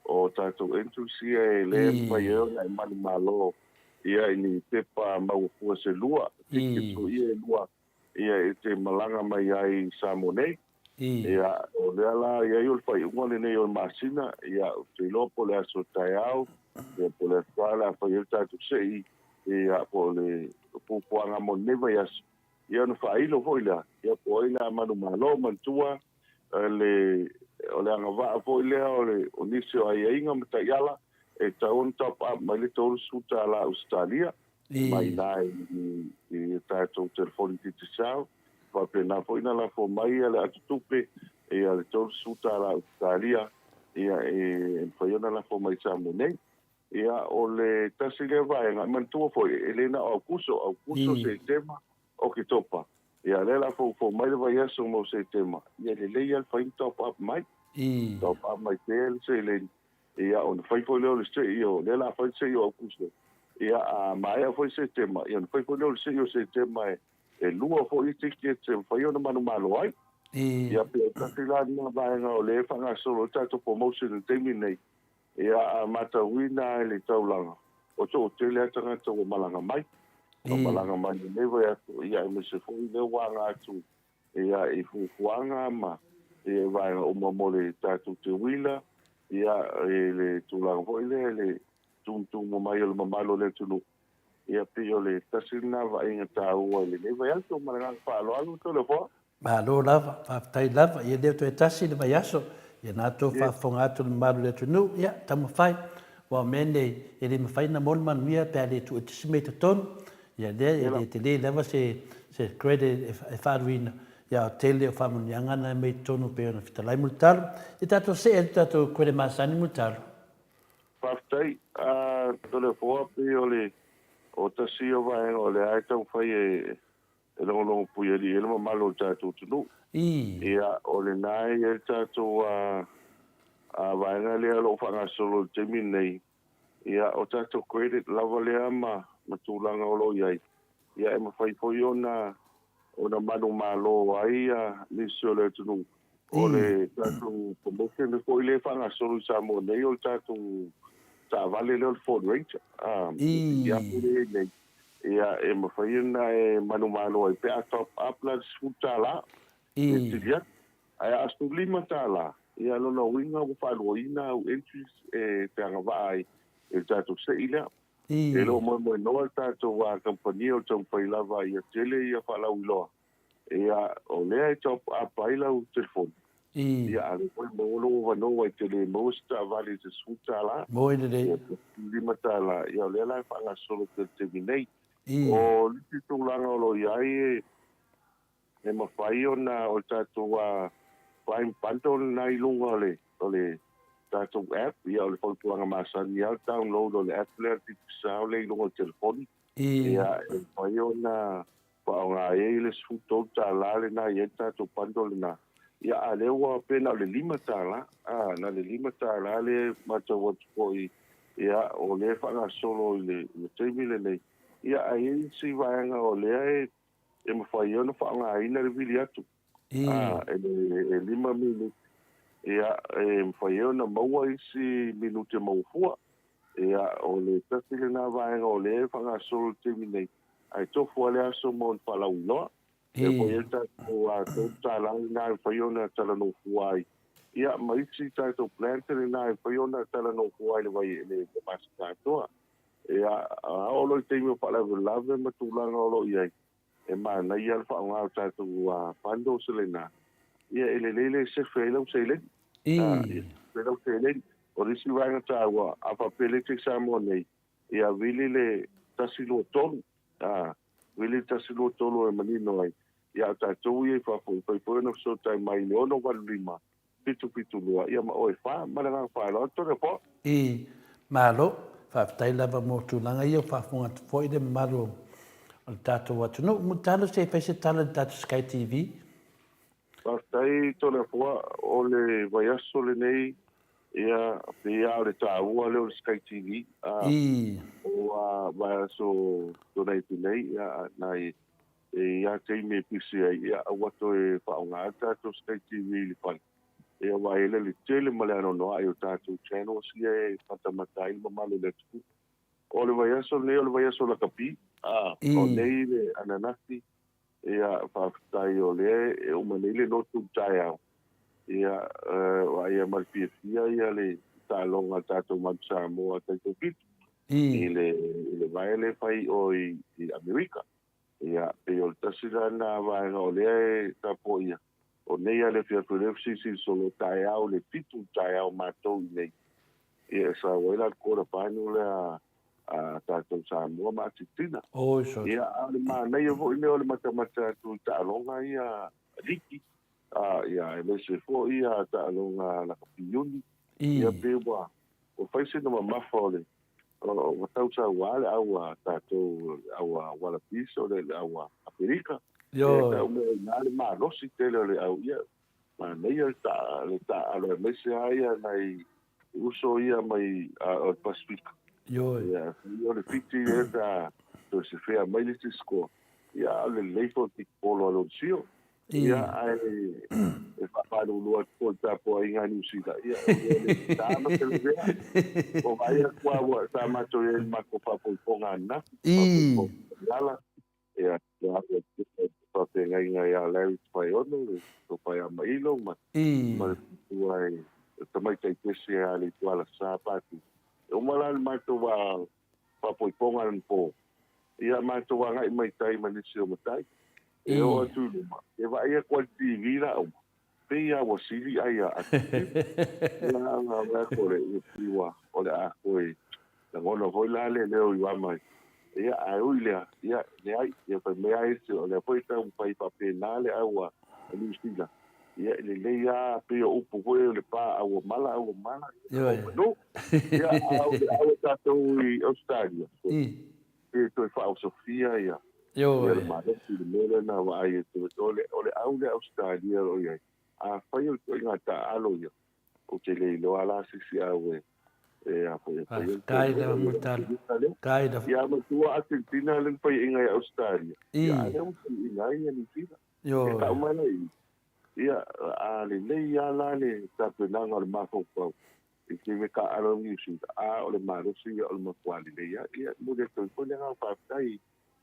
o tatou entries ia e le mafai ai ona e manumalo ia i ni pepa mauafua se lua, tickets foi ia e lua ia e te malaga mai ai i Samoa nei. Ia, o lea la i ai o le faaiuga lenei o le masina, ia, ou te iloa po o le aso taeao, ia, po o le aso Sa o le a fai ai le tatou sei, ia, po o le puapuaga mo lenei vaiaso, ia ona faailo foi lea, ia po o ai le a manumalo, manatua le, o le agavaa foi lea o le, o nisi o aiaiga ma taiala, e tatau ona top up mai le $30 Ausetalia, mai ina i tatou telefoni Digicel, faapena foi ona lafo mai le ata-tupe ia le $30 Ausetalia ia e mafai ona lafo mai i Samoa nei. Ia o le tasi lea vaega, manatua foi e le na o Aukuso, Aukuso, Setema, Oketopa. Ia lea o le a foufou mai le vaiaso mo Setema, ia e lelei lava le fai ma top up mai. Top up mai pea le seleni Ia, ona fai foi lea o le sei o, lea o le a fai le sei o Aukuso. Ia, a maea foi Setema, ia ona fai foi lea o le sei o Setema e, e lua foi tickets e mafai ona manumalo ai. Ia, pe o tasi la lena vaega o lea e faagasolo ai le tatou promotion i le taimi lenei. Ia, a matauina i le taulaga, ua toatele lava tagata ua malaga mai. Ua malaga mai i lenei vaiaso, ia aemaise foi lea ua aga atu ia, i fuafuaga ma ia, vaega uma mo le tatou teuila, ia, i le tulaga foi lea i le tumutumu mai o le mamalu o le atunuu. Ia, pei o le tasi lena vaaiga taua i lenei vaiaso. Ma le agaga faaaloalo, Toleafoa. Malo lava, faafetai lava. Ia leo toe tasi le vaiaso, ia na tou faafofoga atu le mamalu o le atunuu, ia taumafai. Aua o mea nei, e le mafai ona maua le manuia pe a le tuu ese mea i totonu. Ia lea e le tele lava se se credit e faaaluina, ia o tele o faamanuiaga na e aumai i totonu pei ona fetalai Mulitalo. Ia tatou see atu i tatou credit masani Mulitalo. Faafetai. Toleafoa, pei o le o tasi ia o vaega o lea e taumafai e logologo puialii ai le mamalu o le tatou atunuu. Ia, o lena e i ai le tatou vaega lea o lo o faagasolo i le taimi lenei, Ia, o tatou credit lava lea ma ma tulaga o lo o i ai, ia e mafai foi ona ona manumalo ai nisi o le atunuu. O le tatou promotion foi lea e faagasolo i Samoa nei, o le tatou taavale lea o le Ford Ranger, a, le pikiapu lea e i ai nei. Ia, e mafai ona e manumalo ai pe a top up la le $10 e sili atu. Ae a $15, ia lona uiga ua faaluaina au entries e te agavaa ai i le tatou sei lea. E le o moemoenoa le tatou kamupani o le taumafai lava ia tele ia faalauiloa. Ia, o lea e top up ai lau telefoni. Ia, a o lea foi e maua lou avanoa e te le maua se taavale i se $10. Moi lelei. Ia, pe $15. Ia, o lea la e faagasolo pea i le taimi nei. O le isi tulaga o lo o i ai, e mafai ona o le tatou Prime Bundle lena i luga o le, o le tatou app. Ia, o le fautuaga masani lava o le download o le app lea, le Digicel lea i luga o le telefoni. Ia, e mafai ona faaaoga ai le $13 lena e i ai le tatou bundle lena. Ia, a o lea ua pei na o le $5, a, na o le $5 lea e matau atu foi, ia, o lea e faagasolo i le taimi lenei. Ia, ae i ai isi vaega o lea e mafai ai ona faaaogaina le vili atu, a, e 5 minute, ia, e mafai ai ona maua isi minute maua fua. Ia, o le tasi lena vaega o lea e faagasolo i le taimi nei, ae tofu lava le aso mo le faalauiloa. Lea foi e i ai le tatou $3 lena e mafai ona talanoa fua ai, ia, ma isi tatou plans lena e mafai ona talanoa fua ai i le masina atoa. Ia, a oo loa i le taimi o faalavelave ma tulaga o lo o i ai, e manaia le faaaoga o tatou bundles lena, ia e lelei le sefe ai lau seleni. Ia sefe lau seleni. O le isi vaega taua, a faapea e le te i Samoa nei, ia vili le 123, a, vili le 123 e manino ai, ia a o tatou ia i fafo, e mafai foi ona fesootai mai i le 685 772, ia ma oe fa, ma le agaga faaaloalo, Toleafoa. I Malo, faafetai lava mo tulaga ia, ua faafofoga atu foi le mamalu o le tatou atunuu. Mulitalo se i fai se tala i le tatou Sky TV. Faafetai Toleafoa, o le vaiaso lenei, ia, pei lava o le taua lea o le Sky TV, a, o vaiaso tuanai atu nei, ia, nai, e i ai taimi e pisi ai, ia, aua toe faaaoga le tatou Sky TV i le fale. Ia aua e i ai le tele ma le anoanoai o tatou channels ia e matamata ai le mamalu o le atunuu. O le vaiaso lenei o le vaiaso lakapi, a, o nei le ananafi, ia, faafetai o lea e uma nei le lotu i le taeao, ia, vaaia ma le fiafia ia le taaloga a le tatou Manu Samoa taitoafitu i le, i le vae lea e fai i o i Amerika. Ia, pei o le tasi la lena vaega o lea e tapuaia, O nei a le afiafi o lea fesilisili solo taeao le fitu taeao matou i nei. Ia e sau ai la le quarter final lea a tatou Samoa ma Argentina. Oi sorry. Ia a o le manaia foi lea o le matamata atu i taaloga ia liki. A ia aemaise foi ia taaloga lakapi uni. Ia pei ua ua fai sina mamafa o le ua tausaua le au a tatou le au a Wallabies o le au a Aferika. Ia e tau mea i ina le malosi tele o le au ia manaia le ta le taaalo aemaise lava ia nai uso ia mai o le Pasifika. Ia o le Fiti lea sa toe sefea mai le isi score. Ia a o le lelei foi o le tikipolo a Lonsio. Ia, ae e faamalulu atu foi i le tapuaiga a Niu Sila, ia, o le ta ma te lavea. Ua vaai atu lava ua, sa matou i ai i le matou faafoifoga ananafi, faafoifoga i ala, ia, ua faafeagaiga ia Larry Tufaiono, le tofa ia Mailo, ma, ma le matua e tamaitai pese ia Leitualasa Patu. E uma la le matou faafoifoga anapo, ia matou agai mai tai ma nisi o matai. E oo atu i luma, e vaai atu lava i le TV la uma, pei lava ua sili ai a Argentina. Ia a vaai atu o le pei ua o le a toe lagona foi la le leo i mai. Ia ae ui lea, ia leai, ia fai mai lava isi o lea foi e taumafai faapena le au a Niu Sila. Ia e lelei lava pei o upu foi o le pa auomala auomala, ia manu. Ia a o le au a tatou i Ausetalia, pe toe faaosofia ia ia le malosi i le mea lea na vaai atu o le o le au lea Ausetalia o lo o i ai. Afai o le ituaiga taaalo ia, ou te le iloa la se isi au e e a foi e fai ai Faafetai lava mo le tala. Ia matua Argentina lea na faiaina e Ausetalia, ia a lea ua faiaina ai ia Niu Sila. E tau mai la i i, ia a lelei lava la le tapenaga o le mafaufau I te mea taaalo i Niu Sila, a o le malosi ia o le matua lelei lava. Ia, e momoli atu ai foi le agaga faafetai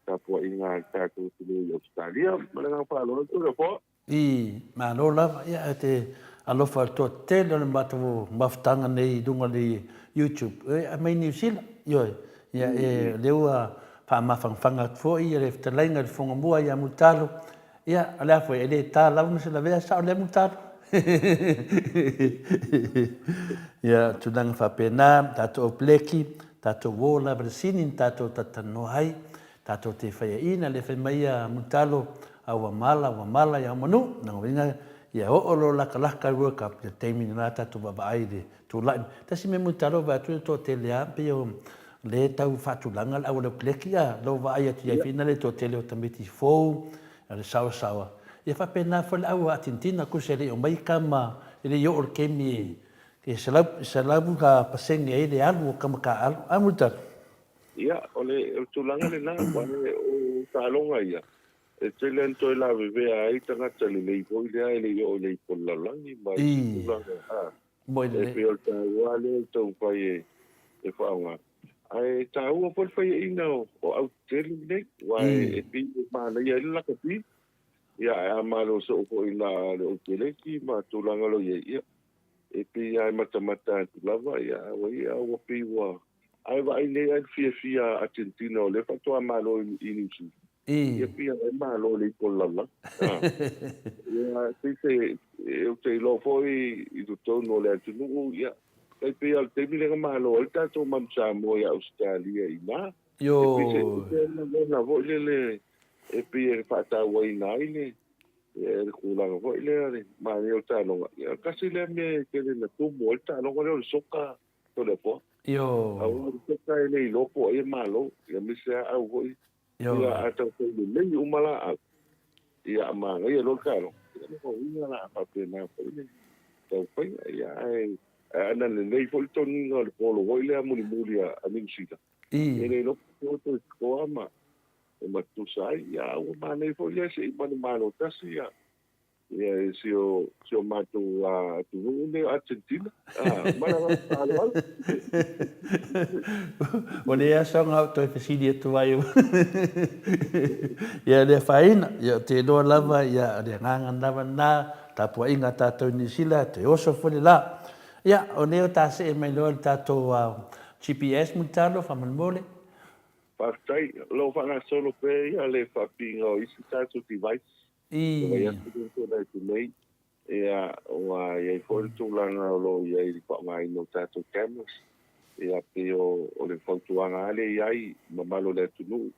tapuaiga a le tatou atunuu i Ausetalia. Ma le agaga faaaloalo Toleafoa. I Malo lava, ia ae te alofa i le toatele o le matou mafutaga nei i luga o le YouTube, e aumai Niu Sila, ioe, ia e o lea ua faamafanafana atu foi le fetalaiga i le Fofoga Mua ia Mulitalo, ia o le a foi, e le ta lava ma se lavea, sao lea Mulitalo? Ia, tulaga faapena, tatou au peleki, tatou uo lava i le sini na tatou talatalanoa ai, Tatou te faiaina le fai mai a Mulitalo, a ua mala, ua mala ia Manu, lona uiga ia oo loa lakalaka le World Cup i le taimi lena tatou vaavaai i le tulai mai. Tasi mea Mulitalo vaai atu le toatele a pei o lea e tau faatulaga le auala peleki a lou vaai atu i ai foi le toatele o tamaiti fou a le saoasaoa. Ia faapena foi le au Atintina tusa e le i omai tama e le i oo i le taimi e 100% ai le alu o tama taaalo. A Mulitalo? Ia, o le tulaga lena, aua o taaloga ia, e tele lava ina toe lavevea ai tagata lelei foi lea e le i oo i le ipu o le lalolagi ma isi tulaga, a, e pei o le taua lava lea o le taumafai e faaaoga. Ae taua foi le faiaina o au tetele nei, aua e pei e manaia ai le lakapi, ia, ae a malo soo foi i le oupeleki ma tulaga o lo o i ai, ia, e pei lava e matamata atu lava, ia, a ua pei ua Ae vaai nei ai le fiafia a Argentina o lea faatoa malo i Niu Sila. Ia pei e malo le ipu o le lalolagi. Ia pei se ou te iloa foi i totonu o le atunuu ia tai pei lava o le taimi lea na malo ai le tatou Manu Samoa ia Ausetalia i ina. E pei se lagona foi lele e pei e faatauaina ai le tulaga foi lea le manaia o le taaloga. Ia tasi lea mea e tele ina tumu ai le taaloga lea o le soka Toleafoa. Ioe. Aua o le soka e le iloa po o ai e malo, ia aemaise lava au foi. Ioe. Ia a taumafai lelei uma laau, ia a manaia loa le taaloga, ia lona uiga o le a faapena foi le taumafaiga. Ia ae ana lelei foi le toniga o le polo foi lea mulimuli a Niu Sila, e le iloa po o toe toa ma tutusa ai. Ia a ua manaia foi lea se i manumalo tasi ia Ia, si o, si o matou atunuu nei o Argentina. Ah, ma le agaga faaaloalo. Ua leai lava sau gau toe fesili atu ai. Ia, le afaina. Ia, ou te iloa lava, ia, o le agaga lava lena, tapuaiga a tatou i Niu Sila, toe oso foi le la. Ia, o lea o ta see mai loa i le tatou GPS Mulitalo, faamolemole. Faafetai. O lo o faagasolo pea ia le faapiiga o isi tatou device. I le vaiaso lea ua tuanai atu nei, ia, ua i ai foi le tulaga o lo o i ai i le faaaogaina o tatou cameras. Ia, pei o, o le fautuaga lava lea i ai i mamalu o le atunuu.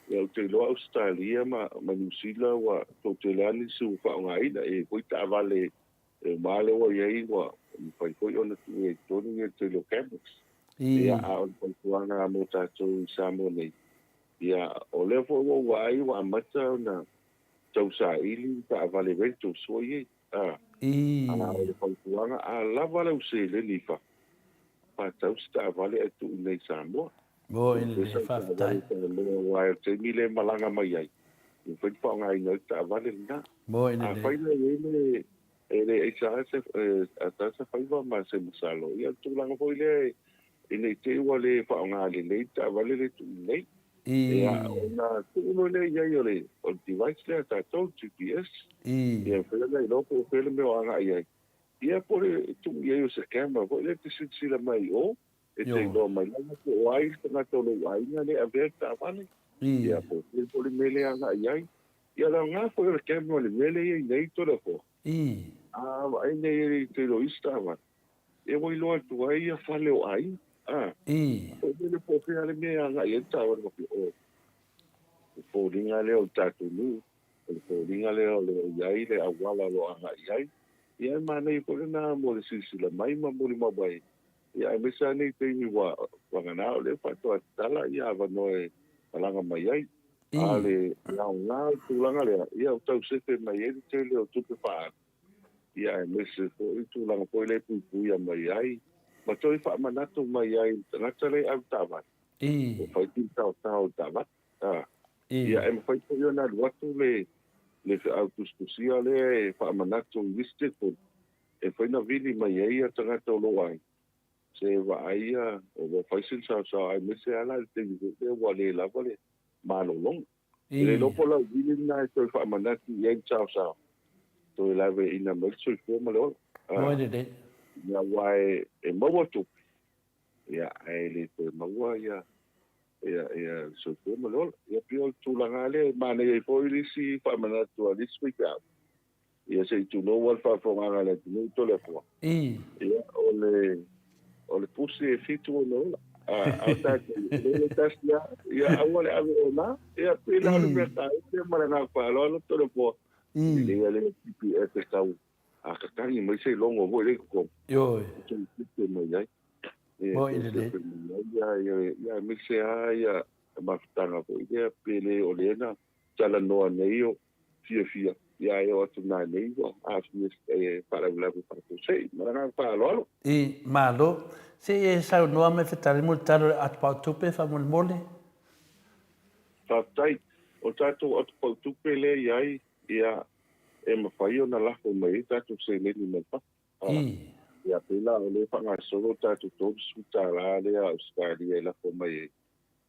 Ia, ou te iloa Ausetalia ma, ma Niu Sila ua toatele lava nisi ua faaaogaina. E i ai foi taavale e uma lava lea ua i ai ua mafai foi ona tuu i ai i totonu le tele o cameras. Ia, a o le fautuaga mo tatou i Samoa nei, ia, o lea foi ua ou vaai ua amata ona tausaili taavale rentals foi nei. A, a o le fautuaga, a lava lau seleni i fafo, faatau se taavale ae tuu i inei i Samoa. Mo i le faafetai. Aua o le taimi lea e malaga mai ai, e mafai ona faaaogaina ai le taavale lena. Mo i le. Afai la e i ai le, e le aisa lava se, aisa se faiva ma se masalo, ia o le tulaga foi lea ina i te i ua le faaaoga lelei le taavale lea e tuu i inei. Ia, ona tuu loa lea i ai o le device lea a tatou, le GPS. Ia, e mafai ona iloa po o fea le mea o agai i ai. Ia, po o le tuu i ai o se camera foi lea e te silasila mai i o, e te iloa mai lava po o ai le tagata o lou aiga lea e avea le taavale. Ia, po o fea foi le mea lea e agai i ai. Ia, o le aoga foi o le camera i le mea lea e i ai nei, Toleafoa, a vaai nei i te iloa isi taavale, E ua iloa atu ai ia fale o aiga. A. O le po o fea le mea e agai ai le taavale faapea, o le foliga lea o le tatou nuu, o le foliga lea o lo o i ai le auala o lo o agai i ai. Ia e manaia foi lena mo le silasila mai ma molimau mai, ia aemaise lava nei taimi ua vagana o lea faatoa tatala ia avanoa e malaga mai ai. A o le aoga o le tulaga lea, ia ua tau sefe mai ai le tele o tupe faaalu. Ia aemaise foi tulaga foi lea e puipuia mai ai ma toe faamanatu mai ai i le tagata lea e alu taavale, ua fai sina taotao i le taavale. Ia e mafai foi ona alu atu le le feau tusitusia lea e faamanatu i isi telefoni e mafai ona vili mai ai tagata o lo o ai se vaai ua fai sina saosaoa aemaise lava la i le taimi foi lea ua le lava le malologa. E le iloa po o lau vili lena e toe faamanatu i ai le saosaoa, toe laveaiina mai le soifua ma le ola. Moe lelei. Ia, aua e maua tupe, ia, ae le toe maua ia, ia, ia le soifua ma le ola. Ia, pei o le tulaga lava lea e manaia ai foi le isi faamanatu a le isi faifeau. Ia se i tulou lava le faafofogaaga a le atunuu Toleafoa. Ia, o le, o le pusi e fitu ona ola. A, a o tatou, o le tasi lava, ia aua le ave ona. Ia, pei la o le mea taua lea ma le agaga faaaloalo Toleafoa. E lelei lava le GPS e tau a tatagi mai se logo foi lea i totonu. Ioe. E tau sefe mai ai. E Moi tau lelei. sefe mai ai, ia, ia, ia, aemaise lava ia mafutaga foi lea, pe le o lea na talanoa nei o fiafia, ia ae oo atu nanei ua aafia e faalavelave faafuasei. Ma le agaga faaaloalo. I, Malo. Se i e saunoa mai fetali mo le tala o le atupautupe faamolemole. Faafetai. O tatou atupautupe lea e i ai, ia, e mafai ona lafo mai ai tatou seleni mai fafo. I. Ia, pei la o lea e faagasolo tatou $30 lea a Ausetalia e lafo mai ai,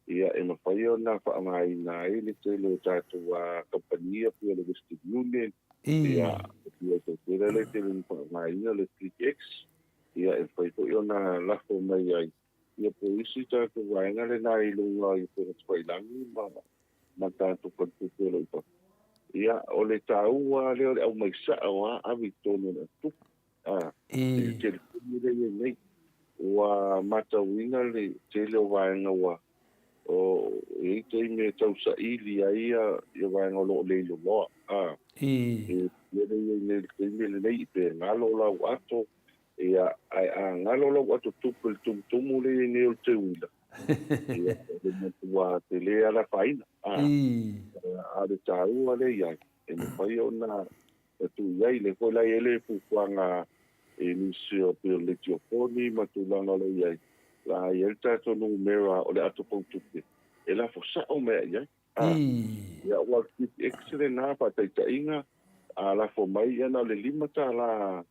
ia e mafai ona faaaogaina ai le tele o tatou kamupani ia pei o le Western Union, ia pei o le tele lea e tele ina faaaogaina le PX, ia e mafai foi ona lafo mai ai ia po o isi tatou vaega lena i luga i upegatafailagi ma ma tatou faletupe o lo o i fafo. Ia o le taua lea o le aumai sao lava ave i totonu o le atutupe. A, i le telefoni lea e i ai nei, ua matauina le tele o vaega ua o, e i ai taimi e tau saili ai ia vaega o lo o le iloloa. A, e lea e i ai nei i le taimi lenei, pe galo lau ato, ia, ae a galo lau ato tupe i le tumutumu lea e i ai nei o le teuila, ia, o le matua tele lava le afaina. A, a o le taua lea e i ai, e mafai ona e tuu i ai. Lea foi la e i ai le fuafuaga i nisi o pei o le leitiofoni ma tulaga o lo o i ai, la i ai le tatou numera o le ato poutupe e lafo sao mai ai i ai. Ia, aua o le TPX lena faataitaiga, a lafo mai ia na o le $5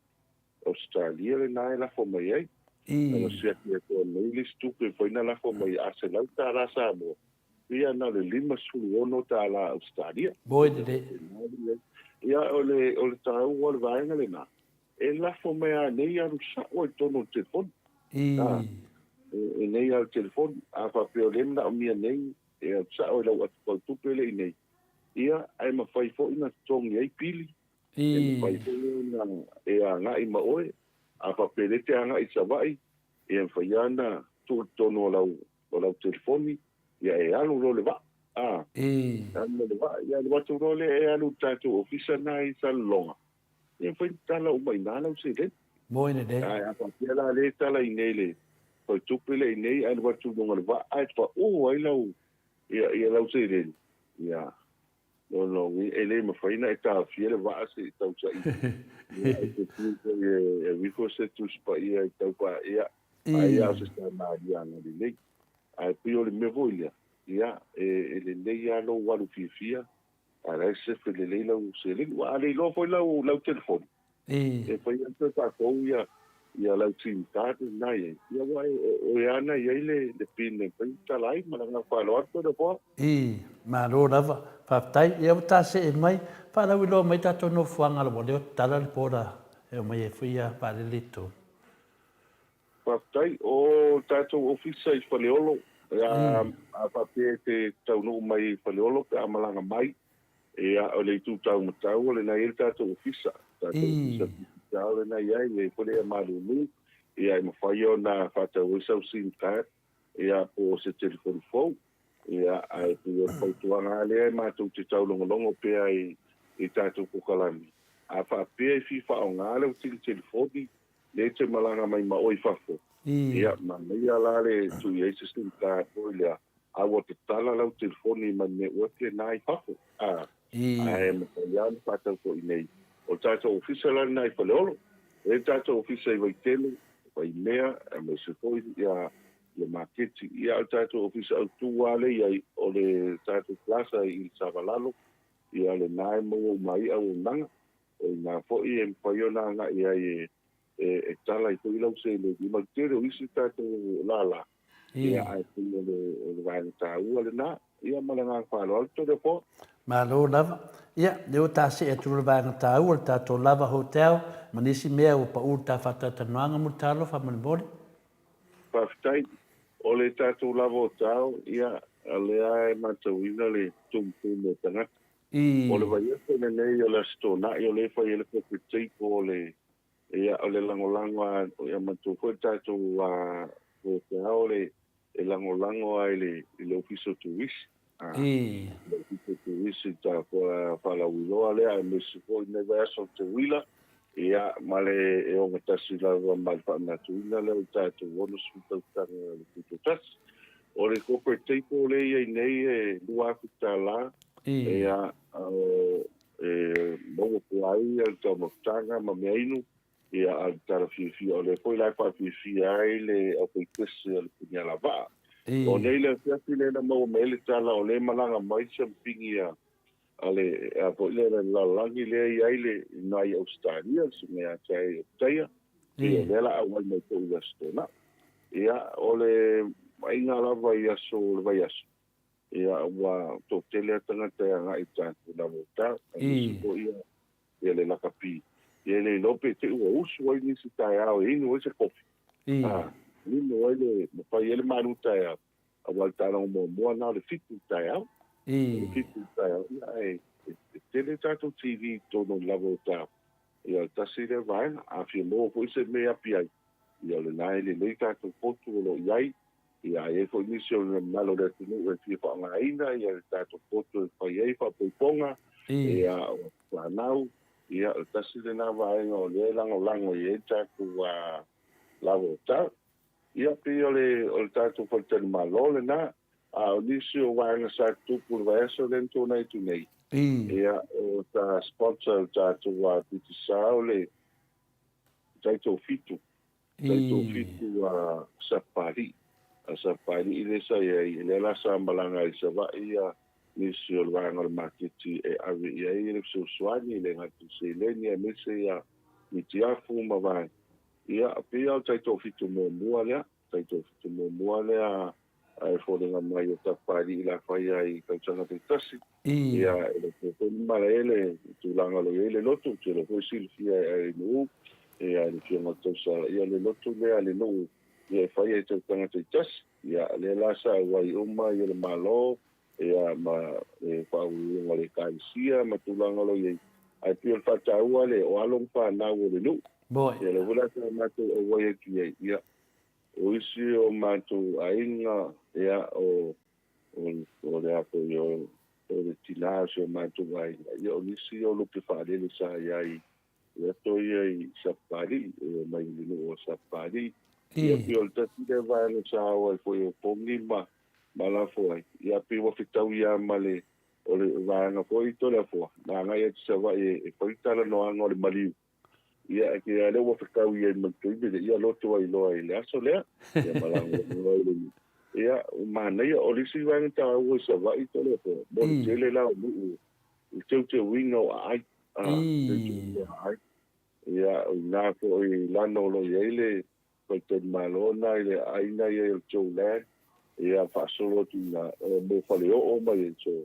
Ausetalia lena e lafo mai ai. Ona siaki atu nei le isi tupe e mafai ona lafo mai a $100 Samoa, ia na o le $56 Ausetalia. Moi lelei. Ia o le, o le taua o le vaega lena, e lafo mai lava nei alu sao i totonu o le telefoni. E nei lava le telefoni. A faapea o lea e manaomia nei e alu sao i lau atupau tupe lea i inei, ia ae mafai foi ona totogi ai pili E mafai foi ona e agai ma oe, a faapea lea e te agai i Savaii, e mafai lava ona tuu i totonu o lau, o lau telefoni, ia e alu loa le vaa, a, e alu loa le vaa, ia alu atu loa lea e alu i le tatou ofisa lena i Salelologa, ia e mafai ona tala uma i ina lau seleni. Moi lelei. Ae a faapea la lea e tala i inei i le faletupe lea i inei, ae alu atu i luga o le vaa ae pau ai lau, ia, ia lau seleni, ia, Lona uiga, e le mafai ona e taofia le vaa se i tau saili. Ia, e te tu foi e alu ifo se Tusi Paia i tau paia, ai lava o se Samaria agalelei. Ae pei o le mea foi lea, ia, e lelei lava lou alu fiafia, a o la e sefe lelei lau seleni. Aua a le iloa foi lau telefoni, E fai atu e tatou ia ia lau sim card lena i ai, ia aua o oe lava na i ai le pin e mafai ona tala ai. Ma le agaga faaaloalo Toleafoa. I, malo lava. Faafetai. Ia ua ta see mai, faalauiloa mai tatou nofoaga ua leo tatala le border e omai ai foi ia vaalele i totonu. Faafetai. O tatou ofisa i Faleolo, a faapea e te taunuu mai i Faleolo pe a malaga mai, ia, o le itu taumatau o lena e i ai le tatou ofisa, tatou ofisa fisika lena e i ai, e i ai foi le ea malulu, ia e mafai ona faatau ai sau sim card, ia po o se telefoni fou. Ia, ae pei o le fautuaga lava lea e matou te taulogologo pea i tatou kokalami, a faapea e fia faaaoga lau tili telefoni, lea e te malaga mai ma oe i fafo, ia, manaia la le tuu i ai se sim card foi lea, a ua tatala lau telefoni ma le network lena i fafo, a, ae mafai lava ona faatau foi i inei. O le tatou ofisa la lena i Faleolo, e i ai le tatou ofisa i Vaitele, Vaimea, aemaise foi ia le maketi. Ia, a o le tatou ofisa autu lava lea e i ai, o le tatou plaza i Savalalo, ia lena e maua uma ai auaunaga. O i ina foi e mafai ona agai ai e tala ai foi lau seleni ma le tele o isi tatou lala, ia ae pei o le vaega taua lena. Ia ma le agaga faaaloalo Toleafoa. Malo lava. Ia, lea ua ta see atu loa le vaega taua, le tatou Lava Hotel, ma nisi mea ua pau le ta faatalatalanoaga mo le talofa molemole. Faafetai. O le tatou Lava Hotel, ia, o lea e matauina le tumutumu o tagata. I. O le vaiaso lenei o le Aso Toonai o lea e fai ai le corporate table o le, ia, o le lagolago a, ia manatua foi le tatou hotel o le e lagolago lava i le, i le Ofisa o Turisi. I. Le Ofisa o Turisi ta faalauiloa lea aemaise foi lenei vaiaso o Teuila, ia, ma le e ogatasi lava ma le faamanatuina lea o le tatou 60 tausaga o le Tutoatasi. O le corporate table lea e i ai nei e $2,000, ia, e maua pea ai le taumafataga ma meainu, Ia, a o le tala fiafia, o lea foi la e faafiafia ai le aufaipese a le Punialavaa. O nei le afiafi lea na maua mai ai le tala o lea e malaga mai se pigi a a le a foi lea le lalolagi lea e i ai le i ina i Ausetalia, le susuga ia Te Opetaia, ia o lea la auai mai foi i le Aso Toonai. Ia, o le aiga lava i aso o le vaiaso, ia ua toatele lava tagata e agai i tatou lava o tau, aemaise foi ia ia le lakapi. Ia e le iloa pe te i ua usu ai nisi taeao e inu ai se kofi. A, inu ai le, ma fai ai le malu taeao, aua o le taaloga muamua na o le 7 i le taeao. O le 7 i le taeao, ia ae e tele tatou TV i totonu o le lava o tao. Ia o le tasi lea vaega, a fia maua foi se mea e api ai, ia o lena e lelei tatou potu o lo o i ai, Ia, e i ai foi nisi o le mamalu o le atunuu e fia faaaogaina ia le tatou poto e fai ai faaipoipoga, ia, o fanau, ia, o le tasi lena vaega o lea e lagolago i ai le tatou lava o tau. Ia, pei o le, o le tatou faletalimalo lena. A o nisi o vaega sa tutupu i le vaiaso lea na tuanai atu nei, ia, o ta sponsor o le tatou Digicel le taitofitu Taitofitu a Sapali. A Sapali lea sa i ai, lea la sa malaga ai i Savaii ia nisi o le vaega o le maketi e ave i ai le fesoasoani, e le gata i seleni aemaise ia mitiafu ma vaega. Ia, pei lava o le taitoafitu muamua lea, taitoafitu muamua lea ae foliga mai o Tapali'i la fai ai i tausaga taitasi. Ia, e le toe foi ni malaele i tulaga o lo o i ai le lotu, ou te iloa foi silafia e le nuu, ia, le Afioga i le Tausala, ia le lotu lea a le nuu, ia e fai ai i tausaga taitasi. Ia, lea la sa auai uma ia le Malo, ia, ma le faauluuluga o le Ekalesia ma tulaga o lo o i ai. Ae pei o le faataua lea, o alo ma fanau o le nuu. Ia, lea foi la sa matou auai atu i ai, ia, O isi o matou aiga, ia, o, o, o le a foi, o, o le tina o si o matou aiga, ia, o nisi o lupe faalele sa i ai i ato ia i Sapapalii, e omai i le nuu o Sapapalii. Ia, pei o le tasi lea vaega sa o ai foi o Pogi ma, ma lafo ai, ia, pei ua fetaui lava ma le, o le vaega foi Toleafoa, na agai atu i Savaii e fai le talanoaga o le maliu. Ia, e kea lea ua fetau i ai ma le taimi lea, ia loto ai loa i le aso lea, ia ma lagolago ai le Ia, manaia, o le isi vaega taua i Savaii Toleafoa, mo le tele la o nuu i le teuteuina o aai, a, teuteuina o aai. Ia, o i ina foi i lalo o lo o i ai le faletalimalo lena i le aai na i ai o le Joe Land, ia faasolo atu i ina, mo Faleoo ma i ai, so,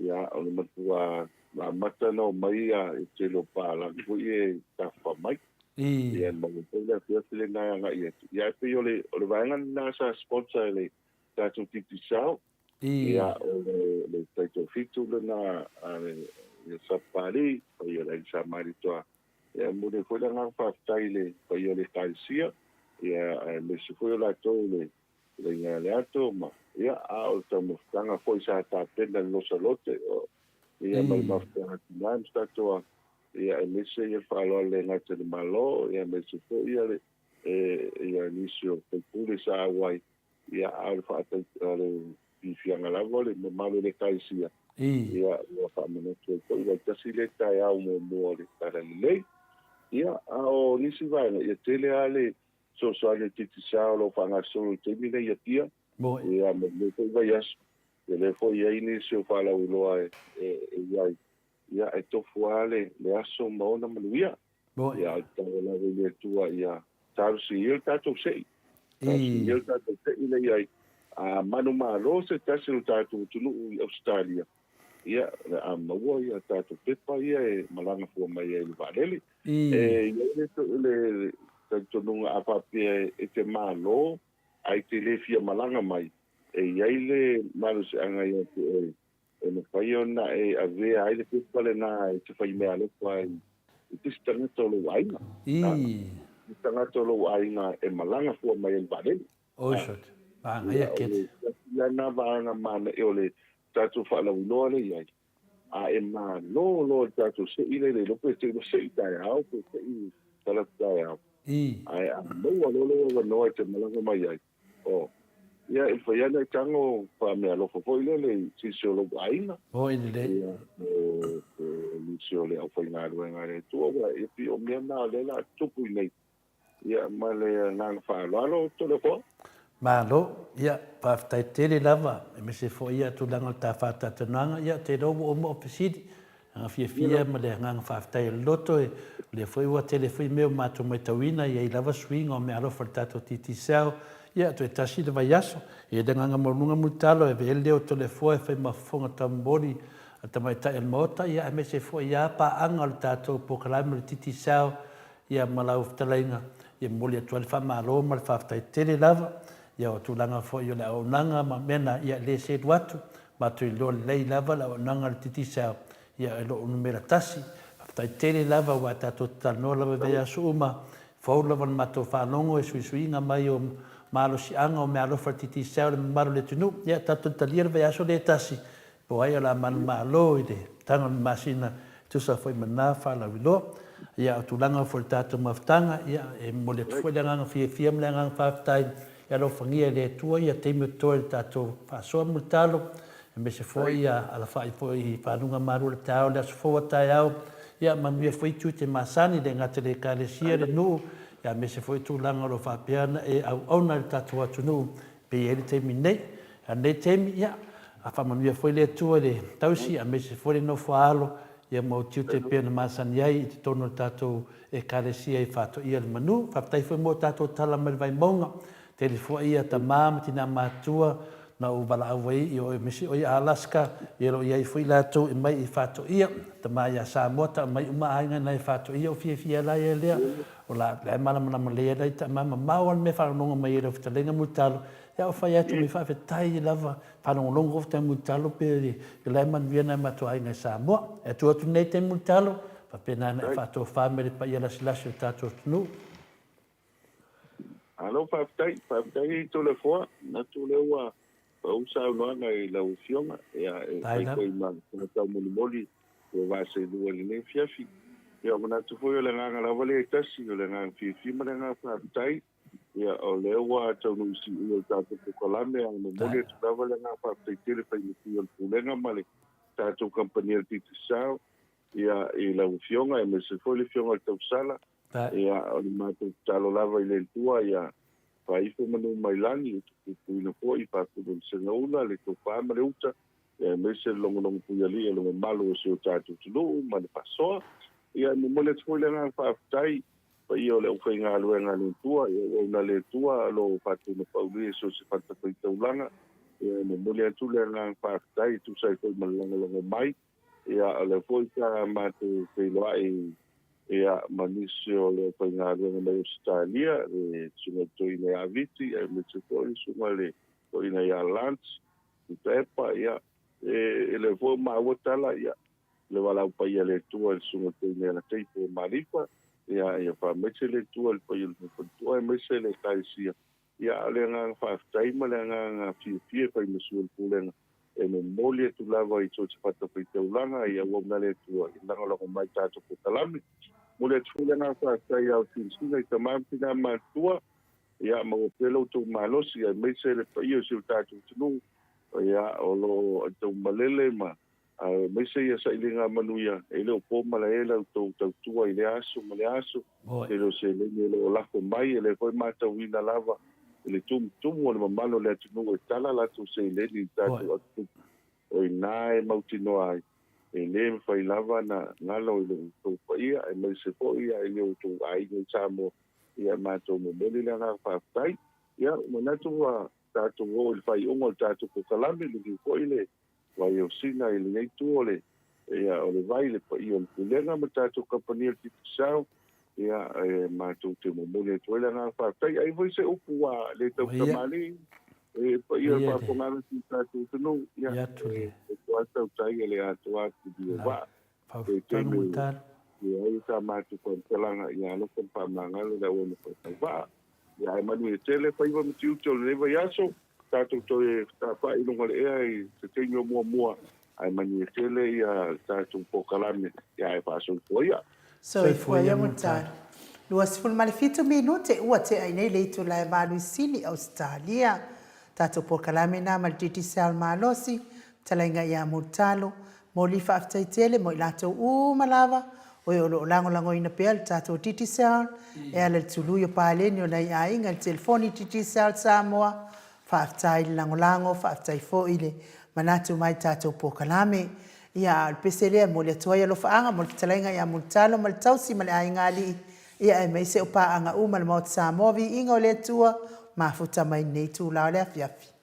Ia, o le matua amata ona omai le tele o palagi foi ia e tafafa mai. Ia, e maua foi le afiafi lena e agai atu. Ia, ae pei o le, o le vaega lena sa sponsor e le tatou Digicel. Ia, o le, le taitoafitu lena a le Sapapalii, paia o le Aiga Sa Malietoa. Ia, e momoli ai foi le agaga faafetai i le paia o le Ekalesia, ia, aemaise foi o latou le Leiga le ato ma, ia, a o le taumafataga foi sa tapena i le Losa Lote, o, ia, ma le mafutaga tina ma tatou a, ia, aemaise ia le faaaloalo le gata i le Malo, ia, aemaise foi ia le, e, ia, nisi o faipule sa auai, ia, a o le faatau, o le fiafiaga lava o le mamalu o le Ekalesia, ia, ua faamanatu ai foi, ua tasi lea taeao muamua o le Talalelei. Ia, a o nisi vaega, ia tele lava le fesoasoani o Digicel o lo o faagasolo i le taimi lenei i Apia, ia ma lenei foi vaiaso. Ia lea foi e i ai nisi o faalauiloa e i ai, ia e tofu lava le aso ma ona manuia. Ia a o le tatalo lava i le Atua ia talosia ia le tatou sei. Talosia ia le tatou sei lea i ai. A manumalo se tasi o le tatou atunuu i Ausetalia, ia, o le a maua ia tatou pepa ia e malaga fua mai ai i le vaalele. E i ai le talitonuga a faapea e te malo ae te le fia malaga mai, e i ai le malosiaga ia te oe e mafai ona e avea ai le pepa lena e te faimeaalofa ai i se isi tagata o lou aiga. I tagata o lou aiga e malaga fua mai ai i le vaalele. Oi sot, manaia kete. O le tasi la lena vaega manaia o le tatou faalauiloa lea i ai, a e malo loa i le tatou sei lea, le iloa pe te ua sei taeao pe sei talaatu taeao, ae a maua loa lou avanoa e te malaga mai ai, o, ia e mafai lava ona e tago faameaalofa foi lele i se isi o lou aiga, Oi lelei. ia, po o nisi o le aufaigaluega a le Atua, aua e pei o mea na o lea o le a tupu i inei. Ia, ma le agaga faaaloalo, Toleafoa. Malo, ia, faafetai tele lava, aemaise foi ia tulaga o le ta faataatanoaga, ia, ou te iloa ua uma ou fesili, agaga fiafia ma le agaga faafetai o le loto, o lea foi ua tele foi mea ua matou matauina, e i ai lava suiga o meaalofa i le tatou Digicel, ia, toe tasi le vaiaso, e i ai le agaga maualuga mulitalo e ave ai le leo o Toleafoa e fai ma fofoga taumomoli a tamaitai o le Maota, ia, aemaise foi ia paaga o le tatou polokalame o le Digicel, Ia ma lau fetalaiga, ia momoli atu ai le faamalo ma le faafetai tele lava, ia o tulaga foi o le auaunaga ma mea na, ia le selu atu, matou iloa lelei lava le auaunaga a le Digicel, ia e lo o numera tasi. Faafetai tele lava aua tatou te talanoa lava i vaiaso uma, fou lava le matou faalogo e suisuiga mai o malosiaga o meaalofa a le Digicel i le mamalu o le atunuu. Ia tatou talia le vaiaso lea e tasi, Po o ai o le a manumalo i le taga o le masina e tusa foi ma na faalauiloa. Ia, o tulaga foi o le tatou mafutaga, ia, e momoli atu foi le agaga fiafia ma le agaga faafetai, ia alofagia e le Atua ia taimi o totoe i le tatou faasoa mulitalo, aemaise foi ia alafai foi i faluga malu o le taeao i le aso fou a taeao, ia manuia foi tiute masani, le gata i le Ekalesia, le nuu, ia aemaise foi tulaga o lo o faapea ona e auauna i le tatou atunuu Pei e i ai le taimi nei. A o lenei taimi, ia, a faamanuia foi le Atua i le tausi aemaise foi le nofo a alo, ia ma ou tiute e pei ona masani ai i totonu o le tatou Ekalesia i Faatoia le Manu. Faafetai foi mo tatou tala mai le Vaimauga. Tele foi ia tama ma tina matutua na ou valaau ai i o aemaise o ia Alaska, ia o lo o i ai foi latou e mai i Faatoia. Tama ia Samoa, tau mai uma aiga na i Faatoia, o fiafia la ia lea. O la e malamalama lelei ai la ita ma mamao a le mea faalogologo mai ai lau fetalaiga Mulitalo, ia o fai atu mai faafetai lava faalogologo ko fetalaiga Mulitalo pe o la e manuia nai matou aiga i Samoa. E atu atu nei taimi Mulitalo, faapena ona e faatofa mai le paia lasilasi o le tatou atunuu. Malo faafetai, faafetai Toleafoa, manatu o lea ua pau saunoaga i lau Afioga, ia e fai foi ma taumolimoli ua vaselua i lenei afiafi. Ia, manatu foi o le agaga lava lea e tasi, o le agaga fiafia ma le agaga faafetai. Ia, o lea ua taunuu siui o le tatou polokalame, ae momoli atu lava le agaga faafetai tele faigofie o le Pulega ma le tatou kamupani a le Digicel, ia, i lau Afioga, aemaise foi le Afioga i le Tausala. Ia, o le matou tatalo lava i le Atua, ia faaifo manu mai lagi, puipuina foi, faapulu le segaula, le tofa ma le uta, aemaise le logologo puialii o le mamalu o si o tatou atunuu ma le faasoa. Ia, e momoli atu foi le agaga faafetai i paia o le aufaigaluega a le Atua, ia auauna a le Atua o lo o faatulapaulia i so o se fatafaitaulaga. Ia, e momoli atu le agaga faafetai e tusa ai foi ma le lagolago mai. Ia, o lea foi sa matou feiloai ia, ma nisi o le aufaigaluega mai Ausetalia, le Susuga i le Toeaina ia Viti, aemaise foi le Susuga i le Toeaina ia Lance. Tuilaepa, ia, e le foi maua tala, ia, le valaau paia a le Atua i le Susuga Toeaina ia Lataipo Malifa, ia, ia faamaise le Atua i le paia o le faletua aemaise le Ekalesia, ia, a o le agaga faafetai ma le agaga fiafia e fai ma sui o le Pulega, e momoli atu lava i so o se fatafaitaulaga i auauna a le Atua i lagolago mai tatou polokalame. Momoli atu foi le agaga faafetai i ao silasila i tama ma tina matutua, Ia maua pea lo outou malosi aemaise le paia o si o tatou atunuu, ia, o lo o taumalele ma aemaise ia sailiga manuia, e le o po malae la outou tautua i lea aso ma lea aso. Tele o seleni o lo o lafo mai, e lea foi matauina lava i le tumutumu o le mamalu o le atunuu e tala latou seleni i le tatou atutupu, o i ina e mautinoa ai, e le mafai lava ona galo i lo outou paia aemaise foi i lo outou aiga i Samoa. Ia matou momoli le agaga faafetai. Ia, manatu ua tatou oo i le faaiuga o le tatou kokalame, liliu foi le vai o Sina i lenei itu o le, ia, o le vai, le paia o le Pulega ma le tatou kamupani o le Digicel, ia, e matou te momoli atu ai le agaga faafetai. Ai foi se upu ua le tautamalii, e paia o le faafofogaaga a si o tatou atunuu, ia, e toa tautai e le atoa atu i o vaa. E taimi e ai sa matou faamatalaga, ia alofa ma faamagalo le auauna faatauvaa. Ia ae manuia tele faiva ma tiute o lenei vaiaso, tatou toe fetafai i luga o le ea i se taimi o muamua, ae manuia tele ia le tatou polokalame, ia ae faasoifua ia. Soifua ia Mulitalo. 27 minute ua tea i nei le itula e 8 i Sini, Ausetalia. Tatou polokalame na ma le Digicel Malosi, fetalaiga ia Mulitalo, Moli faafetai tele mo i latou uma lava o e o lo o lagolagoina pea le tatou Digicel e ala i le tului o paleni o nai aiga i le telefoni Digicel Samoa. Faafetai le lagolago, faafetai foi le manatu mai i tatou polokalame. Ia, a o le pese lea e momoli atu ai alofaaga mo le fetalaiga ia Mulitalo ma le tausi ma le aiga alii, ia aemaise o paaga uma a le Maota Samoa, viiga o le Atua, mafuta mai lenei itula o le afiafi.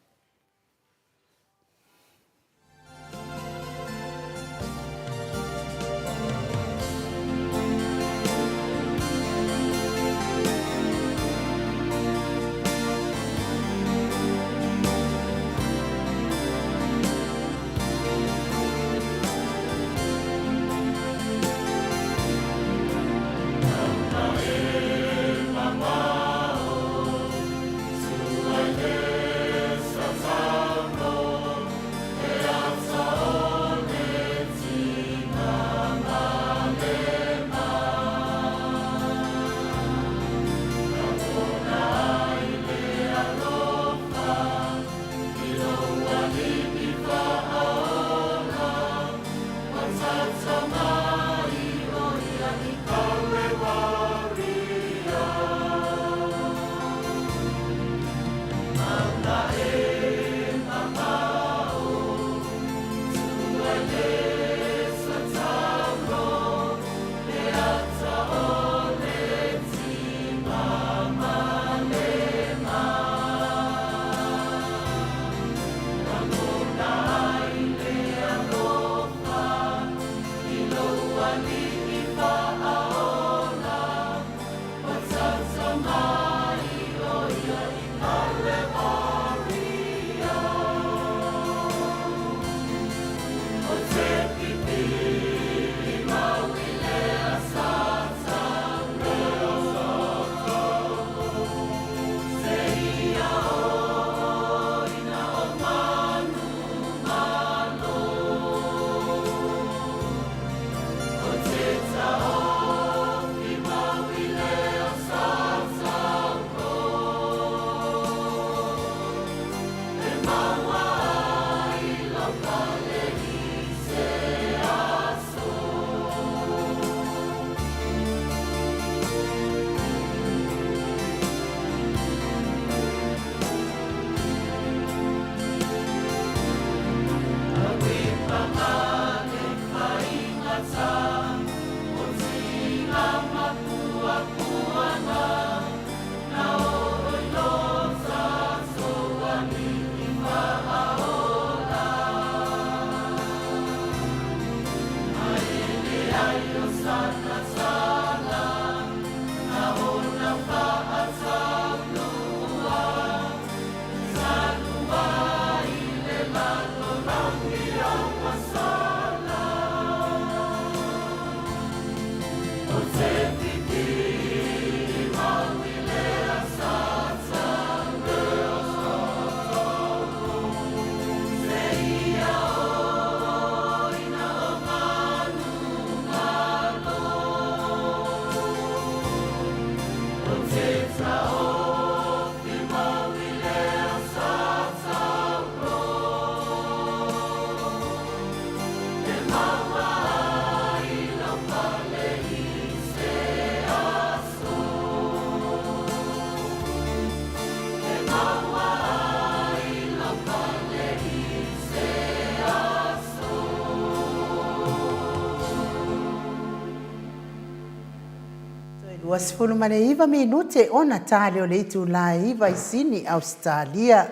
Toe 29 minute ona tali o le itula e 9 i Sini, Ausetalia.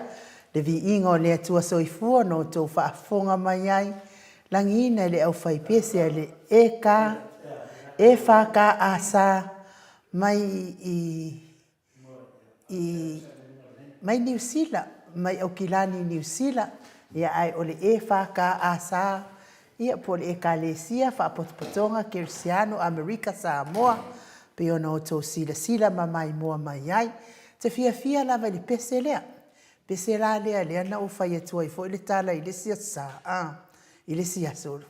Le viiga o le Atua Soifua na outou faafofoga mai ai, lagiina e le aufaipese a le EK, EFKA sa mai i i mai Niu Sila, mai Aukilani i Niu Sila, ia ae o le EFKA sa, ia po o le Ekalesia Faapotopotoga Kerisiano Amerika Samoa, pei ona outou silasila ma maimoa mai ai. Te fiafia lava i le pese lea. Pese la lea lea na ou fai atu ai foi le tala i le isi aso sa, a, i le isi aso.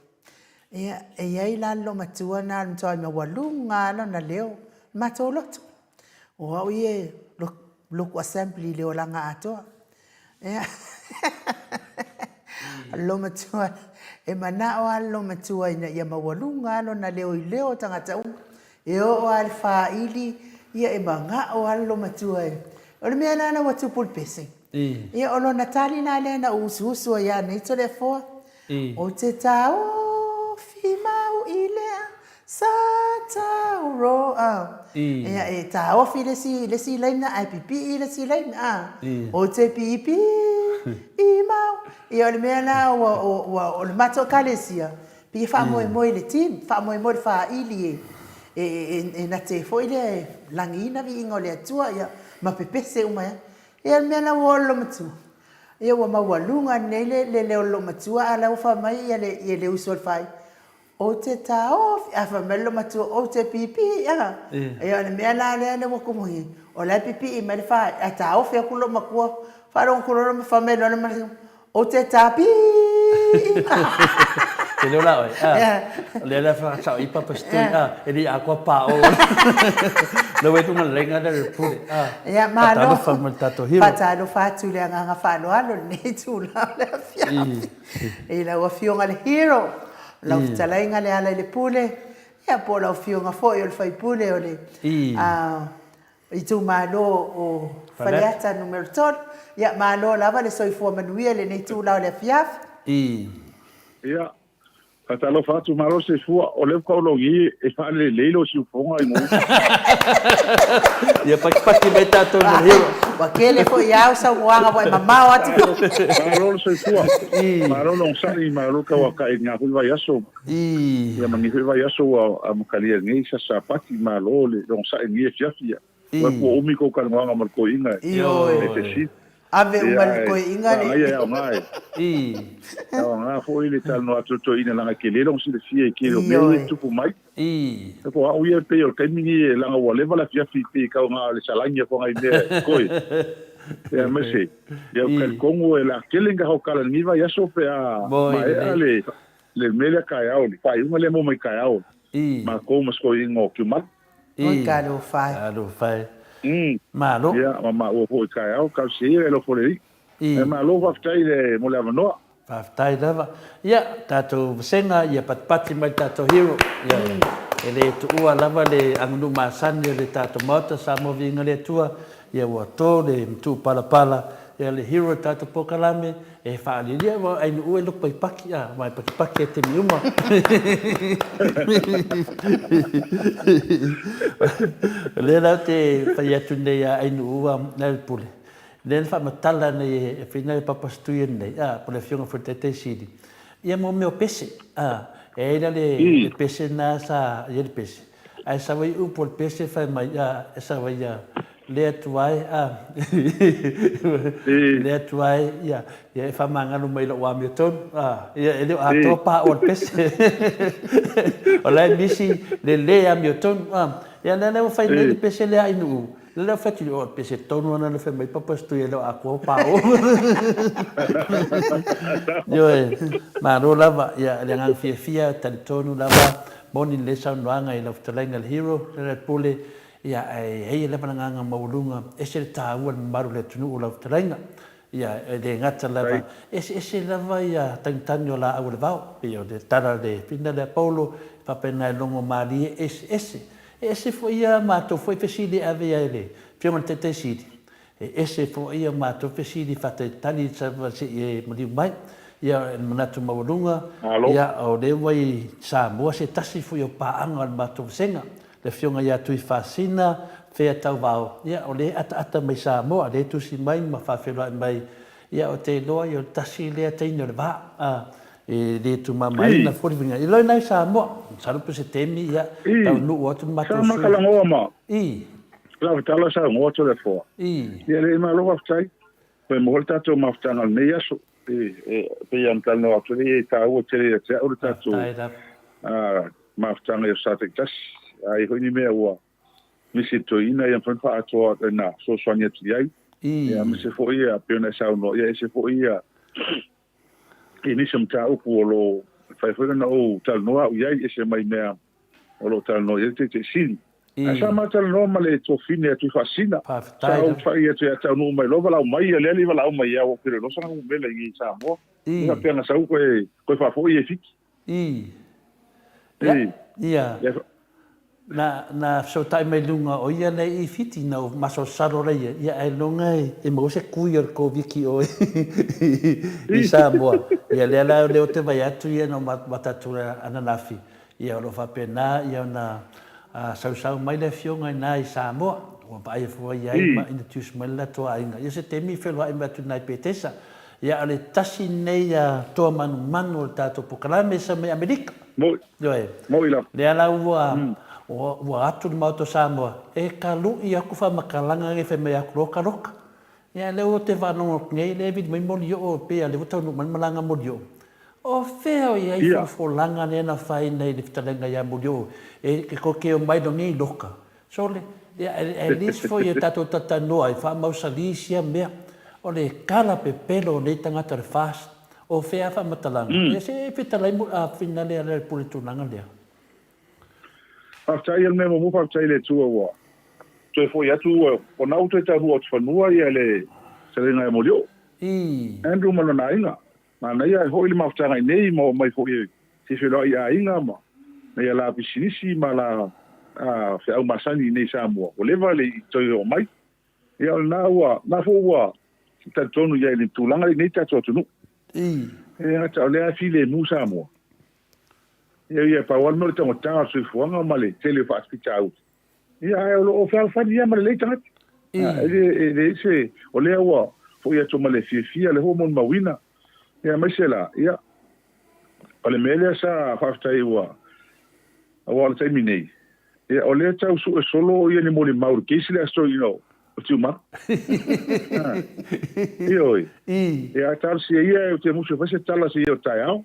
Ia, e i ai la le loomatua na o le matuai maualuga lava lona leo, le matou lotu. O au ia e loku assembly i le olaga atoa. Ia, loomatua, e manao lava le loomatua ina ia maualuga lava lona leo i leo o tagata uma. E oo lava i le faili, ia e manao lava le loomatua e... O le mea la lea ua tupu i le pese, ia o lona tali la lea na ou usuusu ai ia nei Toleafoa, Ou te taofi mau i lea sa tauroa. Ia, e taofi le isi, le isi laina ae pipii le isi laina, a. Ou te pipii mau. Ia, o le mea la ua, ua, o le matou Ekalesia, pei e faamoemoe i le team, faamoemoe i le faili e, e, e, e na te foi lea e lagiina viiga o le Atua, ia, ma pepese uma ai. Ia, o le mea la ua oo i le loomatua, Ia ua maualuga nei le leo o le loomatua a o la ua fai mai ia le uso a le fai, Ou te taofi, ae fai mai le loomatua, Ou te pipii a. Ia o le mea la lea ua tupu nei, o la e pipii mai le fai, ae taofi atu le loomatua, faalogo atu loa ma fai mai loa le Ou te tapii. Te leo la oe, a. O lea la whakasao i papa stui, a, e li atoa pā o. Le wei tunga lenga le pule, a. Ia, malo. Fatalofa ma le tatou hero. Faatalofa atu i le agaga faaaloalo i lenei itula o le afiafi. I lau Afioga le Hero, lau fetalaiga Lealailepule, ia po o lau Afioga foi o le sui usufono o le itumalo o Faleata Nu.3. Ia, malo lava le soifua manuia i lenei itula o le afiafi. Ia, Faatalofa atu, malo le soifua. O lea faatoa ou logi e faalelelei lou siufofoga i mou. Ia patipati mai tatou ma le hero. Ua tele foi au saunoaga ua e mamao atu foi. Malo le soifua. Malo le onosai, malo le tauatai i lena foi vaiaso. Ia ma lenei foi vaiaso ua amatalia i lenei Sasapati. Malo le onosai i lenei afiafi. Ua umi kou talanoaga ma le toeaina e fesili. Ave uma i le toeaina le. Ia, e aoga e. E aoga foi le talanoa atu o le toeaina leaga e tele lona silafia i tele o mea ia e tutupu mai. O au ia pei o le taimi lenei leaga ua leva le afiafi pei tau na o le salani atu nai mea e toe. Ia aemaise, ia ou te talitonu o le a tele ni tatou tala i lenei vaiaso pe a maea le mea lea taeao, le faaiuga lea e maua mai taeao matou ma si toeaina o Tiumalu. Oi talofa e. Talofa e. Malo. Ia, ma maua foi taeao, talosia ia e alofa le Alii. Ae malo faafetai le mo le avanoa. Faafetai lava. Ia, tatou vasega ia patipati mai le tatou hero. Ia, e le tuua lava le aganuu masani o le tatou Maota, Samoa Viiga le Atua. Ia ua to le matuu palapala, ia le hero o le tatou polokalame, E faalilia aua ai nuu e loto i paki a, ma e pakipaki e temi uma. O lea la ou te fai atu nei a Ainuu a Lealepule, lea na faamatala nei e Whina e Papa Stuia nei, a, po o le Afioga foi i le Taitai Sili, ia mo mea o pese, a, e ai la le pese lena sa i ai le pese, Ae sau ai upu o le pese fai mai, a, e sau ai ia, le atu ai, a, le atu ai, ia, ia e faamagalo mai i lou amiotonu, a, ia e le o atoa pa o le pese. O la e misi le le amiotonu, a, ia lea la ua fai nei le pese lea i Nuu, lea la ua fai atu, o le pese tonu lava lena na fai mai Papa Stui e le o atoa pa o. Ioe, malo lava, ia, le agaga fiafia, talitonu lava, Moni lelei saunoaga i lau fetalaiga le Hero, le Pule, ia ae i ai lava le agaga maualuga, ese le taua le mamalu o le atunuu o lau fetalaiga. Ia e le gata lava, eseese lava ia tagitagi o laau o le vao, pei o le tala a le fina lea Paulo, e faapena e logo malie eseese. E ese foi ia matou foi fesili e ave ai le Afioga i le Taitai Sili, E ese foi a matou fesili faatalitali se i e maliu mai. Ia, e manatu maualuga, ia, o lea ua i Samoa se tasi foi o paaga o le matou vasega, le Afioga ia Tuifasina Featauvao, ia, o lea e ataata mai Samoa, lea e tusi mai ma faafeiloai mai. Ia, o te iloa, ia, o le tasi lea teine o le va, a, e le tumamaina foi le uiga. I loina i Samoa, masalo pe se taimi, ia, taunuu atu le matou sui. Sa makalagoa ma. I. Lava tala sa ngoa atu le foa. I. Ia le malo faafetai. Toe maua le tatou mafutaga o lenei aso. E, e, pei ona talanoa atu nei, e taua tele ia te au le tatou mafutaga i aso Sa taitasi. A i ai foi ni mea ua misi i le toeaina, ia mafai ona faaatoa ona fesoasoani atu i ai. Ia, aemaise foi ia, pei ona e saunoa, ia ese foi ia i nisi o mataupu o lo o mafai foi ona ou talanoa au i ai, ese mai mea o lo o talanoa i ai le Taitai Sili. Ae sa ma talanoa ma le tuafine a Tuifaasina. Sa ou fai atu ia taunuu mai loa valaau mai ia lea le valaau mai ia ua pele loa sana numela i i Samoa. I faapea na sau koe koe faafoi e Fiti. I. Ia. Ia. Na, na fesootai mai luga o ia lea i Fiti, na ou masalosalo la ia, ia ailoga e maua se kui o le Koviti o i Samoa. Ia lea la lea ou te vaai atu ia na ou matatu ananafi, ia o lo o faapena ia ona sausau mai le afioga ina i Samoa. Ua vaaia foi i ai ma introduce mai le latou aiga. Ia se taimi feiloai mai atu ina i Petesa. Ia o le tasi lenei toa manumanu o le tatou polokalame sa mai Amerika. Moi. Ioe. Moi lava. Lea la ua, ua atu le Maota o Samoa e taluʻi aku faamatalaga nei fai mai aku loka loka. Ia lea ua te faalogo atu nei lea e vili mai Molioo pei a lea ua taunuu mai le malaga Molioo. O fea o i ai folafolaga lea na fai nei i le fetalaiga ia Molioo e tou te omai loa nei loka. Sole, ia at least foi e tatou talatalanoa ai faamausali sia mea. O le tala pepelo o nei tagata o le FAST. O fea a faamatalaga? Ia se i fetalai mo a finale a le pule tulaga lea. Faafetai o le mea muamua faafetai i le Atua ua toe foi atu o na ua toe taunuu atu fanua ia le fetalaiga ia Molioo. Andrew ma lona aiga. Manaia ai foi le mafutaga i nei ma omai foi e se feiloai i aiga ma nai ala pisinisi ma ala feau masani i nei Samoa ua leva le i toe oo mai. Ia o lena ua, na foi ua talitonu i ai i le tulaga i nei tatou atunuu. E le gata o lea e filemu Samoa. Ia ia pau lava le mea o le taugata o le soifuaga ma le tele o faafitauli. Ia ae o lo o fealofani ia ma lelei tagata. E le e leai se o lea ua foi atu ma le fiafia le ua molimauina. Ia aemaise la, ia o le mea lea sa faafetai ua aua o le taimi nei, ia o lea tau sue solo ia ni molimau i le case lea a si toeaina o Tiumalu. Ioe. Ia ae talosia ia ou te musu e fai se tala seia o taeao.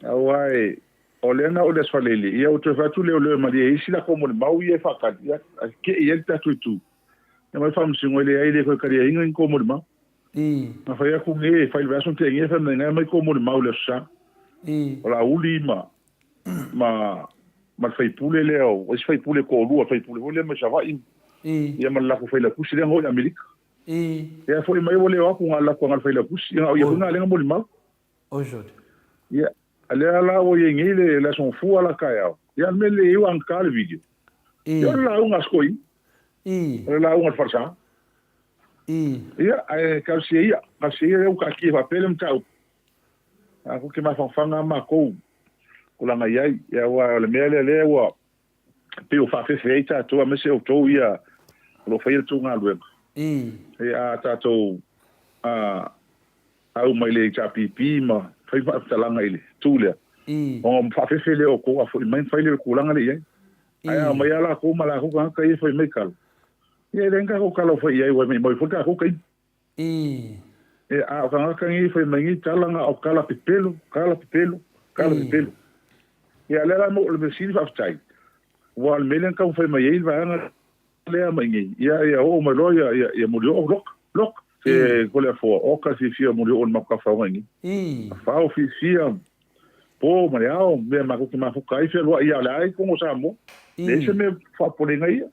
Aua e O lea na o le Aso Faraile, ia ua toe fai atu leoleo e malie ai isi latou molimau ia e faatali, ia keʻi ai le tatou itu. Ia mai faamasino e leai e le toe taliaina ni tou molimau. Na fai atu nei e fai i le vaiaso na tea nei, fai mai aumai tou molimau i le Aso Sa. O Laauli ma ma ma le faipule lea, o isi faipule e toalua, le faipule foi lea mai Savaii, ia ma le latou failautusi lea na o i Amerika. Ia foi mai ua le o atu na o le latou na o le failautusi, ia na o ia foi na lea na molimau. Ia, a lea la ua i ai nei le, le Aso Gafua la taeao, ia le mea lelei ai ua agata le video. Ia o le lauga a Sikoina. O le lauga a le falesa. Ia, ae talosia ia, talosia ia lea ua taatia faapea le mataupu. A ko te mafanafana lava matou tulaga i ai. Ia aua o le mea lea lea ua pei ua faafefe ai tatou aemaise outou ia o lo o faia le tou galuega. Ia a tatou a au mai le HRPP ma fai faamatalaga i le itu lea, ona faafefe lea o outou a foi mai ona fai lea o le tulaga lea i ai. Ae a omai lava latou ma latou tagata ia e fai mai tala, ia e leai ni tatou tala o fai i ai aua e maimau ai foi le tatou taimi. E, a o tagata nei e fai mai nei tala na o tala pepelo, tala pepelo, tala pepelo. Ia lea la mo le mea sili faafetai, aua o le mea lea na taumafai mai ai le vaega lea mai nei, ia, ia oo mai loa ia, ia, ia Molioo, loka, loka. Se ko le afoa, oka fiafia Molioo i le matou tafaoga i nei. Tafao fiafia, po ma le ao, mea matou te mafuta ai, fealuai ia o le a i totonu o Samoa. Leai se mea faapopolega ia.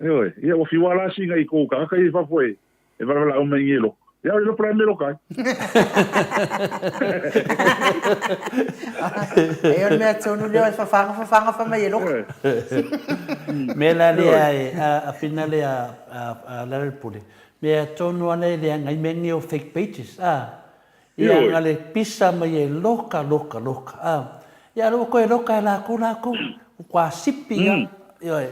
Ioe, ia ua fiu lava la sina i kou tagata ia i fafo e valavalau mai nei e loka. Ia o le loka la e mea loka ai. E o le mea tonu lea o le fafaga fafaga fai mai e loka. Mea la lea e a fina lea a Lealailepule, mea tonu lava lea e leaga ai mea nei o fake pages a. Ia na le pisa mai e loka loka loka a. Ia a ua toe loka e lakou lakou. Ua sipi a. Ioe.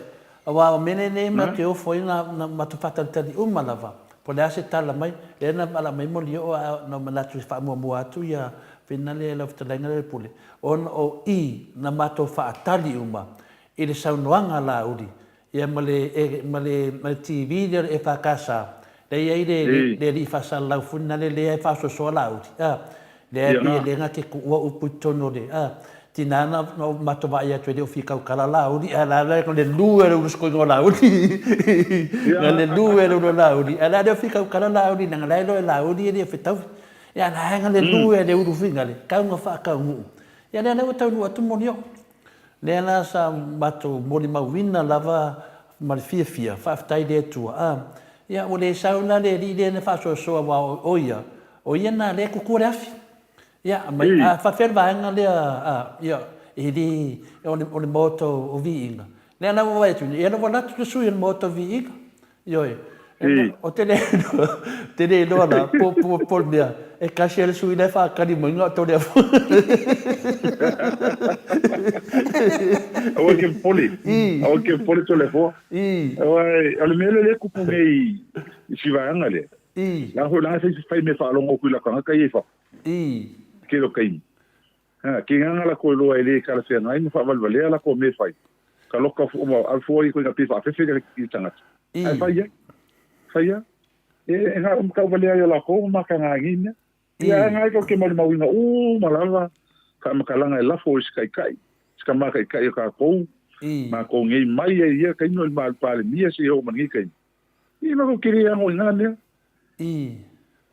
Aua o mea nei ma te ofo ai na matou faatalitali uma lava. Po o le a se tala mai, lea na ala mai Molioo a na ou manatu e faamuamua atu ia finale lau fetalaiga lea Pule, ona o i na matou faatali uma i le saunoaga a Laauli ia ma le ma le ma le TV lea o le EFKS, lea e i ai le le alii faasalalau foi lena lea e faasoasoa Laauli, a, lea e pei e le na te tuua upu i totonu o le, a, tina na ou matou vaai atu e le o fia tautala Laauli, ae la la le lu e le ulu sikoiga o Laauli, na le lu e le ulu o Laauli, ae la le o fia tautala Laauli leaga la e iloa e Laauli e le o fetaui. Ia la e le lu e le ulu finale, tau na faataunuu. Ia lea la ua taunuu atu Molioo. Lea la sa matou molimauina lava ma le fiafia, faafetai i le Atua. A, ia ua le sau la le alii lea na faasoasoa aua o ia, o ia na lea e tutua le afi. Ia, aumai, a faapefea le vaega lea, a, ia, e le, o le, o le Maota o Viiga. Lea la ua vaai atu, ia la ua alu atu le sui o le Maota o Viiga. Ioe. Ou te le iloa, te le iloa la, po, po, po le mea, e tasi lava le sui la e faatali mai na o Toleafoa. Aua e te popole, aua e te popole Toleafoa. Aua o le mea lea e tupu nei i si vaega lea, la foi la e fai mea faalogo atu i lau tagata ia i fafo, tele o taimi. Ha, ke nganga la koe loa e le talafeagai ma faavalevalea la koa mea e fai. Ka loka fo ma alu fua i koe nga pe faafefe i le tagata. Ae fai ai. Fai a. E, e nga um kau valea i o lakou ma maka ngi mea. Ia a ngai kau ke malimauina uma lava faamakalaga e lafo i se taitai, se tama taitai o tatou, matou nei mai ai ia taimi o le Palemia seia oo ma lenei taimi. Ia matou te le ago i na mea.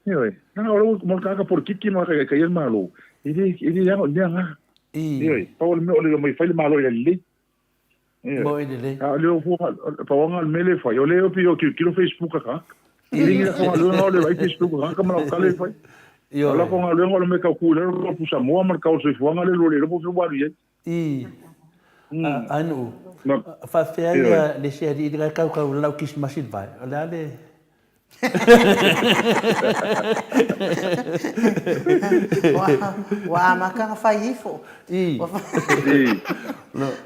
Ioe. Leaga o lou mo le tagata polokiki ma taitai ai le Malo, e le e le ago i mea na. Ioe. Pau o le mea o le omai fai le Malo i le lelei. Ioe. Mo i lelei. A o le fua pau anga o le mea lea e fai, o lea e pei o tilotilo Facebook a tagata. E le ni latou galuega o le vaai Facebook a tagata ma lau tala e fai. O latou galuega o le mea tau tu i lalo le pusamoa ma le tau o le soifuaga lea e lua le iloa po o fea ua alu i ai. I Anu'u, faafefea ia le isi alii la e kaukau lau kisimasi i le vae? O le a le... Ua amata ona fai ifo.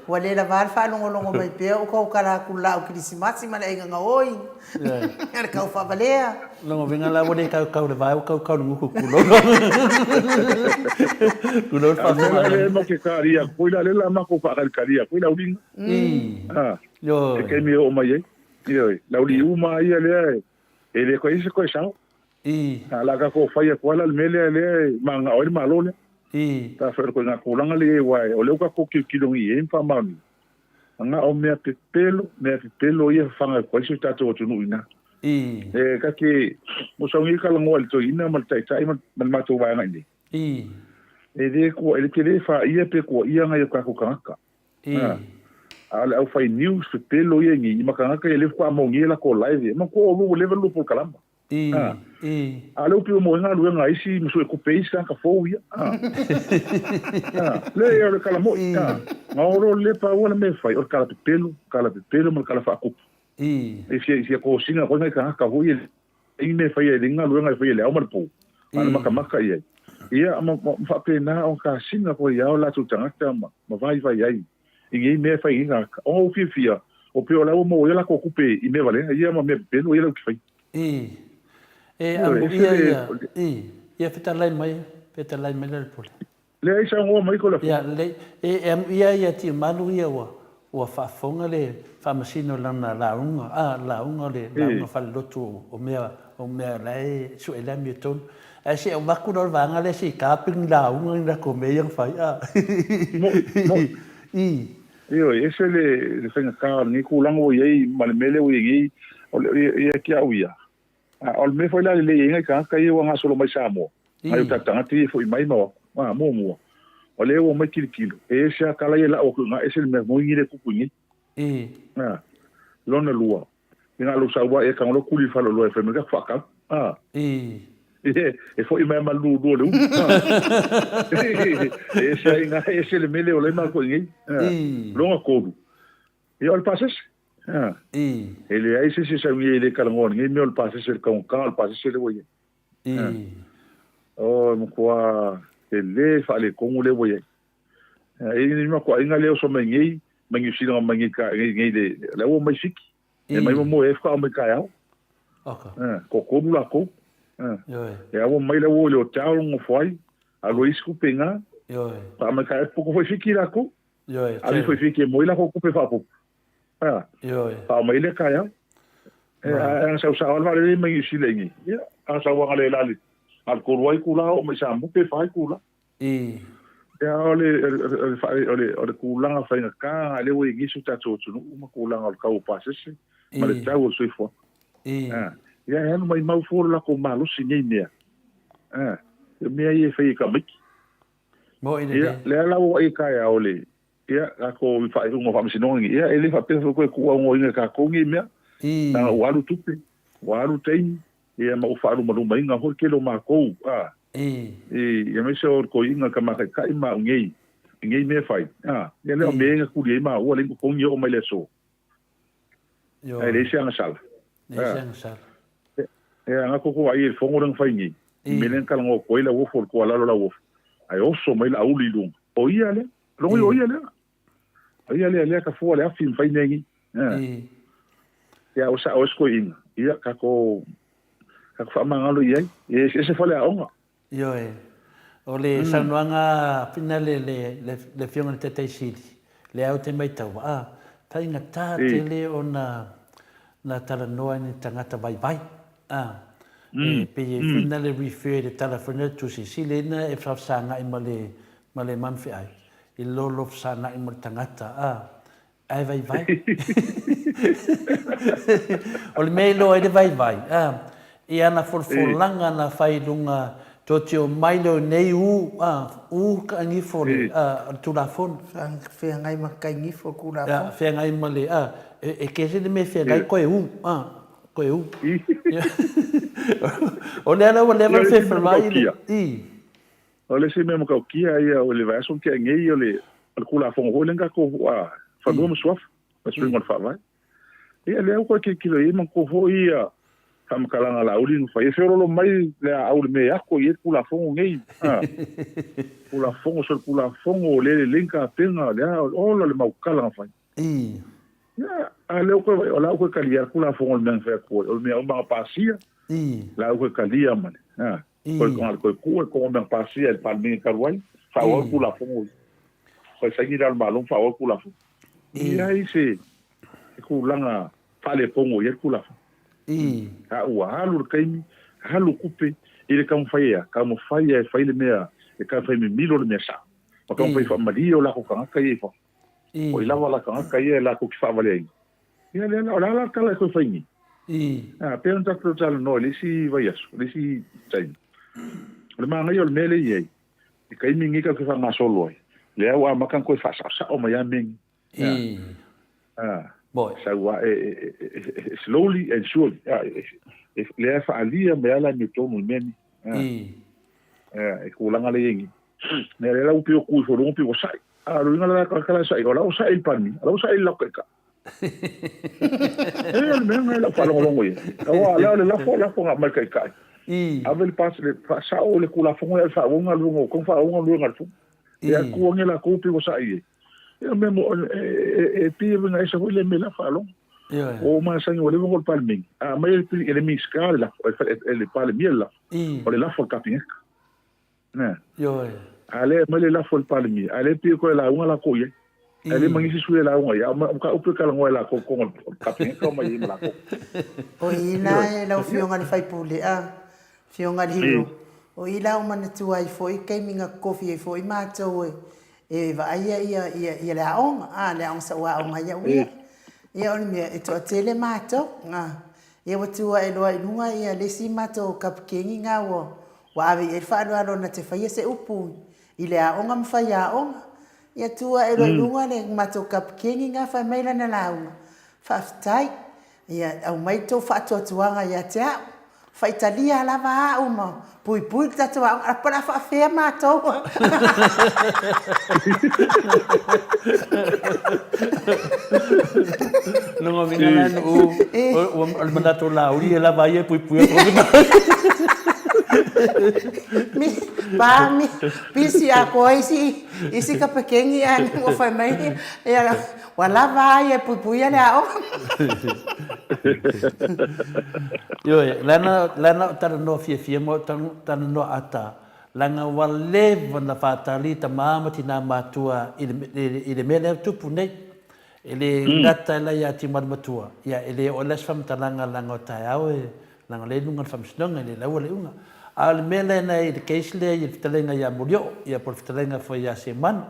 Ua le lava le faalogologo mai pea o tautala atu i le laau kerisimasi ma le aiga gaoi. Le tau faavalea. Lona uiga la ua le kaukau i le vae, ua kaukau i le gutu, tulou. Tulou le faafofoga a le. Matou te talia atu foi la, lea la matou faatalitali atu ai le auliga. I le taimi e oo mai ai. Ioe, le auliuma ia lea e le toe i ai se toe sao. A o le a tatou fai atu lava la le mea lea lea e mananao ai le Malo lea. Pe afai o le ituaiga tulaga lea e i ai aua o lea ua tatou tilotilo nei i ai ma faamaonia. Na o mea pepelo, mea pepelo ia e fafaga atu ai si o tatou atunuu i ina. E ta te mo sau nei talanoa i le toeaina ma le taitai ma le matou vaega i inei. E le kua, e le tele faia pe kuaia nai o tatou tagata. A o le aufai news pepelo ia i inei, i ma tagata ia lea faatoa maonia latou live ia. Manatua o lua ua leva le lua polokalama. A o lea ua pei ua maua ai galuega a isi ma suetupe a isi tagata fou ia. Leai, o le tala moni. Na o loa le pau le mea e fai, o le tala pepelo, tala pepelo ma le tala faakupu. E fia kosina foi nai tagata foi ia e leai ni mea e faia, e leai ni galuega e faia i le ao ma le po, a o le matamata i ai. Ia, ma faapena ona tasina foi ia o latou tagata ma vaivai ai i nei mea e fai ai tagata. Ona ua fiafia, o pei o la ua maua ai a latou tupe i mea valea ia ma mea pepelo ia la ua te faia. I. E amuia ia, i, ia fetalai mai, fetalai mai Lealepule. Leai saunoa mai ko Ia, lelei. E amuia ia Tiumalu ia ua, ua faafofoga le Faamasino i lana lauga, a, lauga o le lauga faalelotu o mea, o mea la e sue le amiotonu. Ae se i avatu la o le vaega lea se i tape ni lauga ni latou mea ia na fai, a. Mo, I. Ioe, e ese le faigata o lenei tulaga ua i ai ma le mea lea ua i ai nei, o le, ia te au ia, a o le mea foi la e lelei ai nai tagata ia ua gasolo mai Samoa, nai o tatou tagata ia e foi mai ma o atu, a, muamua, o lea ua omai tilotilo, e ese lava tala ia e lau atu i ina, ese le mea moni lea e tupu i inei. A, lona lua, I ngā lou sau ai e tago loa kuli i le faleoloa e fai mai ka whaakau. Ah. E foi mai ma lu lu le ulu. E se ai ngā e se le mele o le ma ko ingi. Longa kolu. Ia o le pasese. E le ai se se sau ngi e le kalangoa ngi me o le pasese le kaunga o le pasese le ua ia. O mo kua e le whaaletonu le ua ia. E ni ma ko ainga lea o so mai nei, mai New Zealand mai nei ka nei nei le le ua mai Fiki. E mai mo e wha mai kai au. Oka. Toatolu latou. Ioe. E aua mai le ua i le hotel nofo ai, alu ai isi tupe i ina. Ioe. Faamai ka e poto foi Fiti latou. Ioe. Alu ifo i Fiti e moe latou tupe faaopoopo. Ioe. Faaoo mai lea taeao. E ana sau sao lava le vaalele mai Niu Sila i nei. Ia, ana sau lava le la le 3 lava itula oo mai Samoa pe 4 itula. I. Ia o le o le o le tulaga faigata lea ua i ai nei si o tatou atunuu ma tulaga o le tau o pasese ma le tau o le soifuaga. I. Ia e alu maimau fua lo latou malosi i nei mea. O mea ia e fai e tamaiti. Moi lelei. Ia, lea la ua vaai taeao le ia tatou i faaiuga o faamasinoga nei, ia e le faapea foi toe tuuaunoaina e tatou nei mea. I. Leaga ua alu tupe, ua alu taimi, ia ma ua faalumalumaina foi le tele o matou, a. I. I, aemaise o le toeaina le tama taitai ma au nei, i nei mea e fai, a, ia lea o mea ia na tuli ai maua lea i totogi e oo mai le aso. Ae leai se agasala. Leai se agasala. E aga koko ai e le fono lea na fai nei. I mea lea na talanoa atu ai Lauofo, le tualalo o Lauofo, ae oso mai le auli i luga. O ia lea. Logo o ia lea. O ia lea lea ka fua le afi ma fai mea nei. Ia o sa o se toeaina. Ia tatou faamagalo i ai. E eseese faleaoga. Ioe. O le saunoaga finale le le Afioga i le Taitai Sili, lea ou te maitaua, a, faigata tele ona na talanoa i ni tagata vaivai, a, e pei e finale refer i le tala foi lea Tusi Sili ina e faafesagai ma le ma le manufeai, i lolo fesagai ma le tagata, a, Ae vaivai. O le mea e iloa ai le vaivai, a, i ana folafolaga na fai i luga totio mai leo nei u, a, u ka ngifo le, a, o le Tulafono. Feagai ma ka ngifo le Tulafono. A, feagai ma le, a, e kese le mea feagai koe u, a, koe u. O lea la ua leva ona fefelai le, i. O le isi mea matautia ia o le vaiaso na tea nei o le Tulafono foi lea na tatou Fanua ma Suafa, ma suiga o le Faavae. Ia lea ua toe tilotilo i ai manatua foi ia faamatalaga a Laauli na fai, e feoloolo mai le aau i le mea e ato i ai le Tulafono nei. Tulafono solitulafono o lea e lelei ni tapena, o le a, ola le mau tala na fai. Ia, a lea ua toe vaai, o la ua toe talia le Tulafono o le mea na fai atu ai, o le mea uma na pasia, la ua toe talia ma le, Koe konga koe kua konga mea pasia e le Palemene talu ai, faaauau le Tulafono ia. Koe saini le Malo ma faaauau le Tulafono. E leai se tulaga faaletonu o i ai le Tulafono. A ua alu le taimi, alu tupe i le taumafai e a? Taumafai e fai le mea, e taumafai e mimilo le mea sao. Ma taumafai e faamalie o latou tagata ia i fafo. O i lava la tagata ia e latou te faavaleaina. Ia lea la, o le a la le tala e toe fai nei? A, pei ona tatou talanoa i le isi vaiaso, le isi taimi. O le manaia o le mea lea e i ai, i taimi nei tatou te faagasolo ai, lea ua amata ona toe faasaosao mai lava mea nei. A, sau lava, e slowly and surely, lea e faaalia mai lava le amiotonu i mea nei. E tulaga lea e i ai nei. Lea la ua pei ua tu ifo i luga pei ua sa'i. A o le uiga la o le sa'i, o la ua sa'i i le Palemia, o la ua sa'i i le latou taitai. E o le mea lena i lau faalogologo i ai. Aua o lea o le lafo, lafo na aumai i le taitai. Ave le pas, le faasao le Tulafono lea, faaauau galuega o outou, faaauau galuega a le Fono. Ia tu ane latou pei ua sa'i i ai. Ia o le mea, e pei e uiga ese foi le mea i lau faalogo. Ua ou masani ua leva ona ou i le Palemene, a aumai e le Minisita le lafo, e le Palemia le lafo, o le lafo a le Kapeneta. Nē. Ioe. A lea e aumai le lafo e le Palemia, a lea e pei e toe lauga latou i ai. Ae le ma nisi sui e lauga i ai, a o mataupu e talanoa e latou i totonu o le Kapeneta omai ai ma latou. O i la e lau Afioga i le sui usufono, a, Afioga i le Hilo, o i la ua manatua ai foi taimi na tofi ai foi matou e e vaaia ia ia ia le aoga, a, le aoga sauaoga ai au ia. Ia o le mea, e toatele matou, a, ia ua tu ae loa i luga ia le isi matou kapikeni na ua Ua ave i ai le faaaloalo na te faia se upu i le aoga ma faiaoga. Ia tu ae loa i luga le matou kapikeni na fai mai lana lauga, Faafetai. Ia aumai le tou faatuatuaga ia te au. Faitalia lava au ma puipui le tatou aoga. Apo o le a faafea matou? Lona uiga la Nuu, o le manatu o Laauli e lava ia e puipui atu. Pami, pisi atoa isi, isi kapekeni ae ua fai mai ia, ua lava a ia e puipuia le aoga. Ioe, leaga, leaga o talanoa fiafia ma o talanoa ata, leaga ua leva ona faatali tama ma tina matua i le, i le mea lea e tupu nei. E le gata la ia Tiumalumatua, ia e le oo la se faamatalaga leaga o taeao e, leaga o lea e i luga o le Faamasinoga e le laua le iuga. A o le mea lena i le case lea i le fetalaiga ia Molioo, ia po o le fetalaiga foi ia Semanu,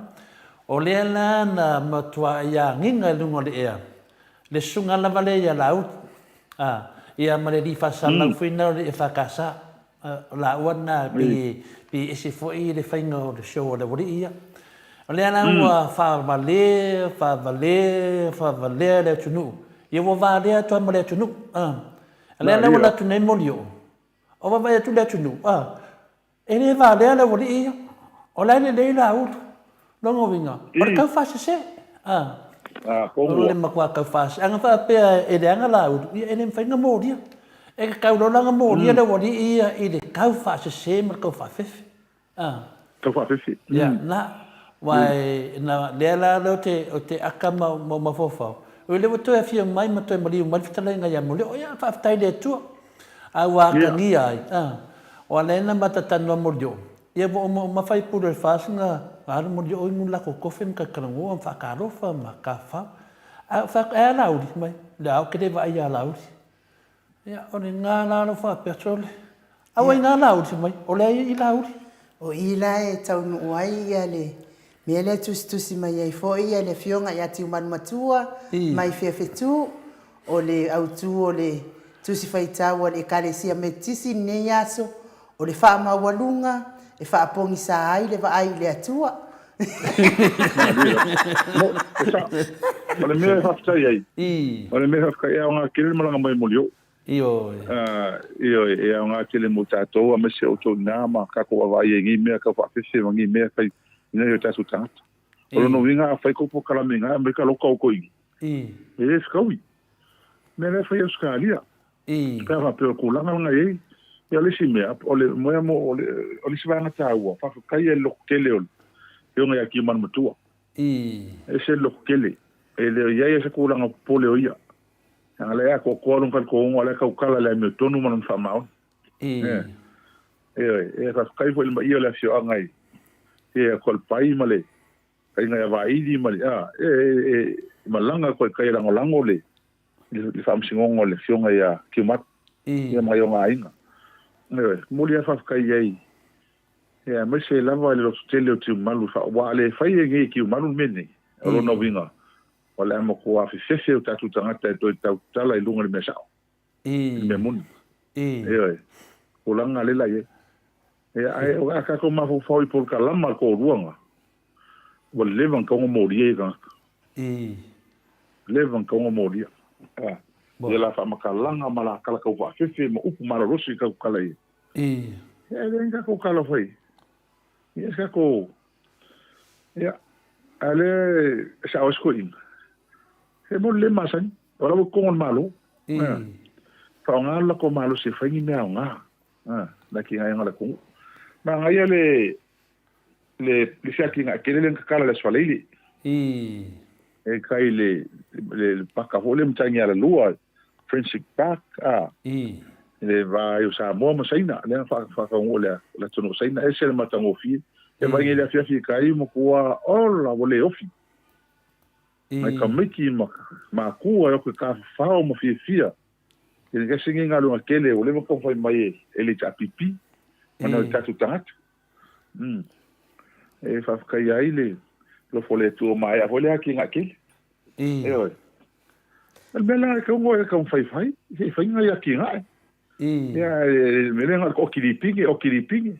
o lea la na matuai agiga i luga o le ea le susuga lava lea ia Laauli, a, ia ma le alii faasalalau foi lena o le EFKS. O laua lena pei e ese foi le faiga o le show a le aualii ia. O lea la ua faavalea, faavalea, faavalea le atunuu, ia ua valea atu lava ma le atunuu. O lea la ua alu atu nei Molioo, o vaavaai atu le atunuu, e le valea le aualii ia, o la e lelei Laaulu. Lona uiga, o le taufaasese. O le matua taufaasese. Ana faapea e leaga Laaulu, ia e le mafai ona molia. E tatau loa la ona molia le aualii ia i le taufaasese ma le taufaafefe. Taufaafefe. Ia, na. Aua na, lea la lea ou te aka ma ou mafaufau, o lea ua toe afio mai ma toe maliu mai le fetalaiga ia Molioo. Ia, faafetai i le Atua. A ua atagia ai, aua o lea na ma talanoa Molioo, Ia ua omaoma faipule o le FAST na alu Molioo inu le latou kofe ma talatalanoa ma faatalofa ma tafafao. Ae ou fai atu, ae a Laauli? Fai mai, lea ou te le vaai ia Laauli. Ia, o lena la lou faapea, sole, aua ina Laauli? Fai mai, o lea e i i Laauli. O i la e taunuu ai ia le mea lea e tusitusi mai ai foi le Afioga ia Tiumalumatua mai Fiafetu, O le autu o le Tusi Faitau a le Ekalesia Metotisi i lenei aso, o le faamaualuga e faapogisa ai le vaai i le Atua. O le mea e faafetai ai, o le mea e faafetai, e aoga tele le malaga mai o Molioo. Ioe. Ioe, e aoga tele mo tatou aemaise outou i ina ma tatou vaavaai ai i nei mea tau faafefe ma nei mea e fai i nai o tatou tagata. O lona uiga afai kou polokalame i ina, aumai ka loka outou i i. E le fetaui. Mea la e fai i Ausetalia. Pe a faapea o le tulaga lena e i ai. Ia o le isi mea, o le mea mo, o le, o le isi vaega taua, faafetai i le lototele o le Afioga ia Tiumalumatua. E ese le lototele. E le o i ai se tulaga popole o ia. Leaga o la e atoatoa lona talitonuga, o la e tautala i le amiotonu ma lona faamaoni. Ioe, e faafetai foi i le maia o le afioaga i, ia Koalepai ma le Aiga ia Vaili ma le, a, e, e, e malaga koe kai e lagolago le, le, le faamasinoga o le afioga ia Tiumalu, ia ma ona aiga. Ioe, momoli lava faafetai i ai, ia, aemaise lava i le lototele o Tiumalu, aua a le fai e nei e Tiumalu le mea lenei, o lona uiga, o le a matua fefefe o tatou tagata e toe tautala i luga i le mea sao. I le mea moni. Ioe. Tulaga lea la i ai. Ia, ae o a tatou mafaufau i polokalama a le toalua na, ua leva ona tatau ona molia ia tagata. Leva ona tatau ona molia. A, ia la faamatalaga ma la tala taufaafefe ma upu malolosi i tatou tala i ai. Ia, e leai ni tatou tala o fai. Ia, se tatou, ia, a o lea e sao ai si toeaina, e moni le masani. O la ua i totonu o le Malo. Faaaoga lo latou malosi e fai ni mea aoga i atinaega o le atunuu. Manaia le le le isi atinae tele lea na tatala i le Aso Faraile. E tai i le le paka foi lea Matagialalua, Friendship Park, i le va ai o Samoa ma Saina, lea na faataunuu e le atunuu o Saina. E ese le matagofie. E vaai nei i le afiafi i tai, matua ola ua le ofi. Mai tamaiti ma matua e o te tafafao ma fiafia i le ese nei galuega tele ua leva ona taumafai mai e le HRPP ma nai o tatou tagata. E faafetaia ai le alofa o le Atua maea foi le atinae tele. Ioe. O le mea la e tatau ona e taumafai e fai, se i fai nai atinae. Ia, le mea lea na o le oki lipine, oki lipine.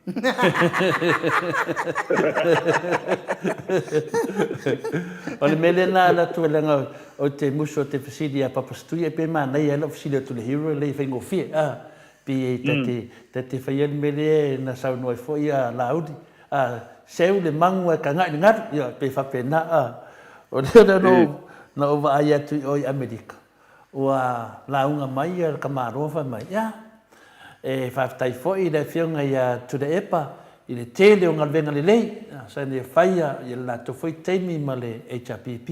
O le mea lea na alu atu ai leaga ou te musu ou te fesili ia Papa Setui pe manaia ai lau fesili atu i le hero e lelei e faigofie a pei ta te ta te faia le mea lea na saunoa ai foi ia Laauli a seu le magu ae kaga'i le galu ia pei faapena a o lea na ou vaai atu i o i Amerika Ua lauga mai le tamaloa fai mai, Ia, e faafetai foi i le Afioga ia Tuilaepa i le tele o galuega lelei sa ia faia i le latou foi taimi ma le HRPP,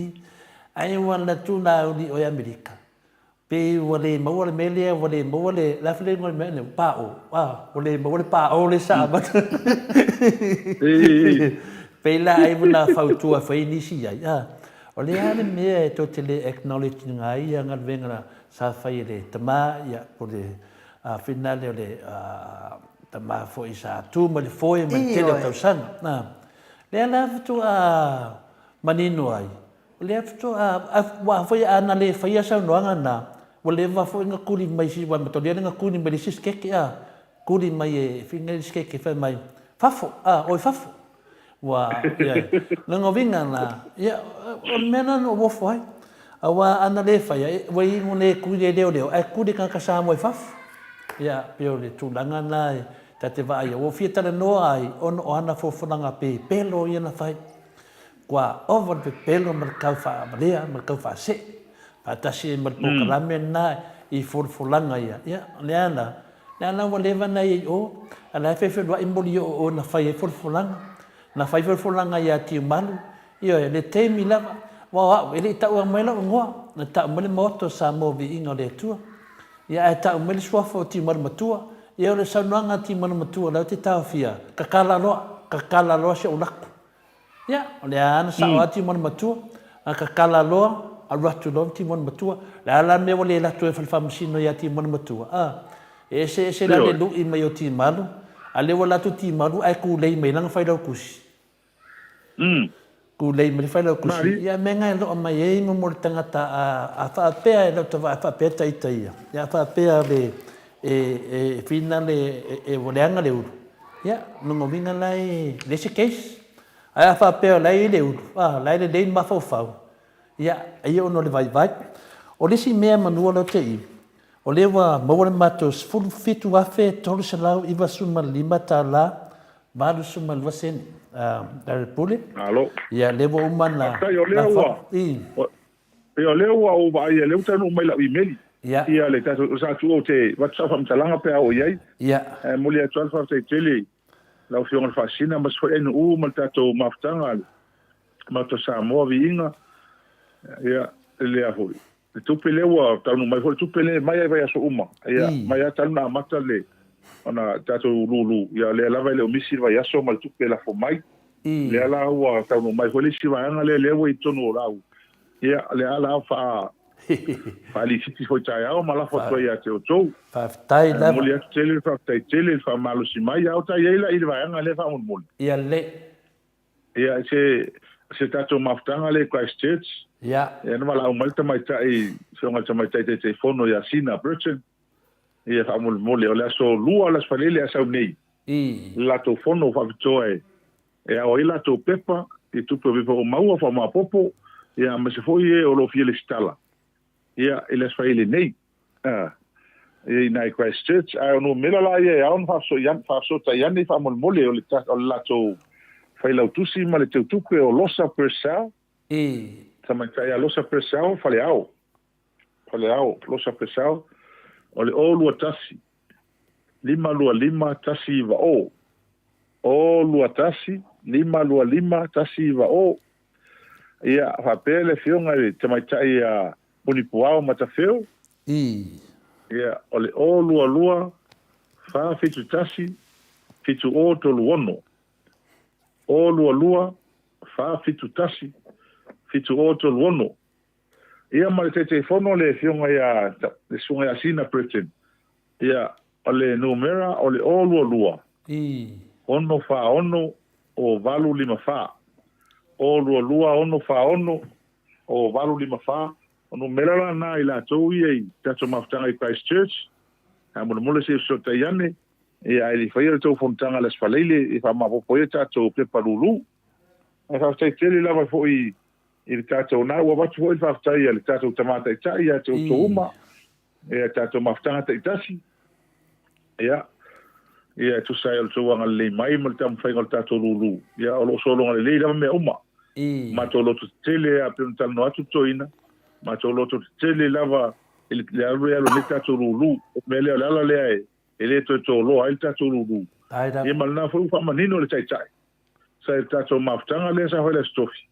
ae ua alu atu la uli oe Amerika, pei ua le maua le mea lea, ua le maua le, le a foi le igoa o le mea lea, pa-o, a, ua le maua le pa-o lea sa avatu. Pei la ai ua na fautua foi nisi i ai, a, o le a le mea e tou te le acknowledge ina ai ia galuega sa fai e le tama, ia, po o le finale o le tama foi sa tu mai le foe mai le tele o tausaga. Lea la faatoa manino ai, o lea faatoa, aua foi a na le faia saunoaga na, ua leva foi na kuli mai si, ua matolia na kuli mai le isi sikeke, a, kuli mai e whina le sikeke fai mai, fafo, a, oi fafo. Ua, ia, lona uiga la, ia, o le mea lena na ou ofo ai. Aua a na le faia, ua iu ina e kuli e leoleo, ae kuli e tagata Samoa i fafo. Ia, pei o le tulaga lena e ta te vaai ai. Ua ou fia talanoa ai ona o ana folafolaga pepelo ia na fai. Ua ova le pepelo ma le tau faavalea ma le tau faasee, faatasi ai ma le polokalame lena i folafolaga ia. Ia, o lea la, Lea la ua leva ona i ai i o, a la e fefeluai moli o o na fai ai folafolaga. Na fai folafolaga ia Tiumalu, ioe, le taimi lava, aua o au, e le i taua mai lou igoa, na tau mai le Maota o Samoa Viiga o le Atua. Ia ae tau mai le suafa o Tiumalu Matua. Ia o le saunoaga a Tiumalu Matua la ou te taofia, kakala loa, kakala loa si ou lako. Ia, o lea lava na sao lava Timona matua, na kakala loa, alu atu loa Timona matua. O le a la le mea ua le alu atu ai i le fale faamasino ia Timona matua? A, e eseese la le lui mai o Timalu, a lea ua alu atu Timalu ae kulei mai lana failautusi. Kulei mai le failautusi, ia mea na e loa mai ai mo le tagata a faapea e lau tavaai faapea ta ita ia, ia a faapea le e whina le, e ua leaga le ulu, ia, lona uiga la e leai se case. Ae a faapea o la e i ai le ulu, a, o la e lelei le mafaufau, ia, ai ona o le vaivai. O le isi mea manua lea ou te i, o lea ua maua le matou $17,395 82 sene, Larry Pule. Malo. Ia, lea ua uma ona... Faafetai, o lea ua... Ia o lea ua ou vaai o lea ua taunuu mai lau imeli. Ia. Ia le tatou sa tu ou te avatu sau faamatalaga pe a oo i ai. Ia. Ae momoli atu lava le faafetai tele i lau Afioga i le Faasisina aemaise foi Ainuu ma le tatou mafutaga a le Maota o Samoa viiga. Ia lea foi le tupe lea ua taunuu mai foi le tupe lea mai lava i vaiaso uma. Ia mai lava talu ona amata le ona tatou lulu ia o lea lava e le o misi le vaiaso ma le tupe e lafo mai. Lea la ua taunuu mai foi le isi vaega lea, lea ua i totonu o lau, ia, lea la faa, faalisiti foi taeao ma lafo atu ai ia te outou. Faafetai lava. E momoli atu tele le faafetai tele i le faamalosi mai, a o ta i ai la i le vaega lea faamolemole. Ia lelei. Ia, se, se tatou mafutaga lea i Christchurch. Ia. Ia, na valaau mai le tamaitai, afioga i le tamaitai Taitaifono ia Sina Burton, ia faamolemole, o le aso Lua o le Aso Faraile a sau nei, le latou fono faapitoa e e ao ai latou pepa i tupe o pepa ua maua faamaopopo, ia aemaise foi e o lo o fia lesitala ia i le Aso Faraile nei i ina i Christchurch. Ae o numera la ia e ao ona faafesootai ane faamolemole o le o le latou failautusi ma le teutupe o Losa Purcell, tamaitai ia Losa Purcell Faleao. Faleao, Losa Purcell, o le 021 525 190. 021 525 190. Ia, faapea le afioga i le tamaitai ia Munipuao Matafeo. Ia, o le 022 471 7036. 022 471 7036. Ia ma le Taitaifono le Afioga ia le Susuga ia Sina Burton. Ia, o le numera o le 022 646 0854. 022 646 0854. O numera la na i latou ia i tatou mafutaga i Christchurch. Faamolemole se i fesootai ane, ia ae le i faia le tou fonotaga i le Aso Faraile e faamaopoopo ai a tatou pepa lulu. Ae faafetai tele lava foi i le tatou, na ua avatu foi le faafetai a le tatou Tama Taitai ia te outou uma, ia tatou mafutaga taitasi, ia, ia e tusa ai o le tou agalelei mai ma le taumafaiga o le tatou lulu, ia o lo o sologa lelei lava mea uma. Matou loto tetele a pei ona talanoa atu le toeaina, matou loto tetele lava i le alu e alu ai nei tatou lulu. O le mea lea, o le ala lea e. e le toe toloa ai le tatou lulu. Ia ma lena foi ua faamanino le Taitai sa i le tatou mafutaga lea sa fai i le Aso Tofi.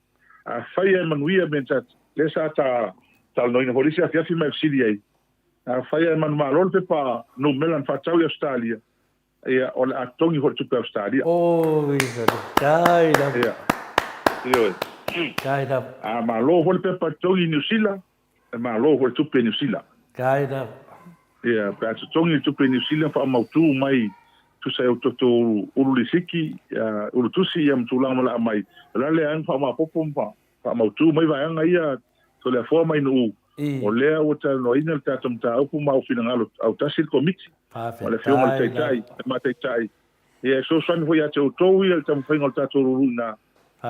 Afai lava e manuia mea na lea sa ta talanoaina foi i le isi afiafi ma e fesili ai, afai lava e manumalo le pepa numera na faatau i Ausetalia, ia, o le a totogi foi le tupe a Ausetalia. Oi, faafetai lava. Ia, ioe. Faafetai lava. A malo foi le pepa totogi i Niu Sila, e malo foi le tupe i Niu Sila. Faafetai lava. Ia, pe a totogi le tupe i Niu Sila, faamautu mai tusa i outou ulu lisiti, ulu tusi ia ma tulaga ma laa mai, o le a le aga faamaopoopo ma faamautu mai vaega ia Toleafoa mai Nu'u, o lea ua talanoaina le tatou mataupu ma au finagalo autasi le Komiti ma le Afioga i le Taitai, le ma Taitai, ia e fesoasoani foi ia te outou ia le taumafaiga o le tatou lulu i ina,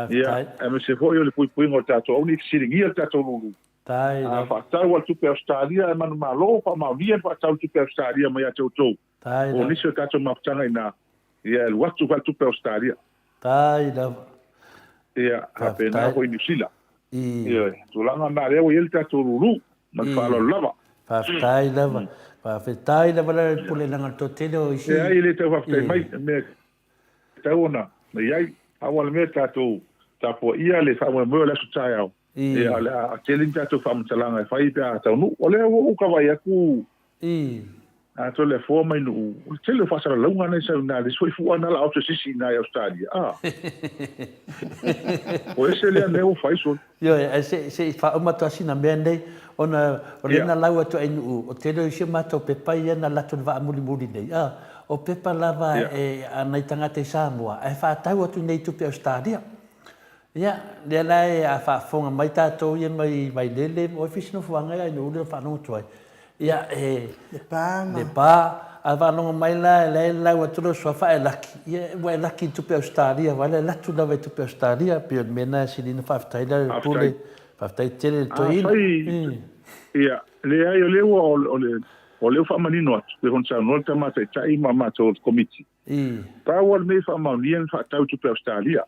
ia, aemaise foi o le puipuiga o le tatou, aua ne i fesiligia le tatou lulu. A faatau lava le tupe Ausetalia ae manumalo, faamaonia le faatau le tupe Ausetalia mai ia te outou. O nisi o tatou mafutaga i ina, ia e alu atu faaletupe Ausetalia. Tai lava. Ia, faapena foi Niu Sila. Ioe, tulaga na lea ua i ai le tatou lulu, ma le faaaloalo lava. Faafetai lava. Faafetai lava la le pule leaga le toatele o isi. Leai, e le tau faafetai mai, o le mea e tatau ona i ai. Pau lava le mea tatou tapuaia le faamoemoe o le aso taeao, ia o le a tele ni tatou faamatalaga e fai pe a taunuu. O lea ua ou vaai atu A Toleafoa mai Nuu, o le tele o faasalalauga na i sau ina, le isi foi fua na la oto sisi ina i Australia. A. O ese lea mea ua fai soli. Ioe, ae se, se i faauma atu lava sina mea nei, ona o lea na lau atu ai Nuu, o tele o isi o matou pepa ia na alu atu i le vaa mulimuli nei, a, o pepa lava e, a nai tagata i Samoa, ae faatau atu nei i tupe Ausetalia. Ia, lea la e a faafofoga mai tatou ia mai Vailele, o ai foi se nofoaga ia Ainu'u lea na faalogo atu ai. Ia, e... Lepa ma... Lepa. A faalogo mai la, la e lau atu lou suafa ae laki. Ia, ua e laki i tupe Ausetalia, aua e alu atu lava i tupe Ausetalia. Pei o le mea lena e sili ona faafetai la le Pule. Faafetai tele i le toeaina. Afai, ia, leai, o lea ua, o le, o lea ua faamanino atu, pei ona saunoa le Tama Taitai ma matou o le Komiti, Pau lava le mea i faamaonia ni faatau i tupe Ausetalia,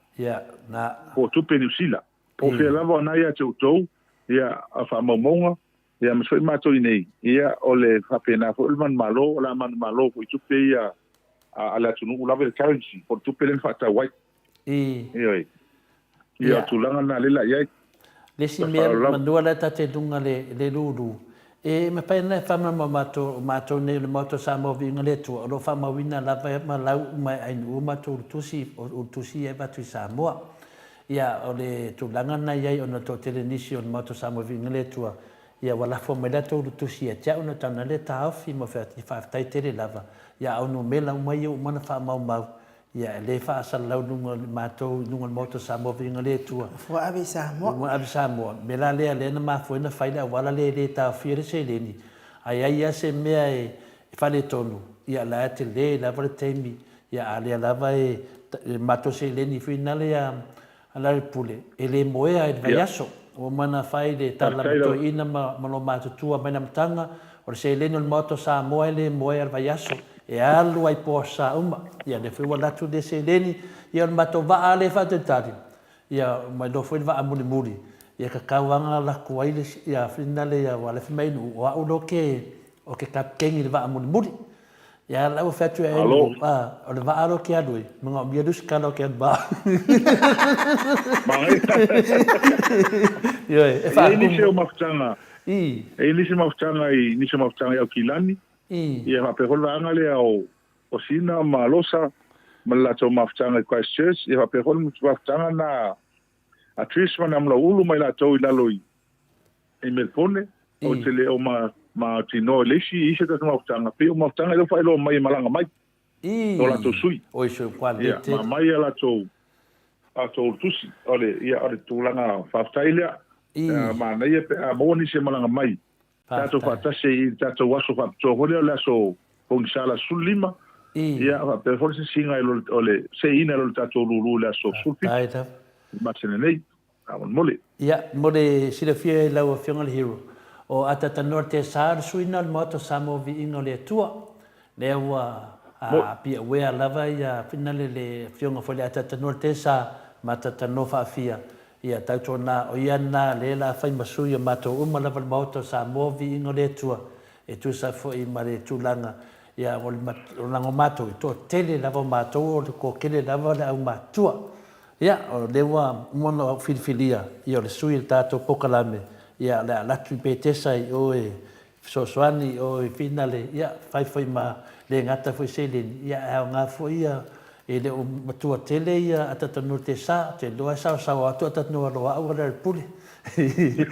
po o tupe Niu Sila, po o fea lava o na ia te outou, ia, faamaumauga, ia, ma foi matou i nei, ia, o le faapena foi o le manumalo, o le a manumalo foi i tupe ia a le atunuu lava i le currency, po o le tupe lea na faatau ai. Ioe. Ia, o le tulaga lena lea la i ai. Le isi mea, manua la ta te luga le, le lulu, e mafai ona e faamalamalama matou, matou nei o le Maota o Samoa Viiga le Atua, o lo o faamauina lava ma lau uma e Ainuu matou ulutusi, o ulutusi ia e avatu i Samoa. Ia, o le tulaga lena e i ai ona toatele nisi o le Maota o Samoa Viiga le Atua, ia ua lafo mai latou ulutusi ia te au ona tau na lea taofi ma faafetai tele lava, ia a o numera uma ia ua uma ona faamaumau, Ia, e le faasalalau luga o matou i luga o le Maota o Samoa Viiga le Atua. Ua ave i Samoa. Ua ave i Samoa. O le mea la lea, lea na mafua ai ona fai le auala lea e le taofia le seleni, a i ai lava se mea e faaletonu, ia o la e tele lava le taimi, ia a lea lava e, le matou seleni foi nale a A le Pule, e le moea i le vaiaso. Ua uma ona fai le tala ma toeaina ma ma lomatutua mai le amataga, o le seleni o le Maota o Samoa e le moea i le vaiaso, e alu ai po aso sa uma. Ia lea foi ua alu atu lea seleni, ia o le matou vaa lea e faatalitali, ia ua iloa foi le vaa mulimuli, ia tatau lava ona alu atu ai le ia finale ia aua o la e fai mai Nu'u, o au loa ke o ke kapikeni i le vaa mulimuli. Ia la ua fai atu e Alo. A, o le vaa lo ke alu e, manaomia lusika lo ke alu vaa. Manaia. Ioe, e E i ai faakumu. nisi o mafutaga, I. e i ai nisi mafutaga i nisi o mafutaga i Aukilani, I. ia faapea foi le vaega lea o o Sina ma Losa ma le latou mafutaga i Christchurch, ia faapea foi le mafutaga na a Trish ma Namulauulu ma i latou i lalo i i Melpone, ou te le o mautinoa i le isi i se tatou mafutaga, pei o mafutaga ia ua faailoa mai e malaga mai o latou sui. Ia, ma aumai a latou latou tusi. O le, ia, o le tulaga faafetai lea. Manaia pe a maua nisi e malaga mai, tatou faatasi ai i le tatou aso faapitoa foi lea o le aso pogisa le aso 15, ia, faapea foi le sisiga o le seiina i lo le tatou lulu i le aso 17 i le masina nei. Faamolemole. Ia, mo le silafia e lau Afioga le Hero, o Atatanoa Tesa o le sui lena o le Maota o Samoa Viiga o le Atua, lea ua be aware lava ia finale le Afioga foi le Atatanoa Tesa ma Atatanoa Faafia, ia tautuana o ia lena lea la fai ma sui o matou uma lava le Maota o Samoa Viiga o le Atua e tusa foi ma le tulaga. Ia, o le lago matou, e toatele lava o matou, o le toatele lava le aumatutua. Ia, o lea ua uma ona ou filifilia, ia, o le sui o le tatou polokalame, ia, o le a alu atu i Petesa i o e fesoasoani i o i Finale, ia, fai foi ma le gata foi seleni, ia, ae aoga foi ia, e le o matua tele ia Atatanua Tesa, ou te iloa e saosaoa atu Atatanua Loau a Lealepule. E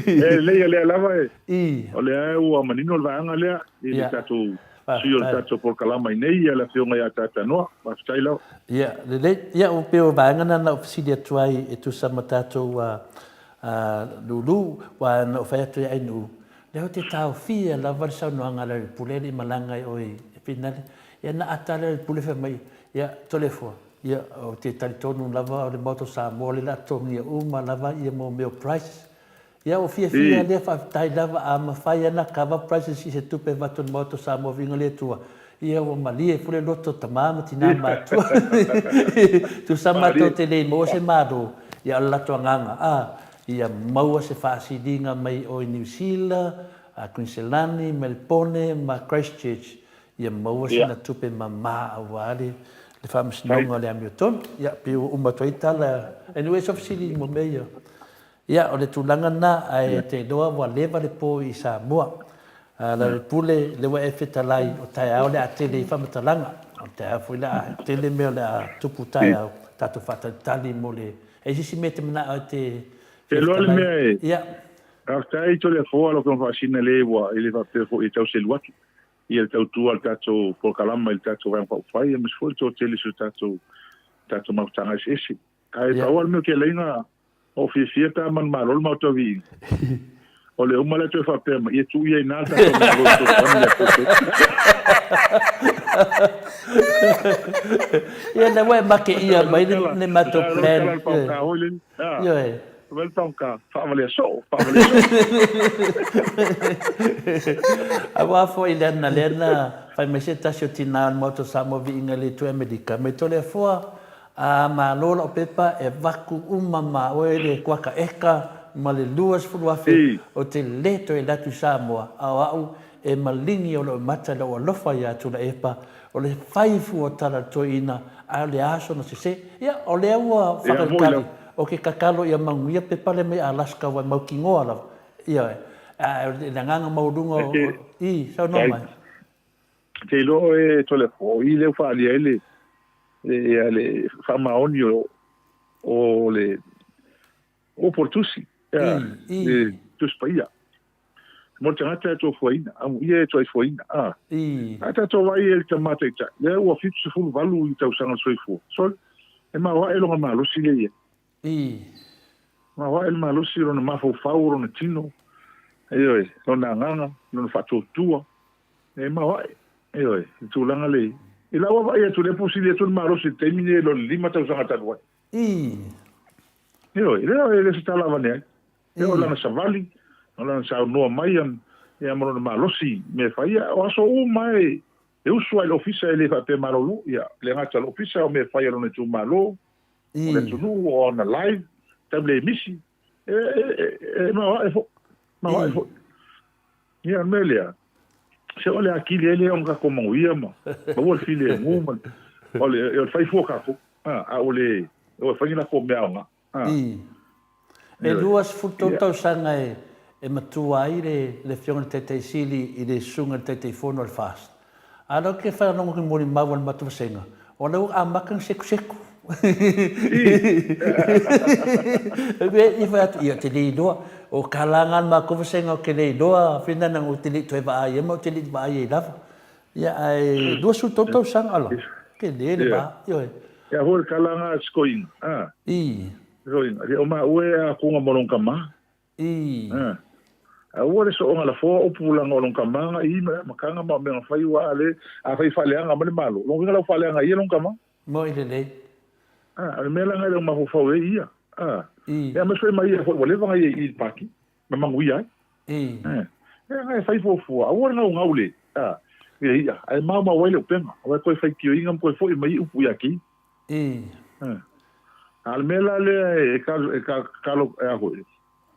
lelei lea lava e, o lea ua manino le vaega lea i le tatou sui o le tatou polokalama i nei, le Afioga ia Tatanoa. Faafetai lava. Ia, lelei. Ia, ua pei o vaega na na ou fesili atu ai e tusa ma tatou lulu, aua na ou fai atu ia Ainuu, lea ou te taofia lava le saunoaga a Lealepule e le i malaga i o i Finale. Ia na ata lea Lealepule fai mai, ia, Toleafoa, Ia, ou te talitonu lava o le Maota o Samoa lea o le a totogia uma lava ia mo mea o prices. Ia, ua fiafia lea, faafetai lava, a mafai lava ona cover prices i se tupe avatu e le Maota o Samoa viiga le Atua, ia ua malie foi le loto o tama ma tina matutua. Tusa matou te le i maua se Malo, ia o le latou agaga, a, ia maua se faasiliga mai o i Niu Sila, Kuiniselani, Melipone ma Christchurch, Ia maua sina tupe mama aua le faamasinoga o le amiotonu. Ia, pei ua uma atu ai tala. Anyway, so fesili mo mea ia. Ia, o le tulaga lena, ae te iloa ua leva le po i Samoa. Lealailepule, lea ua e fetalai, o taeao o le a tele ai faamatalaga. O taeao foi o le a tele mea o le a tupu taeao, tatou faatalitali mo le... E i ai se isi mea e te manao e te Te iloa le mea e... Ia. Faafetai Toleafoa lau Afioga Faasina le ua e le faapea foi e tau selu atu. Ia le tautua a le tatou polokalama i le tatou Vaega Faaupufai aemaise foi le toatele o si o tatou tatou mafutaga eseese. Ae pau lava le mea o keleiga ua ou fiafia pe a manumalo le maota viiga. O le uma lea toe faapea mai, ia tuu ia i ina le tatou Malo e fesoasoani ia te outou. Ia lea ua e makeia mai le matou plan. Ioe. Fai mai le taoka, faavalea soo, faavalea soo. Aua foi le ana lea na fai mai se tasi o tina o le Maota o Samoa Viiga i le Itu Amerika, mai Toleafoa, a malo lau pepa e vaku uma ma oe le kuaka eka ma le 20,000 ou te le toe alu atu i Samoa, a o au e maligi o lou mata i lou alofa ia Tuilaepa O le fai fua tala a le toeaina, a o le a sona sese? Ia, o lea ua faatalitali, o ke kakalo ia manuia pe pale mai Alaska ua e mautinoa lava. Ioe. Ae o le agaga maualuga o, i, saunoa mai. Te iloa oe e Toleafoa, o i lea ua faaalia ai le, ia, le faamaoni o, o le upu o le tusi, ia, le Tusi Paia. Mo le tagata e tofuaina, amuia e toaifuaina, a. A tatou vaai i le tama taitai, lea ua 78 i tausaga o le soifua. Sole, e maoae lona malosi lea i ai. Maoae le malosi o lona mafaufau, o lona tino, ioe, lona agaga, lona faatuatua. E maoae, ioe, le tulaga lea i ai. I lau vaavaai atu, lea po o sili atu le malosi i le taimi nei i lo le 5 tausaga talu ai. Ioe, lea e le o se tala avane ai. E oo i lana savali, o lana saunoa mai ia ma lona malosi i mea e fai. Ia, o aso uma e usu lava i le ofisa e le faapea malolo. Ia, le gata o le ofisa, o mea e fai a lona itumalo, o le atunuu, o ana live, taimi le misi, e, e, e, e maoae foi, maoae foi. Ia, o le mea lea, se o le atili ai lea o tatou manuia ma maua le filemu ma o le, o le fai fua tatou, a ua le o e fai ni latou mea aoga. E 23 tausaga e matua ai le Afioga i le Taitai Sili i le Susuga i le Taitaifono o le FAST. A o lea ou te faalogo atu i molimau a le matou vasega, o lea ua amata ona sekuseku. E fai atu, ia ou te le iloa, o ka laga a le matou vasega ou te le iloa, Finana ou te le i toe vaai ai ma ou te le i vaai ai lava. Ia, ae 23 tausaga, ala, tele le va, ioe. Ia foi le tala nga a sikoina, a. I. Sikoina, le o maua e a kunga mo long kama. I. A. A ua le soonga la foa upu langa o long kama nga i ma makanga ma o mea nga fai ua a le, a fai faaleaga ma le malo. Long winga lau faaleaga ia long kama. Moi lelei. A, o le mea la nga i lau mafaufau e ia. A. I. Ia ma soi mai ia foi ua leva nga ia i i le paki. Ma manuia ai. I. E e fai fuafua, aua le gaugau le, a, i le i'a, ae maumau ai le upega, aua e toe faitioina ma toe fo'i mai upu ia te ia. A o le mea la lea e e tatalo e a foi,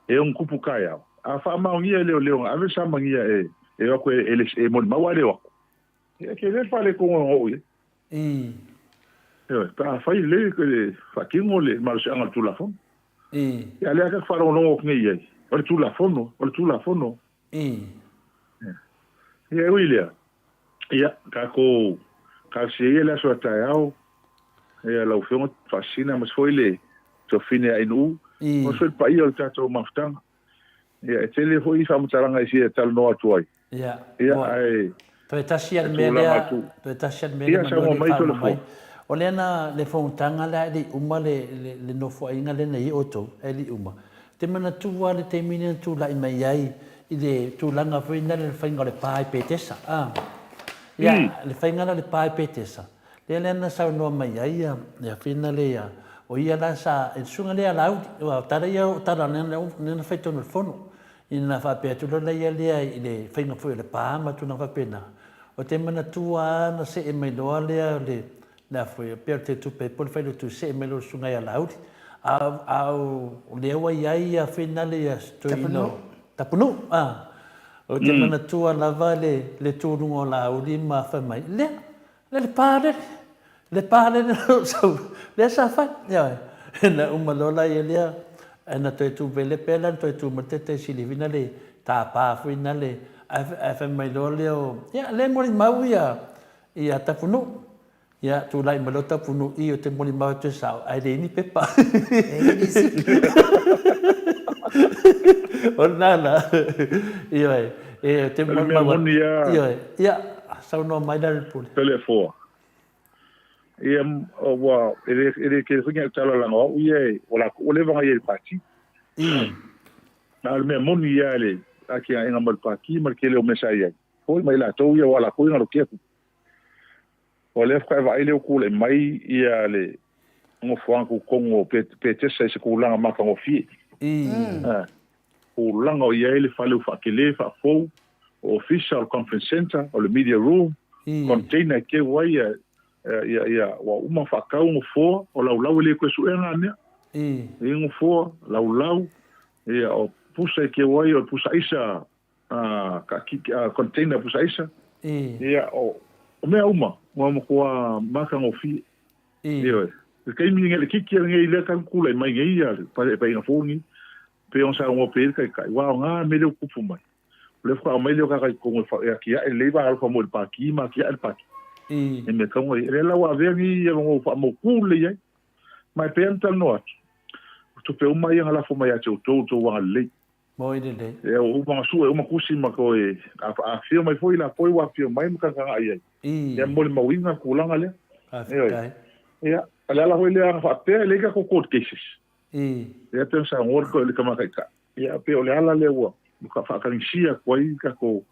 e ono tupu taeao, a faamaonia e leoleo na ave le samagia e. E o atu e, e, e molimau ae le o atu. Ia, tele le faaletonu e ono oo i ai. Ioe, pe afai lelei le faatino le malosiaga o le Tulafono. Ia, a lea tatou faalogologo atu nei i ai, o le Tulafono, o le Tulafono. Ia, e ui i lea, ia, tatou talosia ia le aso a taeao, ia, lau Afioga Faasisina aemaise foi le Tuafafine a Ainuu, aemaise foi le paia o le tatou mafutaga. Ia, e tele foi faamatalaga e fia talanoa atu ai. Ia, Ia, ae toe tasi lava e le mea tulaga lea, atu. toe tasi lava le mea lea Ia, manu saunoa e le i mai faalogo Toleafoa. mai. O lea na, le fonotaga lea e le i uma le, le, le nofoaiga lea na i ai outou, e le i uma. Ou te manatua lava le taimi lea na tulai mai ai i le tulaga foi lea le faiga o le pa i Petesa, a. Ia, le faiga lea o le pa i Petesa, lea lea na saunoa mai ai ia, ia Fina le ia, o ia la sa, le susuga lea a Laauli, aua o tala ia o tala lea na fai i totonu o le fono. Ina faapea atu loa ia lea i le faiga foi o le pa ma tulaga faapena, ou te manatua lava na see mai loa lea o le, le a foi, pei o le Tetupe po o le Failautusi, see mai loa le susuga ia Laauli. A, a o lea ua i ai ia finale ia si toeaina o Tapunuu, a. Ou te manatua lava le, le tu i luga o Laauli ma fai mai, lea, Le le pa lele, le pa lele na ou sau, lea sa fai, ioe. Na uma loa la ia lea, ae na toe tu vele pea la, na toe tu mai le taitai sili na le tapa foi na le, ae fai mai loa lea o, ia lea e molimau ia, ia Tapunuu. Ia tulai mai loa Tapunuu, i ou te molimau atu e sao, ae leai ni pepa. Leai ni lisiti. O lena la, ioe. E, te O le mea moni a. Ioe, ia, saunoa mai la le pule. Toleafoa. Ia, ua, e le, e le tele foi ni au tala leaga o au ia e, ua latou, ua leva ona i ai i le Pati. A o le mea moni ia le atiaega mai le Pati ma le tele o mea sa i ai, foi mai latou ia, aua o latou ia na lotea tupe. O lea faatoa e vaai lea ua tulai mai ia le nofoaga tutotonu o Petesa i se tulaga matagofie. Tulaga o i ai le fale ua faatele, faafou, o ofisa, o le conference centre, o le media room, container e keu ai ia, ia, ia, ua uma faatau nofoa, o laulau e le toe suea na mea. E i nofoa, laulau, ia, o pusa e keu ai, o le pusa aisa, container pusa aisa. Ia, o, o mea uma, ua matua matagofie. Ioe. I le taimi lenei, le kiki lenei lea talu tulai mai nei ia le paeaiga fou lenei, pei ona saunoa pea i ai le Taitai, ua aoga le mea lea ua tupu mai. O lea faatoa aumai lea o tagata i totonu e atiae lelei va alofa mo le Pati ma atiae le Pati. I mea tatau ona i ai. O lea la ua avea lenei avanoa ua faamautu lelei ai. Ma e pei lava ona talanoa atu, o tupe uma ia na lafo mai ia te outou i le tou agalelei. Moi lelei. Ia ua uma ona sue uma tusi ma toe afifio mai foi latou ua afifio mai ma tagatagai ai. Ia molimauina le tulaga lea. Faafetai. Ia, o le ala foi lea ana faapea e leai tatou court cases. Lea pei ona saunoa le tama taitai. Ia pei o le ala lea ua faatagisia atu ai tatou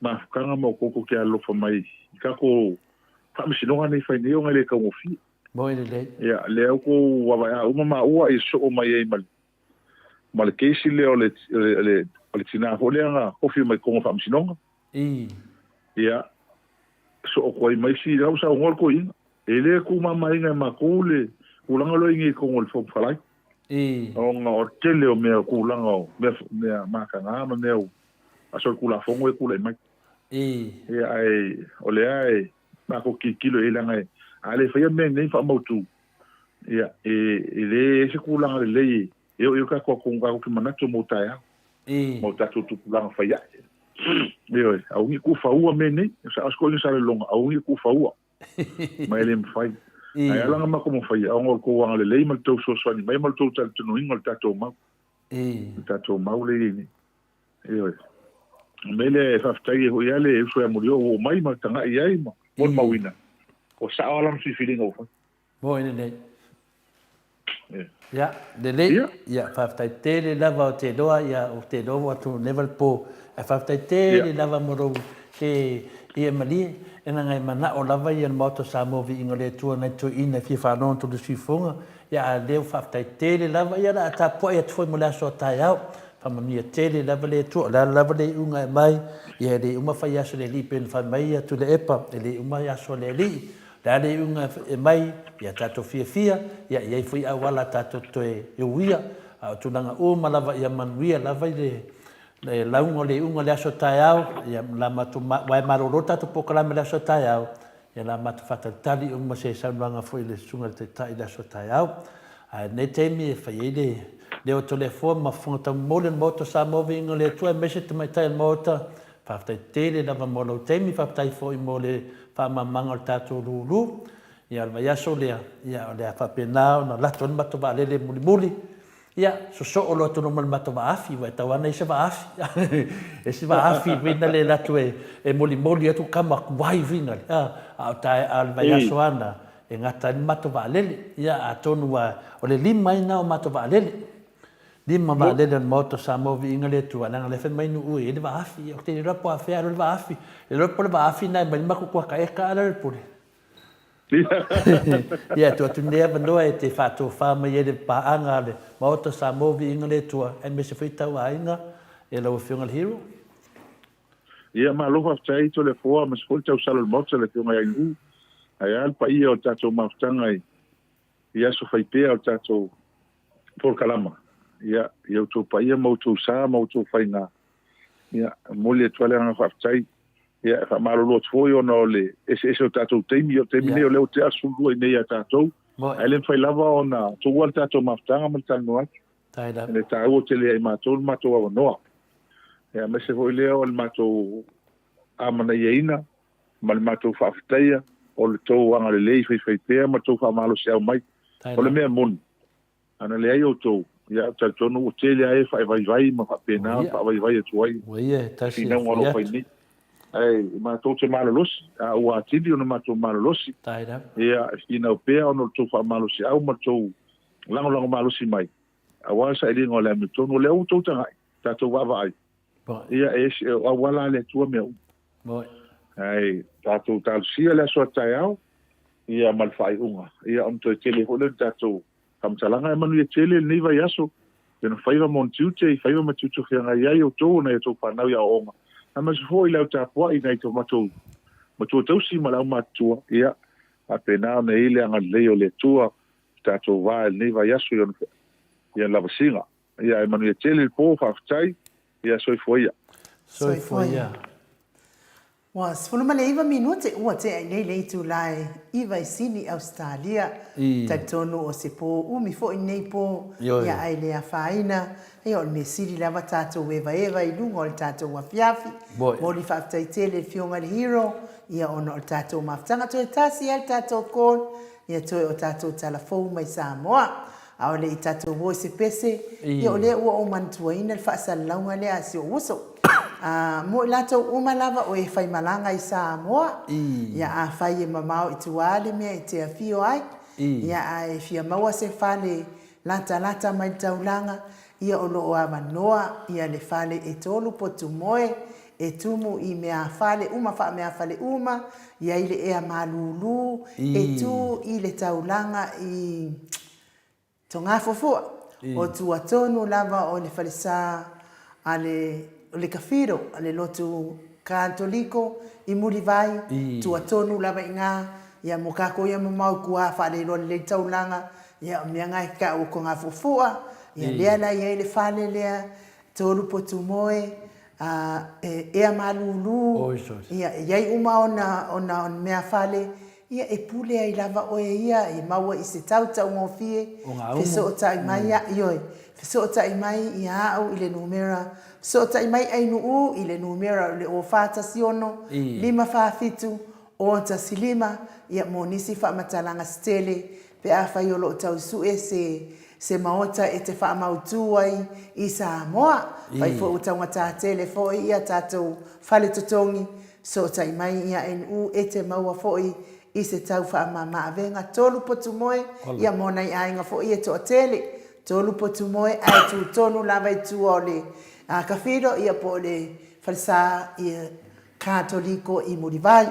mafutaga ma outou tou te alolofa mai i tatou faamasinoga nei e fai nei ona e le taugofie. Moi lelei. Ia, lea ua outou vaavaai uma maua i sosoo mai ai ma le ma le keisi lea o le, o le, o le tinā foi lea na tofi mai totonu o faamasinoga. Ia, soo atu ai ma isi, la ua saunoa le toeaina, e le tumamaina e matou le tulaga lea i inei i totonu o le Fofoga Fetalai. Ona o le tele o mea, tulaga o mea, mea mataga ma mea a solitulafono e tulai mai. Ia, ae o lea e matou tilotilo i ai leaga a le faia mea nei faamautu, Ia, e, e leai se tulaga lelei e oo i ai tatou atonu tatou te manatu mo taeao. Mo tatou tupulaga fai ae. Ioe, aua ne i tuufaua mea nei. Sa o se Salelologa, aua ne i tuufaua. Ma e le mafai. Ae ala ona matou mafaia, ona o le tou agalelei ma le tou fesoasoani mai ma le tou talitonuina o le tatou mau. Le tatou mau lea e i ai nei. Ioe. O le mea lea e faafetai ai foi lava le uso ia Molioo ua oo mai ma tagai ai ma molimauina, ua sao lava lana filifiliga ua fai. Moi lelei. Ia, lelei. Ia, faafetai tele lava ou te iloa, ia, ou te iloa ua atu leva le po. Ae faafetai tele lava mo lou te ia malie, e leaga e manao lava ia le Maota o Samoa viiga o le Atua nai toeaiina e fia faalogo atu i le siufofoga. Ia, a o lea ua faafetai tele lava, ia o le a tapuai atu foi mo le aso a taeao. Faamanuia tele lava le Atua. O le a lava le iuga e aumai, ia e le uma fai aso o le Alii pei ona fai mai ia Tuilaepa, e le uma aso o le Alii. O le a le iuga e mai ia tatou fiafia, ia i ai foi auala tatou te toe uia, a o tulaga uma lava ia manuia lava i le Le lauga o le iuga o le aso taeao, ia la matou aua e malolo le tatou polokalame i le aso taeao, ia la matou faatalitali uma se saunoaga foi i le Susuga i le Taitai i le aso taeao. Ae i lenei taimi e fai ai le leo o Toleafoa ma fofoga taumomoli o le Maota o Samoa Viiga o le Atua aemaise tamaitai o le Maota, faafetai tele lava mo lou taimi, faafetai foi mo le faamamaga o le tatou lulu. Ia o le vaiaso lea, ia o le a faapena ona lato ai le matou vaalele mulimuli Ia, sosoo loa atu loa ma le matou vaafi, ua e tau lava na i ai se vaafi. Esi vaafi uina le alu atu e molimoli atu kama kuai uina le, a, a o tae, a o le vaiaso lava na, e gata ai le matou vaalele. Ia, atonu ua, o le lima ai na o matou vaalele. Lima vaalele o le Maota o Samoa Viiga le Atua, leaga o lea e fai mai Nu'u e i ai le vaafi. Ia, ou te le iloa po o afea alu ai le vaafi. Le iloa po o le vaafi na e aumai ai le matou kuata eka a le pule. Ia, tuu atu lenei avanoa e te faatofa mai ai le paaga a le Maota o Samoa Viiga le Atua, aemaise foi tau aiga e lau Afioga i le Hero. Ia, malo faafetai Toleafoa aemaise foi le tausala o le Maota le Afioga ia Nu'u. Ae a le paia o le tatou mafutaga i aso faipea o le tatou polokalama. Ia, i outou paia ma outou sa ma outou faiga, ia, e momoli atu lava le agaga faafetai. Ia, e faamalulu atu foi ona o le eseese o tatou taimi. O le taimi nei o lea ua tea le 12 i inei ia tatou, ae le mafai lava ona tuua le tatou mafutaga ma le talanoa atu. E le taua tele ia i matou le matou avanoa. Ia, aemaise foi lea o le matou amanaiaina ma le matou faafetaia o le tou agalelei faifaipea ma le tou faamalosiau mai. O le mea moni, Ana leai outou, ia, ou te talitonu ua tele lava e faavaivai ma faapena ona faavaivai atu ai i finauga o lo o fai nei. Ae matou te malolosi, a ua atili ona matou malolosi, ia, e finau pea ona o le tou faamalosiau ma le tou lagolago malosi mai, aua le sailiga o le amiotonu. O lea ua outou tagai, tatou vaavaai, ia, e ese, o auala a le Atua mea uma. Ae tatou talosia le aso a taeao, ia, ma le faaiuga, ia, ona toe tele foi lea o le tatou Faamatalaga e manuia tele lenei vaiaso i ona faiva ma ona tiute, i faiva ma tiute o feagai ai outou ona i a outou fanau i aoaoga, aemaise foi le au tapuai i nai to matou matua tausi ma le aumatutua, ia, faapena ona i ai le agalelei o le Atua i tatou va i lenei vaiaso i ona, i ona lavasiga. Ia, e manuia tele le po, faafetai, ia, soifua ia. Soifua ia. Ua 19 minute ua tea i nei le itula e iva i Sini, Ausetalia. Talitonu o se pō umi foi lenei pō, ia ae le afaina, ia o le mea sili lava tatou evaeva i luga o le tatou afiafi. Momoli faafetai tele i le Afioga i le Hero, ia ona o le tatou mafutaga. Toe tasi lava le tatou call, ia toe o tatou tala fou mai Samoa. A o le i tatou o i se pese, ia o lea ua ou manatuaina le faasalalauga lea a si ou uso. A, mo i latou uma lava o e faimalaga i Samoa, ia afai e mamao i tua le mea e te afio ai, ia a e fia maua se fale latalata mai le taulaga, ia o lo o avanoa ia le fale e tolu potu moe, e tumu i meafale uma faameafale uma, i ai le ea malūlū, e tū i le taulaga i Togafuafua, o tua tonu lava o le falesa a le o le Kafiro a le lotu Katoliko i Mulivai, tua tonu lava i ina, ia mo kākou ia mamao i kuā faaleiloa lelei taulaga, ia o mea na e tau o Togafuafua, ia lea la i ai le fale lea, Tolu potu moe, a, e ea malūlū, ia, e i ai uma ona, ona, ona meafale, ia, e pule ai lava oe ia e maua i se tau taugofie, fesootai mai ia, ioe, fesootai mai ia au i le numera, fesootai mai Ainu'u i le numera o le 0416 547 015, ia, mo nisi faamatalaga se tele, Pe afai o lo o tau sue se se maota e te faamautū ai i Samoa, fai foi ua taugata tele foi ia tatou fale totogi, sootai mai ia NU e te maua foi i se tau faamama-avega tolu potu moe ia mo nai aiga foi e toatele, tolu potu moe ae tu tonu lava i tua o le Kafiro ia po o le falesa ia Katoliko i Mulivai.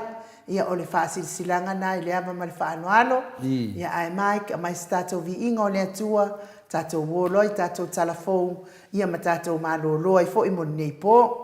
Ia o le faasilasilaga na i le ava ma le faaaloalo. Ia ae Mike, aumai se tatou viiga o le Atua, tatou uo loa i tatou tala fou, ia ma tatou malolo ai foi mo lenei po.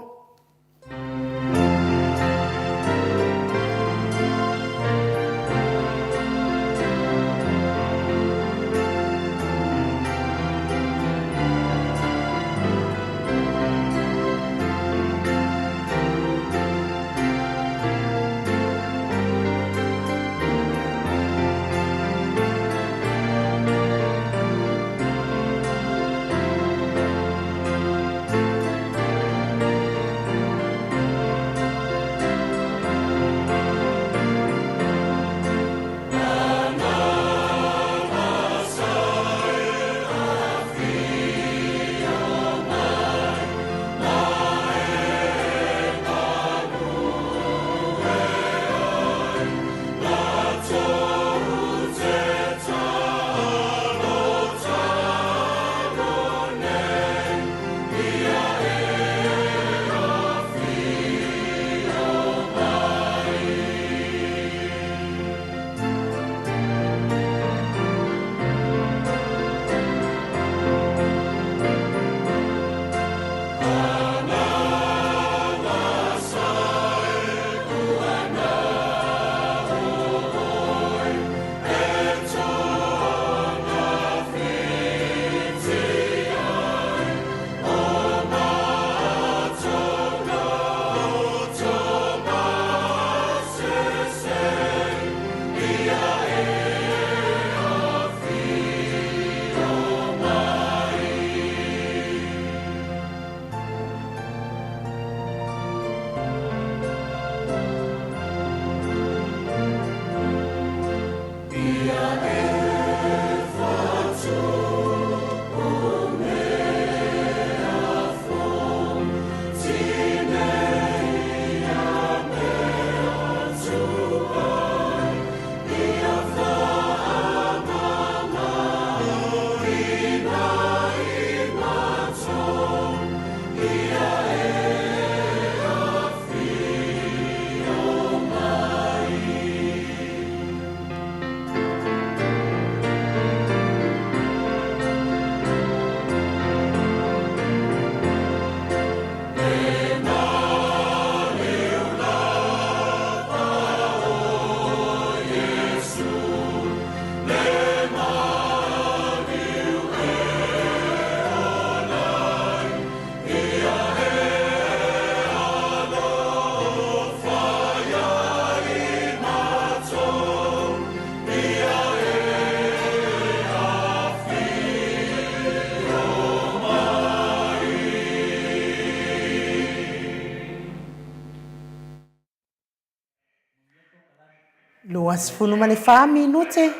24 minute,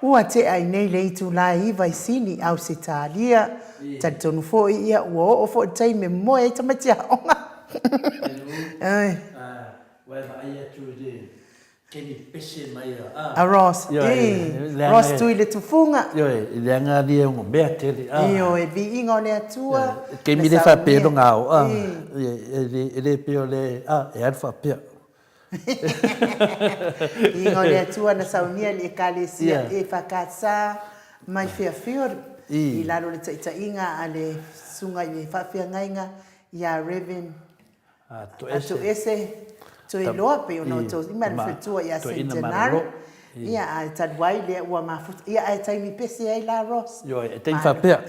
ua tea i nei le itula e 9 i Sini, Ausetalia. Talitonu foi ia ua oo foi le taimi e moe ai tamaiti aoga. Oi. Ua e vaai atu i le taimi pese mai a. A Ross, ii, Ross Tuiletufuga. Ioe, i leaga ali e ono mea tele, a. Ioe, viiga o le Atua. I le taimi lea faapea lona ao, a, e le pei o le, a, e alu faapea. Viiga o le Atua na saunia i le Ekalesia EFKS mai Fairfield i lalo o le taitaiga a le Susuga i le Faafeagaiga ia Rev. A Toese Toeloa pei ona outou ma le faletua ia Centenary. Ia, ae talu ai lea ua mafuta. Ia, ae taimi pese ai la Ross. Ioe, e taimi faapea.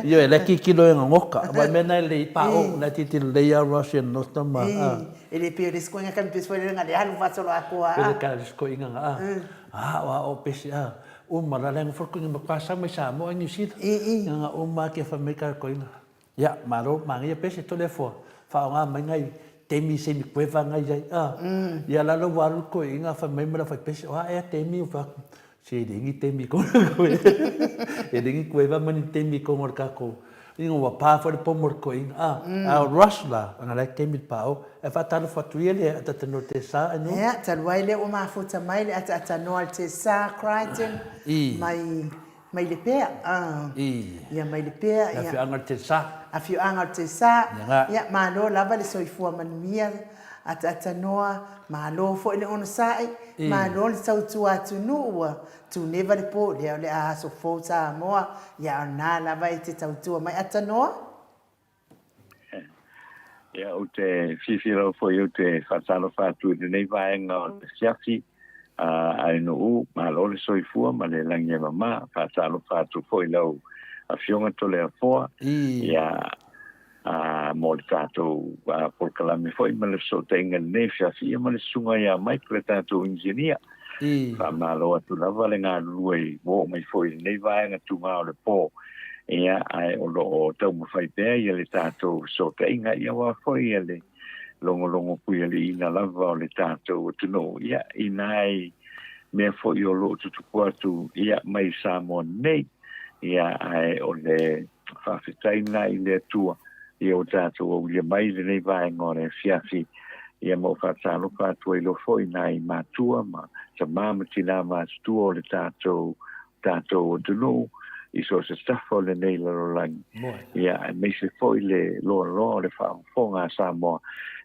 Ioe, la e tilotilo e gogoka. Aua o le mea lena e lelei pa o, la e tilotilo lelei lava Ross ia nota ma. E le pei o le isi koiga taimi pese foi lele na le alu faasoloatoa. Pei o le isi koiga na a. A o a o pese a. Uma la le nofo koiga matua sau mai Samoa i Niu Sila. Ia uma ke fai mai ka koiga. Ia, malo, manaia pese Toleafoa, faaaoga mai nai taimi semi kueva nai ai, a. Ia la la ua alu le toeaina fai mai ma le aufaipese, o a ea taimi ua fai atu, se e leai ni taimi i totonu e leai ni kueva ma ni taimi i totonu o le tatou, ina ua pa foi le pomo i le toeaina, a. A o Rush la, leaga o la e taimi i le paao, ae faatalofa atu ia le ataatanoa i le Tesa I know. Ia, talu ai lea ua mafuta mai le ataatanoa i le Tesa Crichton mai Mai Lepea, ah. I. Ia mai Lepea, ia. Le afioaga o le Telsa. Afioaga o le Telsa. Ia nga. Ia, malo lava le soifua manuia, ataatanoa, malo foi le onosai, I. malo le tautua atunuu ua tuneva le po, lea o le a aso fou Samoa, ia o lena lava e te tautua mai atanoa. Ia, ou te fiafia lava foi ou te faatalofa atu i lenei vaega o le afiafi a Ainuu, malo le soifua ma le lagi e mama. Faatalofa atu foi i lau Afioga Toleafoa, ia, a, mo le tatou polokalame foi ma le fesootaiga i lenei afiafi, ia ma le susuga ia Mike le tatou inisinia. Faamalo atu lava le galulue ua oo mai foi i lenei vaega tuga o le po, ia, ae o lo o taumafai pea ia le tatou fesootaiga, ia aua foi ia le logologo puialiiina lava o le tatou atunuu, ia, i nai mea foi o lo o tutupu atu, ia, mai Samoa nei, ia, ae o le Faafetai lena i le Atua ia ua tatou aulia mai i lenei vaega o le afiafi, ia ma ou faatalofa atu ai loa foi i nai matua ma tama ma tinā matutua o le tatou tatou atunuu i so o se tafa o lenei lalolagi, ia aemaise foi le loaloa o le faafofoga a Samoa,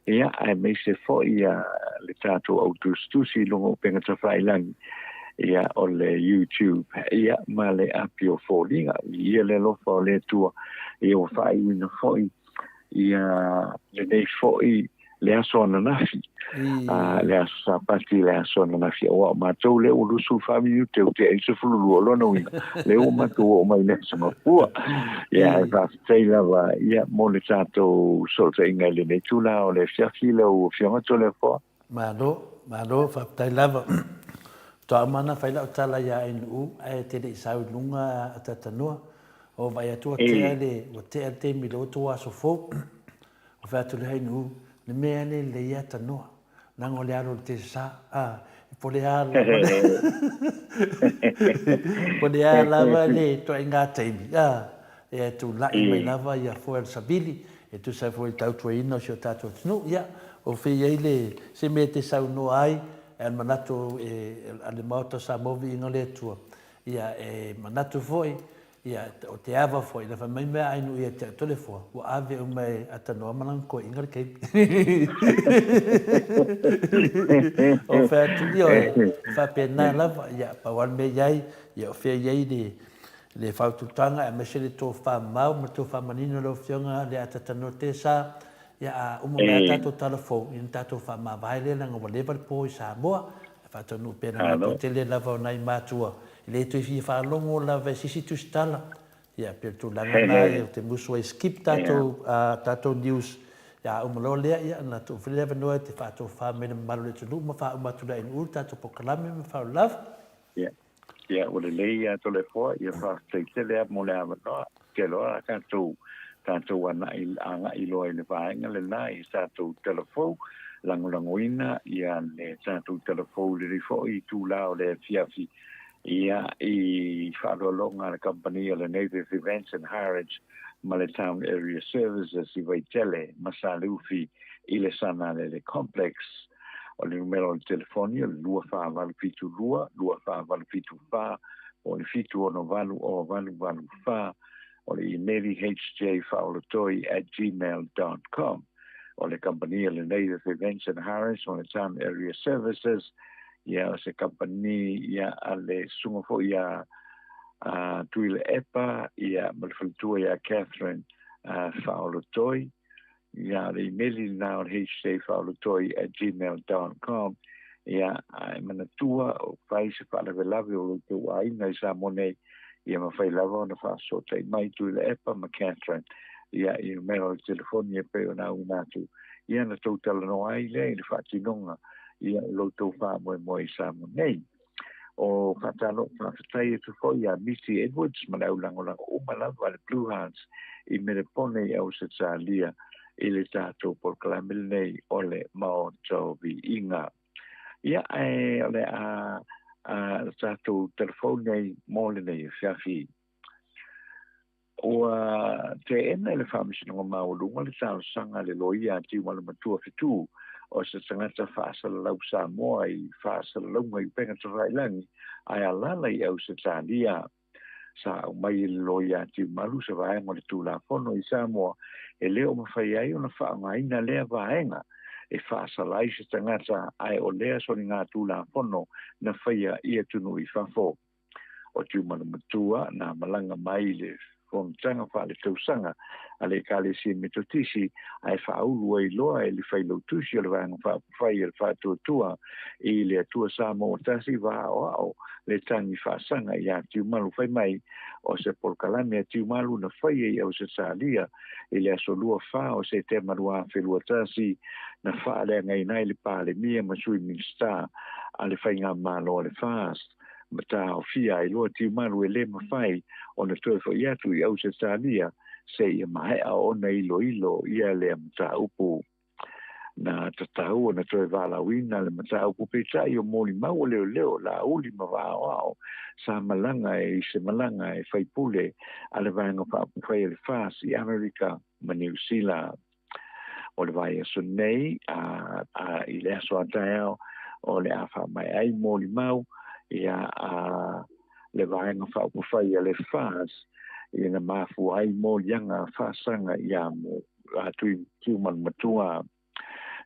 ia aemaise foi ia le tatou au tusitusi i luga o upega tafailagi. ia o le YouTube ia ma le api o foliga ia le alofa o le Atua ia ua faaiuina foi ia lenei foi le aso ananafi a le aso Sapati le aso ananafi aua o matou lea ua 24 minute ua tea ai le 12 o lona uiga lea ua matou oo mai le aso Gafua ia ae faafetai lava ia mo le tatou fesootaiga i lenei itula o le afiafi lau Afioga Toleafoa. Malo, malo, faafetai lava. Faatoa uma ona fai lau tala ia Ainuu ae te le i sau i luga a Tatanua. Ua vaai atu ua tea le, ua tea le taimi lea ua tou aso fou. Ua fai atu lea Ainuu, le mea lea e lelei ia Tanoa. Leaga o le alo o le tesa, a, po o le a lava le, po o le a lava le ituaiga taimi, a. E tulai mai lava ia foe o le savili e tusa ai foi i le tautuaina o si o tatou atunuu. Ia, o fea i ai le, se mea e te saunoa ai, a le manatu e, a le Maota o Samoa viiga o le Atua, ia, e manatu foi, ia, o te ava foi, na fai mai mea ai nuu ia te au Toleafoa, ua ave uma e Atanoa ma lana toeaiina le taimi. O fai atu, ioe, e faapena lava, ia, pau lava le mea i ai, ia, o fea i ai le, le faaututaga aemaise le tofa mau ma le tofa manino lau Afioga le Atatanoa Tesa, ia a uma mai a tatou tala fou, ia ona tatou faamavae lea leaga ua leva le po i Samoa, e faataunuu pea le matou tele lava o nai matua e le toe fia faalogo lava i se isi tusitala, ia pei o le tulaga lena ia ou te musu ai skip tatou tatou news, ia a uma loa lea ia ona tuu foi lea le avanoa e te faatofa mai le mamalu o le atunuu ma faauma atu le ANU le tatou polokalame ma le faaaloalo lava. Ia, ua lelei ia Toleafoa, ia faafetai tele lava mo le avanoa. Ou te iloa a tatou, tatou ana'i, agai loa i le vaega lena i tatou tala fou. lagolagoina ia le tatou talafou i lenei foi itulā o le afiafi ia i faaaloaloga a le kamupani o le Native Events and Harwich ma le Town Area Services i Vaitele ma Saleufi i le Sanalele Complex. O le numera o le telefoni o le 24872 24874 po o le 768 0884. O le imeli hjfaolotoi@gmail.com. O le kamupani o le Native Events and Harris ma le Town Area Services, ia o se kamupani ia a le susuga foi ia a Tuilaepa ia ma le faletua ia Catherine Faolotoi. Ia o le imeli lena o le hjfaolotoi@gmail.com. Ia ae manatua o fai se faalavelave o lo outou aiga i Samoa nei, ia mafai lava ona faafesootai mai Tuilaepa ma Catherine ia i numera o le telefoni e pei ona auina atu, ia na tou talanoa ai lea i le faatinoga ia o lo outou faamoemoe i Samoa nei. O faatalo faafetai atu foi ia Missy Edwards ma le aulagolago uma lava a le Blue Hearts i Melepone i Ausetalia i le tatou polokalame lenei o le Maota o Viiga. Ia, ae o le a a tatou telefoni nei mo lenei afiafi. Ua teena e le Faamasinoga Maualuga le talosaga a le loia a Tiumalamatua Fetu o se tagata faasalalau Samoa i faasalalauga i upega tafailagi ae alaala i Ausetalia. Sa aumai e le loia a Tiumalu se vaega o le Tulafono i Samoa e le o mafai ai ona faaaogaina lea vaega e faasala ai se tagata ae o lea soligatulafono na faia i atunuu i fafo. O Tiumalumatua na malaga mai i le fonotaga faaletausaga a le Ekalesia Metotisi ae faaulu ai loa e le failautusi o le Vaega Faaupufai a le Faatuatua i le Atua Samoa Tasi va aoao le tagi faasaga iā Tiumalu fai mai o se polokalame a Tiumalu na faia i Ausetalia i le aso 24 o Setema 2021 na faaleagaina ai le Palemia ma Sui Minisita a le Faigamalo a le FAST ma taofia ai loa Tiumalu e le mafai ona toe foi atu i Ausetalia seia maea ona iloilo ia lea mataupu. Na tatau ona toe valaauina le mataupu peitai o molimau o leoleo Laauli ma Vaaoao sa malaga i se malaga e faipule a le Vaega Faaupufai a le FAS i Amerika ma Niu Sila. O le vaiaso nei a, a i le aso a taeao o le a faamaea ai molimau ia a le Vaega Faaupufai a le FAS ina mafua ai moliaga faasaga ia mo a Tui Tiumalumatua.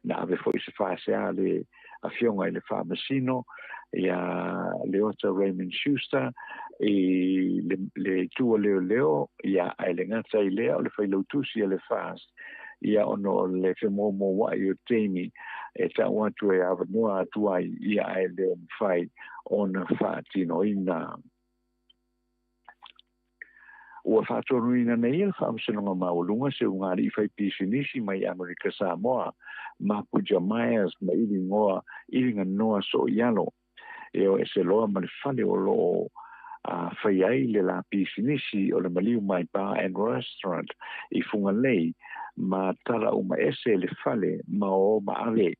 Na ave foi se faasea a le Afioga i le Faamasino ia Leota Raymond Schuster i le, le itu o leoleo, ia ae le gata i lea o le failautusi a le FAST ia ona o le femoumoua'i o taimi e ta'u atu e avanoa atu ai ia ae le mafai ona faatinoina. Ua faatonuina nei e le Faamasinoga Maualuga se ugali'i fai pisinisi mai Amerika Samoa, Mapuja Myers ma Iligoa Iliganoa Sooialo, e o ese loa ma le fale o lo o fai ai le la pisinisi o le Maliu Mai Bar and Restaurant i Fugalei ma tala uma ese le fale ma o ma ave.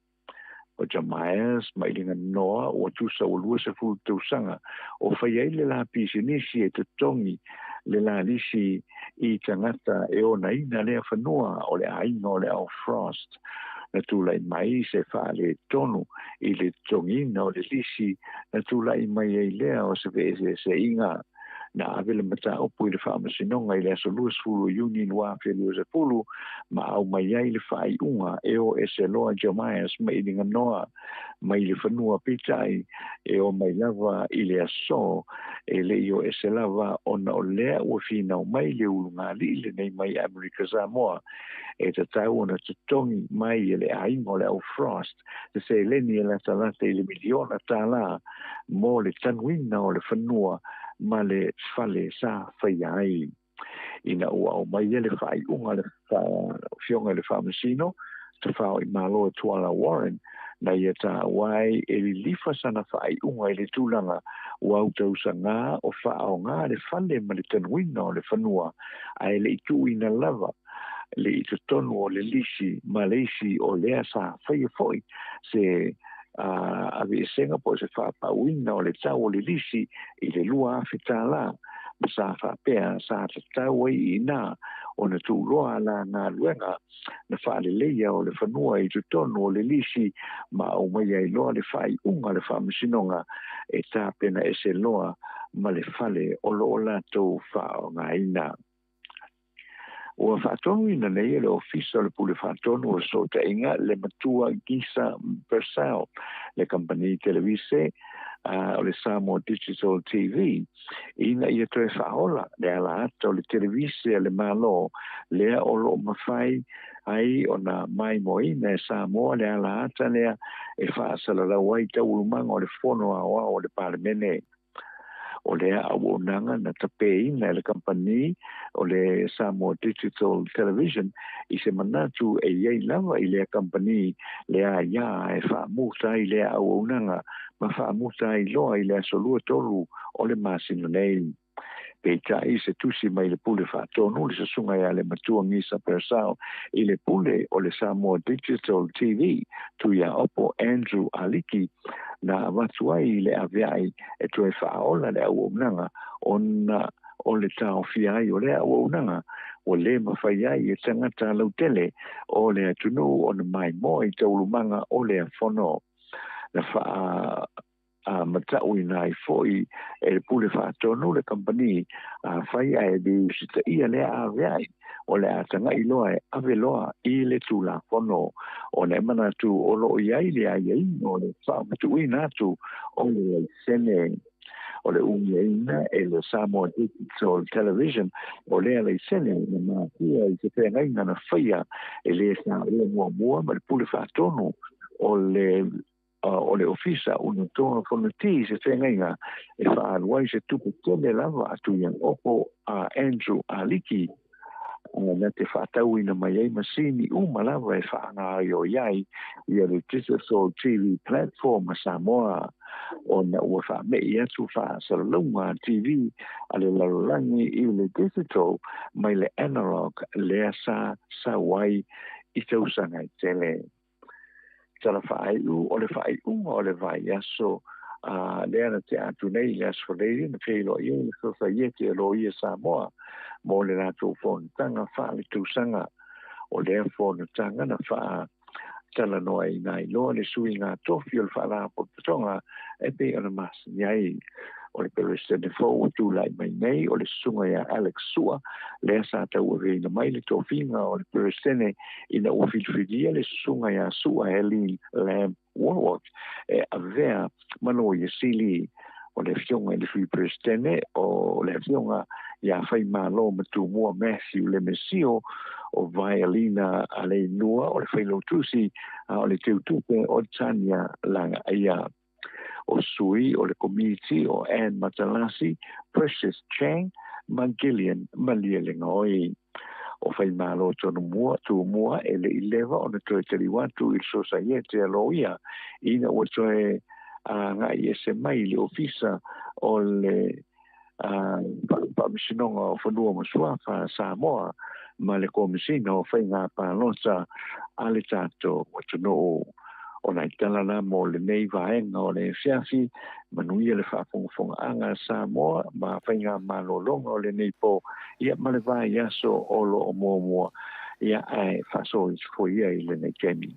O Jamias ma Iliganoa ua tusa ua 20 tausaga o fai ai le la pisinisi e totogi le la lisi i tagata e onaina lea fanua o le aiga o le Ao Frost. Na tulai mai se faaletonu i le totogiina o le lisi na tulai mai ai lea o se feeseeseaiga. Na ave le mataupu i le Faamasinoga i le aso 20 o Iuni 2020 ma aumai ai le faaiuga e o ese loa Jamias ma Iliganoa mai le fanua peitai e o mai lava i le aso e le i o ese lava ona o lea ua finau mai le ulugalii lenei mai Amerika Samoa e tatau ona totogi mai e le aiga o le Au Frost se seleni e latalata i le miliona tālā mo le tanuina o le fanua ma le fale sa faia ai. Ina ua aumaia le faaiuga a le Afioga i le Faamasino Tafao-i-Malo Tuala Warren, na ia taua ai e lilifa sana faaiuga i le tulaga ua autausagā o faaaoga le fale ma le tanuina o le fanua ae le i tuuina lava. le i totonu o le lisi ma le isi o lea sa faia foi se aveesega po o se faapauina o le tau o le lisi i le $2,000 ma sa faapea sa tatau ai i ina ona tuuloa la galuega na faaleleia o le fanua i totonu o le lisi ma aumaia ai loa le faaiuga a le Faamasinoga e tapena ese loa ma le fale o lo o latou faaaogaina. Ua faatonuina nei e le Ofisa o le Pule Faatonu o Fesootaiga le matua Gisa Purcell, le kamupani televise o le Samoa Digital TV, ina ia toe faaola le ala ata o le televise a le Malo lea o lo o mafai ai ona maimoaina e Samoa le ala ata lea e faasalalau ai taualumaga o le Fono Aoao a le Palemene. O lea auaunaga na tapeina e le kamupani o le Samoa Digital Television i se manatu e i ai lava i lea kamupani le aia e faamuta ai lea auaunaga ma faamuta ai loa i le aso 23 o le masina nei. Peitai, se tusi mai le Pule Faatonu le Susuga ia le Matua Gisa Purcell i le Pule o le Samoa Digital TV, Tuiaopo Andrew Aliki, na avatu ai i le avea'i e toe faaola le auaunaga ona o le taofia ai o lea auaunaga ua lē mafai ai e tagata lautele o le atunuu ona maimoa i taualumaga o lea fono. Na faa matauina ai foi e le Pule Faatonu le kamupani, afai ae le usitaia lea avea'i, o le a taga'i loa e ave loa i le Tulafono, ona e manatu o lo o i ai le aiaiga o le faamatuuina atu o le laisene. O le umiaina e le Samoa Digital Television o lea laisene na mafua i se feagaiga na faia e le sa ua muamua ma le Pule Faatonu o le o le Ofisa Unutoa Fonoti i se feagaiga e faaalu ai se tupe tele lava a Tuiaopo a Andrew Aliki na te faatauina mai ai masini uma lava e faagaoioi ai ia le Digital TV Platform a Samoa ona ua faame'i atu faasalalauga TV a le lalolagi i le digital mai le analog lea sa sau ai i tausaga e tele. Tala faaiu o le faaiuga o le vaiaso a lea na tea atu nei i le Aso Faraile na feiloai ai le Sosaiete a Loia Samoa mo le latou fonotaga faaletausaga. O lea fonotaga na faatalanoaina ai loa le suiga tofi o le Faalapotopotoga e pei ona masani ai. O le Peresetene fou ua tulai mai nei o le Susuga ia Alex Sua, lea sa tauaveina mai le tofiga o le Peresetene ina ua filifilia le Susuga ia Sua Helene Lamb Warwick e avea ma Loia Sili. O le Afioga i le Sui Peresetene o le Afioga ia Faimalo Matumua Matthew Lemesio, o Violina Aleinua o le Failautusi, a o le Teutupe o Tania Lagaia. O sui o le Komiti o Ann Matalasi, Precious Chang ma Gillian Malielegaoi. O Faimalo Tonumua, Tumua e le i leva ona toe taliu atu i le Sosaiete a Loia ina ua toe agai ese mai i le Ofisa o le Faamasinoga o Fanua ma Suafa a Samoa ma le Komesina o Faiga Palota a le tatou atunuu. O nai tala la mo lenei vaega o le afiafi, manuia le faafogafogaaga a Samoa ma faiga malologa o lenei po, ia ma le vaiaso o lo o muamua, ia ae faasoifua ia i lenei taimi.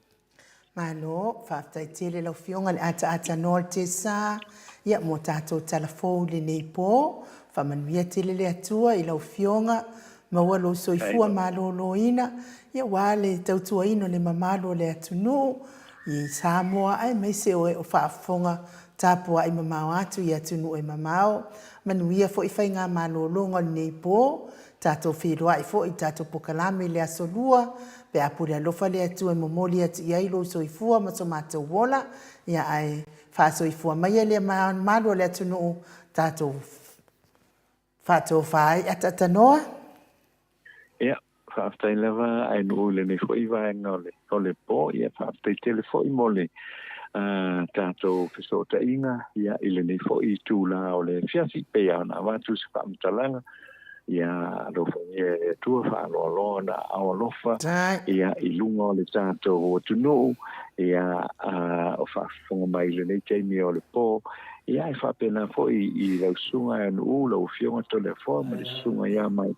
Malo, faafetai tele lau Afioga i le ataata noa o le Tesa, ia mo tatou tala fou i lenei po. Faamanuia tele le Atua i lau Afioga, maua lou soifua maloloina, ia aua le tautuaina o le mamalu o le atunuu i Samoa aemaise oe o faafofoga tapuai mamao atu i atunuu e mamao. Manuia foi faigamalologa o lenei po. Tatou feiloai foi i tatou pokalame i le aso Lua, pe a pule alofa le Atua e momoli atu i ai lou soifua ma so matou ola, ia ae faasoifua maia le mamalu o le atunuu, tatou faatofa ai ataatanoa. Ia, faafetai lava ae nuu i lenei foi vaega o le po, ia faafetai tele foi mo le tatou fesootaiga ia i lenei foi itula o le afiafi, pei lava ona avatu se faamatalaga. Ia alofagia e le Atua faaloaloa ona aao alofa ia i luga o le tatou atunuu ia o faafofoga mai i lenei taimi o le po. Ia e faapena foi i lau susuga e Anu'u, lau Afioga Toleafoa ma le susuga ia Mai.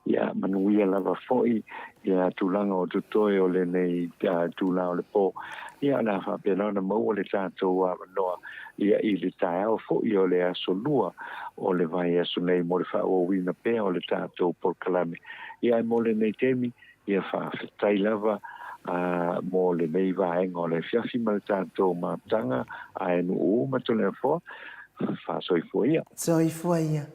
Ia manuia lava foi ia tulaga o totoe o lenei itula o le po. Ia o le a faapena ona maua le tatou avanoa ia i le taeao foi o le aso Lua o le vaiaso nei mo le faaauauina pea o le tatou polokalame. Ia ae mo lenei taimi, ia faafetai lava mo lenei vaega o le afiafi ma le tatou mafutaga a Nuu ma Toleafoa. Faasoifua ia. Soifua ia.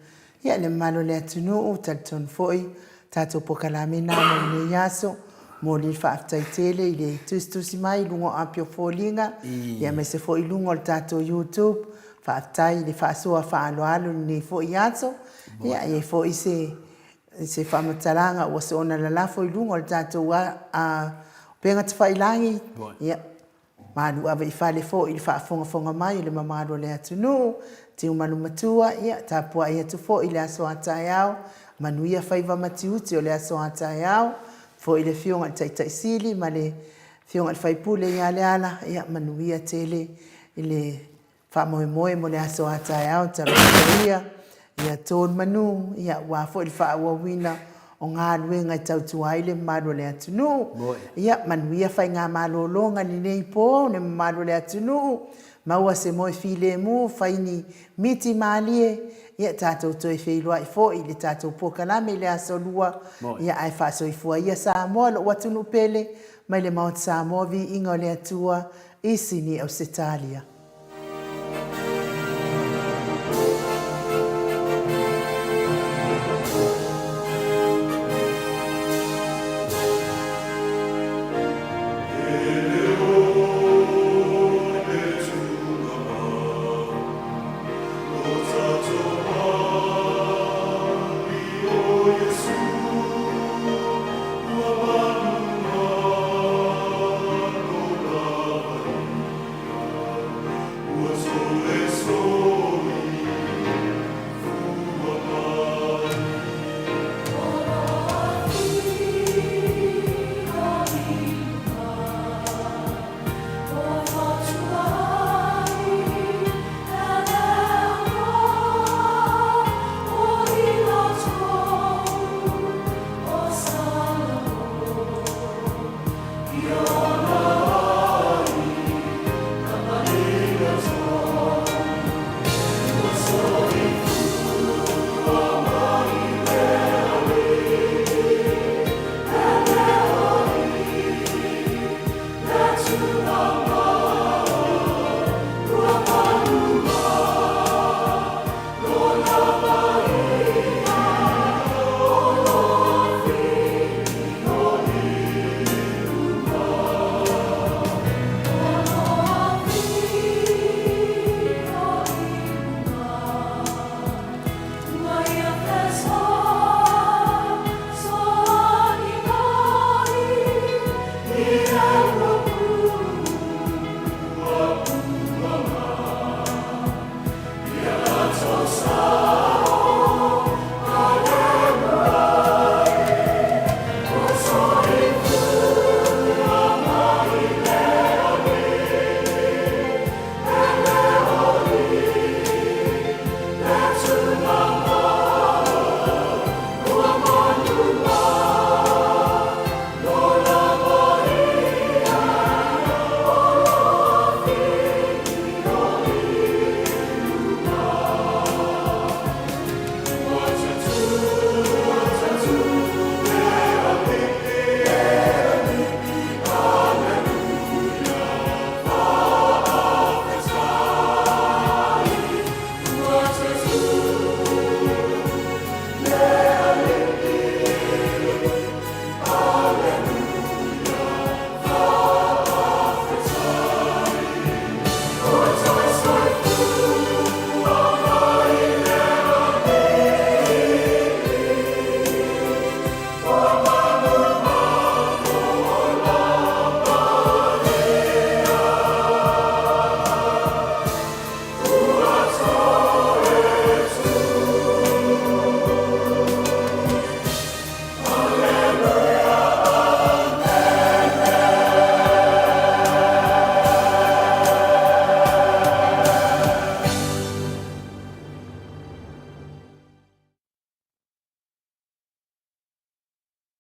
Ia, le mamalu o le atunuu, talitonu foi, tatou polokalame na mo lenei aso. Momoli le faafetai tele i le tusitusi mai i luga o api o foliga, ia aemaise foi i luga o le tatou YouTube. Faafetai i le faasoa faaaloalo i lenei foi aso. Ia, e i ai foi se se faamatalaga ua soona lalafo i luga o le tatou upega tafailagi, ia, Malu ave i fale foi i le faafogafoga mai o le mamalu o le atunuu, Tiumalu Matua, ia, tapuai atu foi i le aso a taeao, manuia faiva ma tiute o le aso a taeao, foi i le Afioga i le Taitai Sili ma le Afioga i le Faipule ia Leala, ia, manuia tele i le Faamoemoe mo le aso a taeao talofa ia, ia tonu manu, ia aua foi le faaauauina o galuega e tautua ai le mamalu o le atunuu. Ia manuia faigamalologa i lenei po le mamalu o le atunuu, maua se moe filemu, fai ni miti malie, ia tatou toe feiloai foi i le tatou polokalame i le aso Lua, ia ae faasoifua ia Samoa lou atunuu pele, mai le Maota Samoa viiga o le Atua i Sini Ausetalia.